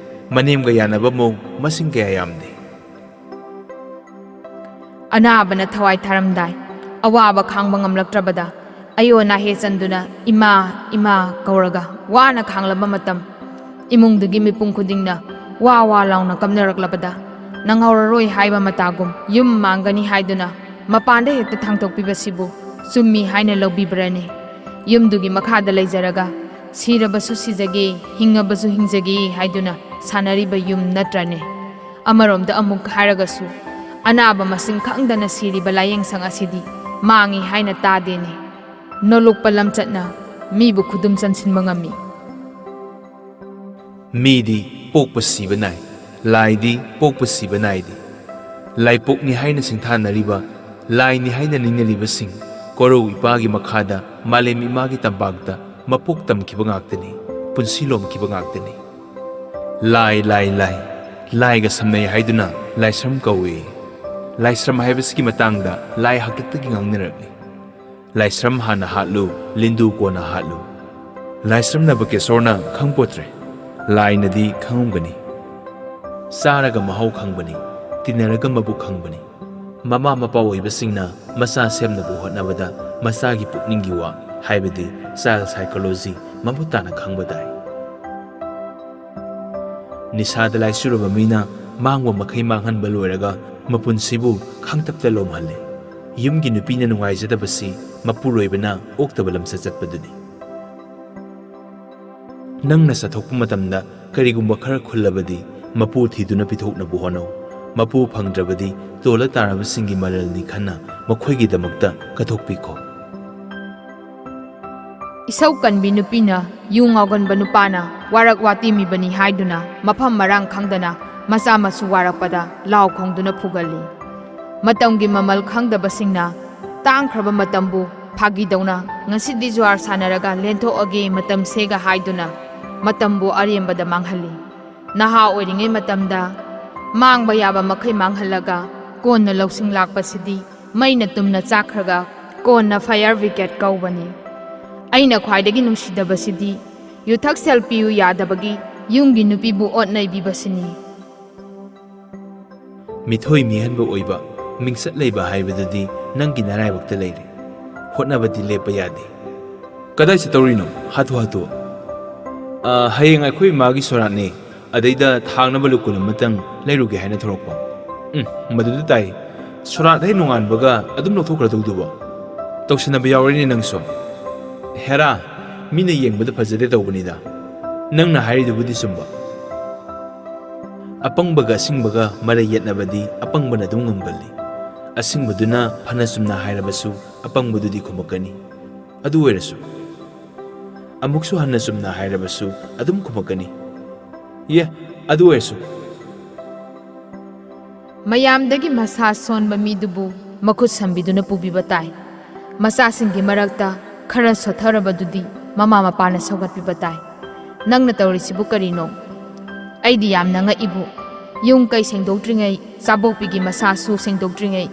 ꯃꯅꯦꯝꯒ ꯌꯥꯅꯕ ꯃꯧ ꯃꯁꯤꯡ ꯀꯌꯥ ꯌꯥꯝꯗꯦ꯫ ꯑꯅꯥꯕꯅ ꯊꯋꯥꯏ ꯊꯥꯔꯝꯗꯥꯏ, ꯑꯋꯥꯕ ꯈꯥꯡꯕ ꯉꯝꯂꯛꯇ꯭ꯔꯕꯗ ꯑꯌꯣ ꯅꯥꯍꯦ ꯆꯟꯗꯨꯅ "ꯏꯃꯥ, ꯏꯃꯥ" ꯀꯧꯔꯒ ꯋꯥꯅ ꯈꯥꯡꯂꯕ ꯃꯇꯝ, ꯏꯃꯨꯡꯗꯨꯒꯤ ꯃꯤꯄꯨꯝ ꯈꯨꯗꯤꯡꯅ ꯋꯥ ꯋꯥ ꯂꯥꯎꯅ ꯀꯞꯅꯔꯛꯂꯕꯗ, ꯅꯪꯍꯧꯔꯔꯣꯏ ꯍꯥꯏꯕ ꯃꯇꯥꯒꯨꯝ ꯌꯨꯝ ꯃꯥꯡꯒꯅꯤ ꯍꯥꯏꯗꯨꯅ ꯃꯄꯥꯟꯗ ꯍꯦꯛꯇ ꯊꯥꯡꯇꯣꯛꯄꯤꯕꯁꯤꯕꯨ ꯆꯨꯝꯃꯤ ꯍꯥꯏꯅ ꯂꯧꯕꯤꯕ꯭ꯔꯅꯦ? ꯌꯨꯝꯗꯨꯒꯤ ꯃꯈꯥꯗ ꯂꯩꯖꯔꯒ ꯁꯤꯔꯕꯁꯨ ꯁꯤꯖꯒꯦ, ꯍꯤꯡꯉꯕꯁꯨ ꯍꯤꯡꯖꯒꯦ ꯍꯥꯏꯗꯨꯅ ꯁꯥꯟꯅꯔꯤꯕ ꯌꯨꯝ ꯅꯠꯇ꯭ꯔꯅꯦ? ꯑꯃꯔꯣꯝꯗ ꯑꯃꯨꯛ ꯍꯥꯏꯔꯒꯁꯨ, ꯑꯅꯥꯕ ꯃꯁꯤꯡ ꯈꯪꯗꯅ ꯁꯤꯔꯤꯕ ꯂꯥꯏꯌꯦꯡꯁꯪ ꯑꯁꯤꯗꯤ ꯃꯥꯡꯉꯤ ꯍꯥꯏꯅ ꯇꯥꯗꯦꯅꯦ꯫ ꯅꯣꯂꯨꯛꯄ ꯂꯝꯆꯠꯅ ꯃꯤꯕꯨ ꯈꯨꯗꯨꯝ ꯆꯟꯁꯤꯟꯕ ꯉꯝꯃꯤ꯫ ꯃꯤꯗꯤ ꯄꯣꯛꯄ ꯁꯤꯕ ꯅꯥꯏ, ꯂꯥꯏꯗꯤ ꯄꯣꯛꯄ ꯁꯤꯕ ꯅꯥꯏꯗꯦ꯫ ꯂꯥꯏꯄꯣꯛꯅꯤ ꯍꯥꯏꯅ ꯁꯤꯡꯊꯥꯅꯔꯤꯕ, ꯂꯥꯏꯅꯤ ꯍꯥꯏꯅ ꯅꯤꯡꯅꯔꯤꯕꯁꯤꯡ ꯀꯣꯔꯧ ꯏꯄꯥꯒꯤ ꯃꯈꯥꯗ ꯃꯥꯂꯦꯝ ꯏꯃꯥꯒꯤ ꯇꯝꯄꯥꯛꯇ ꯃꯄꯣꯛ ꯇꯝꯈꯤꯕ ꯉꯥꯛꯇꯅꯤ, ꯄꯨꯟꯁꯤ ꯂꯣꯝꯈꯤꯕ ꯉꯥꯛꯇꯅꯤ꯫ ꯂꯥꯏ, ꯂꯥꯏ, ꯂꯥꯏ, ꯂꯥꯏꯒ ꯁꯝꯅꯩ ꯍꯥꯏꯗꯨꯅ ꯂꯥꯏꯁ꯭ꯔꯝ ꯀꯧꯏ꯫ ꯂꯥꯏꯁ꯭ꯔꯝ ꯍꯥꯏꯕꯁꯤꯒꯤ ꯃꯇꯥꯡꯗ ꯂꯥꯏ ꯍꯥꯛꯇꯛꯇꯒꯤ ꯉꯥꯡꯅꯔꯛꯂꯤ꯫ ꯂꯥꯏꯁ꯭ꯔꯝ ꯍꯥꯟꯅ ꯍꯥꯠꯂꯨ, ꯂꯤꯟꯗꯨ ꯀꯣꯟꯅ ꯍꯥꯠꯂꯨ꯫ ꯂꯥꯏꯁ꯭ꯔꯝ ꯅꯕꯀꯦꯁꯣꯔꯅ ꯈꯪꯄꯣꯠꯇ꯭ꯔꯦ꯫ ꯂꯥꯏꯅꯗꯤ ꯈꯪꯉꯝꯒꯅꯤ꯫ ꯆꯥꯔꯒ ꯃꯍꯥꯎ ꯈꯪꯕꯅꯤ, ꯇꯤꯟꯅꯔꯒ ꯃꯕꯨꯛ ꯈꯪꯕꯅꯤ꯫ ꯃꯃꯥ ꯃꯄꯥ ꯑꯣꯏꯕꯁꯤꯡꯅ ꯃꯆꯥ ꯁꯦꯝꯅꯕ ꯍꯣꯠꯅꯕꯗ ꯃꯆꯥꯒꯤ ꯄꯨꯛꯅꯤꯡꯒꯤ ꯋꯥ, ꯍꯥꯏꯕꯗꯤ child psychology, ꯃꯃꯨꯠ ꯇꯥꯅ ꯈꯪꯕ ꯇꯥꯏ꯫ ꯅꯤꯁꯥꯗ ꯂꯥꯏꯆꯨꯔꯕ ꯃꯤꯅ ꯃꯥꯡꯕ ꯃꯈꯩ ꯃꯥꯡꯍꯟꯕ ꯂꯣꯏꯔꯒ ꯃꯄꯨꯟꯁꯤꯕꯨ ꯈꯥꯡꯇꯞꯇ ꯂꯣꯝꯍꯜꯂꯤ꯫ ꯌꯨꯝꯒꯤ ꯅꯨꯄꯤꯅ ꯅꯨꯡꯉꯥꯏꯖꯗꯕꯁꯤ ꯃꯄꯨꯔꯣꯏꯕꯅ ꯑꯣꯛꯇꯕ ꯂꯝꯆꯠ ꯆꯠꯄꯗꯨꯅꯤ꯫ ꯅꯪꯅ ꯆꯠꯊꯣꯛꯄ ꯃꯇꯝꯗ ꯀꯔꯤꯒꯨꯝꯕ ꯈꯔ ꯈꯨꯜꯂꯕꯗꯤ ꯃꯄꯨ ꯊꯤꯗꯨꯅ ꯄꯤꯊꯣꯛꯅꯕ ꯍꯣꯠꯅꯧ꯫ ꯃꯄꯨ ꯐꯪꯗ꯭ꯔꯕꯗꯤ ꯇꯣꯜꯂ ꯇꯥꯔꯕꯁꯤꯡꯒꯤ ꯃꯔꯜꯅꯤ ꯈꯟꯅ ꯃꯈꯣꯏꯒꯤꯗꯃꯛꯇ ꯀꯠꯊꯣꯛꯄꯤꯈꯣ꯫ ꯏꯁꯧ ꯀꯟꯕꯤ ꯅꯨꯄꯤꯅ ꯌꯨ ꯉꯥꯎꯒꯟꯕ ꯅꯨꯄꯥꯅ ꯋꯥꯔꯛ ꯋꯥꯇꯦꯝꯃꯤꯕꯅꯤ ꯍꯥꯏꯗꯨꯅ ꯃꯐꯝ ꯃꯔꯥꯡ ꯈꯪꯗꯅ ꯃꯆꯥ ꯃꯁꯨ ꯋꯥꯔꯛꯄꯗ ꯂꯥꯎ ꯈꯣꯡꯗꯨꯅ ꯐꯨꯒꯜꯂꯤ꯫ ꯃꯇꯝꯒꯤ ꯃꯃꯜ ꯈꯪꯗꯕꯁꯤꯡꯅ ꯇꯥꯡꯈ꯭ꯔꯕ ꯃꯇꯝꯕꯨ ꯐꯥꯒꯤꯗꯧꯅ "ꯉꯁꯤꯗꯤ ꯖꯨꯋꯥꯔ ꯁꯥꯟꯅꯔꯒ ꯂꯦꯟꯊꯣꯛꯑꯒꯦ ꯃꯇꯝꯁꯦꯒ" ꯍꯥꯏꯗꯨꯅ ꯃꯇꯝꯕꯨ ꯑꯔꯦꯝꯕꯗ ꯃꯥꯡꯍꯜꯂꯤ꯫ ꯅꯍꯥ ꯑꯣꯏꯔꯤꯉꯩ ꯃꯇꯝꯗ ꯃꯥꯡꯕ ꯌꯥꯕ ꯃꯈꯩ ꯃꯥꯡꯍꯜꯂꯒ ꯀꯣꯟꯅ ꯂꯧꯁꯤꯡ ꯂꯥꯛꯄꯁꯤꯗꯤ ꯃꯩꯅ ꯇꯨꯝꯅ ꯆꯥꯛꯈ꯭ꯔꯒ ꯀꯣꯟꯅ fire brigade ꯀꯧꯕꯅꯤ꯫ ꯑꯩꯅ ꯈ꯭ꯋꯥꯏꯗꯒꯤ ꯅꯨꯡꯁꯤꯗꯕꯁꯤꯗꯤ ꯌꯨꯊꯛ ꯁꯦꯜ ꯄꯤꯌꯨ ꯌꯥꯗꯕꯒꯤ ꯌꯨꯝꯒꯤ ꯅꯨꯄꯤꯕꯨ ꯑꯣꯠ ꯅꯩꯕꯤꯕꯁꯤꯅꯤ꯫ ꯃꯤꯊꯣꯏ ꯃꯤꯍꯦꯟꯕ ꯑꯣꯏꯕ, ꯃꯤꯡꯆꯠ ꯂꯩꯕ ꯍꯥꯏꯕꯗꯨꯗꯤ ꯅꯪꯒꯤ ꯅꯔꯥꯏꯕꯛꯇ ꯂꯩꯔꯦ꯫ ꯍꯣꯠꯅꯕꯗꯤ ꯂꯦꯞꯄ ꯌꯥꯗꯦ꯫ ꯀꯗꯥꯏ ꯆꯠꯇꯧꯔꯤꯅꯣ? ꯍꯥꯊꯨ ꯍꯥꯊꯨ꯫ ꯑ, ꯍꯌꯦꯡ ꯑꯩꯈꯣꯏ ꯏꯃꯥꯒꯤ ꯁꯣꯔꯥꯠꯅꯦ꯫ ꯑꯗꯩꯗ ꯊꯥꯡꯅꯕ ꯂꯨꯀꯨꯟ ꯑꯃꯇꯪ ꯂꯩꯔꯨꯒꯦ ꯍꯥꯏꯅ ꯊꯣꯔꯛꯄ꯫ ꯎꯝ, ꯃꯗꯨꯗ ꯇꯥꯏ꯫ ꯁꯣꯔꯥꯠ ꯍꯦꯛ ꯅꯣꯡꯉꯥꯟꯕꯒ ꯑꯗꯨꯝ ꯂꯧꯊꯣꯛꯈ꯭ꯔꯗꯧꯗꯨꯕꯣ? ꯇꯧꯁꯟꯅꯕ ꯌꯥꯎꯔꯦꯅꯦ ꯅꯪꯁꯨ꯫ ꯍꯦꯔꯥ, ꯃꯤꯅ ꯌꯦꯡꯕꯗ ꯐꯖꯗꯦ ꯇꯧꯕꯅꯤꯗ꯫ ꯅꯪꯅ ꯍꯥꯏꯔꯤꯗꯨꯕꯨꯗꯤ ꯆꯨꯝꯕ꯫ ꯑꯄꯪꯕꯒ ꯑꯁꯤꯡꯕꯒ ꯃꯔꯩ ꯌꯦꯠꯅꯕꯗꯤ ꯑꯄꯪꯕꯅ ꯑꯗꯨꯝ ꯉꯝꯒꯜꯂꯤ꯫ ꯑꯁꯤꯡꯕꯗꯨꯅ ꯐꯅ ꯆꯨꯝꯅ ꯍꯥꯏꯔꯕꯁꯨ ꯑꯄꯪꯕꯗꯨꯗꯤ ꯈꯨꯝꯃꯛꯀꯅꯤ꯫ ꯑꯗꯨ ꯑꯣꯏꯔꯁꯨ꯫ ꯑꯃꯨꯛꯁꯨ ꯍꯟꯅ ꯆꯨꯝꯅ ꯍꯥꯏꯔꯕꯁꯨ ꯑꯗꯨꯝ ꯈꯨꯝꯃꯛꯀꯅꯤ꯫ ꯌꯦ, ꯑꯗꯨ ꯑꯣꯏꯔꯁꯨ꯫ ꯃꯌꯥꯝꯗꯒꯤ ꯃꯁꯥ ꯁꯣꯟꯕ ꯃꯤꯗꯨꯕꯨ ꯃꯈꯨꯠ ꯁꯝꯕꯤꯗꯨꯅ ꯄꯨꯕꯤꯕ ꯇꯥꯏ꯫ ꯃꯆꯥꯁꯤꯡꯒꯤ ꯃꯔꯛꯇ ꯈꯔ ꯁꯣꯠꯊꯔꯕꯗꯨꯗꯤ ꯃꯃꯥ ꯃꯄꯥꯅ ꯁꯧꯒꯠꯄꯤꯕ ꯇꯥꯏ꯫ ꯅꯪꯅ ꯇꯧꯔꯤꯁꯤꯕꯨ ꯀꯔꯤꯅꯣ? ꯑꯩꯗꯤ ꯌꯥꯝꯅ ꯉꯛꯏꯕꯨ꯫ ꯌꯨꯝ ꯀꯩ ꯁꯦꯡꯗꯣꯛꯇ꯭ꯔꯤꯉꯩ, ꯆꯥꯕꯣꯛꯄꯤꯒꯤ ꯃꯁꯥꯁꯨ ꯁꯦꯡꯗꯣꯛꯇ꯭ꯔꯤꯉꯩ,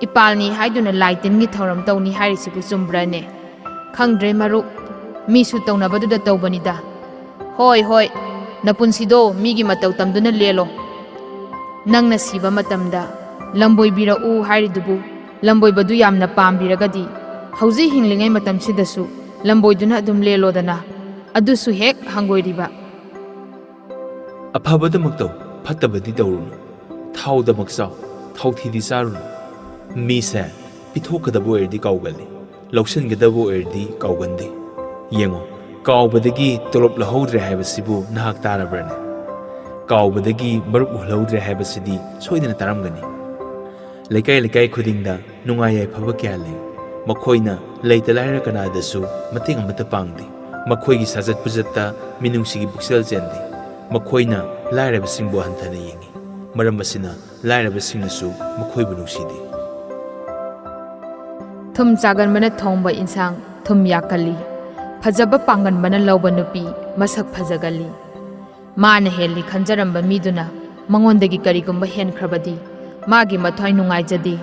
ꯏꯄꯥꯜꯅꯤ ꯍꯥꯏꯗꯨꯅ ꯂꯥꯏ ꯇꯤꯟꯒꯤ ꯊꯧꯔꯝ ꯇꯧꯅꯤ ꯍꯥꯏꯔꯤꯁꯤꯕꯨ ꯆꯨꯝꯕ꯭ꯔꯅꯦ? ꯈꯪꯗ꯭ꯔꯦ ꯃꯔꯨꯞ, ꯃꯤꯁꯨ ꯇꯧꯅꯕꯗꯨꯗ ꯇꯧꯕꯅꯤꯗ꯫ ꯍꯣꯏ, ꯍꯣꯏ, ꯅꯄꯨꯟꯁꯤꯗꯣ ꯃꯤꯒꯤ ꯃꯇꯧ ꯇꯝꯗꯨꯅ ꯂꯦꯜꯂꯣ꯫ ꯅꯪꯅ ꯁꯤꯕ ꯃꯇꯝꯗ ꯂꯝꯕꯣꯏꯕꯤꯔꯛꯎ ꯍꯥꯏꯔꯤꯗꯨꯕꯨ ꯂꯝꯕꯣꯏꯕꯗꯨ ꯌꯥꯝꯅ ꯄꯥꯝꯕꯤꯔꯒꯗꯤ ꯍꯧꯖꯤꯛ ꯍꯤꯡꯂꯤꯉꯩ ꯃꯇꯝꯁꯤꯗꯁꯨ ꯂꯝꯕꯣꯏꯗꯨꯅ ꯑꯗꯨꯝ ꯂꯦꯜꯂꯣꯗꯅ꯫ ꯑꯗꯨꯁꯨ ꯍꯦꯛ ꯍꯪꯒꯣꯏꯔꯤꯕ꯫ ꯑꯐꯕꯗꯃꯛ ꯇꯧ, ꯐꯠꯇꯕꯗꯤ ꯇꯧꯔꯨꯅꯨ꯫ ꯊꯥꯎꯗꯃꯛ ꯆꯥꯎ, ꯊꯥꯎꯊꯤꯗꯤ ꯆꯥꯔꯨꯅꯨ꯫ ꯃꯤꯁꯦ ꯄꯤꯊꯣꯛꯀꯗꯕ ꯑꯣꯏꯔꯗꯤ ꯀꯥꯎꯒꯜꯂꯤ, ꯂꯧꯁꯤꯟꯒꯗꯕ ꯑꯣꯏꯔꯗꯤ ꯀꯥꯎꯒꯟꯗꯦ꯫ ꯌꯦꯡꯉꯣ, ꯀꯥꯎꯕꯗꯒꯤ ꯇꯣꯂꯣꯞ ꯂꯧꯍꯧꯗ꯭ꯔꯦ ꯍꯥꯏꯕꯁꯤꯕꯨ ꯅꯍꯥꯛ ꯇꯥꯔꯕ꯭ꯔꯅꯦ? ꯀꯥꯎꯕꯗꯒꯤ ꯃꯔꯨꯞ ꯍꯨꯜꯍꯧꯗ꯭ꯔꯦ ꯍꯥꯏꯕꯁꯤꯗꯤ ꯁꯣꯏꯗꯅ ꯇꯥꯔꯝꯒꯅꯤ꯫ ꯂꯩꯀꯥꯏ ꯂꯩꯀꯥꯏ ꯈꯨꯗꯤꯡꯗ ꯅꯨꯡꯉꯥꯏ ꯌꯥꯏꯐꯕ ꯀꯌꯥ ꯂꯩ꯫ ꯃꯈꯣꯏꯅ ꯂꯩꯇ ꯂꯥꯏꯔ ꯀꯅꯥꯗꯁꯨ ꯃꯇꯦꯡ ꯑꯃꯠꯇ ꯄꯥꯡꯗꯦ꯫ ꯃꯈꯣꯏꯒꯤ ꯁꯥꯖꯠ ꯄꯨꯖꯠꯇ ꯃꯤꯅꯨꯡꯁꯤꯒꯤ ꯄꯨꯛꯆꯦꯜ ꯆꯦꯟꯗꯦ꯫ ꯃꯈꯣꯏꯅ ꯂꯥꯏꯔꯕꯁꯤꯡꯕꯨ ꯍꯟꯊꯅ ꯌꯦꯡꯏ꯫ ꯃꯔꯝ ꯑꯁꯤꯅ ꯂꯥꯏꯔꯕꯁꯤꯡꯅꯁꯨ ꯃꯈꯣꯏꯕꯨ ꯅꯨꯡꯁꯤꯗꯦ꯫ ꯊꯨꯝ ꯆꯥꯒꯟꯕꯅ ꯊꯣꯡꯕ ꯏꯟꯁꯥꯡ ꯊꯨꯝ ꯌꯥꯛꯀꯜꯂꯤ꯫ ꯐꯖꯕ ꯄꯥꯡꯒꯟꯕꯅ ꯂꯧꯕ ꯅꯨꯄꯤ ꯃꯁꯛ ꯐꯖꯒꯜꯂꯤ꯫ ꯃꯥꯅ ꯍꯦꯜꯂꯤ ꯈꯟꯖꯔꯝꯕ ꯃꯤꯗꯨꯅ ꯃꯉꯣꯟꯗꯒꯤ ꯀꯔꯤꯒꯨꯝꯕ ꯍꯦꯟꯈ꯭ꯔꯕꯗꯤ ꯃꯥꯒꯤ ꯃꯊ꯭ꯋꯥꯏ ꯅꯨꯡꯉꯥꯏꯖꯗꯦ꯫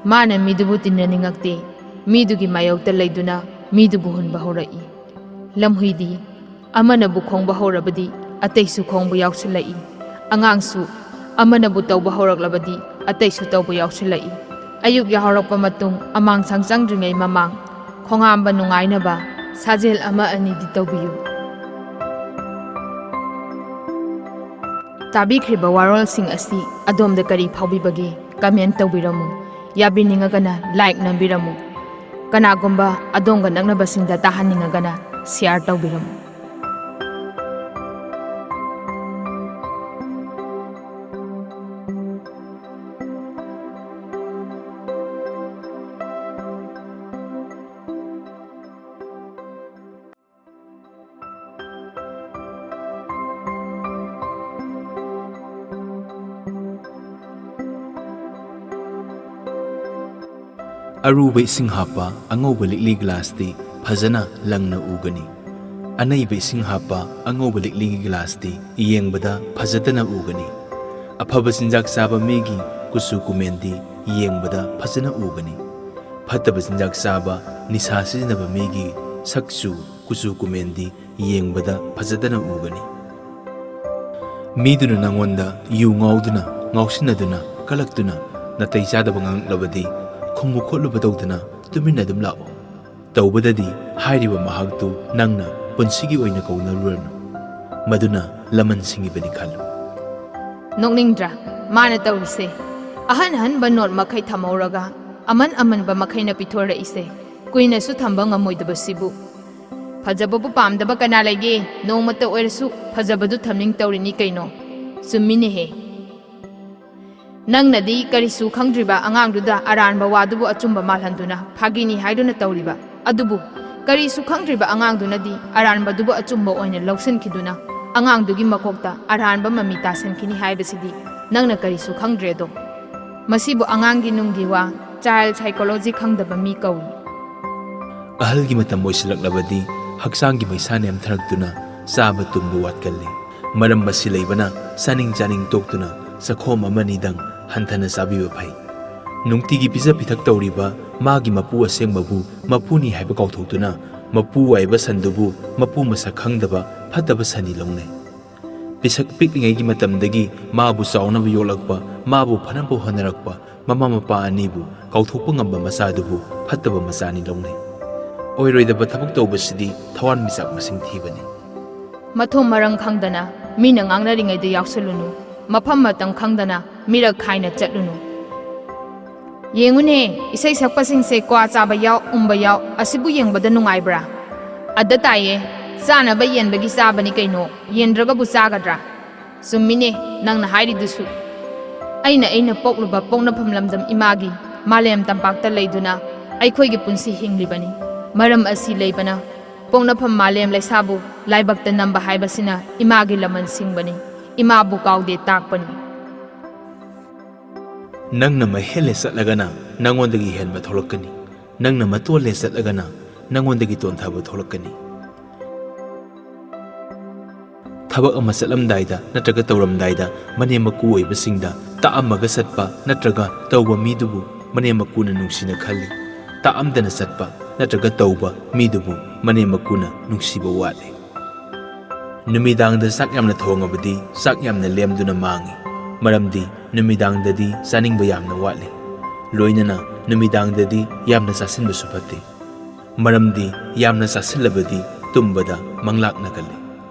ꯃꯥꯅ ꯃꯤꯗꯨꯕꯨ ꯇꯤꯟꯅꯅꯤꯡꯉꯛꯇꯦ꯫ ꯃꯤꯗꯨꯒꯤ ꯃꯥꯌꯣꯛꯇ ꯂꯩꯗꯨꯅ ꯃꯤꯗꯨꯕꯨ ꯍꯨꯟꯕ ꯍꯧꯔꯛꯏ꯫ ꯂꯝꯍꯨꯏꯗꯤ ꯑꯃꯅꯕꯨ ꯈꯣꯡꯕ ꯍꯧꯔꯕꯗꯤ ꯑꯇꯩꯁꯨ ꯈꯣꯡꯕ ꯌꯥꯎꯁꯤꯜꯂꯛꯏ꯫ ꯑꯉꯥꯡꯁꯨ ꯑꯃꯅꯕꯨ ꯇꯧꯕ ꯍꯧꯔꯛꯂꯕꯗꯤ ꯑꯇꯩꯁꯨ ꯇꯧꯕ ꯌꯥꯎꯁꯤꯜꯂꯛꯏ꯫ ꯑꯌꯨꯛ ꯌꯥꯍꯧꯔꯛꯄ ꯃꯇꯨꯡ ꯑꯃꯥꯡꯁꯪ ꯆꯪꯗ꯭ꯔꯤꯉꯩ ꯃꯃꯥꯡ ꯈꯣꯡꯍꯥꯝꯕ ꯅꯨꯡꯉꯥꯏꯅꯕ ꯁꯥꯖꯦꯜ ꯑꯃ ꯑꯅꯤꯗꯤ ꯇꯧꯕꯤꯌꯨ꯫ ꯇꯥꯕꯤꯈ꯭ꯔꯤꯕ ꯋꯥꯔꯣꯜꯁꯤꯡ ꯑꯁꯤ ꯑꯗꯣꯝꯗ ꯀꯔꯤ ꯐꯥꯎꯕꯤꯕꯒꯦ? ꯀꯃꯦꯟ ꯇꯧꯕꯤꯔꯝꯃꯨ꯫ ꯌꯥꯕꯤꯅꯤꯡꯉꯒꯅ ꯂꯥꯏꯛ ꯅꯝꯕꯤꯔꯝꯃꯨ꯫ ꯀꯅꯥꯒꯨꯝꯕ ꯑꯗꯣꯝꯒ ꯅꯛꯅꯕꯁꯤꯡꯗ ꯇꯥꯍꯟꯅꯤꯡꯉꯒꯅ ꯁꯤꯌꯥꯔ ꯇꯧꯕꯤꯔꯝꯃꯨ꯫ ꯑꯔꯨꯕ ꯏꯁꯤꯡ ꯍꯥꯞꯄ ꯑꯉꯧꯕ ꯂꯤꯛꯂꯤ ꯒ꯭ꯂꯥꯁꯇꯤ ꯐꯖꯅ ꯂꯪꯅ ꯎꯒꯅꯤ꯫ ꯑꯅꯩꯕ ꯏꯁꯤꯡ ꯍꯥꯞꯄ ꯑꯉꯧꯕ ꯂꯤꯛꯂꯤꯒꯤ ꯒ꯭ꯂꯥꯁꯇꯤ ꯌꯦꯡꯕꯗ ꯐꯖꯗꯅ ꯎꯒꯅꯤ꯫ ꯑꯐꯕ ꯆꯤꯟꯖꯥꯛ ꯆꯥꯕ ꯃꯤꯒꯤ ꯀꯨꯆꯨ ꯀꯨꯃꯦꯟꯗꯤ ꯌꯦꯡꯕꯗ ꯐꯖꯅ ꯎꯒꯅꯤ꯫ ꯐꯠꯇꯕ ꯆꯤꯟꯖꯥꯛ ꯆꯥꯕ, ꯅꯤꯁꯥ ꯁꯤꯖꯤꯟꯅꯕ ꯃꯤꯒꯤ ꯁꯛꯆꯨ, ꯀꯨꯆꯨ ꯀꯨꯃꯦꯟꯗꯤ ꯌꯦꯡꯕꯗ ꯐꯖꯗꯅ ꯎꯒꯅꯤ꯫ ꯃꯤꯗꯨꯅ ꯅꯉꯣꯟꯗ ꯌꯨ ꯉꯥꯎꯗꯨꯅ, ꯉꯥꯎꯁꯤꯟꯅꯗꯨꯅ, ꯀꯂꯛꯇꯨꯅ, ꯅꯥꯇꯩ ꯆꯥꯗꯕ ꯉꯥꯡꯂꯛꯂꯕꯗꯤ ꯈꯨꯝꯃꯨ ꯈꯣꯠꯂꯨꯕ ꯇꯧꯗꯅ ꯇꯨꯃꯤꯟꯅ ꯑꯗꯨꯝ ꯂꯥꯛꯑꯣ꯫ ꯇꯧꯕꯗꯗꯤ ꯍꯥꯏꯔꯤꯕ ꯃꯍꯥꯛꯇꯨ ꯅꯪꯅ ꯄꯨꯟꯁꯤꯒꯤ ꯑꯣꯏꯅ ꯀꯧꯅꯔꯨꯔꯅꯨ꯫ ꯃꯗꯨꯅ ꯂꯃꯟ ꯁꯤꯡꯉꯤꯕꯅꯤ ꯈꯜꯂꯨ꯫ ꯅꯣꯛꯅꯤꯡꯗ꯭ꯔꯥ ꯃꯥꯅ ꯇꯧꯔꯤꯁꯦ? ꯑꯍꯟ ꯑꯍꯟꯕ ꯅꯣꯠ ꯃꯈꯩ ꯊꯝꯍꯧꯔꯒ ꯑꯃꯟ ꯑꯃꯟꯕ ꯃꯈꯩꯅ ꯄꯤꯊꯣꯔꯛꯏꯁꯦ꯫ ꯀꯨꯏꯅꯁꯨ ꯊꯝꯕ ꯉꯝꯃꯣꯏꯗꯕꯁꯤꯕꯨ꯫ ꯐꯖꯕꯕꯨ ꯄꯥꯝꯗꯕ ꯀꯅꯥ ꯂꯩꯒꯦ? ꯅꯣꯡꯃꯇ ꯑꯣꯏꯔꯁꯨ ꯐꯖꯕꯗꯨ ꯊꯝꯅꯤꯡ ꯇꯧꯔꯤꯅꯤ ꯀꯩꯅꯣ꯫ ꯆꯨꯝꯃꯤꯅꯦꯍꯦ꯫ ꯅꯪꯅꯗꯤ ꯀꯔꯤꯁꯨ ꯈꯪꯗ꯭ꯔꯤꯕ ꯑꯉꯥꯡꯗꯨꯗ ꯑꯔꯥꯟꯕ ꯋꯥꯗꯨꯕꯨ ꯑꯆꯨꯝꯕ ꯃꯥꯜꯍꯟꯗꯨꯅ ꯐꯥꯒꯤꯅꯤ ꯍꯥꯏꯗꯨꯅ ꯇꯧꯔꯤꯕ꯫ ꯑꯗꯨꯕꯨ ꯀꯔꯤꯁꯨ ꯈꯪꯗ꯭ꯔꯤꯕ ꯑꯉꯥꯡꯗꯨꯅꯗꯤ ꯑꯔꯥꯟꯕꯗꯨꯕꯨ ꯑꯆꯨꯝꯕ ꯑꯣꯏꯅ ꯂꯧꯁꯤꯟꯈꯤꯗꯨꯅ ꯑꯉꯥꯡꯗꯨꯒꯤ ꯃꯀꯣꯛꯇ ꯑꯔꯥꯟꯕ ꯃꯃꯤ ꯇꯥꯁꯤꯟꯈꯤꯅꯤ ꯍꯥꯏꯕꯁꯤꯗꯤ ꯅꯪꯅ ꯀꯔꯤꯁꯨ ꯈꯪꯗ꯭ꯔꯦꯗꯣ꯫ ꯃꯁꯤꯕꯨ ꯑꯉꯥꯡꯒꯤ ꯅꯨꯡꯒꯤ ꯋꯥ, child psychology, ꯈꯪꯗꯕ ꯃꯤ ꯀꯧꯏ꯫ ꯑꯍꯜꯒꯤ ꯃꯇꯝ ꯑꯣꯏꯁꯤꯜꯂꯛꯂꯕꯗꯤ ꯍꯛꯆꯥꯡꯒꯤ ꯃꯩꯁꯥ ꯅꯦꯝꯊꯔꯛꯇꯨꯅ ꯆꯥꯕ ꯇꯨꯝꯕ ꯋꯥꯠꯀꯜꯂꯤ꯫ ꯃꯔꯝ ꯃꯁꯤ ꯂꯩꯕꯅ ꯆꯥꯅꯤꯡ ꯆꯥꯅꯤꯡ ꯇꯣꯛꯇꯨꯅ ꯆꯈꯣꯝ ꯑꯃꯅꯤꯗꯪ ꯍꯟꯊꯅ ꯆꯥꯕꯤꯕ ꯐꯩ꯫ ꯅꯨꯡꯇꯤꯒꯤ ꯄꯤꯖ ꯄꯤꯊꯛ ꯇꯧꯔꯤꯕ ꯃꯥꯒꯤ ꯃꯄꯨ ꯑꯁꯦꯡꯕꯕꯨ ꯃꯄꯨꯅꯤ ꯍꯥꯏꯕ ꯀꯥꯎꯊꯣꯛꯇꯨꯅ ꯃꯄꯨ ꯍꯥꯏꯕ ꯁꯟꯗꯨꯕꯨ ꯃꯄꯨ ꯃꯁꯛ ꯈꯪꯗꯕ ꯐꯠꯇꯕ ꯁꯟꯅꯤ ꯂꯧꯅꯩ꯫ ꯄꯤꯁꯛ ꯄꯤꯛꯂꯤꯉꯩꯒꯤ ꯃꯇꯝꯗꯒꯤ ꯃꯥꯕꯨ ꯆꯥꯎꯅꯕ ꯌꯣꯛꯂꯛꯄ, ꯃꯥꯕꯨ ꯐꯅꯕ ꯍꯣꯠꯅꯔꯛꯄ ꯃꯃꯥ ꯃꯄꯥ ꯑꯅꯤꯕꯨ ꯀꯥꯎꯊꯣꯛꯄ ꯉꯝꯕ ꯃꯆꯥꯗꯨꯕꯨ ꯐꯠꯇꯕ ꯃꯆꯥꯅꯤ ꯂꯧꯅꯩ꯫ ꯑꯣꯏꯔꯣꯏꯗꯕ ꯊꯕꯛ ꯇꯧꯕꯁꯤꯗꯤ ꯊꯋꯥꯟꯃꯤꯆꯥꯛ ꯃꯁꯤꯡ ꯊꯤꯕꯅꯤ꯫ ꯃꯊꯣꯡ ꯃꯔꯝ ꯈꯪꯗꯅ ꯃꯤꯅ ꯉꯥꯡꯅꯔꯤꯉꯩꯗ ꯌꯥꯎꯁꯜꯂꯨꯅꯨ꯫ ꯃꯐꯝ ꯃꯇꯝ ꯈꯪꯗꯅ ꯃꯤꯔꯛ ꯈꯥꯏꯅ ꯆꯠꯂꯨꯅꯨ꯫ ꯌꯦꯡꯉꯨꯅꯦ, ꯏꯁꯩ ꯁꯛꯄꯁꯤꯡꯁꯦ ꯀ꯭ꯋꯥ ꯆꯥꯕ ꯌꯥꯎ, ꯎꯝꯕ ꯌꯥꯎ, ꯑꯁꯤꯕꯨ ꯌꯦꯡꯕꯗ ꯅꯨꯡꯉꯥꯏꯕ꯭ꯔꯥ? ꯑꯗ ꯇꯥꯏꯌꯦ, ꯆꯥꯅꯕ ꯌꯦꯟꯕꯒꯤ ꯆꯥꯕꯅꯤ ꯀꯩꯅꯣ, ꯌꯦꯟꯗ꯭ꯔꯒꯕꯨ ꯆꯥꯒꯗ꯭ꯔꯥ? ꯆꯨꯝꯃꯤꯅꯦ ꯅꯪꯅ ꯍꯥꯏꯔꯤꯗꯨꯁꯨ꯫ ꯑꯩꯅ, ꯑꯩꯅ ꯄꯣꯛꯂꯨꯕ ꯄꯣꯛꯅꯐꯝ ꯂꯝꯗꯝ ꯏꯃꯥꯒꯤ ꯃꯥꯂꯦꯝ ꯇꯝꯄꯥꯛꯇ ꯂꯩꯗꯨꯅ ꯑꯩꯈꯣꯏꯒꯤ ꯄꯨꯟꯁꯤ ꯍꯤꯡꯂꯤꯕꯅꯤ꯫ ꯃꯔꯝ ꯑꯁꯤ ꯂꯩꯕꯅ ꯄꯣꯛꯅꯐꯝ ꯃꯥꯂꯦꯝ ꯂꯩꯁꯥꯕꯨ ꯂꯥꯏꯕꯛꯇ ꯅꯝꯕ ꯍꯥꯏꯕꯁꯤꯅ ꯏꯃꯥꯒꯤ ꯂꯃꯟ ꯁꯤꯡꯕꯅꯤ꯫ ꯏꯃꯥꯕꯨ ꯀꯥꯎꯗꯦ ꯇꯥꯛꯄꯅꯤ꯫ ꯅꯪꯅ ꯃꯍꯦꯜꯂꯦ ꯆꯠꯂꯒꯅ ꯅꯪꯉꯣꯟꯗꯒꯤ ꯍꯦꯟꯕ ꯊꯣꯛꯂꯛꯀꯅꯤ꯫ ꯅꯪꯅ ꯃꯇꯣꯜꯂꯦ ꯆꯠꯂꯒꯅ ꯅꯪꯉꯣꯟꯗꯒꯤ ꯇꯣꯟꯊꯕ ꯊꯣꯛꯂꯛꯀꯅꯤ꯫ ꯊꯕꯛ ꯑꯃ ꯆꯠꯂꯝꯗꯥꯏꯗ ꯅꯠꯇ꯭ꯔꯒ ꯇꯧꯔꯝꯗꯥꯏꯗ ꯃꯅꯦꯝ ꯃꯀꯨ ꯑꯣꯏꯕꯁꯤꯡꯗ ꯇꯥꯛꯑꯝꯃꯒ ꯆꯠꯄ ꯅꯠꯇ꯭ꯔꯒ ꯇꯧꯕ ꯃꯤꯗꯨꯕꯨ ꯃꯅꯦꯝ ꯃꯀꯨꯅ ꯅꯨꯡꯁꯤꯅ ꯈꯜꯂꯤ꯫ ꯇꯥꯛꯑꯝꯗꯅ ꯆꯠꯄ ꯅꯠꯇ꯭ꯔꯒ ꯇꯧꯕ ꯃꯤꯗꯨꯕꯨ ꯃꯅꯦꯝ ꯃꯀꯨꯅ ꯅꯨꯡꯁꯤꯕ ꯋꯥꯠꯂꯤ꯫ ꯅꯨꯃꯤꯗꯥꯡꯗ ꯆꯥꯛ ꯌꯥꯝꯅ ꯊꯣꯡꯉꯕꯗꯤ ꯆꯥꯛ ꯌꯥꯝꯅ ꯂꯦꯝꯗꯨꯅ ꯃꯥꯡꯏ꯫ ꯃꯔꯝꯗꯤ ꯅꯨꯃꯤꯗꯥꯡꯗꯗꯤ ꯆꯥꯅꯤꯡꯕ ꯌꯥꯝꯅ ꯋꯥꯠꯂꯤ꯫ ꯂꯣꯏꯅꯅ ꯅꯨꯃꯤꯗꯥꯡꯗꯗꯤ ꯌꯥꯝꯅ ꯆꯥꯁꯤꯟꯕꯁꯨ ꯐꯠꯇꯦ꯫ ꯃꯔꯝꯗꯤ ꯌꯥꯝꯅ ꯆꯥꯁꯤꯜꯂꯕꯗꯤ ꯇꯨꯝꯕꯗ ꯃꯪꯂꯥꯛꯅꯒꯜꯂꯤ꯫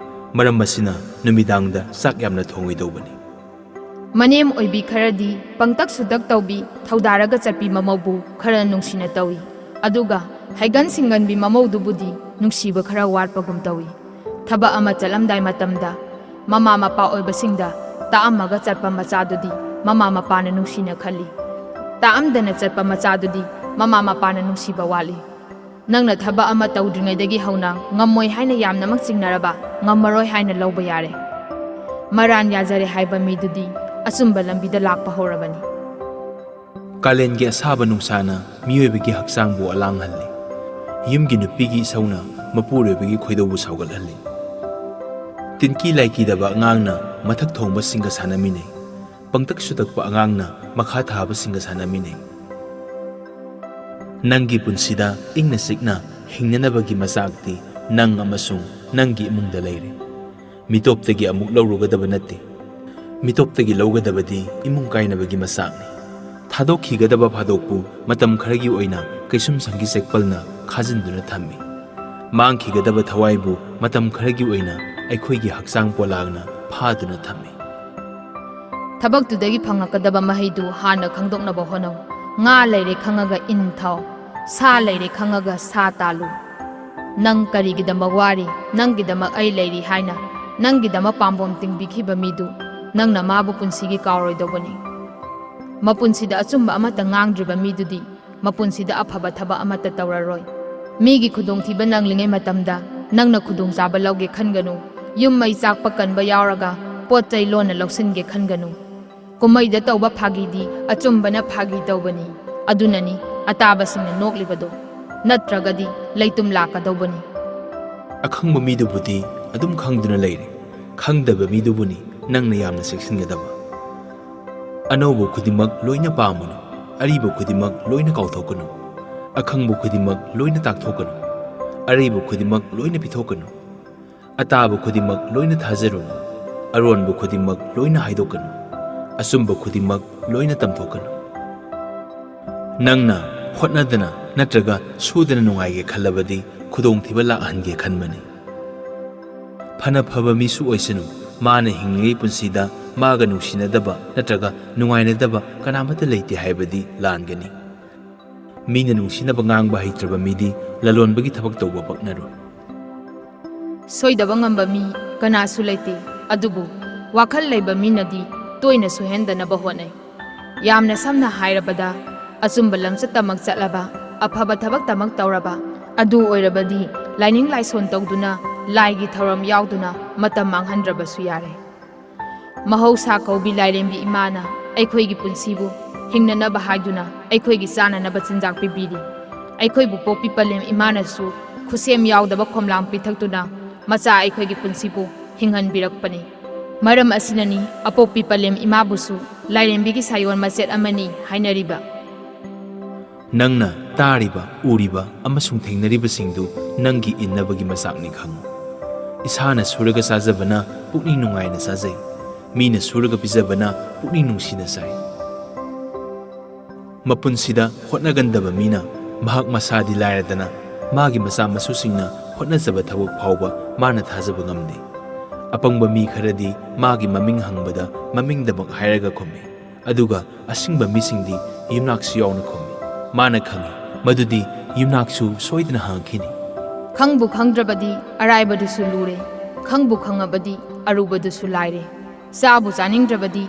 ꯃꯔꯝ ꯑꯁꯤꯅ ꯅꯨꯃꯤꯗꯥꯡꯗ ꯆꯥꯛ ꯌꯥꯝꯅ ꯊꯣꯡꯉꯣꯏꯗꯧꯕꯅꯤ꯫ ꯃꯅꯦꯝ ꯑꯣꯏꯕꯤ ꯈꯔꯗꯤ ꯄꯪꯇꯛ ꯁꯨꯇꯛ ꯇꯧꯕꯤ, ꯊꯧꯗꯥꯔꯒ ꯆꯠꯄꯤ ꯃꯃꯧꯕꯨ ꯈꯔ ꯅꯨꯡꯁꯤꯅ ꯇꯧꯏ꯫ ꯑꯗꯨꯒ ꯍꯩꯒꯟ ꯁꯤꯡꯒꯟꯕꯤ ꯃꯃꯧꯗꯨꯕꯨꯗꯤ ꯅꯨꯡꯁꯤꯕ ꯈꯔ ꯋꯥꯠꯄꯒꯨꯝ ꯇꯧꯏ꯫ ꯊꯕꯛ ꯑꯃ ꯆꯠꯂꯝꯗꯥꯏ ꯃꯇꯝꯗ ꯃꯃꯥ ꯃꯄꯥ ꯑꯣꯏꯕꯁꯤꯡꯗ ꯇꯥꯛꯑꯝꯃꯒ ꯆꯠꯄ ꯃꯆꯥꯗꯨꯗꯤ ꯃꯃꯥ ꯃꯄꯥꯅ ꯅꯨꯡꯁꯤꯅ ꯈꯜꯂꯤ꯫ ꯇꯥꯛꯑꯝꯗꯅ ꯆꯠꯄ ꯃꯆꯥꯗꯨꯗꯤ ꯃꯃꯥ ꯃꯄꯥꯅ ꯅꯨꯡꯁꯤꯕ ꯋꯥꯠꯂꯤ꯫ ꯅꯪꯅ ꯊꯕꯛ ꯑꯃ ꯇꯧꯗ꯭ꯔꯤꯉꯩꯗꯒꯤ ꯍꯧꯅ ꯉꯝꯃꯣꯏ ꯍꯥꯏꯅ ꯌꯥꯝꯅꯃꯛ ꯆꯤꯡꯅꯔꯕ, ꯉꯝꯃꯔꯣꯏ ꯍꯥꯏꯅ ꯂꯧꯕ ꯌꯥꯔꯦ꯫ ꯃꯔꯥꯟ ꯌꯥꯖꯔꯦ ꯍꯥꯏꯕ ꯃꯤꯗꯨꯗꯤ ꯑꯆꯨꯝꯕ ꯂꯝꯕꯤꯗ ꯂꯥꯛꯄ ꯍꯧꯔꯕꯅꯤ꯫ ꯀꯥꯂꯦꯟꯒꯤ ꯑꯁꯥꯕ ꯅꯨꯡꯁꯥꯅ ꯃꯤꯑꯣꯏꯕꯒꯤ ꯍꯛꯆꯥꯡꯕꯨ ꯑꯂꯥꯡꯍꯜꯂꯤ꯫ ꯌꯨꯝꯒꯤ ꯅꯨꯄꯤꯒꯤ ꯏꯁꯧꯅ ꯃꯄꯨꯔꯣꯏꯕꯒꯤ ꯈꯣꯏꯗꯧꯕꯨ ꯁꯥꯎꯒꯠꯍꯜꯂꯤ꯫ ꯇꯤꯟꯀꯤ ꯂꯥꯏꯀꯤꯗꯕ ꯑꯉꯥꯡꯅ ꯃꯊꯛ ꯊꯣꯡꯕꯁꯤꯡꯒ ꯁꯥꯟꯅꯃꯤꯟꯅꯩ꯫ ꯄꯪꯇꯛ ꯁꯨꯇꯛꯄ ꯑꯉꯥꯡꯅ ꯃꯈꯥ ꯊꯥꯕꯁꯤꯡꯒ ꯁꯥꯟꯅꯃꯤꯟꯅꯩ꯫ ꯅꯪꯒꯤ ꯄꯨꯟꯁꯤꯗ ꯏꯪꯅ ꯆꯤꯛꯅ ꯍꯤꯡꯅꯅꯕꯒꯤ ꯃꯆꯥꯛꯇꯤ ꯅꯪ ꯑꯃꯁꯨꯡ ꯅꯪꯒꯤ ꯏꯃꯨꯡꯗ ꯂꯩꯔꯦ꯫ ꯃꯤꯇꯣꯞꯇꯒꯤ ꯑꯃꯨꯛ ꯂꯧꯔꯨꯒꯗꯕ ꯅꯠꯇꯦ꯫ ꯃꯤꯇꯣꯞꯇꯒꯤ ꯂꯧꯒꯗꯕꯗꯤ ꯏꯃꯨꯡ ꯀꯥꯏꯅꯕꯒꯤ ꯃꯆꯥꯛꯅꯤ꯫ ꯊꯥꯗꯣꯛꯈꯤꯒꯗꯕ ꯐꯥꯗꯣꯛꯄꯨ ꯃꯇꯝ ꯈꯔꯒꯤ ꯑꯣꯏꯅ ꯀꯩꯁꯨꯝꯁꯪꯒꯤ ꯆꯦꯛꯄꯜꯅ ꯈꯥꯖꯤꯟꯗꯨꯅ ꯊꯝꯃꯤ꯫ ꯃꯥꯡꯈꯤꯒꯗꯕ ꯊꯋꯥꯏꯕꯨ ꯃꯇꯝ ꯈꯔꯒꯤ ꯑꯣꯏꯅ ꯑꯩꯈꯣꯏꯒꯤ ꯍꯛꯆꯥꯡ ꯄꯣꯂꯥꯡꯅ ꯐꯥꯗꯨꯅ ꯊꯝꯃꯤ꯫ ꯊꯕꯛꯇꯨꯗꯒꯤ ꯐꯪꯂꯛꯀꯗꯕ ꯃꯍꯩꯗꯨ ꯍꯥꯟꯅ ꯈꯪꯗꯣꯛꯅꯕ ꯍꯣꯠꯅꯧ꯫ ꯉꯥ ꯂꯩꯔꯦ ꯈꯪꯉꯒ ꯏꯟ ꯊꯥꯎ, ꯁꯥ ꯂꯩꯔꯦ ꯈꯪꯉꯒ ꯁꯥ ꯇꯥꯜꯂꯨ꯫ ꯅꯪ ꯀꯔꯤꯒꯤꯗꯃꯛ ꯋꯥꯔꯤ? ꯅꯪꯒꯤꯗꯃꯛ ꯑꯩ ꯂꯩꯔꯤ ꯍꯥꯏꯅ ꯅꯪꯒꯤꯗꯃꯛ ꯄꯥꯝꯕꯣꯝ ꯇꯤꯡꯕꯤꯈꯤꯕ ꯃꯤꯗꯨ ꯅꯪꯅ ꯃꯥꯕꯨ ꯄꯨꯟꯁꯤꯒꯤ ꯀꯥꯎꯔꯣꯏꯗꯧꯕꯅꯤ꯫ ꯃꯄꯨꯟꯁꯤꯗ ꯑꯆꯨꯝꯕ ꯑꯃꯠꯇ ꯉꯥꯡꯗ꯭ꯔꯤꯕ ꯃꯤꯗꯨꯗꯤ ꯃꯄꯨꯟꯁꯤꯗ ꯑꯐꯕ ꯊꯕꯛ ꯑꯃꯠꯇ ꯇꯧꯔꯔꯣꯏ꯫ ꯃꯤꯒꯤ ꯈꯨꯗꯣꯡꯊꯤꯕ ꯅꯪꯂꯤꯉꯩ ꯃꯇꯝꯗ ꯅꯪꯅ ꯈꯨꯗꯣꯡꯆꯥꯕ ꯂꯧꯒꯦ ꯈꯟꯒꯅꯨ꯫ ꯌꯨꯝ ꯃꯩ ꯆꯥꯛꯄ ꯀꯟꯕ ꯌꯥꯎꯔꯒ ꯄꯣꯠ ꯆꯩ ꯂꯣꯟꯅ ꯂꯧꯁꯤꯟꯒꯦ ꯈꯟꯒꯅꯨ꯫ ꯀꯨꯝꯍꯩꯗ ꯇꯧꯕ ꯐꯥꯒꯤꯗꯤ ꯑꯆꯨꯝꯕꯅ ꯐꯥꯒꯤ ꯇꯧꯕꯅꯤ꯫ ꯑꯗꯨꯅꯅꯤ ꯑꯇꯥꯕꯁꯤꯡꯅ ꯅꯣꯛꯂꯤꯕꯗꯣ, ꯅꯠꯇ꯭ꯔꯒꯗꯤ ꯂꯩꯇꯨꯝ ꯂꯥꯛꯀꯗꯧꯕꯅꯤ꯫ ꯑꯈꯪꯕ ꯃꯤꯗꯨꯕꯨꯗꯤ ꯑꯗꯨꯝ ꯈꯪꯗꯨꯅ ꯂꯩꯔꯦ, ꯈꯪꯗꯕ ꯃꯤꯗꯨꯕꯨꯅꯤ ꯅꯪꯅ ꯌꯥꯝꯅ ꯆꯦꯛꯁꯤꯟꯒꯗꯕ꯫ ꯑꯅꯧꯕ ꯈꯨꯗꯤꯡꯃꯛ ꯂꯣꯏꯅ ꯄꯥꯝꯃꯨꯅꯨ, ꯑꯔꯤꯕ ꯈꯨꯗꯤꯡꯃꯛ ꯂꯣꯏꯅ ꯀꯥꯎꯊꯣꯛꯀꯅꯨ꯫ ꯑꯈꯪꯕ ꯈꯨꯗꯤꯡꯃꯛ ꯂꯣꯏꯅ ꯇꯥꯛꯊꯣꯛꯀꯅꯨ, ꯑꯔꯩꯕ ꯈꯨꯗꯤꯡꯃꯛ ꯂꯣꯏꯅ ꯄꯤꯊꯣꯛꯀꯅꯨ꯫ ꯑꯇꯥꯕ ꯈꯨꯗꯤꯡꯃꯛ ꯂꯣꯏꯅ ꯊꯥꯖꯔꯨꯅꯨ, ꯑꯔꯣꯟꯕ ꯈꯨꯗꯤꯡꯃꯛ ꯂꯣꯏꯅ ꯍꯥꯏꯗꯣꯛꯀꯅꯨ, ꯑꯆꯨꯝꯕ ꯈꯨꯗꯤꯡꯃꯛ ꯂꯣꯏꯅ ꯇꯝꯊꯣꯛꯀꯅꯨ꯫ ꯅꯪꯅ ꯍꯣꯠꯅꯗꯅ ꯅꯠꯇ꯭ꯔꯒ ꯁꯨꯗꯅ ꯅꯨꯡꯉꯥꯏꯒꯦ ꯈꯜꯂꯕꯗꯤ ꯈꯨꯗꯣꯡꯊꯤꯕ ꯂꯥꯛꯍꯟꯒꯦ ꯈꯟꯕꯅꯤ꯫ ꯐꯅ ꯐꯕ ꯃꯤꯁꯨ ꯑꯣꯏꯁꯅꯨ, ꯃꯥꯅ ꯍꯤꯡꯂꯤꯉꯩ ꯄꯨꯟꯁꯤꯗ ꯃꯥꯒ ꯅꯨꯡꯁꯤꯅꯗꯕ ꯅꯠꯇ꯭ꯔꯒ ꯅꯨꯡꯉꯥꯏꯅꯗꯕ ꯀꯅꯥꯃꯠꯇ ꯂꯩꯇꯦ ꯍꯥꯏꯕꯗꯤ ꯂꯥꯟꯒꯅꯤ꯫ ꯃꯤꯅ ꯅꯨꯡꯁꯤꯅꯕ ꯉꯥꯡꯕ ꯍꯩꯇ꯭ꯔꯕ ꯃꯤꯗꯤ ꯂꯂꯣꯟꯕꯒꯤ ꯊꯕꯛ ꯇꯧꯕ ꯄꯛꯅꯔꯣꯏ꯫ ꯁꯣꯏꯗꯕ ꯉꯝꯕ ꯃꯤ ꯀꯅꯥꯁꯨ ꯂꯩꯇꯦ, ꯑꯗꯨꯕꯨ ꯋꯥꯈꯜ ꯂꯩꯕ ꯃꯤꯅꯗꯤ ꯇꯣꯏꯅ ꯁꯣꯏꯍꯟꯗꯅꯕ ꯍꯣꯠꯅꯩ꯫ ꯌꯥꯝꯅ ꯁꯝꯅ ꯍꯥꯏꯔꯕꯗ, ꯑꯆꯨꯝꯕ ꯂꯝꯆꯠꯇꯃꯛ ꯆꯠꯂꯕ, ꯑꯐꯕ ꯊꯕꯛꯇꯃꯛ ꯇꯧꯔꯕ, ꯑꯗꯨ ꯑꯣꯏꯔꯕꯗꯤ ꯂꯥꯏꯅꯤꯡ ꯂꯥꯏꯁꯣꯟ ꯇꯧꯗꯨꯅ ꯂꯥꯏꯒꯤ ꯊꯧꯔꯝ ꯌꯥꯎꯗꯨꯅ ꯃꯇꯝ ꯃꯥꯡꯍꯟꯗ꯭ꯔꯕꯁꯨ ꯌꯥꯔꯦ꯫ ꯃꯍꯧꯁꯥ ꯀꯧꯕꯤ ꯂꯥꯏꯔꯦꯝꯕꯤ ꯏꯃꯥꯅ ꯑꯩꯈꯣꯏꯒꯤ ꯄꯨꯟꯁꯤꯕꯨ ꯍꯤꯡꯅꯅꯕ ꯍꯥꯏꯗꯨꯅ ꯑꯩꯈꯣꯏꯒꯤ ꯆꯥꯅꯅꯕ ꯆꯤꯟꯖꯥꯛ ꯄꯤꯕꯤꯔꯤ꯫ ꯑꯩꯈꯣꯏꯕꯨ ꯄꯣꯛꯄꯤ ꯄꯂꯦꯝ ꯏꯃꯥꯅꯁꯨ ꯈꯨꯠꯁꯦꯝ ꯌꯥꯎꯗꯕ ꯈꯣꯝꯂꯥꯡ ꯄꯤꯊꯛꯇꯨꯅ ꯃꯆꯥ ꯑꯩꯈꯣꯏꯒꯤ ꯄꯨꯟꯁꯤꯕꯨ ꯍꯤꯡꯍꯟꯕꯤꯔꯛꯄꯅꯤ꯫ ꯃꯔꯝ ꯑꯁꯤꯅꯅꯤ ꯑꯄꯣꯛꯄꯤ ꯄꯂꯦꯝ ꯏꯃꯥꯕꯨꯁꯨ ꯂꯥꯏꯔꯦꯝꯕꯤꯒꯤ ꯁꯥꯌꯣꯟ ꯃꯆꯦꯠ ꯑꯃꯅꯤ ꯍꯥꯏꯅꯔꯤꯕ꯫ ꯅꯪꯅ ꯇꯥꯔꯤꯕ, ꯎꯔꯤꯕ ꯑꯃꯁꯨꯡ ꯊꯦꯡꯅꯔꯤꯕꯁꯤꯡꯗꯨ ꯅꯪꯒꯤ ꯏꯟꯅꯕꯒꯤ ꯃꯆꯥꯛꯅꯤ ꯈꯪꯉꯨ꯫ ꯏꯁꯥꯅ ꯁꯨꯔꯒ ꯆꯥꯖꯕꯅ ꯄꯨꯛꯅꯤꯡ ꯅꯨꯡꯉꯥꯏꯅ ꯆꯥꯖꯩ, ꯃꯤꯅ ꯁꯨꯔꯒ ꯄꯤꯖꯕꯅ ꯄꯨꯛꯅꯤꯡ ꯅꯨꯡꯁꯤꯅ ꯆꯥꯏ꯫ ꯃꯄꯨꯟꯁꯤꯗ ꯍꯣꯠꯅꯒꯟꯗꯕ ꯃꯤꯅ ꯃꯍꯥꯛ ꯃꯁꯥꯗꯤ ꯂꯥꯏꯔꯗꯅ ꯃꯥꯒꯤ ꯃꯆꯥ ꯃꯁꯨꯁꯤꯡꯅ ꯍꯣꯠꯅꯖꯕ ꯊꯕꯛ ꯐꯥꯎꯕ ꯃꯥꯅ ꯊꯥꯖꯕ ꯉꯝꯗꯦ꯫ ꯑꯄꯪꯕ ꯃꯤ ꯈꯔꯗꯤ ꯃꯥꯒꯤ ꯃꯃꯤꯡ ꯍꯪꯕꯗ ꯃꯃꯤꯡꯗꯃꯛ ꯍꯥꯏꯔꯒ ꯈꯨꯝꯃꯤ, ꯑꯗꯨꯒ ꯑꯁꯤꯡꯕ ꯃꯤꯁꯤꯡꯗꯤ ꯌꯨꯝꯅꯥꯛꯁꯨ ꯌꯥꯎꯅ ꯈꯨꯝꯃꯤ꯫ ꯃꯥꯅ ꯈꯪꯏ ꯃꯗꯨꯗꯤ ꯌꯨꯝꯅꯥꯛꯁꯨ ꯁꯣꯏꯗꯅ ꯍꯪꯉꯛꯈꯤꯅꯤ꯫ ꯈꯪꯕꯨ ꯈꯪꯗ꯭ꯔꯕꯗꯤ ꯑꯔꯥꯏꯕꯗꯨꯁꯨ ꯂꯨꯔꯦ, ꯈꯪꯕꯨ ꯈꯪꯉꯕꯗꯤ ꯑꯔꯨꯕꯗꯨꯁꯨ ꯂꯥꯏꯔꯦ꯫ ꯆꯥꯕꯨ ꯆꯥꯅꯤꯡꯗ꯭ꯔꯕꯗꯤ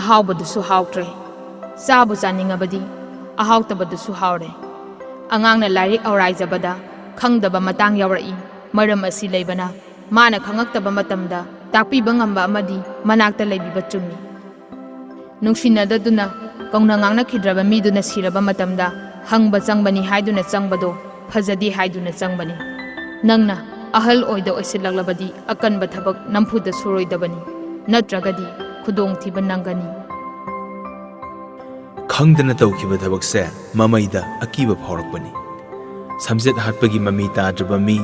ꯑꯍꯥꯎꯕꯗꯨꯁꯨ ꯍꯥꯎꯇ꯭ꯔꯦ, ꯆꯥꯕꯨ ꯆꯥꯅꯤꯡꯉꯕꯗꯤ ꯑꯍꯥꯎꯇꯕꯗꯨꯁꯨ ꯍꯥꯎꯔꯦ꯫ ꯑꯉꯥꯡꯅ ꯂꯥꯏꯔꯤꯛ ꯑꯧꯔꯥꯏꯖꯕꯗ ꯈꯪꯗꯕ ꯃꯇꯥꯡ ꯌꯥꯎꯔꯛꯏ꯫ ꯃꯔꯝ ꯑꯁꯤ ꯂꯩꯕꯅ ꯃꯥꯅ ꯈꯪꯉꯛꯇꯕ ꯃꯇꯝꯗ ꯇꯥꯛꯄꯤꯕ ꯉꯝꯕ ꯑꯃꯗꯤ ꯃꯅꯥꯛꯇ ꯂꯩꯕꯤꯕ ꯆꯨꯝꯃꯤ꯫ ꯅꯨꯡꯁꯤꯅꯗꯗꯨꯅ ꯀꯧꯅ ꯉꯥꯡꯅꯈꯤꯗ꯭ꯔꯕ ꯃꯤꯗꯨꯅ ꯁꯤꯔꯕ ꯃꯇꯝꯗ ꯍꯪꯕ ꯆꯪꯕꯅꯤ ꯍꯥꯏꯗꯨꯅ ꯆꯪꯕꯗꯣ ꯐꯖꯗꯦ ꯍꯥꯏꯗꯨꯅ ꯆꯪꯕꯅꯤ꯫ ꯅꯪꯅ ꯑꯍꯜ ꯑꯣꯏꯗ ꯑꯣꯏꯁꯤꯜꯂꯛꯂꯕꯗꯤ ꯑꯀꯟꯕ ꯊꯕꯛ ꯅꯝꯐꯨꯗ ꯁꯨꯔꯣꯏꯗꯕꯅꯤ, ꯅꯠꯇ꯭ꯔꯒꯗꯤ ꯈꯨꯗꯣꯡꯊꯤꯕ ꯅꯪꯒꯅꯤ꯫ ꯈꯪꯗꯅ ꯇꯧꯈꯤꯕ ꯊꯕꯛꯁꯦ ꯃꯃꯩꯗ ꯑꯀꯤꯕ ꯐꯥꯎꯔꯛꯄꯅꯤ꯫ ꯁꯝꯖꯦꯠ ꯍꯥꯠꯄꯒꯤ ꯃꯃꯤ ꯇꯥꯗ꯭ꯔꯕ ꯃꯤ,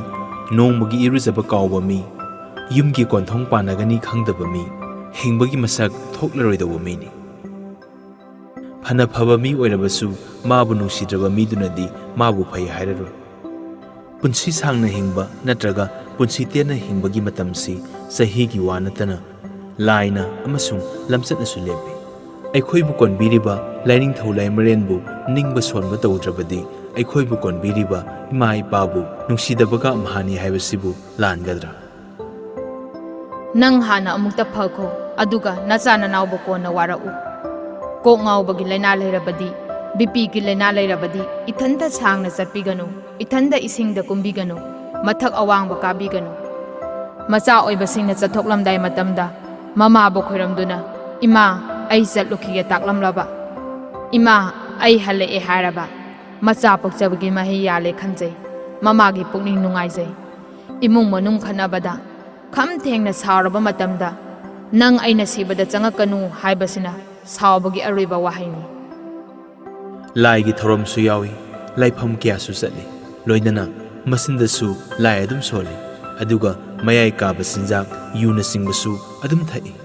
ꯅꯣꯡꯃꯒꯤ ꯏꯔꯨꯖꯕ ꯀꯥꯎꯕ ꯃꯤ, ꯌꯨꯝꯒꯤ ꯀꯣꯟꯊꯣꯡ ꯄꯥꯟꯅꯒꯅꯤ ꯈꯪꯗꯕ ꯃꯤ, ꯍꯤꯡꯕꯒꯤ ꯃꯁꯛ ꯊꯣꯛꯂꯔꯣꯏꯗꯧꯕ ꯃꯤꯅꯤ꯫ ꯐꯅ ꯐꯕ ꯃꯤ ꯑꯣꯏꯔꯕꯁꯨ ꯃꯥꯕꯨ ꯅꯨꯡꯁꯤꯗ꯭ꯔꯕ ꯃꯤꯗꯨꯅꯗꯤ ꯃꯥꯕꯨ ꯐꯩ ꯍꯥꯏꯔꯔꯣꯏ꯫ ꯄꯨꯟꯁꯤ ꯁꯥꯡꯅ ꯍꯤꯡꯕ ꯅꯠꯇ꯭ꯔꯒ ꯄꯨꯟꯁꯤ ꯇꯦꯟꯅ ꯍꯤꯡꯕꯒꯤ ꯃꯇꯝꯁꯤ ꯆꯍꯤꯒꯤ ꯋꯥ ꯅꯠꯇꯅ ꯂꯥꯏꯅ ꯑꯃꯁꯨꯡ ꯂꯝꯆꯠꯅꯁꯨ ꯂꯦꯞꯄꯤ꯫ ꯑꯩꯈꯣꯏꯕꯨ ꯀꯣꯟꯕꯤꯔꯤꯕ ꯂꯥꯏꯅꯤꯡꯊꯧ ꯂꯥꯏꯃꯔꯦꯟꯕꯨ ꯅꯤꯡꯕ ꯁꯣꯟꯕ ꯇꯧꯗ꯭ꯔꯕꯗꯤ ꯑꯩꯈꯣꯏꯕꯨ ꯀꯣꯟꯕꯤꯔꯤꯕ ꯏꯃꯥ ꯏꯄꯥꯕꯨ ꯅꯨꯡꯁꯤꯗꯕꯒ ꯑꯝꯍꯥꯅꯤ ꯍꯥꯏꯕꯁꯤꯕꯨ ꯂꯥꯟꯒꯗ꯭ꯔꯥ? ꯅꯪ ꯍꯥꯟꯅ ꯑꯃꯨꯛꯇ ꯐꯈꯣ, ꯑꯗꯨꯒ ꯅꯆꯥ ꯅꯅꯥꯎꯕꯨ ꯀꯣꯟꯅ ꯋꯥꯔꯛꯎ꯫ ꯀꯣꯛ ꯉꯥꯎꯕꯒꯤ ꯂꯥꯏꯅꯥ ꯂꯩꯔꯕꯗꯤ, ꯕꯤꯄꯤꯒꯤ ꯂꯥꯏꯅꯥ ꯂꯩꯔꯕꯗꯤ, ꯏꯊꯟꯇ ꯁꯥꯡꯅ ꯆꯠꯄꯤꯒꯅꯨ, ꯏꯊꯟꯇ ꯏꯁꯤꯡꯗ ꯀꯨꯝꯕꯤꯒꯅꯨ, ꯃꯊꯛ ꯑꯋꯥꯡꯕ ꯀꯥꯕꯤꯒꯅꯨ꯫ ꯃꯆꯥ ꯑꯣꯏꯕꯁꯤꯡꯅ ꯆꯠꯊꯣꯛꯂꯝꯗꯥꯏ ꯃꯇꯝꯗ ꯃꯃꯥꯕꯨ ꯈꯣꯏꯔꯝꯗꯨꯅ, "ꯏꯃꯥ, ꯑꯩ ꯆꯠꯂꯨꯈꯤꯒꯦ" ꯇꯥꯛꯂꯝꯂꯕ, "ꯏꯃꯥ, ꯑꯩ ꯍꯜꯂꯛꯑꯦ" ꯍꯥꯏꯔꯕ, ꯃꯆꯥ ꯄꯣꯛꯆꯕꯒꯤ ꯃꯍꯩ ꯌꯥꯜꯂꯦ ꯈꯟꯖꯩ꯫ ꯃꯃꯥꯒꯤ ꯄꯨꯛꯅꯤꯡ ꯅꯨꯡꯉꯥꯏꯖꯩ꯫ ꯏꯃꯨꯡ ꯃꯅꯨꯡ ꯈꯠꯅꯕꯗ ꯈꯝ ꯊꯦꯡꯅ ꯁꯥꯎꯔꯕ ꯃꯇꯝꯗ, "ꯅꯪ ꯑꯩꯅ ꯁꯤꯕꯗ ꯆꯪꯉꯛꯀꯅꯨ" ꯍꯥꯏꯕꯁꯤꯅ ꯁꯥꯎꯕꯒꯤ ꯑꯔꯣꯏꯕ ꯋꯥꯍꯩꯅꯤ꯫ ꯂꯥꯏꯒꯤ ꯊꯧꯔꯝꯁꯨ ꯌꯥꯎꯏ, ꯂꯥꯏꯐꯝ ꯀꯌꯥꯁꯨ ꯆꯠꯂꯤ, ꯂꯣꯏꯅꯅ ꯃꯆꯤꯟꯗꯁꯨ ꯂꯥꯏ ꯑꯗꯨꯝ ꯁꯣꯜꯂꯤ, ꯑꯗꯨꯒ ꯃꯌꯥꯏ ꯀꯥꯕ ꯆꯤꯟꯖꯥꯛ, ꯌꯨꯅꯆꯤꯡꯕꯁꯨ ꯑꯗꯨꯝ ꯊꯛꯏ꯫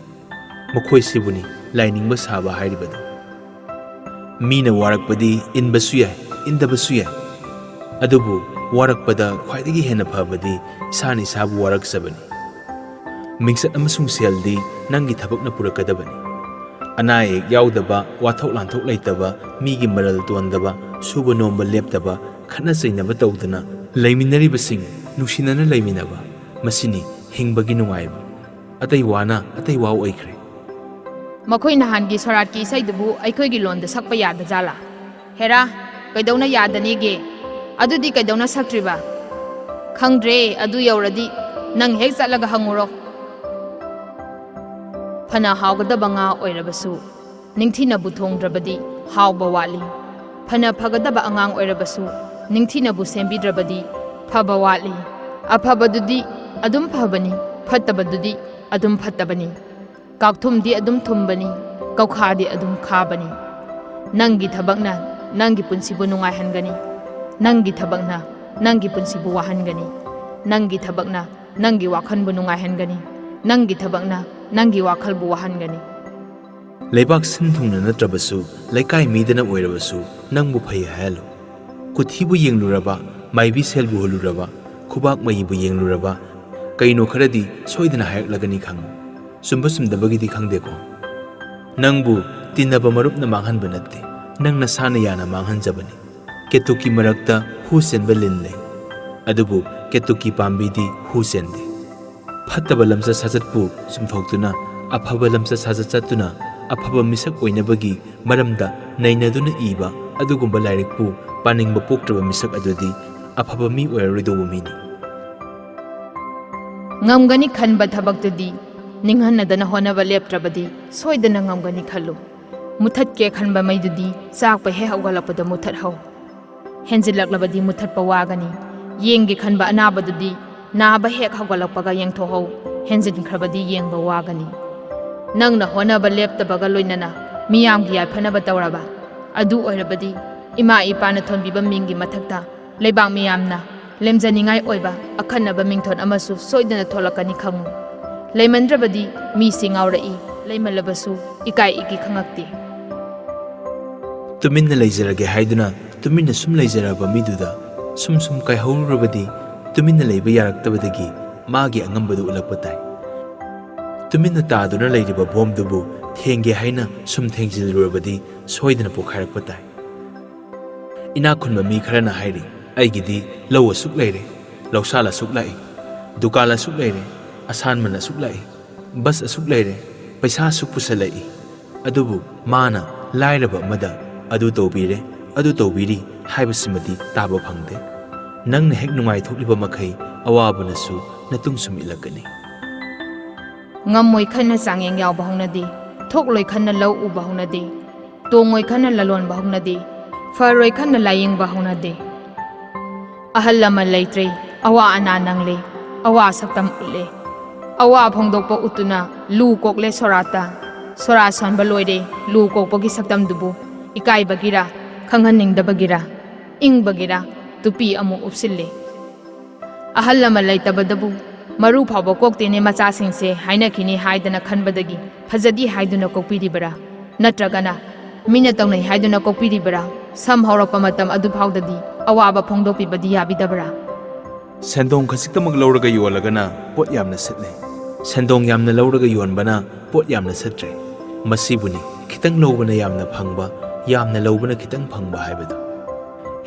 ꯃꯈꯣꯏꯁꯤꯕꯨꯅꯤ ꯂꯥꯏꯅꯤꯡꯕ ꯁꯥꯕ ꯍꯥꯏꯔꯤꯕꯗꯨ꯫ ꯃꯤꯅ ꯋꯥꯔꯛꯄꯗꯤ ꯏꯟꯕꯁꯨ ꯌꯥꯏ, ꯏꯟꯗꯕꯁꯨ ꯌꯥꯏ, ꯑꯗꯨꯕꯨ ꯋꯥꯔꯛꯄꯗ ꯈ꯭ꯋꯥꯏꯗꯒꯤ ꯍꯦꯟꯅ ꯐꯕꯗꯤ ꯏꯁꯥꯅ ꯏꯁꯥꯕꯨ ꯋꯥꯔꯛꯆꯕꯅꯤ꯫ ꯃꯤꯡꯆꯠ ꯑꯃꯁꯨꯡ ꯁꯦꯜꯗꯤ ꯅꯪꯒꯤ ꯊꯕꯛꯅ ꯄꯨꯔꯛꯀꯗꯕꯅꯤ꯫ ꯑꯅꯥ ꯑꯌꯦꯛ ꯌꯥꯎꯗꯕ, ꯋꯥꯊꯣꯛ ꯂꯥꯟꯊꯣꯛ ꯂꯩꯇꯕ, ꯃꯤꯒꯤ ꯃꯔꯜ ꯇꯣꯟꯗꯕ, ꯁꯨꯕ ꯅꯣꯝꯕ ꯂꯦꯞꯇꯕ, ꯈꯠꯅ ꯆꯩꯅꯕ ꯇꯧꯗꯅ ꯂꯩꯃꯤꯟꯅꯔꯤꯕꯁꯤꯡ ꯅꯨꯡꯁꯤꯅꯅ ꯂꯩꯃꯤꯟꯅꯕ, ꯃꯁꯤꯅꯤ ꯍꯤꯡꯕꯒꯤ ꯅꯨꯡꯉꯥꯏꯕ꯫ ꯑꯇꯩ ꯋꯥꯅ ꯑꯇꯩ ꯋꯥ ꯑꯣꯏꯈ꯭ꯔꯦ꯫ ꯃꯈꯣꯏ ꯅꯍꯥꯟꯒꯤ ꯁꯣꯔꯥꯠꯀꯤ ꯏꯁꯩꯗꯨꯕꯨ ꯑꯩꯈꯣꯏꯒꯤ ꯂꯣꯟꯗ ꯁꯛꯄ ꯌꯥꯗꯖꯥꯠꯂꯥ? ꯍꯦꯔꯥ, ꯀꯩꯗꯧꯅ ꯌꯥꯗꯅꯤꯒꯦ? ꯑꯗꯨꯗꯤ ꯀꯩꯗꯧꯅ ꯁꯛꯇ꯭ꯔꯤꯕ? ꯈꯪꯗ꯭ꯔꯦ, ꯑꯗꯨ ꯌꯧꯔꯗꯤ ꯅꯪ ꯍꯦꯛ ꯆꯠꯂꯒ ꯍꯪꯉꯨꯔꯣ꯫ ꯐꯅ ꯍꯥꯎꯒꯗꯕ ꯉꯥ ꯑꯣꯏꯔꯕꯁꯨ, ꯅꯤꯡꯊꯤꯅꯕꯨ ꯊꯣꯡꯗ꯭ꯔꯕꯗꯤ ꯍꯥꯎꯕ ꯋꯥꯠꯂꯤ꯫ ꯐꯅ ꯐꯒꯗꯕ ꯑꯉꯥꯡ ꯑꯣꯏꯔꯕꯁꯨ ꯅꯤꯡꯊꯤꯅꯕꯨ ꯁꯦꯝꯕꯤꯗ꯭ꯔꯕꯗꯤ ꯐꯕ ꯋꯥꯠꯂꯤ꯫ ꯑꯐꯕꯗꯨꯗꯤ ꯑꯗꯨꯝ ꯐꯕꯅꯤ, ꯐꯠꯇꯕꯗꯨꯗꯤ ꯑꯗꯨꯝ ꯐꯠꯇꯕꯅꯤ꯫ ꯀꯥꯎꯊꯨꯝꯗꯤ ꯑꯗꯨꯝ ꯊꯨꯝꯕꯅꯤ, ꯀꯧꯈꯥꯗꯤ ꯑꯗꯨꯝ ꯈꯥꯕꯅꯤ꯫ ꯅꯪꯒꯤ ꯊꯕꯛꯅ ꯅꯪꯒꯤ ꯄꯨꯟꯁꯤꯕꯨ ꯅꯨꯡꯉꯥꯏꯍꯟꯒꯅꯤ꯫ ꯅꯪꯒꯤ ꯊꯕꯛꯅ ꯅꯪꯒꯤ ꯄꯨꯟꯁꯤꯕꯨ ꯋꯥꯍꯟꯒꯅꯤ꯫ ꯅꯪꯒꯤ ꯊꯕꯛꯅ ꯅꯪꯒꯤ ꯋꯥꯈꯜꯕꯨ ꯅꯨꯡꯉꯥꯏꯍꯟꯒꯅꯤ꯫ ꯅꯪꯒꯤ ꯊꯕꯛꯅ ꯅꯪꯒꯤ ꯋꯥꯈꯜꯕꯨ ꯋꯥꯍꯟꯒꯅꯤ꯫ ꯂꯩꯕꯥꯛ ꯁꯤꯟ ꯊꯨꯡꯅ ꯅꯠꯇ꯭ꯔꯕꯁꯨ, ꯂꯩꯀꯥꯏ ꯃꯤꯗꯅ ꯑꯣꯏꯔꯕꯁꯨ, ꯅꯪꯕꯨ ꯐꯩ ꯍꯥꯏꯍꯜꯂꯨ꯫ ꯀꯨꯊꯤꯕꯨ ꯌꯦꯡꯂꯨꯔꯕ, ꯃꯥꯏꯕꯤ ꯁꯦꯜꯕꯨ ꯍꯨꯜꯂꯨꯔꯕ, ꯈꯨꯕꯥꯛ ꯃꯌꯤꯕꯨ ꯌꯦꯡꯂꯨꯔꯕ, ꯀꯩꯅꯣ ꯈꯔꯗꯤ ꯁꯣꯏꯗꯅ ꯍꯥꯏꯔꯛꯂꯒꯅꯤ ꯈꯪꯉꯨ꯫ ꯆꯨꯝꯕ ꯆꯨꯝꯗꯕꯒꯤꯗꯤ ꯈꯪꯗꯦꯀꯣ꯫ ꯅꯪꯕꯨ ꯇꯤꯟꯅꯕ ꯃꯔꯨꯞꯅ ꯃꯥꯡꯍꯟꯕ ꯅꯠꯇꯦ, ꯅꯪ ꯅꯁꯥꯅ ꯌꯥꯅ ꯃꯥꯡꯍꯟꯖꯕꯅꯤ꯫ ꯀꯦꯇꯨꯛꯀꯤ ꯃꯔꯛꯇ ꯍꯨ ꯆꯦꯟꯕ ꯂꯤꯟ ꯂꯩ, ꯑꯗꯨꯕꯨ ꯀꯦꯇꯨꯛꯀꯤ ꯄꯥꯝꯕꯤꯗꯤ ꯍꯨ ꯆꯦꯟꯗꯦ꯫ ꯐꯠꯇꯕ ꯂꯝꯆꯠ ꯁꯥꯖꯠꯄꯨ ꯆꯨꯝꯊꯣꯛꯇꯨꯅ, ꯑꯐꯕ ꯂꯝꯆꯠ ꯁꯥꯖꯠ ꯆꯠꯇꯨꯅ, ꯑꯐꯕ ꯃꯤꯁꯛ ꯑꯣꯏꯅꯕꯒꯤ ꯃꯔꯝꯗ ꯅꯩꯅꯗꯨꯅ ꯏꯕ ꯑꯗꯨꯒꯨꯝꯕ ꯂꯥꯏꯔꯤꯛꯄꯨ ꯄꯥꯅꯤꯡꯕ ꯄꯣꯛꯇ꯭ꯔꯕ ꯃꯤꯁꯛ ꯑꯗꯨꯗꯤ ꯑꯐꯕ ꯃꯤ ꯑꯣꯏꯔꯔꯣꯏꯗꯧꯕ ꯃꯤꯅꯤ꯫ ꯉꯝꯒꯅꯤ ꯈꯟꯕ ꯊꯕꯛꯇꯨꯗꯤ ꯅꯤꯡꯍꯟꯅꯗꯅ ꯍꯣꯠꯅꯕ ꯂꯦꯞꯇ꯭ꯔꯕꯗꯤ ꯁꯣꯏꯗꯅ ꯉꯝꯒꯅꯤ ꯈꯜꯂꯨ꯫ ꯃꯨꯊꯠꯀꯦ ꯈꯟꯕ ꯃꯩꯗꯨꯗꯤ ꯆꯥꯛꯄ ꯍꯦꯛ ꯍꯧꯒꯠꯂꯛꯄꯗ ꯃꯨꯊꯠꯍꯧ꯫ ꯍꯦꯟꯖꯤꯜꯂꯛꯂꯕꯗꯤ ꯃꯨꯊꯠꯄ ꯋꯥꯒꯅꯤ꯫ ꯌꯦꯡꯒꯦ ꯈꯟꯕ ꯑꯅꯥꯕꯗꯨꯗꯤ ꯅꯥꯕ ꯍꯦꯛ ꯍꯧꯒꯠꯂꯛꯄꯒ ꯌꯦꯡꯊꯣꯛꯍꯧ꯫ ꯍꯦꯟꯖꯤꯟꯈ꯭ꯔꯕꯗꯤ ꯌꯦꯡꯕ ꯋꯥꯒꯅꯤ꯫ ꯅꯪꯅ ꯍꯣꯠꯅꯕ ꯂꯦꯞꯇꯕꯒ ꯂꯣꯏꯅꯅ ꯃꯤꯌꯥꯝꯒꯤ ꯌꯥꯏꯐꯅꯕ ꯇꯧꯔꯕ ꯑꯗꯨ ꯑꯣꯏꯔꯕꯗꯤ ꯏꯃꯥ ꯏꯄꯥꯅ ꯊꯣꯟꯕꯤꯕ ꯃꯤꯡꯒꯤ ꯃꯊꯛꯇ ꯂꯩꯕꯥꯛ ꯃꯤꯌꯥꯝꯅ ꯂꯦꯝꯖꯅꯤꯡꯉꯥꯏ ꯑꯣꯏꯕ ꯑꯈꯟꯅꯕ ꯃꯤꯡꯊꯣꯟ ꯑꯃꯁꯨ ꯁꯣꯏꯗꯅ ꯊꯣꯛꯂꯛꯀꯅꯤ ꯈꯪꯉꯨ꯫ ꯂꯩꯃꯟꯗ꯭ꯔꯕꯗꯤ ꯃꯤꯁꯤ ꯉꯥꯎꯔꯛꯏ, ꯂꯩꯃꯜꯂꯕꯁꯨ ꯏꯀꯥꯏ ꯏꯀꯤ ꯈꯪꯉꯛꯇꯦ꯫ ꯇꯨꯃꯤꯟꯅ ꯂꯩꯖꯔꯒꯦ ꯍꯥꯏꯗꯨꯅ ꯇꯨꯃꯤꯟꯅ ꯁꯨꯝ ꯂꯩꯖꯔꯕ ꯃꯤꯗꯨꯗ ꯁꯨꯝ ꯁꯨꯝ ꯀꯥꯏꯍꯧꯔꯨꯔꯕꯗꯤ ꯇꯨꯃꯤꯟꯅ ꯂꯩꯕ ꯌꯥꯔꯛꯇꯕꯗꯒꯤ ꯃꯥꯒꯤ ꯑꯉꯝꯕꯗꯨ ꯎꯠꯂꯛꯄ ꯇꯥꯏ꯫ ꯇꯨꯃꯤꯟꯅ ꯇꯥꯗꯨꯅ ꯂꯩꯔꯤꯕ ꯕꯣꯝꯗꯨꯕꯨ ꯊꯦꯡꯒꯦ ꯍꯥꯏꯅ ꯁꯨꯝ ꯊꯦꯡꯖꯤꯜꯂꯨꯔꯕꯗꯤ ꯁꯣꯏꯗꯅ ꯄꯣꯈꯥꯏꯔꯛꯄ ꯇꯥꯏ꯫ ꯏꯅꯥꯛ ꯈꯨꯟꯕ ꯃꯤ ꯈꯔꯅ ꯍꯥꯏꯔꯤ, "ꯑꯩꯒꯤꯗꯤ ꯂꯧ ꯑꯁꯨꯛ ꯂꯩꯔꯦ, ꯂꯧꯁꯥꯜ ꯑꯁꯨꯛ ꯂꯥꯛꯏ, ꯗꯨꯀꯥꯟ ꯑꯁꯨꯛ ꯂꯩꯔꯦ, ꯑꯁꯥꯟꯃꯟ ꯑꯁꯨꯛ ꯂꯥꯛꯏ, ꯕꯁ ꯑꯁꯨꯛ ꯂꯩꯔꯦ, ꯄꯩꯁꯥ ꯑꯁꯨꯛ ꯄꯨꯁꯜꯂꯛꯏ"꯫ ꯑꯗꯨꯕꯨ ꯃꯥꯅ ꯂꯥꯏꯔꯕ ꯑꯃꯗ "ꯑꯗꯨ ꯇꯧꯕꯤꯔꯦ, ꯑꯗꯨ ꯇꯧꯕꯤꯔꯤ" ꯍꯥꯏꯕꯁꯤꯃꯗꯤ ꯇꯥꯕ ꯐꯪꯗꯦ꯫ ꯅꯪꯅ ꯍꯦꯛ ꯅꯨꯡꯉꯥꯏꯊꯣꯛꯂꯤꯕ ꯃꯈꯩ ꯑꯋꯥꯕꯅꯁꯨ ꯅꯇꯨꯡ ꯁꯨꯝ ꯏꯜꯂꯛꯀꯅꯤ꯫ ꯉꯝꯃꯣꯏ ꯈꯟꯅ ꯆꯥꯡꯌꯦꯡ ꯌꯥꯎꯕ ꯍꯧꯅꯗꯦ꯫ ꯊꯣꯛꯂꯣꯏ ꯈꯟꯅ ꯂꯧ ꯎꯕ ꯍꯧꯅꯗꯦ꯫ ꯇꯣꯡꯉꯣꯏ ꯈꯟꯅ ꯂꯂꯣꯟꯕ ꯍꯧꯅꯗꯦ꯫ ꯐꯔꯣꯏ ꯈꯟꯅ ꯂꯥꯏꯌꯦꯡꯕ ꯍꯧꯅꯗꯦ꯫ ꯑꯍꯜ ꯂꯃꯟ ꯂꯩꯇ꯭ꯔꯦ, ꯑꯋꯥ ꯑꯅꯥ ꯅꯪꯂꯦ꯫ ꯑꯋꯥ ꯁꯛꯇꯝ ꯎꯠꯂꯦ꯫ ꯑꯋꯥ ꯐꯣꯡꯗꯣꯛꯄ ꯎꯠꯇꯨꯅ ꯂꯨ ꯀꯣꯛꯂꯦ ꯁꯣꯔꯥꯠꯇ꯫ ꯁꯣꯔꯥꯠ ꯁꯣꯟꯕ ꯂꯣꯏꯔꯦ꯫ ꯂꯨ ꯀꯣꯛꯄꯒꯤ ꯁꯛꯇꯝꯗꯨꯕꯨ ꯏꯀꯥꯏꯕꯒꯤꯔ, ꯈꯪꯍꯟꯅꯤꯡꯗꯕꯒꯤꯔ, ꯏꯪꯕꯒꯤꯔ ꯇꯨꯄꯤ ꯑꯃꯨꯛ ꯎꯞꯁꯤꯜꯂꯦ꯫ ꯑꯍꯜ ꯂꯃꯟ ꯂꯩꯇꯕꯗꯕꯨ ꯃꯔꯨ ꯐꯥꯎꯕ ꯀꯣꯛꯇꯦꯅꯦ ꯃꯆꯥꯁꯤꯡꯁꯦ ꯍꯥꯏꯅꯈꯤꯅꯤ ꯍꯥꯏꯗꯅ ꯈꯟꯕꯗꯒꯤ ꯐꯖꯗꯦ ꯍꯥꯏꯗꯨꯅ ꯀꯣꯛꯄꯤꯔꯤꯕꯔꯥ? ꯅꯠꯇ꯭ꯔꯒꯅ ꯃꯤꯅ ꯇꯧꯅꯩ ꯍꯥꯏꯗꯨꯅ ꯀꯣꯛꯄꯤꯔꯤꯕꯔꯥ? ꯁꯝ ꯍꯧꯔꯛꯄ ꯃꯇꯝ ꯑꯗꯨꯐꯥꯎꯗꯗꯤ ꯑꯋꯥꯕ ꯐꯣꯡꯗꯣꯛꯄꯤꯕꯗꯤ ꯌꯥꯕꯤꯗꯕꯔꯥ? ꯁꯦꯟꯗꯣꯡ ꯈꯖꯤꯛꯇꯃꯛ ꯂꯧꯔꯒ ꯌꯣꯜꯂꯒꯅ ꯄꯣꯠ ꯌꯥꯝꯅ ꯁꯤꯠꯂꯦ꯫ ꯁꯦꯟꯗꯣꯡ ꯌꯥꯝꯅ ꯂꯧꯔꯒ ꯌꯣꯟꯕꯅ ꯄꯣꯠ ꯌꯥꯝꯅ ꯁꯤꯠꯇ꯭ꯔꯦ꯫ ꯃꯁꯤꯕꯨꯅꯤ ꯈꯤꯇꯪ ꯂꯧꯕꯅ ꯌꯥꯝꯅ ꯐꯪꯕ, ꯌꯥꯝꯅ ꯂꯧꯕꯅ ꯈꯤꯇꯪ ꯐꯪꯕ ꯍꯥꯏꯕꯗꯨ꯫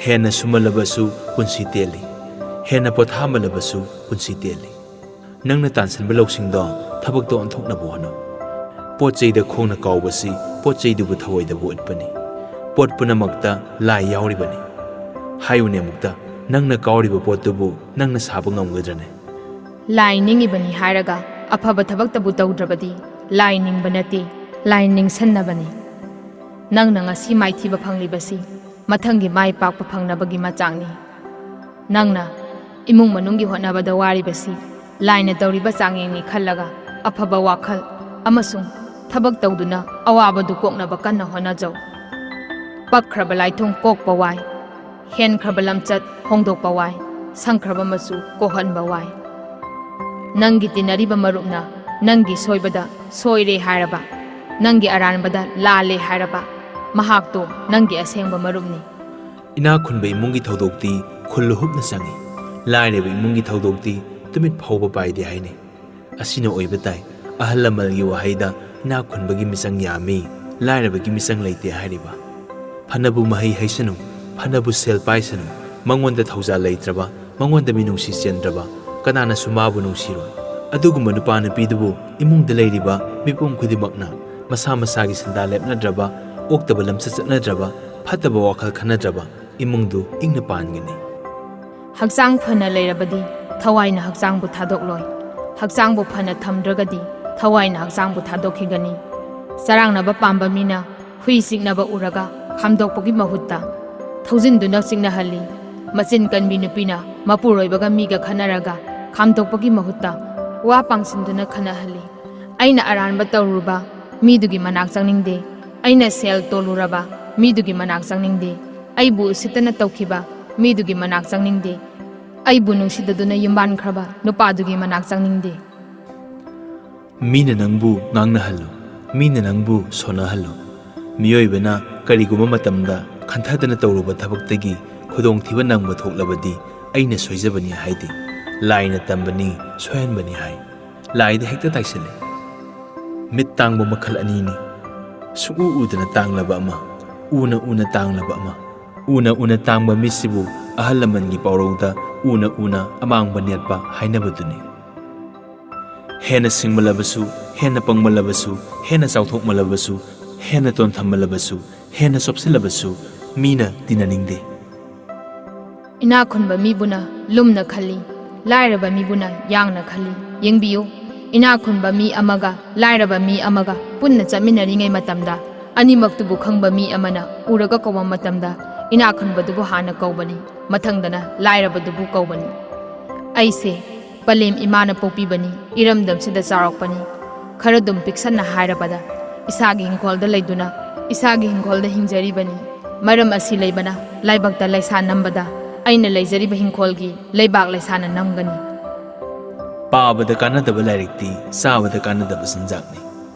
ꯍꯦꯟꯅ ꯁꯨꯝꯃꯜꯂꯕꯁꯨ ꯄꯨꯟꯁꯤ ꯇꯦꯜꯂꯤ, ꯍꯦꯟꯅ ꯄꯣꯊꯥꯃꯜꯂꯕꯁꯨ ꯄꯨꯟꯁꯤ ꯇꯦꯜꯂꯤ꯫ ꯅꯪꯅ ꯇꯥꯟꯁꯤꯟꯕ ꯂꯧꯁꯤꯡꯗꯣ ꯊꯕꯛꯇ ꯑꯣꯟꯊꯣꯛꯅꯕ ꯍꯣꯠꯅꯧ꯫ ꯄꯣꯠ ꯆꯩꯗ ꯈꯣꯡꯅ ꯀꯥꯎꯕꯁꯤ ꯄꯣꯠ ꯆꯩꯗꯨꯕꯨ ꯊꯧꯑꯣꯏꯗꯕ ꯎꯠꯄꯅꯤ꯫ ꯄꯣꯠ ꯄꯨꯝꯅꯃꯛꯇ ꯂꯥꯏ ꯌꯥꯎꯔꯤꯕꯅꯤ꯫ ꯍꯥꯏꯌꯨꯅꯦ ꯑꯃꯨꯛꯇ, ꯅꯪꯅ ꯀꯥꯎꯔꯤꯕ ꯄꯣꯠꯇꯨꯕꯨ ꯅꯪꯅ ꯁꯥꯕ ꯉꯝꯒꯗ꯭ꯔꯅꯦ? ꯂꯥꯏ ꯅꯤꯡꯉꯤꯕꯅꯤ ꯍꯥꯏꯔꯒ ꯑꯐꯕ ꯊꯕꯛꯇꯕꯨ ꯇꯧꯗ꯭ꯔꯕꯗꯤ ꯂꯥꯏ ꯅꯤꯡꯕ ꯅꯠꯇꯦ, ꯂꯥꯏ ꯅꯤꯡꯁꯟꯅꯕꯅꯤ꯫ ꯅꯪꯅ ꯉꯁꯤ ꯃꯥꯏꯊꯤꯕ ꯐꯪꯂꯤꯕꯁꯤ ꯃꯊꯪꯒꯤ ꯃꯥꯏ ꯄꯥꯛꯄ ꯐꯪꯅꯕꯒꯤ ꯃꯆꯥꯛꯅꯤ꯫ ꯅꯪꯅ ꯏꯃꯨꯡ ꯃꯅꯨꯡꯒꯤ ꯍꯣꯠꯅꯕꯗ ꯋꯥꯔꯤꯕꯁꯤ ꯂꯥꯏꯅ ꯇꯧꯔꯤꯕ ꯆꯥꯡꯌꯦꯡꯅꯤ ꯈꯜꯂꯒ ꯑꯐꯕ ꯋꯥꯈꯜ ꯑꯃꯁꯨꯡ ꯊꯕꯛ ꯇꯧꯗꯨꯅ ꯑꯋꯥꯕꯗꯨ ꯀꯣꯛꯅꯕ ꯀꯟꯅ ꯍꯣꯠꯅꯖꯧ꯫ ꯄꯛꯈ꯭ꯔꯕ ꯂꯥꯏꯊꯨꯡ ꯀꯣꯛꯄ ꯋꯥꯏ, ꯍꯦꯟꯈ꯭ꯔꯕ ꯂꯝꯆꯠ ꯍꯣꯡꯗꯣꯛꯄ ꯋꯥꯏ, ꯁꯪꯈ꯭ꯔꯕ ꯃꯆꯨ ꯀꯣꯛꯍꯟꯕ ꯋꯥꯏ꯫ ꯅꯪꯒꯤ ꯇꯤꯟꯅꯔꯤꯕ ꯃꯔꯨꯞꯅ ꯅꯪꯒꯤ ꯁꯣꯏꯕꯗ ꯁꯣꯏꯔꯦ ꯍꯥꯏꯔꯕ, ꯅꯪꯒꯤ ꯑꯔꯥꯟꯕꯗ ꯂꯥꯜꯂꯦ ꯍꯥꯏꯔꯕ, ꯃꯍꯥꯛꯇꯣ ꯅꯪꯒꯤ ꯑꯁꯦꯡꯕ ꯃꯔꯨꯞꯅꯤ꯫ ꯏꯅꯥꯛ ꯈꯨꯟꯕ ꯏꯃꯨꯡꯒꯤ ꯊꯧꯗꯣꯛꯇꯤ ꯈꯨꯜ ꯂꯨꯍꯨꯞꯅ ꯆꯪꯏ, ꯂꯥꯏꯔꯕ ꯏꯃꯨꯡꯒꯤ ꯊꯧꯗꯣꯛꯇꯤ ꯇꯨꯃꯤꯠ ꯐꯥꯎꯕ ꯄꯥꯏꯗꯦ ꯍꯥꯏꯅꯩ꯫ ꯑꯁꯤꯅ ꯑꯣꯏꯕ ꯇꯥꯏ, ꯑꯍꯜ ꯂꯃꯟꯒꯤ ꯋꯥꯍꯩꯗ ꯏꯅꯥꯛ ꯈꯨꯟꯕꯒꯤ ꯃꯤꯆꯪ ꯌꯥꯝꯃꯤ, ꯂꯥꯏꯔꯕꯒꯤ ꯃꯤꯆꯪ ꯂꯩꯇꯦ ꯍꯥꯏꯔꯤꯕ꯫ ꯐꯅꯕꯨ ꯃꯍꯩ ꯍꯩꯁꯅꯨ, ꯐꯅꯕꯨ ꯁꯦꯜ ꯄꯥꯏꯁꯅꯨ, ꯃꯉꯣꯟꯗ ꯊꯧꯖꯥꯜ ꯂꯩꯇ꯭ꯔꯕ, ꯃꯉꯣꯟꯗ ꯃꯤꯅꯨꯡꯁꯤ ꯆꯦꯟꯗ꯭ꯔꯕ, ꯀꯅꯥꯅꯁꯨ ꯃꯥꯕꯨ ꯅꯨꯡꯁꯤꯔꯣꯏ꯫ ꯑꯗꯨꯒꯨꯝꯕ ꯅꯨꯄꯥ ꯅꯨꯄꯤꯗꯨꯕꯨ ꯏꯃꯨꯡꯗ ꯂꯩꯔꯤꯕ ꯃꯤꯄꯨꯝ ꯈꯨꯗꯤꯡꯃꯛꯅ ꯃꯁꯥ ꯃꯁꯥꯒꯤ ꯁꯤꯟꯗꯥ ꯂꯦꯞꯅꯗ꯭ꯔꯕ, ꯑꯣꯛꯇꯕ ꯂꯝꯆꯠ ꯆꯠꯅꯗ꯭ꯔꯕ, ꯐꯠꯇꯕ ꯋꯥꯈꯜ ꯈꯟꯅꯗ꯭ꯔꯕ ꯏꯃꯨꯡꯗꯨ ꯏꯪꯅ ꯄꯥꯟꯒꯅꯤ꯫ ꯍꯛꯆꯥꯡ ꯐꯅ ꯂꯩꯔꯕꯗꯤ ꯊꯋꯥꯏꯅ ꯍꯛꯆꯥꯡꯕꯨ ꯊꯥꯗꯣꯛꯂꯣꯏ꯫ ꯍꯛꯆꯥꯡꯕꯨ ꯐꯅ ꯊꯝꯗ꯭ꯔꯒꯗꯤ ꯊꯋꯥꯏꯅ ꯍꯛꯆꯥꯡꯕꯨ ꯊꯥꯗꯣꯛꯈꯤꯒꯅꯤ꯫ ꯆꯔꯥꯡꯅꯕ ꯄꯥꯝꯕ ꯃꯤꯅ ꯍꯨꯏ ꯆꯤꯛꯅꯕ ꯎꯔꯒ ꯈꯥꯝꯗꯣꯛꯄꯒꯤ ꯃꯍꯨꯠꯇ ꯊꯧꯖꯤꯟꯗꯨꯅ ꯆꯤꯛꯅꯍꯜꯂꯤ꯫ ꯃꯆꯤꯟ ꯀꯟꯕꯤ ꯅꯨꯄꯤꯅ ꯃꯄꯨꯔꯣꯏꯕꯒ ꯃꯤꯒ ꯈꯠꯅꯔꯒ ꯈꯥꯝꯗꯣꯛꯄꯒꯤ ꯃꯍꯨꯠꯇ ꯋꯥ ꯄꯥꯡꯁꯤꯟꯗꯨꯅ ꯈꯠꯅꯍꯜꯂꯤ꯫ ꯑꯩꯅ ꯑꯔꯥꯟꯕ ꯇꯧꯔꯨꯕ ꯃꯤꯗꯨꯒꯤ ꯃꯅꯥꯛ ꯆꯪꯅꯤꯡꯗꯦ꯫ ꯑꯩꯅ ꯁꯦꯜ ꯇꯣꯜꯂꯨꯔꯕ ꯃꯤꯗꯨꯒꯤ ꯃꯅꯥꯛ ꯆꯪꯅꯤꯡꯗꯦ꯫ ꯑꯩꯕꯨ ꯎꯁꯤꯠꯇꯅ ꯇꯧꯈꯤꯕ ꯃꯤꯗꯨꯒꯤ ꯃꯅꯥꯛ ꯆꯪꯅꯤꯡꯗꯦ꯫ ꯑꯩꯕꯨ ꯅꯨꯡꯁꯤꯗꯗꯨꯅ ꯌꯨꯝꯕꯥꯟꯈ꯭ꯔꯕ ꯅꯨꯄꯥꯗꯨꯒꯤ ꯃꯅꯥꯛ ꯆꯪꯅꯤꯡꯗꯦ꯫ ꯃꯤꯅ ꯅꯪꯕꯨ ꯉꯥꯡꯅꯍꯜꯂꯨ, ꯃꯤꯅ ꯅꯪꯕꯨ ꯁꯣꯟꯅꯍꯜꯂꯨ꯫ ꯃꯤꯑꯣꯏꯕꯅ ꯀꯔꯤꯒꯨꯝꯕ ꯃꯇꯝꯗ ꯈꯟꯊꯗꯅ ꯇꯧꯔꯨꯕ ꯊꯕꯛꯇꯒꯤ ꯈꯨꯗꯣꯡꯊꯤꯕ ꯅꯪꯕ ꯊꯣꯛꯂꯕꯗꯤ ꯑꯩꯅ ꯁꯣꯏꯖꯕꯅꯤ ꯍꯥꯏꯗꯦ, ꯂꯥꯏꯅ ꯇꯝꯕꯅꯤ, ꯁꯣꯏꯍꯟꯕꯅꯤ ꯍꯥꯏ꯫ ꯂꯥꯏꯗ ꯍꯦꯛꯇ ꯇꯥꯏꯁꯤꯜꯂꯤ꯫ ꯃꯤꯠ ꯇꯥꯡꯕ ꯃꯈꯜ ꯑꯅꯤꯅꯤ꯫ ꯁꯨꯛꯎ ꯎꯗꯅ ꯇꯥꯡꯂꯕ ꯑꯃ, ꯎꯅ ꯎꯅ ꯇꯥꯡꯂꯕ ꯑꯃ꯫ ꯎꯅ ꯎꯅ ꯇꯥꯡꯕ ꯃꯤꯠꯁꯤꯕꯨ ꯑꯍꯜ ꯂꯃꯟꯒꯤ ꯄꯥꯎꯔꯧꯗ ꯎꯅ ꯎꯅ ꯑꯃꯥꯡꯕ ꯅꯦꯠꯄ ꯍꯥꯏꯅꯕꯗꯨꯅꯤ꯫ ꯍꯦꯟꯅ ꯁꯤꯡꯃꯜꯂꯕꯁꯨ, ꯍꯦꯟꯅ ꯄꯪꯃꯜꯂꯕꯁꯨ, ꯍꯦꯟꯅ ꯆꯥꯎꯊꯣꯛꯃꯜꯂꯕꯁꯨ, ꯍꯦꯟꯅ ꯇꯣꯟꯊꯝꯃꯜꯂꯕꯁꯨ, ꯍꯦꯟꯅ ꯆꯣꯞꯁꯤꯜꯂꯕꯁꯨ ꯃꯤꯅ ꯇꯤꯟꯅꯅꯤꯡꯗꯦ꯫ ꯏꯅꯥꯛ ꯈꯨꯟꯕ ꯃꯤꯕꯨꯅ ꯂꯨꯝꯅ ꯈꯜꯂꯤ, ꯂꯥꯏꯔꯕ ꯃꯤꯕꯨꯅ ꯌꯥꯡꯅ ꯈꯜꯂꯤ꯫ ꯌꯦꯡꯕꯤꯌꯨ, ꯏꯅꯥꯛ ꯈꯨꯟꯕ ꯃꯤ ꯑꯃꯒ ꯂꯥꯏꯔꯕ ꯃꯤ ꯑꯃꯒ ꯄꯨꯟꯅ ꯆꯠꯃꯤꯟꯅꯔꯤꯉꯩ ꯃꯇꯝꯗ ꯑꯅꯤꯃꯛꯇꯨꯕꯨ ꯈꯪꯕ ꯃꯤ ꯑꯃꯅ ꯎꯔꯒ ꯀꯧꯕ ꯃꯇꯝꯗ ꯏꯅꯥꯛ ꯈꯨꯟꯕꯗꯨꯕꯨ ꯍꯥꯟꯅ ꯀꯧꯕꯅꯤ, ꯃꯊꯪꯗꯅ ꯂꯥꯏꯔꯕꯗꯨꯕꯨ ꯀꯧꯕꯅꯤ꯫ ꯑꯩꯁꯦ ꯄꯂꯦꯝ ꯏꯃꯥꯅ ꯄꯣꯛꯄꯤꯕꯅꯤ, ꯏꯔꯝꯗꯝꯁꯤꯗ ꯆꯥꯎꯔꯛꯄꯅꯤ꯫ ꯈꯔꯗꯨꯝ ꯄꯤꯛꯁꯟꯅ ꯍꯥꯏꯔꯕꯗ, ꯏꯁꯥꯒꯤ ꯍꯤꯡꯈꯣꯜꯗ ꯂꯩꯗꯨꯅ ꯏꯁꯥꯒꯤ ꯍꯤꯡꯈꯣꯜꯗ ꯍꯤꯡꯖꯔꯤꯕꯅꯤ꯫ ꯃꯔꯝ ꯑꯁꯤ ꯂꯩꯕꯅ ꯂꯥꯏꯕꯛꯇ ꯂꯩꯁꯥ ꯅꯝꯕꯗ ꯑꯩꯅ ꯂꯩꯖꯔꯤꯕ ꯍꯤꯡꯈꯣꯜꯒꯤ ꯂꯩꯕꯥꯛ ꯂꯩꯁꯥꯅ ꯅꯝꯒꯅꯤ꯫ ꯄꯥꯕꯗ ꯀꯥꯟꯅꯗꯕ ꯂꯥꯏꯔꯤꯛꯇꯤ ꯆꯥꯕꯗ ꯀꯥꯟꯅꯗꯕ ꯆꯤꯟꯖꯥꯛꯅꯤ꯫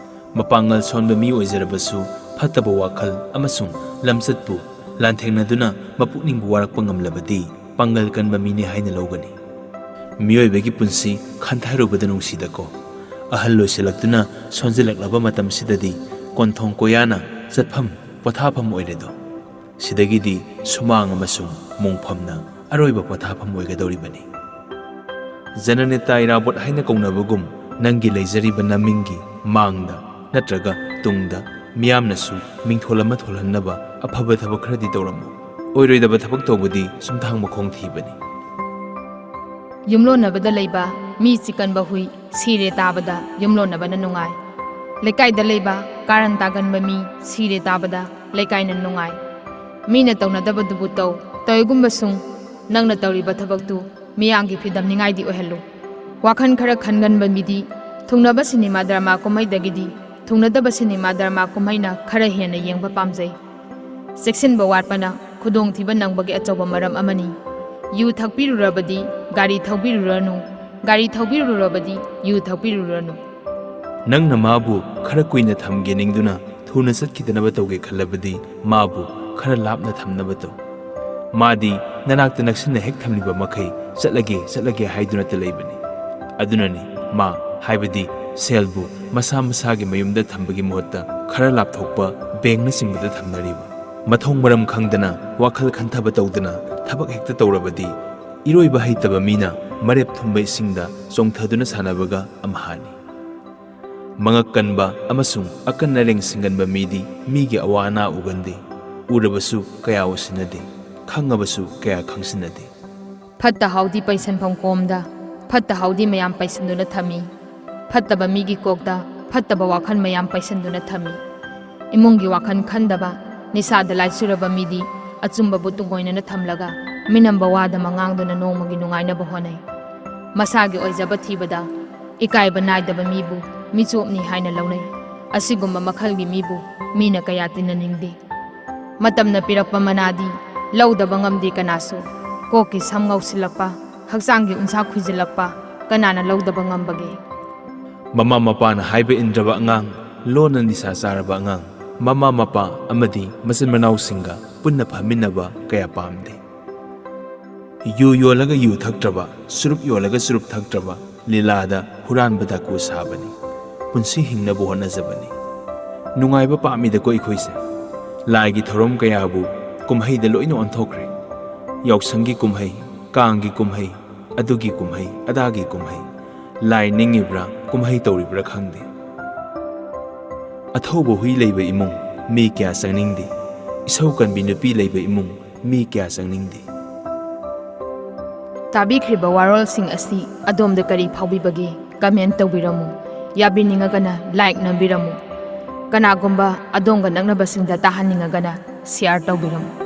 ꯃꯄꯥꯡꯒꯜ ꯁꯣꯟꯕ ꯃꯤ ꯑꯣꯏꯖꯔꯕꯁꯨ ꯐꯠꯇꯕ ꯋꯥꯈꯜ ꯑꯃꯁꯨꯡ ꯂꯝꯆꯠꯄꯨ ꯂꯥꯟꯊꯦꯡꯅꯗꯨꯅ ꯃꯄꯨꯛꯅꯤꯡꯕꯨ ꯋꯥꯔꯛꯄ ꯉꯝꯂꯕꯗꯤ ꯄꯥꯡꯒꯜ ꯀꯟꯕ ꯃꯤꯅꯤ ꯍꯥꯏꯅ ꯂꯧꯒꯅꯤ꯫ ꯃꯤꯑꯣꯏꯕꯒꯤ ꯄꯨꯟꯁꯤ ꯈꯟꯊꯔꯨꯕꯗ ꯅꯨꯡꯁꯤꯗꯀꯣ꯫ ꯑꯍꯜ ꯂꯣꯏꯁꯤꯜꯂꯛꯇꯨꯅ ꯁꯣꯟꯖꯤꯜꯂꯛꯂꯕ ꯃꯇꯝꯁꯤꯗꯗꯤ ꯀꯣꯟꯊꯣꯡ ꯀꯣꯌꯥꯅ ꯆꯠꯐꯝ ꯄꯣꯊꯥꯐꯝ ꯑꯣꯏꯔꯦꯗꯣ꯫ ꯁꯤꯗꯒꯤꯗꯤ ꯁꯨꯃꯥꯡ ꯑꯃꯁꯨꯡ ꯃꯣꯡꯐꯝꯅ ꯑꯔꯣꯏꯕ ꯄꯣꯊꯥꯐꯝ ꯑꯣꯏꯒꯗꯧꯔꯤꯕꯅꯤ꯫ ꯖꯅꯅꯦꯇꯥ ꯏꯔꯥꯕꯣꯠ ꯍꯥꯏꯅ ꯀꯧꯅꯕꯒꯨꯝ ꯅꯪꯒꯤ ꯂꯩꯖꯔꯤꯕ ꯅꯃꯤꯡꯒꯤ ꯃꯥꯡꯗ ꯅꯠꯇ꯭ꯔꯒ ꯇꯨꯡꯗ ꯃꯤꯌꯥꯝꯅꯁꯨ ꯃꯤꯡꯊꯣꯜ ꯑꯃ ꯊꯣꯜꯍꯟꯅꯕ ꯑꯐꯕ ꯊꯕꯛ ꯈꯔꯗꯤ ꯇꯧꯔꯝꯃꯨ꯫ ꯑꯣꯏꯔꯣꯏꯗꯕ ꯊꯕꯛ ꯇꯧꯕꯗꯤ ꯁꯨꯝꯊꯥꯡ ꯃꯈꯣꯡ ꯊꯤꯕꯅꯤ꯫ ꯌꯨꯝꯂꯣꯟꯅꯕꯗ ꯂꯩꯕ ꯃꯤ ꯆꯤꯛꯀꯟꯕ ꯍꯨꯏ ꯁꯤꯔꯦ ꯇꯥꯕꯗ ꯌꯨꯝꯂꯣꯟꯅꯕꯅ ꯅꯨꯡꯉꯥꯏ꯫ ꯂꯩꯀꯥꯏꯗ ꯂꯩꯕ ꯀꯥꯔꯟ ꯇꯥꯒꯟꯕ ꯃꯤ ꯁꯤꯔꯦ ꯇꯥꯕꯗ ꯂꯩꯀꯥꯏꯅ ꯅꯨꯡꯉꯥꯏ꯫ ꯃꯤꯅ ꯇꯧꯅꯗꯕꯗꯨꯕꯨ ꯇꯧ, ꯇꯧꯏꯒꯨꯝꯕꯁꯨꯡ ꯅꯪꯅ ꯇꯧꯔꯤꯕ ꯊꯕꯛꯇꯨ ꯃꯤꯌꯥꯝꯒꯤ ꯐꯤꯗꯝꯅꯤꯉꯥꯏꯗꯤ ꯑꯣꯏꯍꯜꯂꯨ꯫ ꯋꯥꯈꯜ ꯈꯔ ꯈꯟꯒꯟꯕ ꯃꯤꯗꯤ ꯊꯨꯡꯅꯕ ꯁꯤꯅꯦꯃꯥ ꯗ꯭ꯔꯃꯥ ꯀꯨꯝꯍꯩꯗꯒꯤꯗꯤ ꯊꯨꯡꯅꯗꯕ ꯁꯤꯅꯦꯃꯥ ꯗ꯭ꯔꯃꯥ ꯀꯨꯝꯍꯩꯅ ꯈꯔ ꯍꯦꯟꯅ ꯌꯦꯡꯕ ꯄꯥꯝꯖꯩ꯫ ꯆꯦꯛꯁꯤꯟꯕ ꯋꯥꯠꯄꯅ ꯈꯨꯗꯣꯡꯊꯤꯕ ꯅꯪꯕꯒꯤ ꯑꯆꯧꯕ ꯃꯔꯝ ꯑꯃꯅꯤ꯫ ꯌꯨ ꯊꯛꯄꯤꯔꯨꯔꯕꯗꯤ ꯒꯥꯔꯤ ꯊꯧꯕꯤꯔꯨꯔꯅꯨ, ꯒꯥꯔꯤ ꯊꯧꯕꯤꯔꯨꯔꯕꯗꯤ ꯌꯨ ꯊꯛꯄꯤꯔꯨꯔꯅꯨ꯫ ꯅꯪꯅ ꯃꯥꯕꯨ ꯈꯔ ꯀꯨꯏꯅ ꯊꯝꯒꯦ ꯅꯤꯡꯗꯨꯅ ꯊꯨꯅ ꯆꯠꯈꯤꯗꯅꯕ ꯇꯧꯒꯦ ꯈꯜꯂꯕꯗꯤ ꯃꯥꯕꯨ ꯈꯔ ꯂꯥꯞꯅ ꯊꯝꯅꯕ ꯇꯧ꯫ ꯃꯥꯗꯤ ꯅꯅꯥꯛꯇ ꯅꯛꯁꯤꯟꯅ ꯍꯦꯛ ꯊꯝꯂꯤꯕ ꯃꯈꯩ ꯆꯠꯂꯒꯦ, ꯆꯠꯂꯒꯦ ꯍꯥꯏꯗꯨꯅꯇ ꯂꯩꯕꯅꯤ꯫ ꯑꯗꯨꯅꯅꯤ ꯃꯥ, ꯍꯥꯏꯕꯗꯤ ꯁꯦꯜꯕꯨ ꯃꯁꯥ ꯃꯁꯥꯒꯤ ꯃꯌꯨꯝꯗ ꯊꯝꯕꯒꯤ ꯃꯍꯨꯠꯇ ꯈꯔ ꯂꯥꯞꯊꯣꯛꯄ ꯕꯦꯡꯅꯆꯤꯡꯕꯗ ꯊꯝꯅꯔꯤꯕ꯫ ꯃꯊꯣꯡ ꯃꯔꯝ ꯈꯪꯗꯅ ꯋꯥꯈꯜ ꯈꯟꯊꯕ ꯇꯧꯗꯅ ꯊꯕꯛ ꯍꯦꯛꯇ ꯇꯧꯔꯕꯗꯤ ꯏꯔꯣꯏꯕ ꯍꯩꯇꯕ ꯃꯤꯅ ꯃꯔꯦꯞ ꯊꯨꯝꯕ ꯏꯁꯤꯡꯗ ꯆꯣꯡꯊꯗꯨꯅ ꯁꯥꯟꯅꯕꯒ ꯑꯝꯍꯥꯅꯤ꯫ ꯃꯉꯛ ꯀꯟꯕ ꯑꯃꯁꯨꯡ ꯑꯀꯟ ꯑꯔꯦꯡ ꯁꯤꯡꯒꯟꯕ ꯃꯤꯗꯤ ꯃꯤꯒꯤ ꯑꯋꯥ ꯑꯅꯥ ꯎꯒꯟꯗꯦ, ꯎꯔꯕꯁꯨ ꯀꯌꯥ ꯎꯁꯤꯟꯅꯗꯦ, ꯈꯪꯉꯕꯁꯨ ꯀꯌꯥ ꯈꯪꯁꯤꯟꯅꯗꯦ꯫ ꯐꯠꯇ ꯍꯥꯎꯗꯤ ꯄꯩꯁꯟꯐꯝ ꯀꯣꯝꯗ ꯐꯠꯇ ꯍꯥꯎꯗꯤ ꯃꯌꯥꯝ ꯄꯩꯁꯟꯗꯨꯅ ꯊꯝꯃꯤ꯫ ꯐꯠꯇꯕ ꯃꯤꯒꯤ ꯀꯣꯛꯇ ꯐꯠꯇꯕ ꯋꯥꯈꯜ ꯃꯌꯥꯝ ꯄꯩꯁꯟꯗꯨꯅ ꯊꯝꯃꯤ꯫ ꯏꯃꯨꯡꯒꯤ ꯋꯥꯈꯜ ꯈꯟꯗꯕ, ꯅꯤꯁꯥꯗ ꯂꯥꯏꯆꯨꯔꯕ ꯃꯤꯗꯤ ꯑꯆꯨꯝꯕꯕꯨ ꯇꯨꯡꯑꯣꯏꯅꯅ ꯊꯝꯂꯒ ꯃꯤꯅꯝꯕ ꯋꯥꯗ ꯃꯉꯥꯡꯗꯨꯅ ꯅꯣꯡꯃꯒꯤ ꯅꯨꯡꯉꯥꯏꯅꯕ ꯍꯣꯠꯅꯩ꯫ ꯃꯁꯥꯒꯤ ꯑꯣꯏꯖꯕ ꯊꯤꯕꯗ ꯏꯀꯥꯏꯕ ꯅꯥꯏꯗꯕ ꯃꯤꯕꯨ ꯃꯤꯆꯣꯞꯅꯤ ꯍꯥꯏꯅ ꯂꯧꯅꯩ꯫ ꯑꯁꯤꯒꯨꯝꯕ ꯃꯈꯜꯒꯤ ꯃꯤꯕꯨ ꯃꯤꯅ ꯀꯌꯥ ꯇꯤꯟꯅꯅꯤꯡꯗꯦ꯫ ꯃꯇꯝꯅ ꯄꯤꯔꯛꯄ ꯃꯅꯥꯗꯤ ꯂꯧꯗꯕ ꯉꯝꯗꯦ ꯀꯅꯥꯁꯨ꯫ ꯀꯣꯛꯀꯤ ꯁꯝ ꯉꯧꯁꯤꯜꯂꯛꯄ, ꯍꯛꯆꯥꯡꯒꯤ ꯎꯟꯁꯥ ꯈꯨꯏꯖꯤꯜꯂꯛꯄ ꯀꯅꯥꯅ ꯂꯧꯗꯕ ꯉꯝꯕꯒꯦ? ꯃꯃꯥ ꯃꯄꯥꯅ ꯍꯥꯏꯕ ꯏꯟꯗ꯭ꯔꯕ ꯑꯉꯥꯡ, ꯂꯣꯟꯅ ꯅꯤꯁꯥ ꯆꯥꯔꯕ ꯑꯉꯥꯡ, ꯃꯃꯥ ꯃꯄꯥ ꯑꯃꯗꯤ ꯃꯆꯤꯟ ꯃꯅꯥꯎꯁꯤꯡꯒ ꯄꯨꯟꯅ ꯐꯝꯃꯤꯟꯅꯕ ꯀꯌꯥ ꯄꯥꯝꯗꯦ꯫ ꯌꯨ ꯌꯣꯜꯂꯒ ꯌꯨ ꯊꯛꯇ꯭ꯔꯕ, ꯆꯨꯔꯨꯞ ꯌꯣꯜꯂꯒ ꯆꯨꯔꯨꯞ ꯊꯛꯇ꯭ꯔꯕ, ꯂꯤꯂꯥꯗ ꯍꯨꯔꯥꯟꯕ ꯗꯥꯀꯨ ꯁꯥꯕꯅꯤ꯫ ꯄꯨꯟꯁꯤ ꯍꯤꯡꯅꯕ ꯍꯣꯠꯅꯖꯕꯅꯤ꯫ ꯅꯨꯡꯉꯥꯏꯕ ꯄꯥꯝꯃꯤꯗꯀꯣ ꯑꯩꯈꯣꯏꯁꯦ꯫ ꯂꯥꯏꯒꯤ ꯊꯧꯔꯝ ꯀꯌꯥꯕꯨ ꯀꯨꯝꯍꯩꯗ ꯂꯣꯏꯅ ꯑꯣꯟꯊꯣꯛꯈ꯭ꯔꯦ꯫ ꯌꯥꯎꯁꯪꯒꯤ ꯀꯨꯝꯍꯩ, ꯀꯥꯡꯒꯤ ꯀꯨꯝꯍꯩ, ꯑꯗꯨꯒꯤ ꯀꯨꯝꯍꯩ, ꯑꯗꯥꯒꯤ ꯀꯨꯝꯍꯩ꯫ ꯂꯥꯏ ꯅꯤꯡꯉꯤꯕ꯭ꯔꯥ, ꯀꯨꯝꯍꯩ ꯇꯧꯔꯤꯕ꯭ꯔꯥ ꯈꯪꯗꯦ꯫ ꯑꯊꯧꯕ ꯍꯨꯏ ꯂꯩꯕ ꯏꯃꯨꯡ ꯃꯤ ꯀꯌꯥ ꯆꯪꯅꯤꯡꯗꯦ꯫ ꯏꯁꯧ ꯀꯟꯕꯤ ꯅꯨꯄꯤ ꯂꯩꯕ ꯏꯃꯨꯡ ꯃꯤ ꯀꯌꯥ ꯆꯪꯅꯤꯡꯗꯦ꯫ ꯇꯥꯕꯤꯈ꯭ꯔꯤꯕ ꯋꯥꯔꯣꯜꯁꯤꯡ ꯑꯁꯤ ꯑꯗꯣꯝꯗ ꯀꯔꯤ ꯐꯥꯎꯕꯤꯕꯒꯦ? ꯀꯃꯦꯟ ꯇꯧꯕꯤꯔꯝꯃꯨ꯫ ꯌꯥꯕꯤꯅꯤꯡꯉꯒꯅ like ꯅꯝꯕꯤꯔꯝꯃꯨ꯫ ꯀꯅꯥꯒꯨꯝꯕ ꯑꯗꯣꯝꯒ ꯅꯛꯅꯕꯁꯤꯡꯗ ꯇꯥꯍꯟꯅꯤꯡꯉꯒꯅ share ꯇꯧꯕꯤꯔꯝꯃꯨ꯫